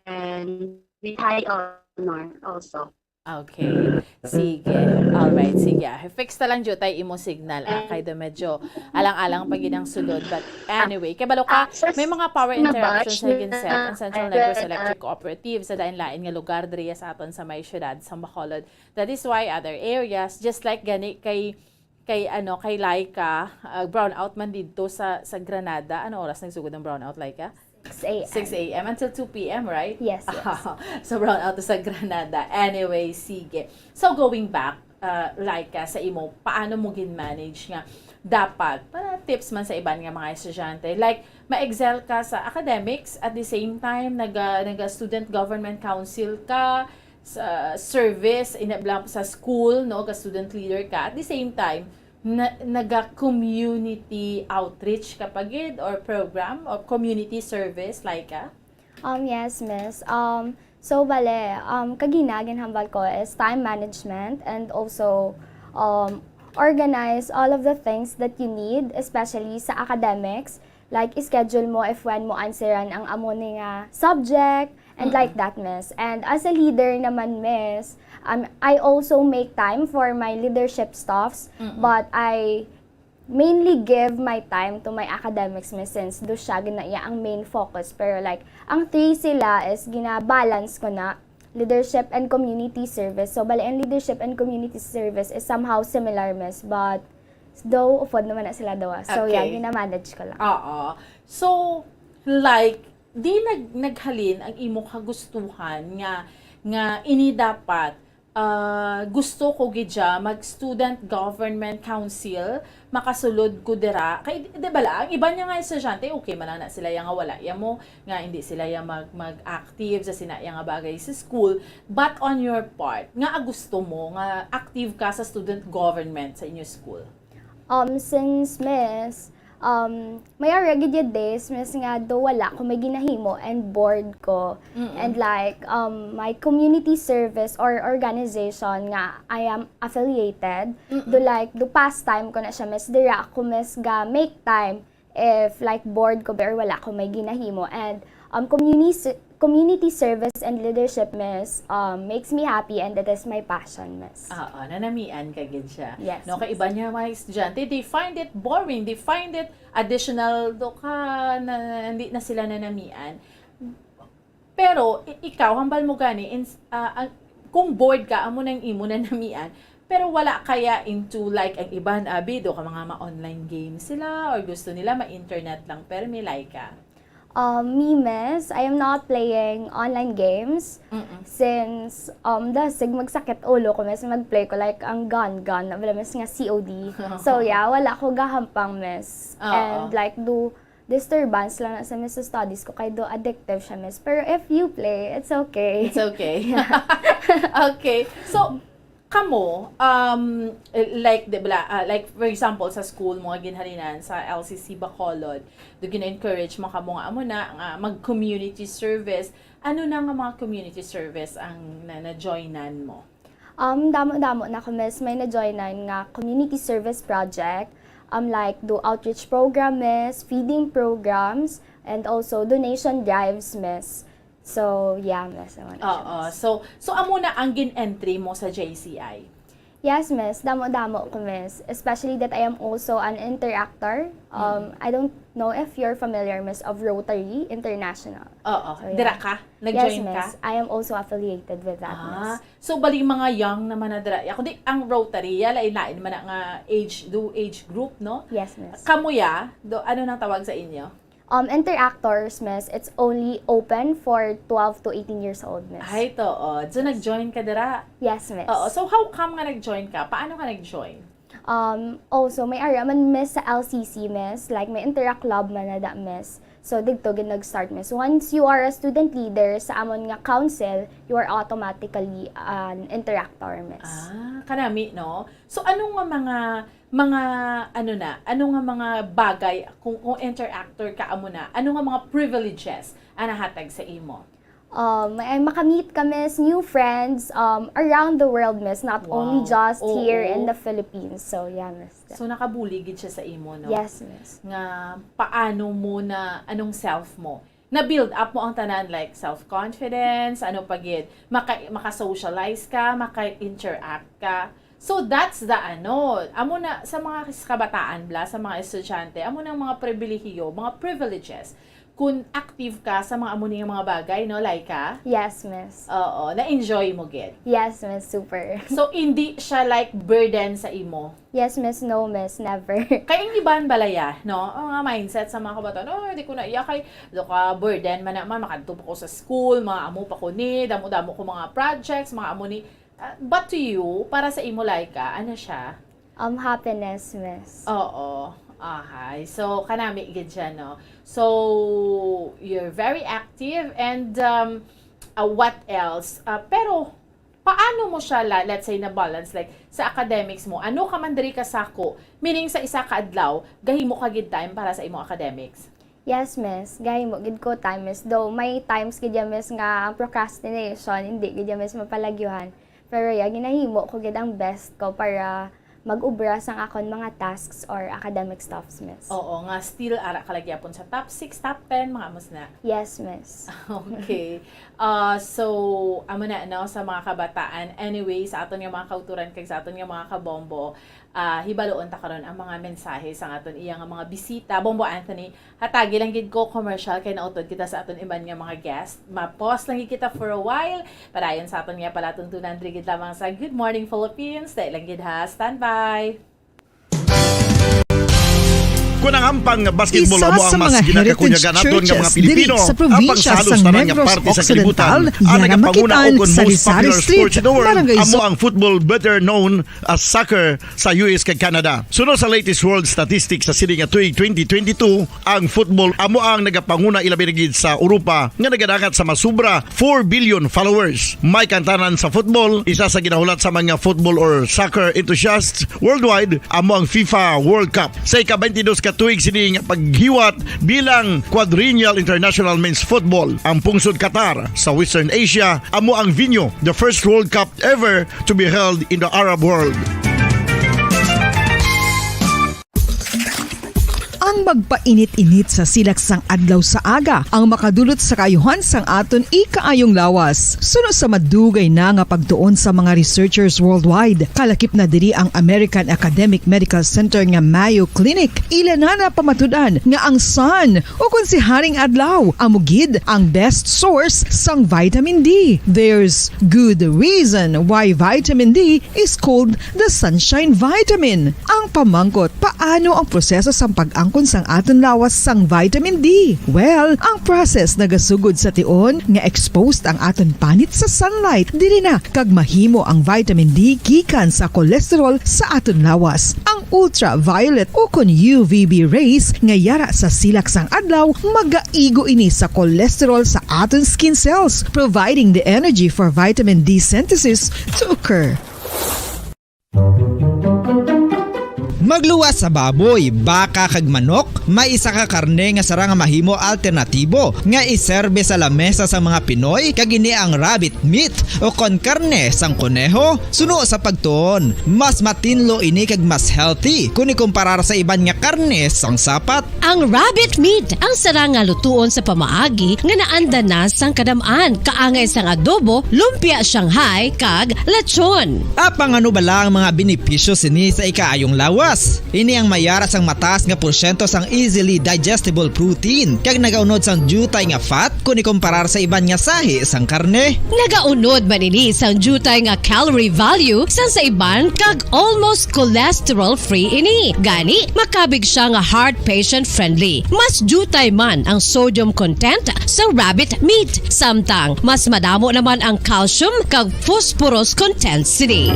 and with high honor also. Okay. Sige. All right, sige. Ah, fix na lang, Jutay, imo signal. Ah, kay do medyo alang-alang pa gid ang sulod. But anyway, kay balo ka, Ah, sa may mga power na interruptions batch na ginset na, ang Central I Negros read, Electric Cooperative sa dain-lain nga lugar diriya sa aton sa may siyudad sa Bacolod. That is why other areas, just like gani kay, kay ano, kay Laika, ah, brownout man didto sa, sa Granada. Ano oras nagsugod ang brownout, Laika? six a.m. Six a.m. until two p.m., right? Yes, yes. So, brownout sa Granada. Anyway, sige. So, going back, uh, Laika, sa imo, paano mo gin-manage nga dapat, para tips man sa iban nga mga estudyante, like, ma-excel ka sa academics, at the same time, naga, naga student government council ka, sa service, inabla sa school, no, ga student leader ka, at the same time, na, naga-community outreach ka pa gid or program or community service, Laika? Um, yes, miss. Um, so, bale, um, kagina, ginhambal ko is time management and also um, organize all of the things that you need, especially sa academics. Like, schedule mo if when mo answeran ang amo ni nga subject and Mm-mm. like that, miss. And as a leader naman, miss, um, I also make time for my leadership stuffs, Mm-mm. but I mainly give my time to my academics, miss, since do siya gina iya ang main focus. Pero like, ang three sila is gina-balance ko na leadership and community service. So, bali, ang leadership and community service is somehow similar, miss, but though upod naman na sila dawa. So, yeah, Okay. gina-manage ko lang. Oo. So, like, di nag naghalin ang imo kagustuhan nga nga ini dapat ah, gusto ko gid siya mag student government council, makasulod ko dira. Kay di, di bala, ang iban niya nga estudyante, okay man lang na sila ya nga wala ya mo, nga hindi sila ya mag mag-active sa sina ya nga bagay sa school. But on your part, nga gusto mo nga active ka sa student government sa inyo school? Um, since, miss, um, may ara gid yung days, miss, nga do wala ko may ginahimo and bored ko. Mm-mm. And like, um, my community service or organization nga I am affiliated, Mm-mm. do like, do pastime ko na siya, miss, dira ako, miss, ga make time if like bored ko or wala ko may ginahimo. And um, community community service and leadership, miss, um, makes me happy and it is my passion, miss. Oo, nanamian ka gid siya. Yes, No, miss. kay iban niya mga estudyante, they find it boring, they find it additional do ka na, na hindi na sila nanamian. Pero i- ikaw, hambal mo gani, ins- ah, ang- kung bored ka, amo nang imo nanamian, pero wala kaya into like ang iban, abi, do ka mga ma-online games sila or gusto nila ma-internet lang, pero may like ka. Um, me, miss, I am not playing online games Mm-mm. since um, dasig magsakit ulo ko, miss, mag-play ko like ang gun gun, wala, miss, nga C O D. So yeah, wala ko gahampang, miss. Oo. And like do disturbance lang na sa, miss, sa studies ko kay do addictive siya, miss. Pero if you play, it's okay. It's okay. Okay. So, kamo, um, like, di ba, ah, like, for example, sa school mo nga ginhalinan, sa L C C Bacolod, do gina-encourage mo kamo nga amo na, nga mag-community service. Ano na nga mga community service ang na, na-joinan mo? Um, damo-damo na ko, miss, may na-joinan nga community service project. Um, like, do outreach program, miss, feeding programs, and also donation drives, miss. So, yeah, miss. Amo na siya, Oo. miss. So, so amo na ang gin-entry mo sa J C I? Yes, miss. Damo-damo ko, miss. Especially that I am also an interactor. Um, I don't know if you're familiar, miss, of Rotary International. Oo. So, yeah. Dira ka? Yes, Nag-join ka? miss. I am also affiliated with that, Ah, miss. So, bali mga young naman na dira. Ako di, ang Rotary, ya, lain-lain man na nga age, do age group, no? Yes, miss. Kamo ya, do, ano nang tawag sa inyo? Um, interactors, miss, it's only open for twelve to eighteen years old, miss. Ay, to, oh. So, nag-join ka dira? Yes, miss. Oo. So, how come nga nag-join ka? Paano ka nag-join? Um, also, may ara man, miss, sa L C C, miss. Like, may Interact Club man na da, miss. So, didto gid nag-start, miss. Once you are a student leader sa amon nga council, you are automatically an interactor, miss. Ah, kanami, no? So, ano nga mga, mga, ano na, ano nga mga bagay, kung, kung interactor ka, amo na, ano nga mga privileges ang nahatag sa imo? Um, ay makamit ka, miss, new friends um, around the world, miss, not only Wow. just here Oo. in the Philippines. So, yeah, miss. So, nakabulig gid siya sa imo, no? Yes, miss. Nga paano mo na, anong self mo? Na-build up mo ang tanan, like self-confidence, ano pa gid, maka, maka-socialize ka, maka-interact ka. So that's the ano, amo na sa mga kabataan bla, sa mga estudyante, amo nang mga pribilehiyo, mga privileges. Kung active ka sa mga amo ning mga bagay, no, Laika? Yes, miss. Oo, na-enjoy mo gid. Yes, miss. Super. So hindi siya like burden sa imo. Yes, miss. No, miss. Never. Kay ang iban balaya, no? Ang mga mindset sa mga kabataan, "Oh, di ko na iya kay do ka burden man naman, makadto pa ko sa school, mga amo pa ko ni, damo-damo ko mga projects, mga amo ni." Ah, but to you, para sa imo, Laika, ano siya? Um, happiness, miss. Oo. Ahay. So, kanami gid siya, no? So, you're very active and um, uh, what else? Uh, pero, paano mo siya, la- let's say, na-balance? Like, sa academics mo, ano ka man diri ka sako? Meaning, sa isa ka adlaw, gahimo ka gid time para sa imong academics? Yes, miss. Gahimo gid ko time, miss. Though may times gid ya, miss, nga ang procrastination, hindi gid ya, miss, mapalagyuhan. Pero yeah, ginahimo ko gid ang best ko para mag-ubra sang akon mga tasks or academic stuffs, miss. Oo, nga still ara ka lagi apon sa top six, top ten, mga amos na. Yes, miss. Okay. Uh, so, amo na, no, sa mga kabataan. Anyway, sa aton nga mga kauturan kag sa aton nga mga kabombo, ah, hibaloon ta karon ang mga mensahe sa aton iya nga mga bisita. Bombo Anthony, hatagi lang gid ko commercial kay nautod kita sa aton iban nga mga guest. Ma-pause lang gid kita for a while. Padayon sa aton nga palatuntunan diri gid lamang sa Good Morning Philippines. Dali lang gid ha, standby. Kung ang hampang nga basketball Isa amo sa ang mas mga ginakakunyagan heritage naton nga mga churches Pilipino, diri sa ang probinsya pangsalos sang tanan nga Negros parte sa Occidental, kalibutan, iya ang na nagapanguna makitaan o kon sa most Rizal popular Street, sport in the world, Barangay amo Zo- ang football, better known as soccer, sa U S kag Canada. Suno sa latest world statistics sa sini nga tuig twenty twenty-two, ang football amo ang nagapanguna, ilabi na gid sa Europa, nga nagadangat sa masubra four billion followers. May kantanan sa football, isa sa ginahulat sa mga football or soccer enthusiasts worldwide amo ang FIFA World Cup. Sa ika-twenty-dos ka tuig sini nga paghiwat bilang Quadrennial International Men's Football, ang pungsod Qatar sa Western Asia amo ang venue, the first World Cup ever to be held in the Arab world. Ang magpainit-init sa silak sang adlaw sa aga ang makadulot sa kaayuhan sang aton ikaayong lawas. Suno sa madugay na nga pagtuon sa mga researchers worldwide, kalakip na diri ang American Academic Medical Center nga Mayo Clinic. Ila na napamatud-an nga ang sun, o kon si Haring Adlaw, amo gid ang best source sang vitamin D. There's good reason why vitamin D is called the sunshine vitamin. Ang pamangkot, paano ang proseso sang pag-angkon sang aton lawas sang vitamin D? Well, ang process nagasugod sa tion nga exposed ang aton panit sa sunlight, diri na kag mahimo ang vitamin D gikan sa cholesterol sa aton lawas. Ang ultraviolet o kon U V B rays nga yara sa silak sang adlaw magaigo ini sa cholesterol sa aton skin cells, providing the energy for vitamin D synthesis to occur. Magluwas sa baboy, baka kag manok, may isa ka karne nga sarang nga mahimo alternatibo nga iserbe sa lamesa sa mga Pinoy, kag ini ang rabbit meat o kon karne sang koneho. Suno sa pagtuon, mas matinlo ini kag mas healthy kun ikumparar sa iban nga karne sang sapat. Ang rabbit meat ang sarang nga lutuon sa pamaagi nga naanda na sang kadam-an, kaangay sang adobo, lumpia Shanghai, kag lechon. Apang ano bala ang mga benepisyo sini sa ikaayong lawas? Ini ang mayara sang mataas nga porsyento sang easily digestible protein kag nagaunod sang diutay nga fat kun ikumparar sa iban nga sahi sang karne. Nagaunod man ini sang diutay nga calorie value sang sa iban kag almost cholesterol-free ini. Gani, makabig siya nga heart patient-friendly. Mas diutay man ang sodium content sa rabbit meat, samtang mas madamo naman ang calcium kag phosphorus content sini.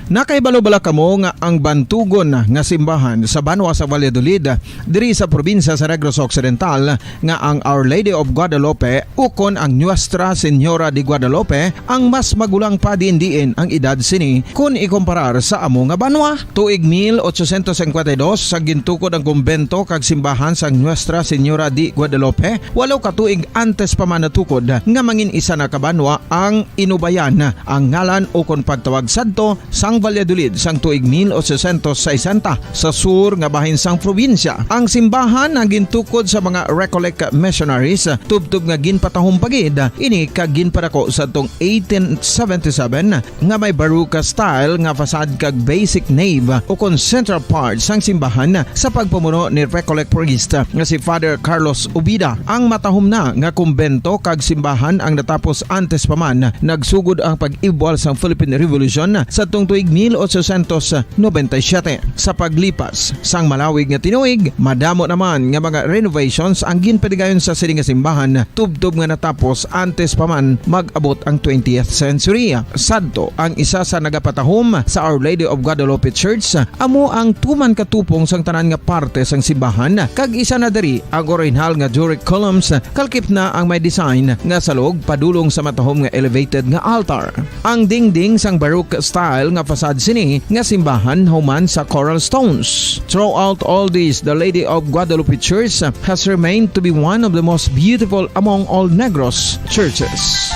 Nakahibalo bala kamo nga ang bantugon nga simbahan sa banwa sa Valladolid, diri sa probinsya sa Negros Occidental, nga ang Our Lady of Guadalupe ukon ang Nuestra Señora de Guadalupe ang mas magulang pa diin-diin ang edad sini kon ikumparar sa amo nga banwa? Tuig mil ochocientos cincuenta y dos, sa gintukod ang kumbento kag simbahan sang Nuestra Señora de Guadalupe, walo ka tuig antes pa man natukod nga mangin isa na ka banwa ang Inubayan, ang ngalan ukon pagtawag sadto sang Valladolid sang tuig mil ochocientos sesenta, sa sur nga bahin sang probinsya. Ang simbahan ang gintukod sa mga Recollect missionaries, tubtob nga ginpatahom pa gid ini kag ginpadako sadtong eighteen seventy-seven, nga may Baroque style nga facade kag basic nave ukon central part sang simbahan sa pagpamuno ni Recollect priest nga si Father Carlos Ubida. Ang matahom na nga kumbento kag simbahan ang natapos antes pa man nagsugod ang pag-ibwal sang Philippine Revolution sadtong tuig mil ochocientos noventa y siete. Sa paglipas sang malawig nga tinuig, madamo naman nga mga renovations ang ginpadigayon sa sini nga simbahan, tubtob nga natapos antes pa man mag-abot ang twentieth century. Sadto, ang isa sa nagapatahom sa Our Lady of Guadalupe Church amo ang tuman ka tupong sang tanan nga parte sang simbahan, kag isa na diri ang orihinal nga Doric columns, kalkip na ang may design nga salog padulong sa matahom nga elevated nga altar. Ang dingding sang Baroque style nga facade sini nga simbahan human sa coral stones. Throughout all this, the Lady of Guadalupe Church has remained to be one of the most beautiful among all Negros churches.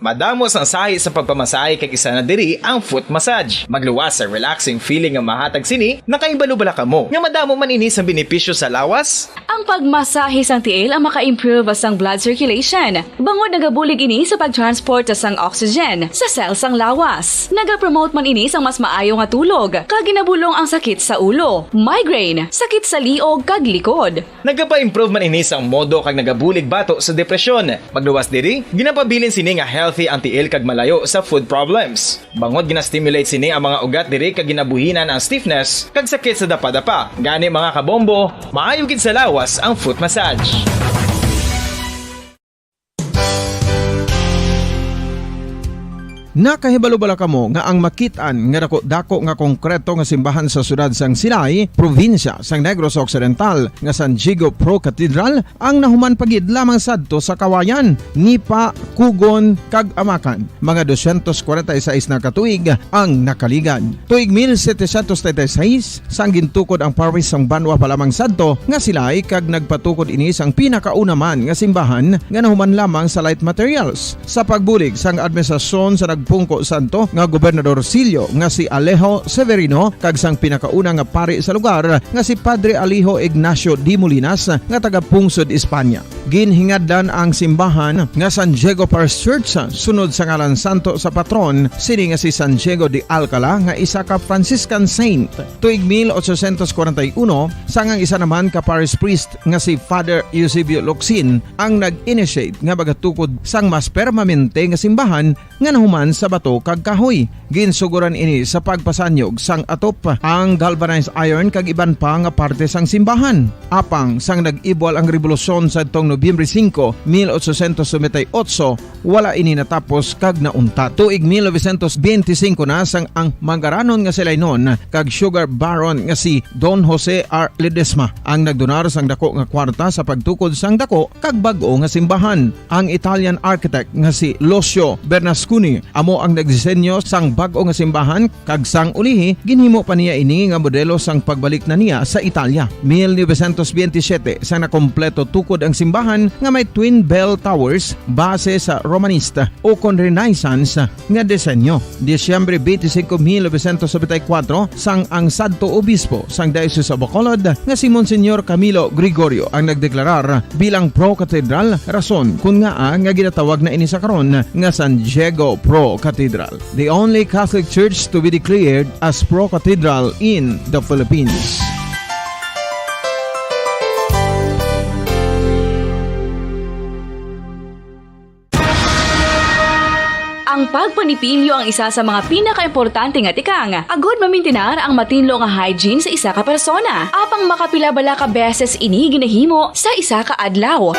Madamo sang sahi sa pagpamasahe kag isa na diri ang foot massage. Magluwas sa relaxing feeling nga mahatag sini, nakahibalo bala kamo nga madamo man ini sang benepisyo sa lawas? Ang pagmasahe sang tiil ang maka-improve sang blood circulation, bangod nagabulig ini sa pag-transport sang oxygen sa cell sang lawas. Nagapromote man ini sang mas maayo nga tulog, kag ginabulong ang sakit sa ulo, migraine, sakit sa liog, kag likod. Nagapa-improve man ini sang modo kag nagabulig bato sa depresyon. Magluwas diri, ginapabilin sini nga healthy ang tiil kag malayo sa foot problems. Bangod gina-stimulate sini ang mga ugat diri kag ginabuhinan ang stiffness kag sakit sa dapadapa. Gani, mga kabombo, maayo gid sa lawas ang foot massage. Nakahibalo bala kamo nga ang makit-an nga dako-dako nga konkreto nga simbahan sa siyudad sang Silay, probinsya sang Negros Occidental, nga San Diego Pro Cathedral, ang nahuman pa gid lamang sadto sa Kawayan, Nipa, Cogon, kag Amacan, mga dosyentos kwarenta y seis na ka tuig ang nakaligad. Tuig mil setecientos treinta y seis, sang gintukod ang parish sang banwa pa lamang sadto nga Silay, kag nagpatukod ini sang pinakauna man nga simbahan nga nahuman lamang sa light materials. Sa pagbulig sang administrasyon sa nagpungko sadto nga Gobernador Silio nga si Alejo Severino kag sang pinakauna nga pari sa lugar nga si Padre Alejo Ignacio de Molinas nga taga Pungsod, Espanya. Ginhingadlan ang simbahan nga San Diego Parish Church sunod sa ngalan santo sa patron sini nga si San Diego de Alcala nga isa ka Franciscan saint. Tuig mil ochocientos kwarenta y uno, sang ang isa naman ka parish priest nga si Father Eusebio Locsin ang nag-initiate nga magatukod sang mas permanente nga simbahan nga nahuman sa bato kag kahoy. Ginsuguran ini sa pagpasanyog sang atop, ang galvanized iron kag iban pa nga parte sang simbahan. Apang sang nag-ibwal ang rebolusyon sadtong Nobyembre singko, mil ochocientos noventa y ocho, wala ini natapos kag nauntat. Tuig mil novecientos benti singko na sang ang mangaranon nga Silaynon kag sugar baron nga si Don Jose R. Ledesma ang nagdonar sang dako nga kwarta sa pagtukod sang dako kag bag-o nga simbahan. Ang Italian architect nga si Lucio Bernasconi amo ang nagdisenyo sang bag-o nga simbahan, kag sang ulihi ginhimo pa niya ini nga modelo sang pagbalik na niya sa Italia. Mil novecientos benti siyete, sang nakompleto tukod ang simbahan nga may twin bell towers base sa Romanista ukon Renaissance nga disenyo. Disyembre benti singko, mil novecientos nobenta y kuwatro, sang ang sadto obispo sang Diocese of Bacolod nga si Monsignor Camilo Gregorio ang nagdeklarar bilang pro-cathedral, rason kon ngaa nga ginatawag na ini sa karon nga San Diego Pro Cathedral, the only Catholic Church to be declared as pro-cathedral in the Philippines. Ang pagpanipilyo ang isa sa mga pinakaimportante nga tikang agod mamintinar ang matinlo nga hygiene sa isa ka persona. Apang makapila bala ka beses ini ginahimo sa isa ka adlaw?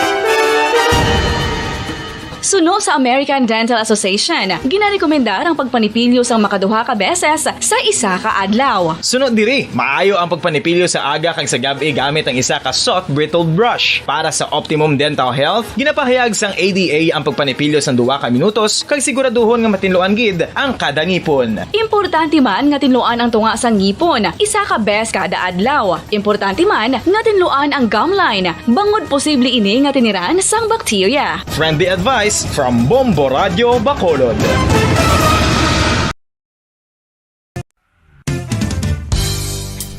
Suno sa American Dental Association, ginarekomendar ang pagpanipilyo sang makaduha ka beses sa isa ka adlaw. Suno diri, maayo ang pagpanipilyo sa aga kag sa gab-i gamit ang isa ka soft bristled brush. Para sa optimum dental health, ginapahayag sang A D A ang pagpanipilyo sang duha ka minutos kag siguraduhon nga matinluan gid ang kada ngipon. Importante man nga tinluan ang tunga sang ngipon isa ka bes kada adlaw. Importante man nga tinluan ang gum line, bangod posible ini nga tiniran sang bakterya. Friendly advice from Bombo Radio Bacolod.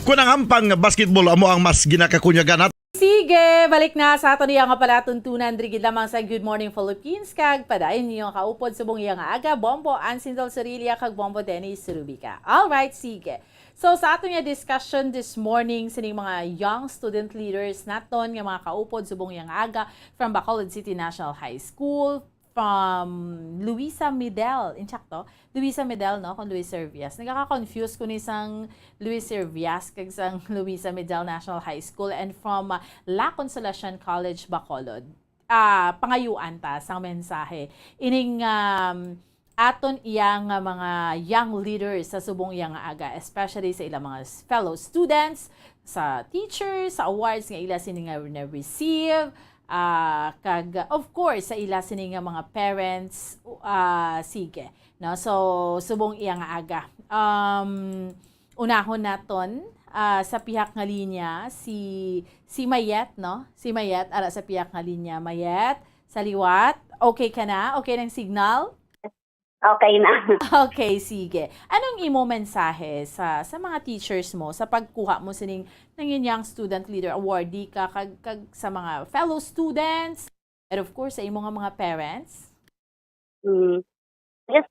Kun ang ampang nga basketball amo ang mas ginakakunyagan nato. Sige, balik na sa aton iya nga palatuntunan diri gid lamang sa Good Morning Philippines, kag padayon ninyo nga kaupod subong iya nga aga, Bombo Ansin Del Sorilla kag Bombo Dennis Rubica. All right, sige. So, sa aton nga discussion this morning, sining mga young student leaders naton nga mga kaupod subong iya nga aga from Bacolod City National High School, from Luisa Midel. Insakto? Luisa Midel, no? Kung Luis Servias. Nagaka-confuse ko ni sang Luis Servias kag sang Luisa Midel National High School and from, ah, La Consolacion College, Bacolod. Ah, pangayuan ta sang mensahe. Ining, um, aton iya nga mga young leaders sa subong iya nga aga, especially sa ilang mga s-, fellow students, sa teachers, sa awards nga ila sini nga na-receive, ah, kag, of course, sa ila sini nga mga parents, ah, sige, no? So, subong iya nga aga. Um, unahon naton, ah, sa pihak nga linya, si, si Mayet, no? Si Mayet, ara sa pihak nga linya. Mayet, sa liwat, okay ka na? Okay ng signal? Okay na. Okay, sige. Anong imo mensahe sa, sa mga teachers mo sa pagkuha mo sining nangin Young Student Leader Awardee ka kag, kag sa mga fellow students and of course sa imo nga mga parents? Mm. Just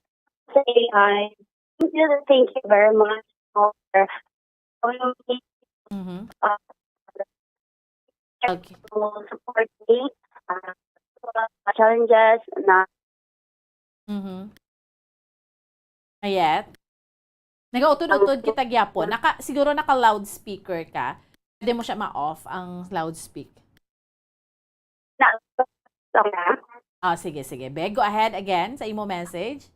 say, I thank you, thank you very much for allowing me, Mm-hmm. uh, Okay. to support me, uh, sa challenges na Mm-hmm. Mayet? Nagautod-utod kita gyapon. Naka, siguro naka-loudspeaker ka. Pwede mo siya ma-off ang loudspeak. Na, okay. Ah, sige, sige. Be, go ahead again sa imo message.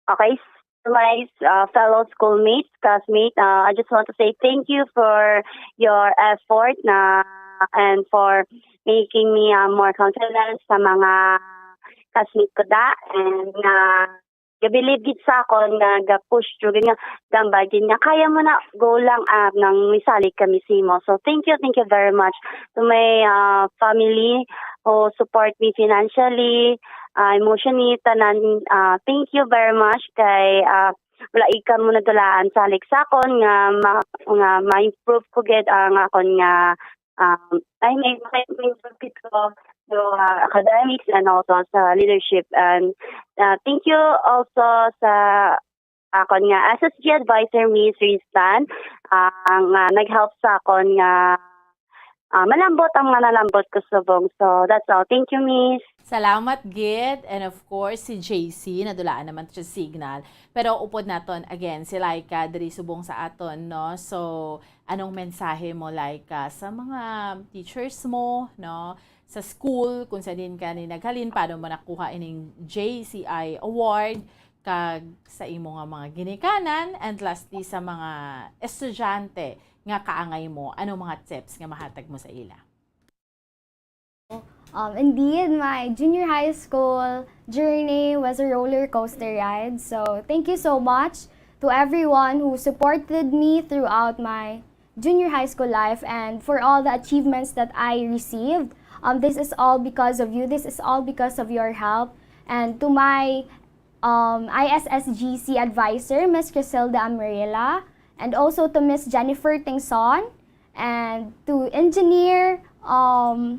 Okay, to my, uh, fellow schoolmates, classmates, uh, I just want to say thank you for your effort na, and for making me, uh, more confident sa mga classmates ko da, and, uh, ga-believe gid sa akon nga ga-push through gid nga, gambal gid nga kaya mo na, go lang, ah, nang misalig kami sa imo. So, thank you, thank you very much to my, ah, family who support me financially, ah, emotionally, tanan, ah, thank you very much kay, ah, wala ikaw mo nadulaan salig sa akon nga ma-, nga ma-improve ko gid ang akon nga, um, I mean, ma-improve ko to, uh, academics and also sa leadership. And, uh, thank you also sa akon nga S S G advisor, Miss Riz Tan, ah, nga nag-help sa akon nga, ah, malambot ang mga nalambot ko subong. So, that's all. Thank you, Miss. Salamat gid. And of course, si J C, nadulaan naman siya signal. Pero upod naton, again, si Laika diri subong sa aton, no? So, anong mensahe mo, Laika, sa mga teachers mo, no? Sa school, kung sa din ka ni naghalin, paano mo nakuha ining J C I award? Kag sa imo nga mga ginikanan, and lastly, sa mga estudyante nga kaangay mo, anong mga tips nga mahatag mo sa ila? Um, indeed, my junior high school journey was a roller coaster ride. So, thank you so much to everyone who supported me throughout my junior high school life and for all the achievements that I received. Um, this is all because of you. This is all because of your help. And to my, um, I S S G C advisor, Miss Criselda Amarilla, and also to Miss Jennifer Tingson, and to Engineer, um,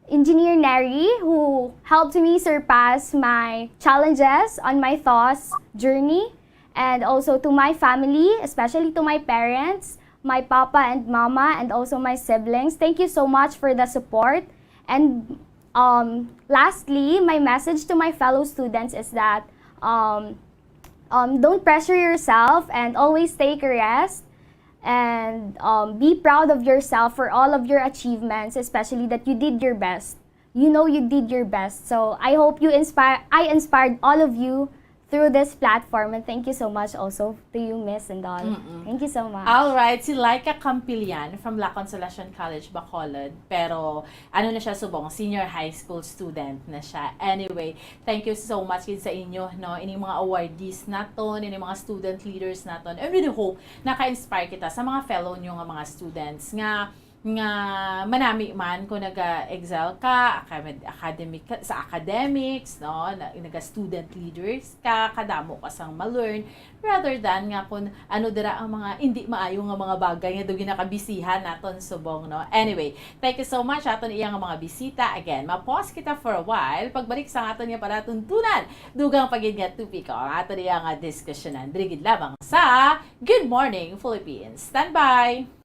Engineer Neri, who helped me surpass my challenges on my thoughts journey, and also to my family, especially to my parents, my papa and mama, and also my siblings. Thank you so much for the support. And Um, lastly, my message to my fellow students is that, um, um, don't pressure yourself and always take a rest, and, um, be proud of yourself for all of your achievements, especially that you did your best. You know you did your best. So I hope you inspire, I inspired all of you through this platform, and thank you so much also to you, Miss and all. Mm-mm. Thank you so much. All right, si Laika Campillan from La Consolacion College, Bacolod. Pero ano na siya subong, senior high school student na siya. Anyway, thank you so much gid sa inyo, no, ining mga awardees naton, ining mga student leaders naton. I really hope naka-inspire kita sa mga fellow nyo nga mga students nga nga manami man kung naga-excel ka academic, sa academics, no, na, naga-student leaders ka, kadamo ka sang ma-learn, rather than nga kung ano dira ang mga hindi maayo nga mga bagay nga daw ginakabisihan naton subong, no. Anyway, thank you so much aton iya nga mga bisita. Again, ma-pause kita for a while. Pagbalik sa aton nga palatuntunan, dugang pa gid nga topiko ang aton iya nga diskusyonan. Diri gid lamang sa Good Morning Philippines. Standby!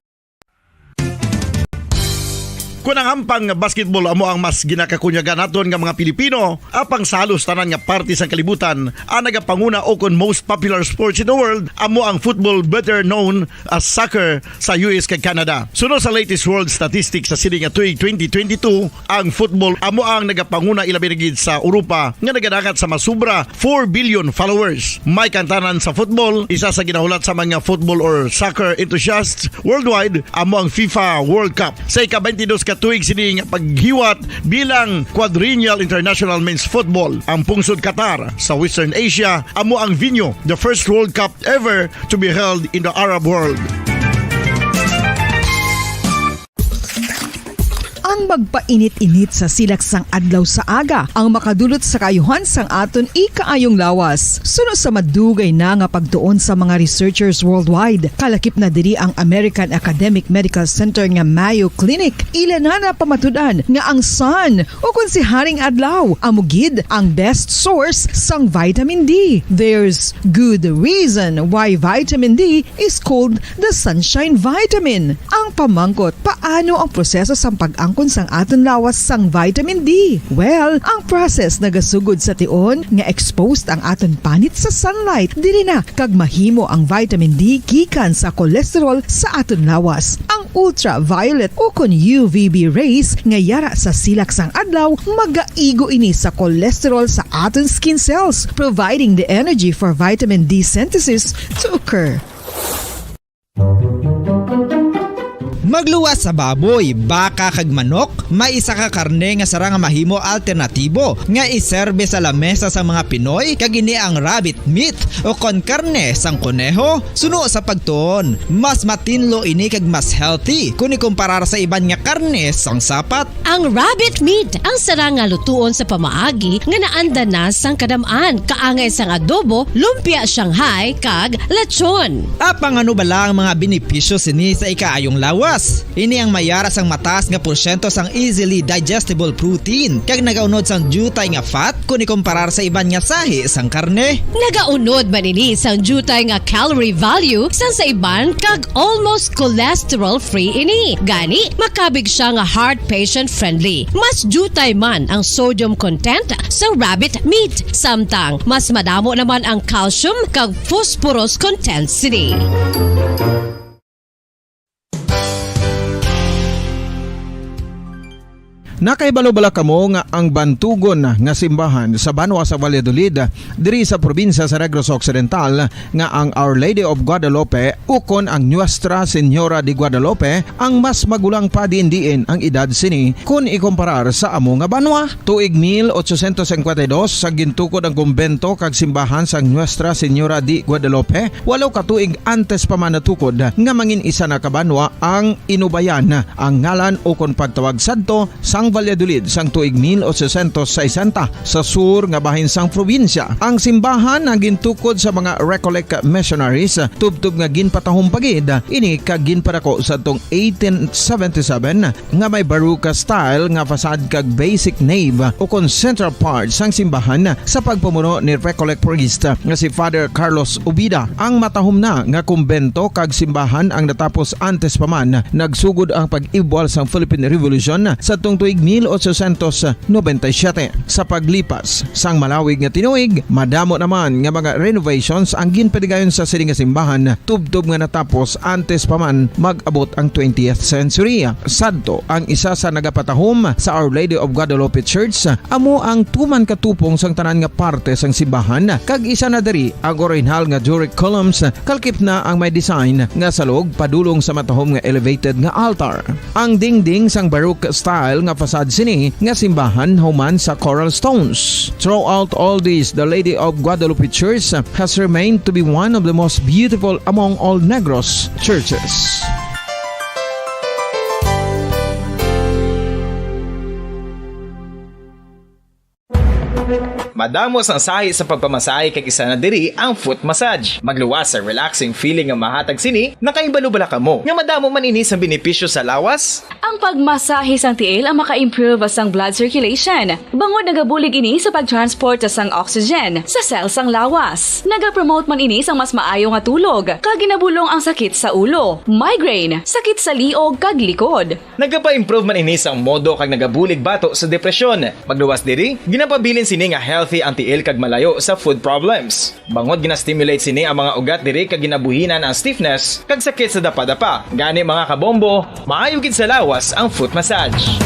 Kon ang hampang nga basketball amo ang mas ginakakunyagan naton nga mga Pilipino, apang sa halos tanan nga parte sang kalibutan, ang nagapanguna o kon most popular sports in the world amo ang football, better known as soccer, sa U S kag Canada. Suno sa latest world statistics sa sini nga tuig twenty twenty-two, ang football amo ang nagapanguna, ilabi na gid sa Europa nga nagadangat sa masubra four billion followers. May kantanan sa football, isa sa ginahulat sa mga football or soccer enthusiasts worldwide, amo ang FIFA World Cup. Sa ika-twenty-dos ka tuig sini nga paghiwat bilang Quadrennial International Men's Football, ang pungsod Qatar sa Western Asia amo ang venue, the first World Cup ever to be held in the Arab world. Ang magpainit-init sa silak sang adlaw sa aga ang makadulot sa kaayuhan sang aton ikaayong lawas. Suno sa madugay na nga pagtuon sa mga researchers worldwide, kalakip na diri ang American Academic Medical Center nga Mayo Clinic. Ila na napamatud-an nga ang sun, o kon si Haring Adlaw, amo gid ang best source sang vitamin D. There's good reason why vitamin D is called the sunshine vitamin. Ang pamangkot, paano ang proseso sang pag-angkon sang aton lawas sang vitamin D? Well, ang process nagasugod sa tion nga exposed ang aton panit sa sunlight, diri na kag mahimo ang vitamin D gikan sa cholesterol sa aton lawas. Ang ultraviolet o kon U V B rays nga yara sa silak sang adlaw magaigo ini sa cholesterol sa aton skin cells, providing the energy for vitamin D synthesis to occur. Magluwas sa baboy, baka, kag manok, may isa ka karne nga sarang nga mahimo alternatibo nga iserbe sa lamesa sang mga Pinoy, kag ini ang rabbit meat o kon karne sang koneho. Suno sa pagtuon, mas matinlo ini kag mas healthy kon ikumparar sa iban nga karne sang sapat. Ang rabbit meat ang sarang nga lutuon sa pamaagi nga naanda na sang kadam-an, kaangay sang adobo, lumpia Shanghai, kag lechon. Apang ano bala ang mga benepisyo sini sa ikaayong lawas? Ini ang mayara sang mataas nga porsyento sang easily digestible protein, kag nagaunod sang diutay nga fat kon ikumparar sa iban nga sahi sang karne. Nagaunod man ini sang diutay nga calorie value sang sa iban kag almost cholesterol-free ini. Gani, makabig siya nga heart patient-friendly. Mas diutay man ang sodium content sa rabbit meat, samtang mas madamo naman ang calcium kag phosphorus content sini. Nakahibalo bala kamo nga ang bantugon nga simbahan sa banwa sa Valladolid, diri sa probinsya sa Negros Occidental, nga ang Our Lady of Guadalupe ukon ang Nuestra Señora de Guadalupe ang mas magulang pa diin-diin ang edad sini kon ikumparar sa amo nga banwa? Tuig mil ochocientos cincuenta y dos, sa gintukod ang kumbento kag simbahan sang Nuestra Señora de Guadalupe, walo ka tuig antes pa man natukod nga mangin isa na ka banwa ang Inubayan, ang ngalan ukon pagtawag sadto sang Valladolid sang tuig mil ochocientos sesenta, sa sur nga bahin sang probinsya. Ang simbahan ang gintukod sa mga Recollect missionaries, tubtob nga ginpatahom pa gid ini kag ginpadako sadtong eighteen seventy-seven, nga may Baroque style nga facade kag basic nave ukon central part sang simbahan sa pagpamuno ni Recollect priest nga si Father Carlos Ubida. Ang matahom na nga kumbento kag simbahan ang natapos antes pa man nagsugod ang pag-ibwal sang Philippine Revolution sadtong tuig mil ochocientos noventa y siete. Sa paglipas sang malawig nga tinuig, madamo naman nga mga renovations ang ginpaligayon sa sini nga simbahan, tubtob nga natapos antes pa man mag-abot ang twentieth century. Sadto ang isa sa nagapatahom sa Our Lady of Guadalupe Church, amo ang tuman ka tupong sang tanan nga parte sang simbahan, kag isa na diri ang orihinal nga Doric columns, kalkip na ang may design nga salog padulong sa matahom nga elevated nga altar. Ang dingding sang Baroque style nga facade sini nga simbahan human sa coral stones. Throughout all this, the Lady of Guadalupe Church has remained to be one of the most beautiful among all Negros churches. Madamo sang sahi sa pagpamasahe, kag isa na diri ang foot massage. Magluwas sa relaxing feeling nga mahatag sini. Nakahibalo bala kamo nga madamo man ini sang benepisyo sa lawas? Ang pagmasahe sang tiil ang maka-improve sang blood circulation, bangod nagabulig ini sa pag-transport sang oxygen sa cell sang lawas. Nagapromote man ini sang mas maayo nga tulog, kag ginabulong ang sakit sa ulo, migraine, sakit sa liog, kag likod. Nagapa-improve man ini sang modo kag nagabulig bato sa depresyon. Magluwas diri, ginapabilin sini nga healthy ang tiil kag malayo sa foot problems. Bangod gina-stimulate sini ang mga ugat diri kag ginabuhinan ang stiffness kag sakit sa dapadapa. Gani, mga kabombo, maayo gid sa lawas ang foot massage.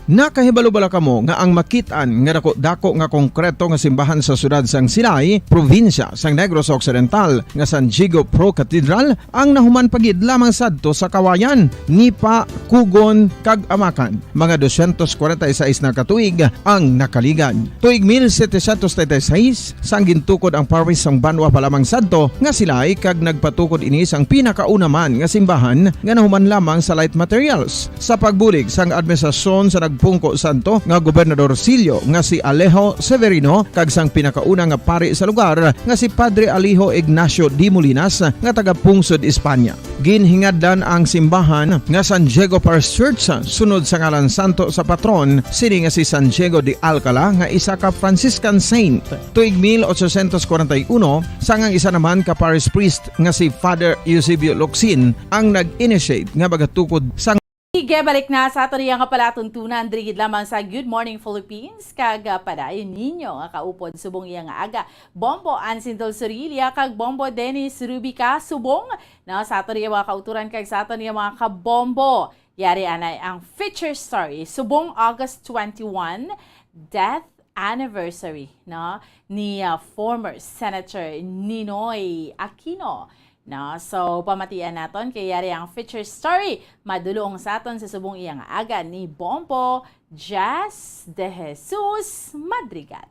Nakahibalo bala kamo nga ang makit-an nga dako-dako nga konkreto nga simbahan sa siyudad sang Silay, probinsya sang Negros Occidental, nga San Diego Pro Cathedral ang nahuman pa gid lamang sadto sa Kawayan, Nipa, Cogon, kag Amacan, mga dosyentos kwarenta y seis na ka tuig ang nakaligad. Tuig mil setecientos treinta y seis, sang gintukod ang parish sang banwa pa lamang sadto nga Silay, kag nagpatukod ini sang pinakauna man nga simbahan nga nahuman lamang sa light materials. Sa pagbulig sang administrasyon sa nagpungko sadto nga gobernador silyo nga si Alejo Severino kag sang pinakauna nga pari sa lugar nga si Padre Alejo Ignacio de Molinas nga taga-pungsod Espanya. Ginhingadlan ang simbahan nga San Diego Parish Church sunod sa ngalan santo sa patron sini nga si San Diego de Alcala, nga isa ka Franciscan saint. Tuig mil ochocientos kwarenta y uno, sang ang isa naman ka parish priest nga si Father Eusebio Locsin ang nag-initiate nga magatukod sang Sige, balik na sa aton iya nga palatuntunan diri gid lamang sa Good Morning Philippines, kag, ah, padayon ninyo nga kaupod subong iya nga aga, Bombo Ansindol Surilia kag Bombo Dennis Rubica subong, no, sa aton iya mga kauturan kag sa aton iya mga kabombo. Yari anay ang feature story subong August twenty-one, death anniversary, no, ni, ah, former Senator Ninoy Aquino, no? So, pamatian naton kay yari ang feature story. Madulong sa aton sa subong iya nga aga ni Bombo Jazz De Jesus Madrigal.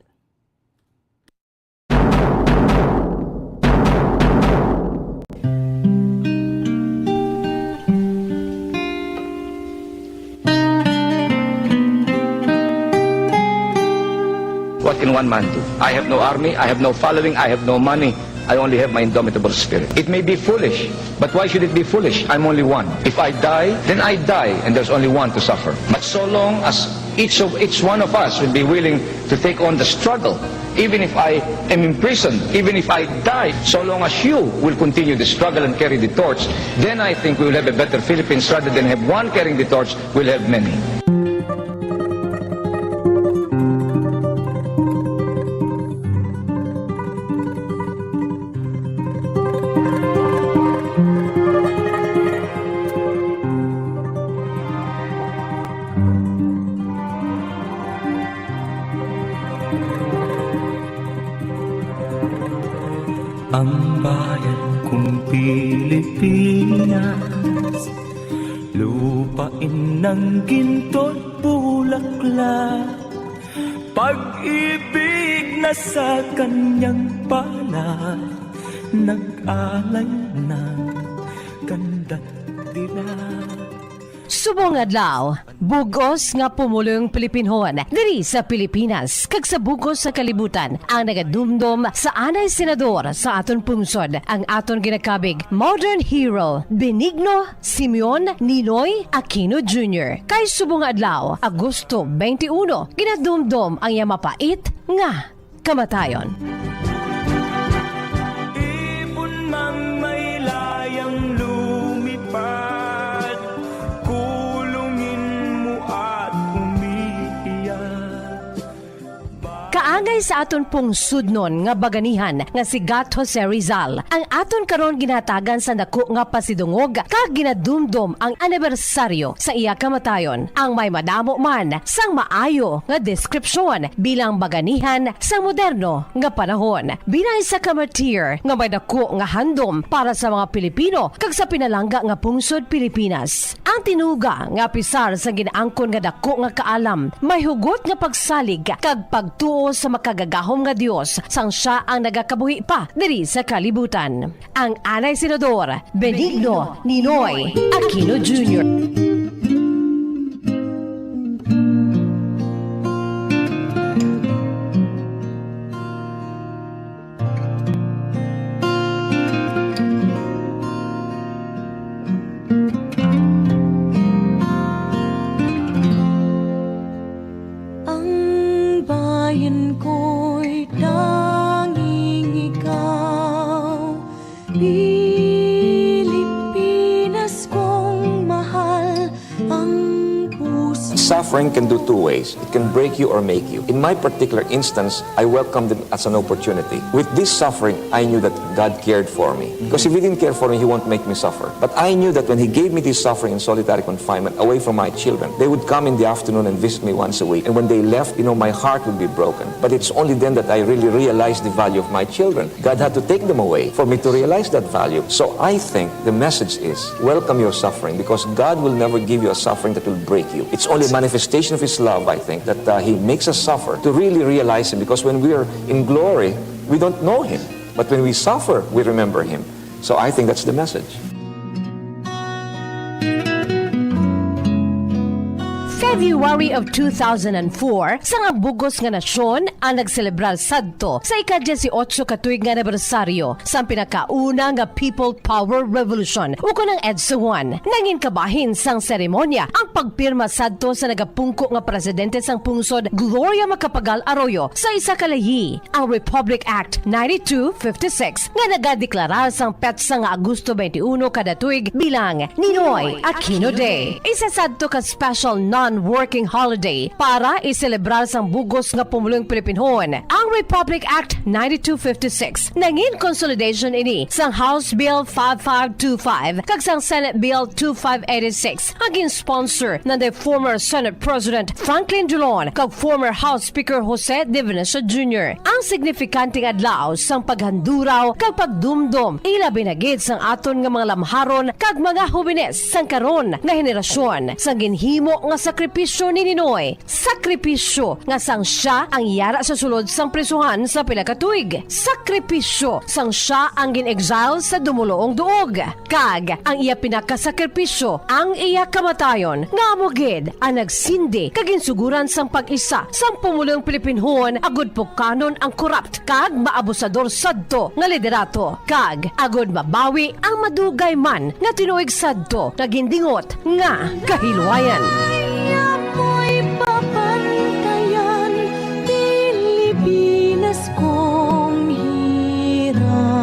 What can one man do? I have no army, I have no following, I have no money. I only have my indomitable spirit. It may be foolish, but why should it be foolish? I'm only one. If I die, then I die, and there's only one to suffer. But so long as each of, each one of us will be willing to take on the struggle, even if I am imprisoned, even if I die, so long as you will continue the struggle and carry the torch, then I think we will have a better Philippines rather than have one carrying the torch, will have many. Ang bayan kong Pilipinas, lupain ng ginto at bulaklak, pag-ibig na sa kanyang palad, nag-alay ng kanda't dilag. Subong adlaw, bug-os nga pumulong Pilipinhon diri sa Pilipinas kag sa bug-os nga kalibutan ang nagadumdom sa anay senador sa aton pungsod, ang aton ginakabig modern hero, Benigno Simeon Ninoy Aquino Junior. Kay subong nga adlaw, Agosto twenty-one, ginadumdom ang iya mapait nga kamatayon. Ibon mang may layang lumi- Kaangay sa aton pungsodnon nga baganihan nga si Gat Jose Rizal, ang aton karon ginahatagan sa dako nga pasidungog kag ginadumdom ang anibersaryo sa iya kamatayon, ang may madamo man sang maayo nga deskripsyon bilang baganihan sang moderno nga panahon. Bilang isa ka martir nga may dako nga handom para sa mga Pilipino kag sa pinalangga nga pungsod Pilipinas, ang tinuga nga apisar sa ginaangkon nga dako nga kaalam, may hugot nga pagsalig kag pagtuo sa makagagahom nga Dios sang sia ang nagakabuhi pa diri sa kalibutan. Ang anay senador, Benigno Ninoy Aquino Junior. Ang bayan ko'y tanging ikaw, Pilipinas kong mahal, ang puso. Suffering can do two ways. It can break you or make you. In my particular instance, I welcomed it as an opportunity. With this suffering, I knew that God cared for me. Because if He didn't care for me, He won't make me suffer. But I knew that when He gave me this suffering in solitary confinement, away from my children, they would come in the afternoon and visit me once a week. And when they left, you know, my heart would be broken. But it's only then that I really realized the value of my children. God had to take them away for me to realize that value. So I think the message is, welcome your suffering, because God will never give you a suffering that will break you. It's only a manifestation of His love, I think, that, uh, He makes us suffer to really realize Him, because when we are in glory, we don't know Him. But when we suffer, we remember Him. So I think that's the message. February of two thousand and four, sang ang bugos nga nasyon ang nagselebrar sadto sa ika-dieciocho ka tuig nga anibersaryo sang pinakauna nga People Power Revolution, ukon ang EDSA one. Nangin kabahin sang seremonya ang pagpirma sadto sa nagapungko nga presidente sang pungsod, Gloria Macapagal Arroyo, sa isa ka layi, ang Republic Act ninety-two fifty-six, nga nagadeklarar sang petsa nga Agosto twenty-one kada tuig bilang Ninoy Aquino Day. Isa sadto ka special non-working holiday para iselebrar sang bugos nga pumulong Pilipinhon. Ang Republic Act ninety-two fifty-six nangin consolidation ini sang House Bill five five two five kag sang Senate Bill two five eighty-six nga gin-sponsor nanday former Senate President Franklin Drilon kag former House Speaker Jose Divinesha Junior. Ang signifikanteng adlaw sang paghanduraw kag pagdumdom, ilabi na gid sang aton nga mga lamharon kag mga hobines sang karon nga henerasyon, sang ginhimo nga sakripisyo ni Ninoy, sakripisyo nga sang sia ang yara sa sulod sang prisuhan sa pila ka tuig, sakripisyo sang sia ang gin-exile sa Dumuluong Duog, kag ang iya pinakasakripisyo, ang iya kamatayon, nga amo gid ang nagsindi kag ginsuguran sang pag-isa sang pumulong Pilipinhon agud pukanon ang korupt kag maabusador sadto nga liderato, kag agud mabawi ang madugay man nga tinuig sadto nga gindingot nga kahilwayan. Ako'y papantayan, Pilipinas kong hirang.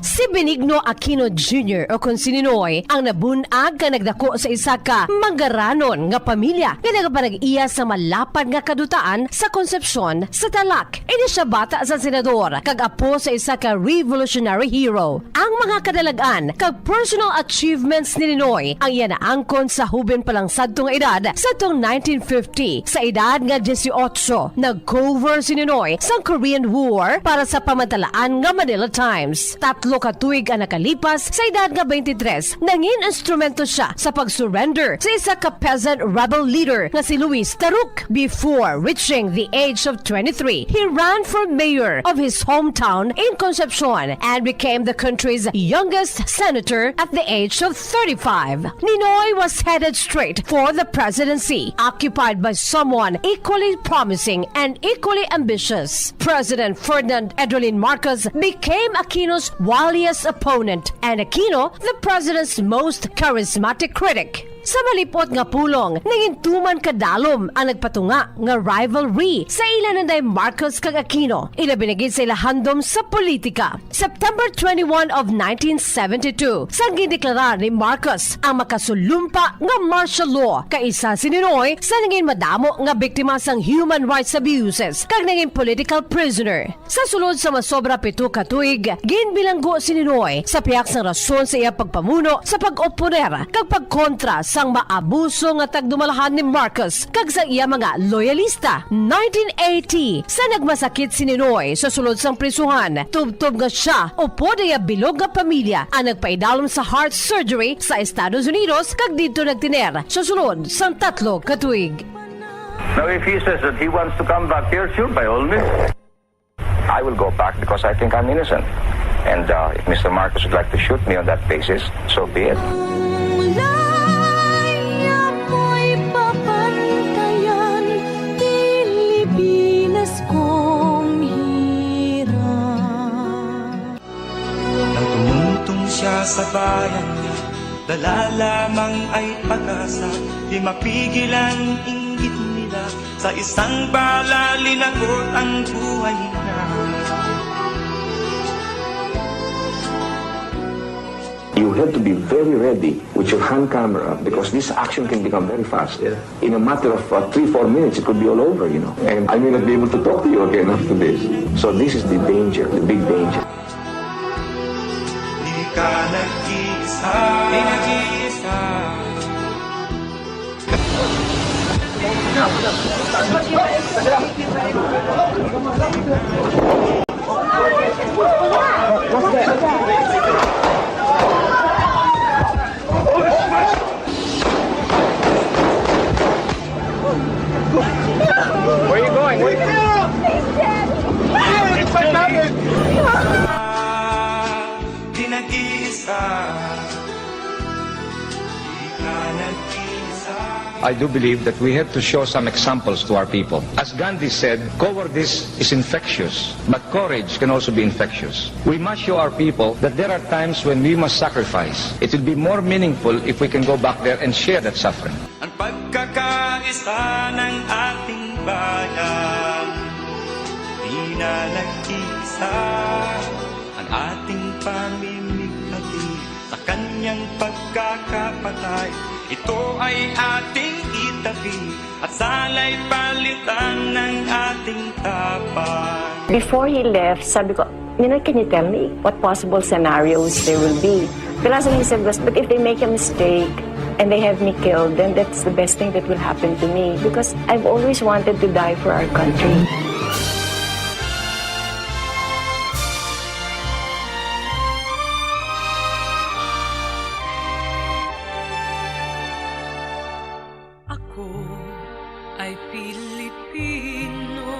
Si Benigno Aquino Junior o kon si Ninoy ang nabun-ag nga nagdako sa isa ka manggaranon nga pamilya nga nagapanag-iya sa malapad nga kadutaan sa Concepcion sa Tarlac. Ini sia bata sa senador kag apo sa isa ka revolutionary hero. Ang mga kadalag-an kag personal achievements ni Ninoy ang iya naangkon sa hubin pa lang sadto nga edad. Sadtong nineteen fifty, sa edad nga dieciocho, nag-cover si Ninoy sang Korean War para sa pamantalaan nga Manila Times. Tatlo ka tuig ang nakalipas, sa edad nga twenty-three, nangin instrumento sia sa pag-surrender sa isa ka peasant rebel leader nga si Luis Taruc. Before reaching the age of twenty-three, he ran for mayor of his hometown in Concepcion and became the country's youngest senator at the age of thirty-five. Ninoy was headed straight for the presidency, occupied by someone equally promising and equally ambitious. President Ferdinand Edwin Marcos became Aquino's wiliest opponent, and Aquino, the president's most charismatic critic, Sa malipot nga pulong, nangin tuman kadalom ang nagpatunga nga rivalry sa ila nanay Marcos kag Aquino, ilabi na gid sa ila handom sa politika. September twenty-one of nineteen seventy-two, sang gindeklarar ni Marcos ang makasulumpa nga martial law, kay isa si Ninoy sa nangin madamo nga biktima sang human rights abuses kag nangin political prisoner. Sa sulod sa masobra pito ka tuig, ginbilanggo si Ninoy sa pihak sang rason sa iya pagpamuno sa pag-oponer kag pagkontra sang maabuso nga tagdumalahan ni Marcos kag sa iya mga loyalista. Nineteen eighty, sa nagmasakit si Ninoy sa sulod sang prisuhan, tubtob nga siya upod iya bilog nga pamilya ang nagpaidalom sa heart surgery sa Estados Unidos kag didto nagtiner sa sulod sang tatlo ka tuig. Now, if he says that he wants to come back here, sure, by all means. I will go back because I think I'm innocent. And uh, if Mister Marcos would like to shoot me on that basis, so be it. Mulay ako'y papantayan, Pilipinas kong hirap. Nang tumungtong siya sa bayan niya, dala lamang ay pag-asa, di mapigil ang inggit nila. Sa isang bala linagot ang buhay niya. You have to be very ready with your hand camera because this action can become very fast. In a matter of uh, three, four minutes, it could be all over, you know. And I may not be able to talk to you again after this. So this is the danger, the big danger. Di ka nag-iisa. Di nag-iisa. Where are you going? Where are you going? Di nag-iisa. Di ka nag-iisa. I do believe that we have to show some examples to our people. As Gandhi said, cowardice is infectious, but courage can also be infectious. We must show our people that there are times when we must sacrifice. It will be more meaningful if we can go back there and share that suffering. Ang pagkakaisa ng ating bayan, di na nag-iisa. Ang ating pamimigati sa kanyang pagkakapatay, ito ay ating itabi at sana'y palitan ng ating tapang. Before he left, sabi ko, "Ninoy, can you tell me what possible scenarios there will be?" The last thing he said was, "But if they make a mistake and they have me killed, then that's the best thing that will happen to me because I've always wanted to die for our country." Ako ay Pilipino.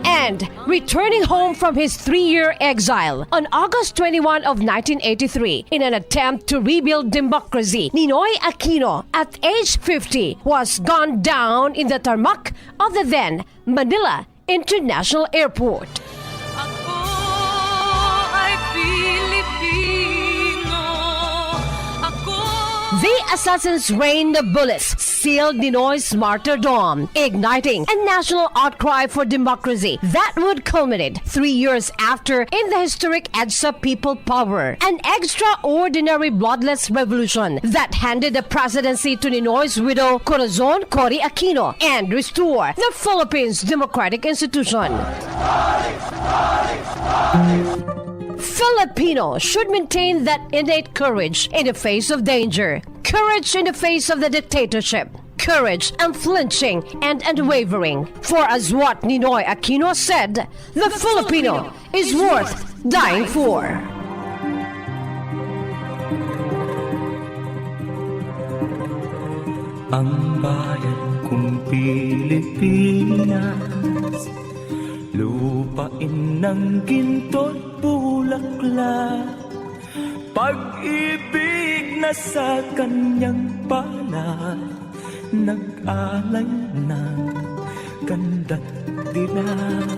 And returning home from his three-year exile on August twenty-one of nineteen eighty-three, in an attempt to rebuild democracy, Ninoy Aquino, at age fifty, was gunned down in the tarmac of the then Manila International Airport. Ako ay Pilipino. Ako The assassins rained bullets sealed Ninoy's martyrdom, igniting a national outcry for democracy that would culminate three years after in the historic EDSA People Power, an extraordinary bloodless revolution that handed the presidency to Ninoy's widow, Corazon Cory Aquino, and restore the Philippines' democratic institution. Filipino should maintain that innate courage in the face of danger, courage in the face of the dictatorship, courage unflinching and unwavering. For as what Ninoy Aquino said, the Filipino is worth dying for. Ang bayan kong Pilipinas, lupain ng ginto't bulaklak, pag-ibig na sa kanyang palad, nag-alay ng kanda't dilag.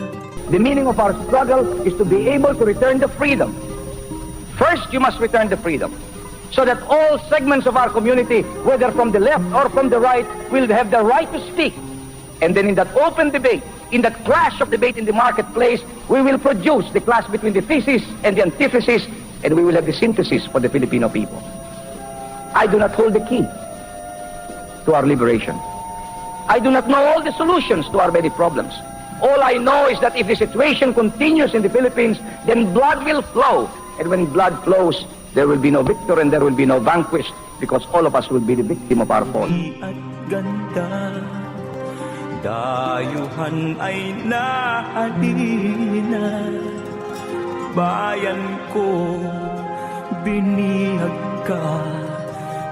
The meaning of our struggle is to be able to return the freedom. First, you must return the freedom. so that all segments of our community, whether from the left or from the right, will have the right to speak. And then in that open debate, in that clash of debate in the marketplace, we will produce the clash between the thesis and the antithesis, and we will have the synthesis for the Filipino people. I do not hold the key to our liberation. I do not know all the solutions to our many problems. All I know is that if the situation continues in the Philippines, then blood will flow. And when blood flows, there will be no victor and there will be no vanquished, because all of us will be the victim of our fall. At ganda, dayuhan ay naalina. Bayan ko, binihag ka,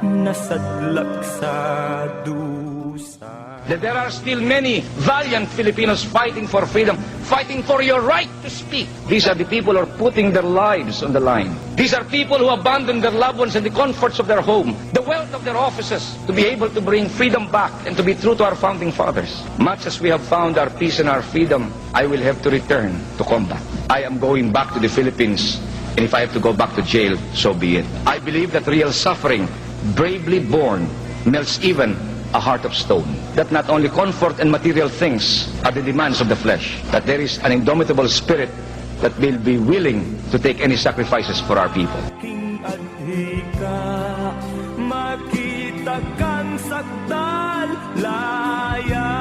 nasadlak sa dusa. That there are still many valiant Filipinos fighting for freedom, fighting for your right to speak. These are the people who are putting their lives on the line. These are people who abandon their loved ones and the comforts of their home, the wealth of their offices, to be able to bring freedom back and to be true to our founding fathers. Much as we have found our peace and our freedom, I will have to return to combat. I am going back to the Philippines, and if I have to go back to jail, so be it. I believe that real suffering, bravely borne, melts even a heart of stone. That not only comfort and material things are the demands of the flesh, that there is an indomitable spirit that will be willing to take any sacrifices for our people. King Adhika, makita kang sakdal laya.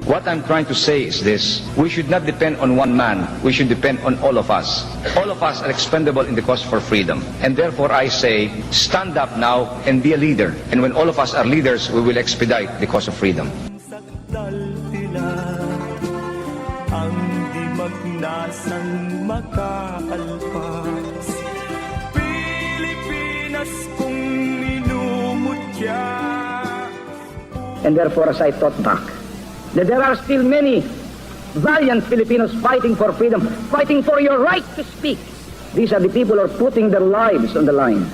What I'm trying to say is this: we should not depend on one man. We should depend on all of us. All of us are expendable in the cause for freedom. And therefore I say, stand up now and be a leader. And when all of us are leaders, we will expedite the cause of freedom. Sakdal tila ang di magnasang makaalpas. Pilipinas kung minumutya. And therefore, as I thought back, that there are still many valiant Filipinos fighting for freedom, fighting for your right to speak. These are the people who are putting their lives on the line.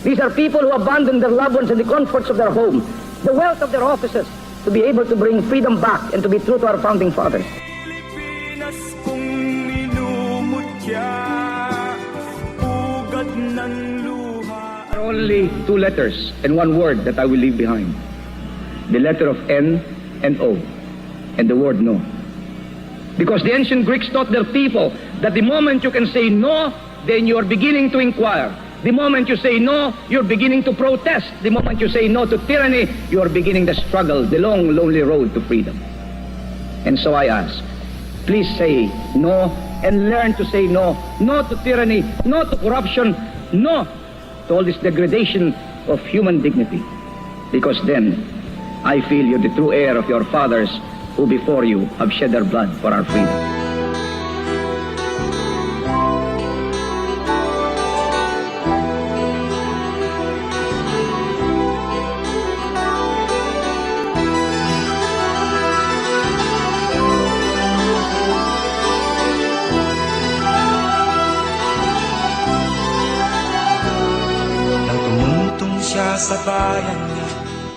These are people who abandon their loved ones and the comforts of their home, the wealth of their offices, to be able to bring freedom back and to be true to our founding fathers. Pilipinas kung minumutya, pugad ng luha. There are only two letters and one word that I will leave behind. The letter of N and O, and the word no. Because the ancient Greeks taught their people that the moment you can say no, then you are beginning to inquire. The moment you say no, you're beginning to protest. The moment you say no to tyranny, you are beginning the struggle, the long, lonely road to freedom. And so I ask, please say no and learn to say no. No to tyranny, no to corruption, no to all this degradation of human dignity. Because then, I feel you're the true heir of your fathers who before you have shed their blood for our freedom. Nang tumungtong siya sa bayan niya,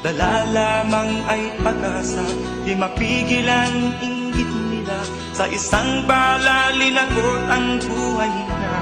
dala lamang ay pag-asa, di mapigil ang inggit nila. Sa isang bala, linagot ang buhay niya.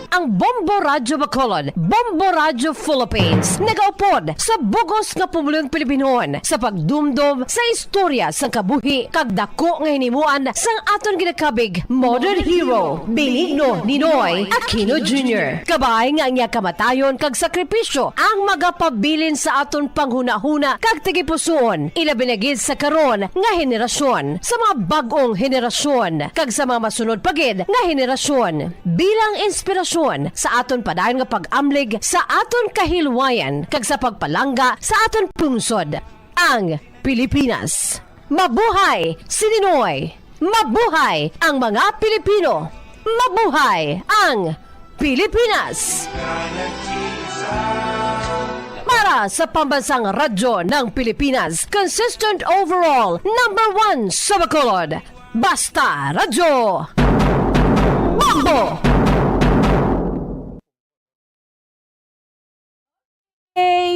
Ang Bombo Radyo Bacolod, Bombo Radyo Philippines, nagaupod sa bug-os nga pumulong Pilipinhon sa pagdumdom sa istorya sang kabuhi kag dako nga hinimuan sang aton ginakabig modern hero, Benigno Ninoy Aquino Junior. Kabay nga ang iya kamatayon kag sakripisyo ang magapabilin sa aton panghunahuna kag tagipusoon, ilabi na gid sa karon nga henerasyon, sa mga bag-ong henerasyon, kag sa mga masunod pa gid nga henerasyon. Bilang inspirasyon sa aton padayon nga pag-amlig sa aton kahilwayan kag sa pagpalangga sa aton pungsod, ang Pilipinas. Mabuhay si Ninoy! Mabuhay ang mga Pilipino! Mabuhay ang Pilipinas! Para sa Pambansang Radyo ng Pilipinas, consistent overall, number one sa Bacolod. Basta Radyo! Bombo!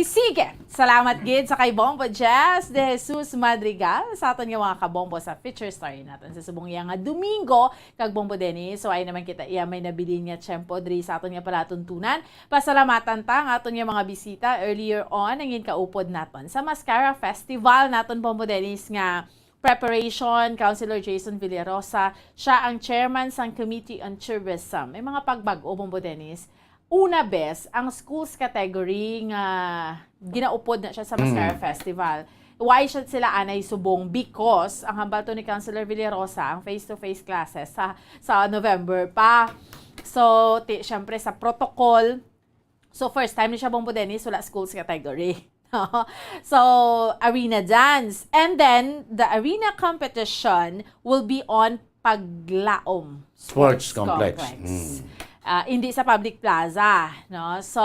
Sige, salamat gid sa kay Bombo Jess de Jesus Madrigal sa aton nga mga kabombo sa feature story naton sa subong iya nga Domingo kag Bombo Dennis. So, ay naman kita iya may nabilin nga tiyempo diri sa aton nga palatuntunan. Pasalamatan ta nga aton nga mga bisita earlier on ang ginkaupod naton sa Mascara Festival naton, Bombo Dennis, nga preparation, Councilor Jason Villarosa, siya ang chairman sang Committee on Tourism. May mga pagbag-o, Bombo Dennis. Una, bes, ang schools category nga ginaupod na siya sa Mascara Mm. Festival. Why siya sila anay subong? Because ang hambal to ni Councilor Villarosa, ang face-to-face classes sa, sa November pa. So, ti, syempre, sa protocol, so, first time ni siya, Bombo Dennis, wala schools category. So, arena dance. And then, the arena competition will be on Paglaom Sports Complex. Mm. Ah, hindi sa public plaza, no? So,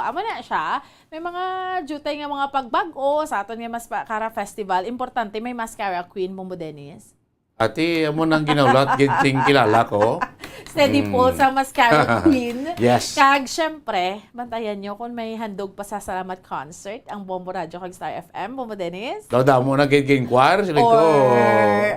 amo na siya. May mga jutay nga mga pagbag-o sa aton nga Mascara Festival. Importante, may mascara queen, Bombo Dennis. Ati, amo nang ginaulat, gid sing kilala ko. Steady Mm. Pull sa mascara queen. Yes. Kag, syempre, bantayan nyo kung may handog pasasalamat concert ang Bombo Radyo kag Star F M, Bombo Dennis. Daw damo na gid ginkwar, sila ko. Or,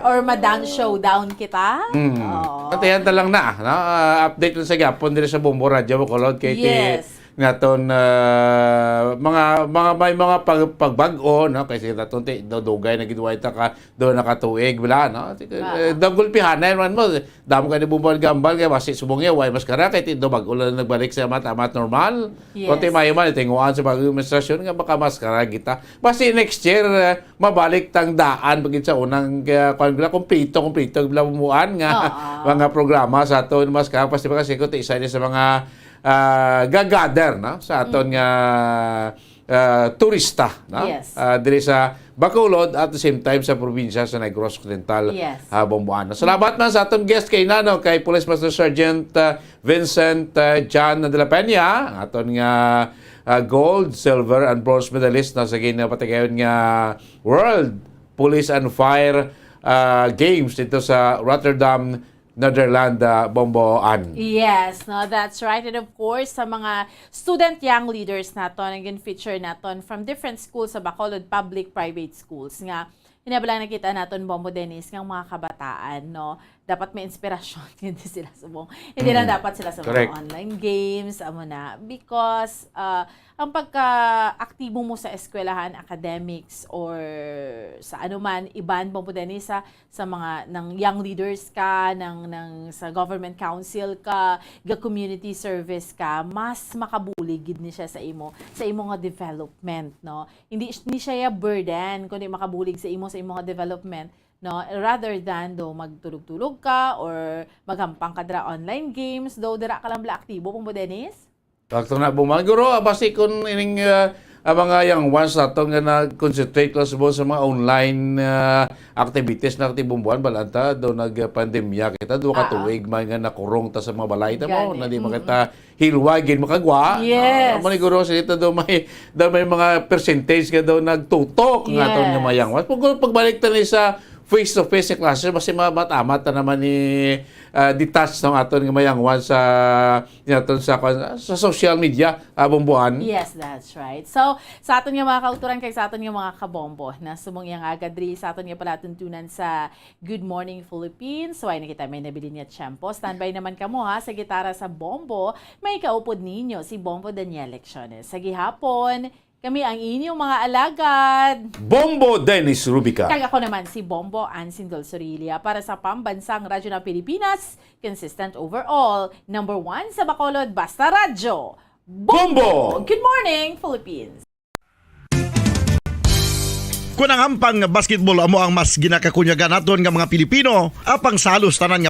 or ma-dance showdown kita. Mm. Oo. Bantayan ta lang na, no? Ah, update lang sa gyapon diri sa Bombo Radyo, Bacolod, kay ti-, Yes. naton, ah, mga, mga, may mga pag-, pagbag-o, no? Kasi naton ti-, dugay na gid way ta ka, do nakatuig, wala, no? Sige, Ah. eh, dagulpihan na man mo. Damo ka ni bumbal gambal, kaya basi subong niya, way maskara, kay ti-, do bag-o lang nagbalik sa amat-amat normal. Yes. Kunti mayo man, tinguan sa bagong administrasyon nga baka maskara kita. Basi next year, eh, mabalik tang daan, pagid sa unang, eh, kuwan, wala, kumplito, kumplito, wala bumuan nga Oo. mga programa sa aton, maskara, pasti pa kasi ko, ti isa ni sa mga, ah, gagather, no? Sa aton Mm. nga, ah, turista, no? Yes. Ah, diri sa Bacolod, at the same time sa probinsya sa Negros Occidental, Yes. ah, Bomboan. Salamat man sa aton guest kay Nano, kay Police Master Sergeant, ah, Vincent, ah, John de la Peña, ang aton nga, ah, gold, silver, and bronze medalist na sa ginapatigayon nga World Police and Fire, ah, Games dito sa Rotterdam, Netherlands, ah, Bomboan. Yes, no, that's right. And of course, sa mga student young leaders naton, ang gin-feature naton from different schools sa Bacolod, public, private schools nga hinablang nakita naton, Bombo Dennis, nga ang mga kabataan, no, dapat may inspirasyon, hindi sila subong. Hindi lang Mm. dapat sila sa mga Correct. online games, amo na. Because, ah, ang pagka-aktibo mo sa eskwelahan, academics, or sa anuman, iban, Bombo Dennis, sa sa mga, nang young leaders ka, nang, nang sa government council ka, ga community service ka, mas makabulig gid ni siya sa imo, sa imo nga development, no? Hindi ni siya ya burden, kundi makabulig sa imo, sa imo nga development, no? Rather than do magtulog-tulog ka or maghampang ka dira online games, do dira ka lang bala aktibo, Bombo Dennis? Sakto na, Bumboan. Guro, ah, basi kun ining, ah, ang mga young ones nato nga nag-concentrate lang subong sa mga online, ah, activities na ti Bumboan, balanta do nag-pandemya kita, duwa ka Ah, ah. tuig man nga nakurong ta sa mga balay ta mo, Gani. na di man Mm. kita hilway gid makagwa. Yes. Ah, amo ni guro, sa dito do may, do may mga percentage nga daw nagtutok nga aton nga Yes. mga young ones. Pag, pagbalik ta ni sa face-to-face nga classes, basi mamat-amat ta naman ni, ah, detach ng aton nga mga young ones sa, naton sa, sa social media, ah, Bumboan. Yes, that's right. So, sa aton nga mga kauturan kag sa aton nga mga kabombo, na sumong yang agad diri sa aton nga palatuntunan sa Good Morning Philippines. So, ay na kita may nabilin nga tiyempo. Standby naman kamo, ha, sa gitara sa Bombo. May kaupod ninyo si Bombo Daniel Lecciones. Sa gihapon, kami ang inyong mga alagad. Bombo Dennis Rubica. Kag ako naman si Bombo Ann Sindol Sorilia para sa Pambansang Radyo ng Pilipinas, consistent overall, number one sa Bacolod, basta radyo. Bombo! Good morning, Philippines! Kun ang ampang nga basketball amo ang mas ginakakunyagan naton nga mga Pilipino, apang sa halos tanan nga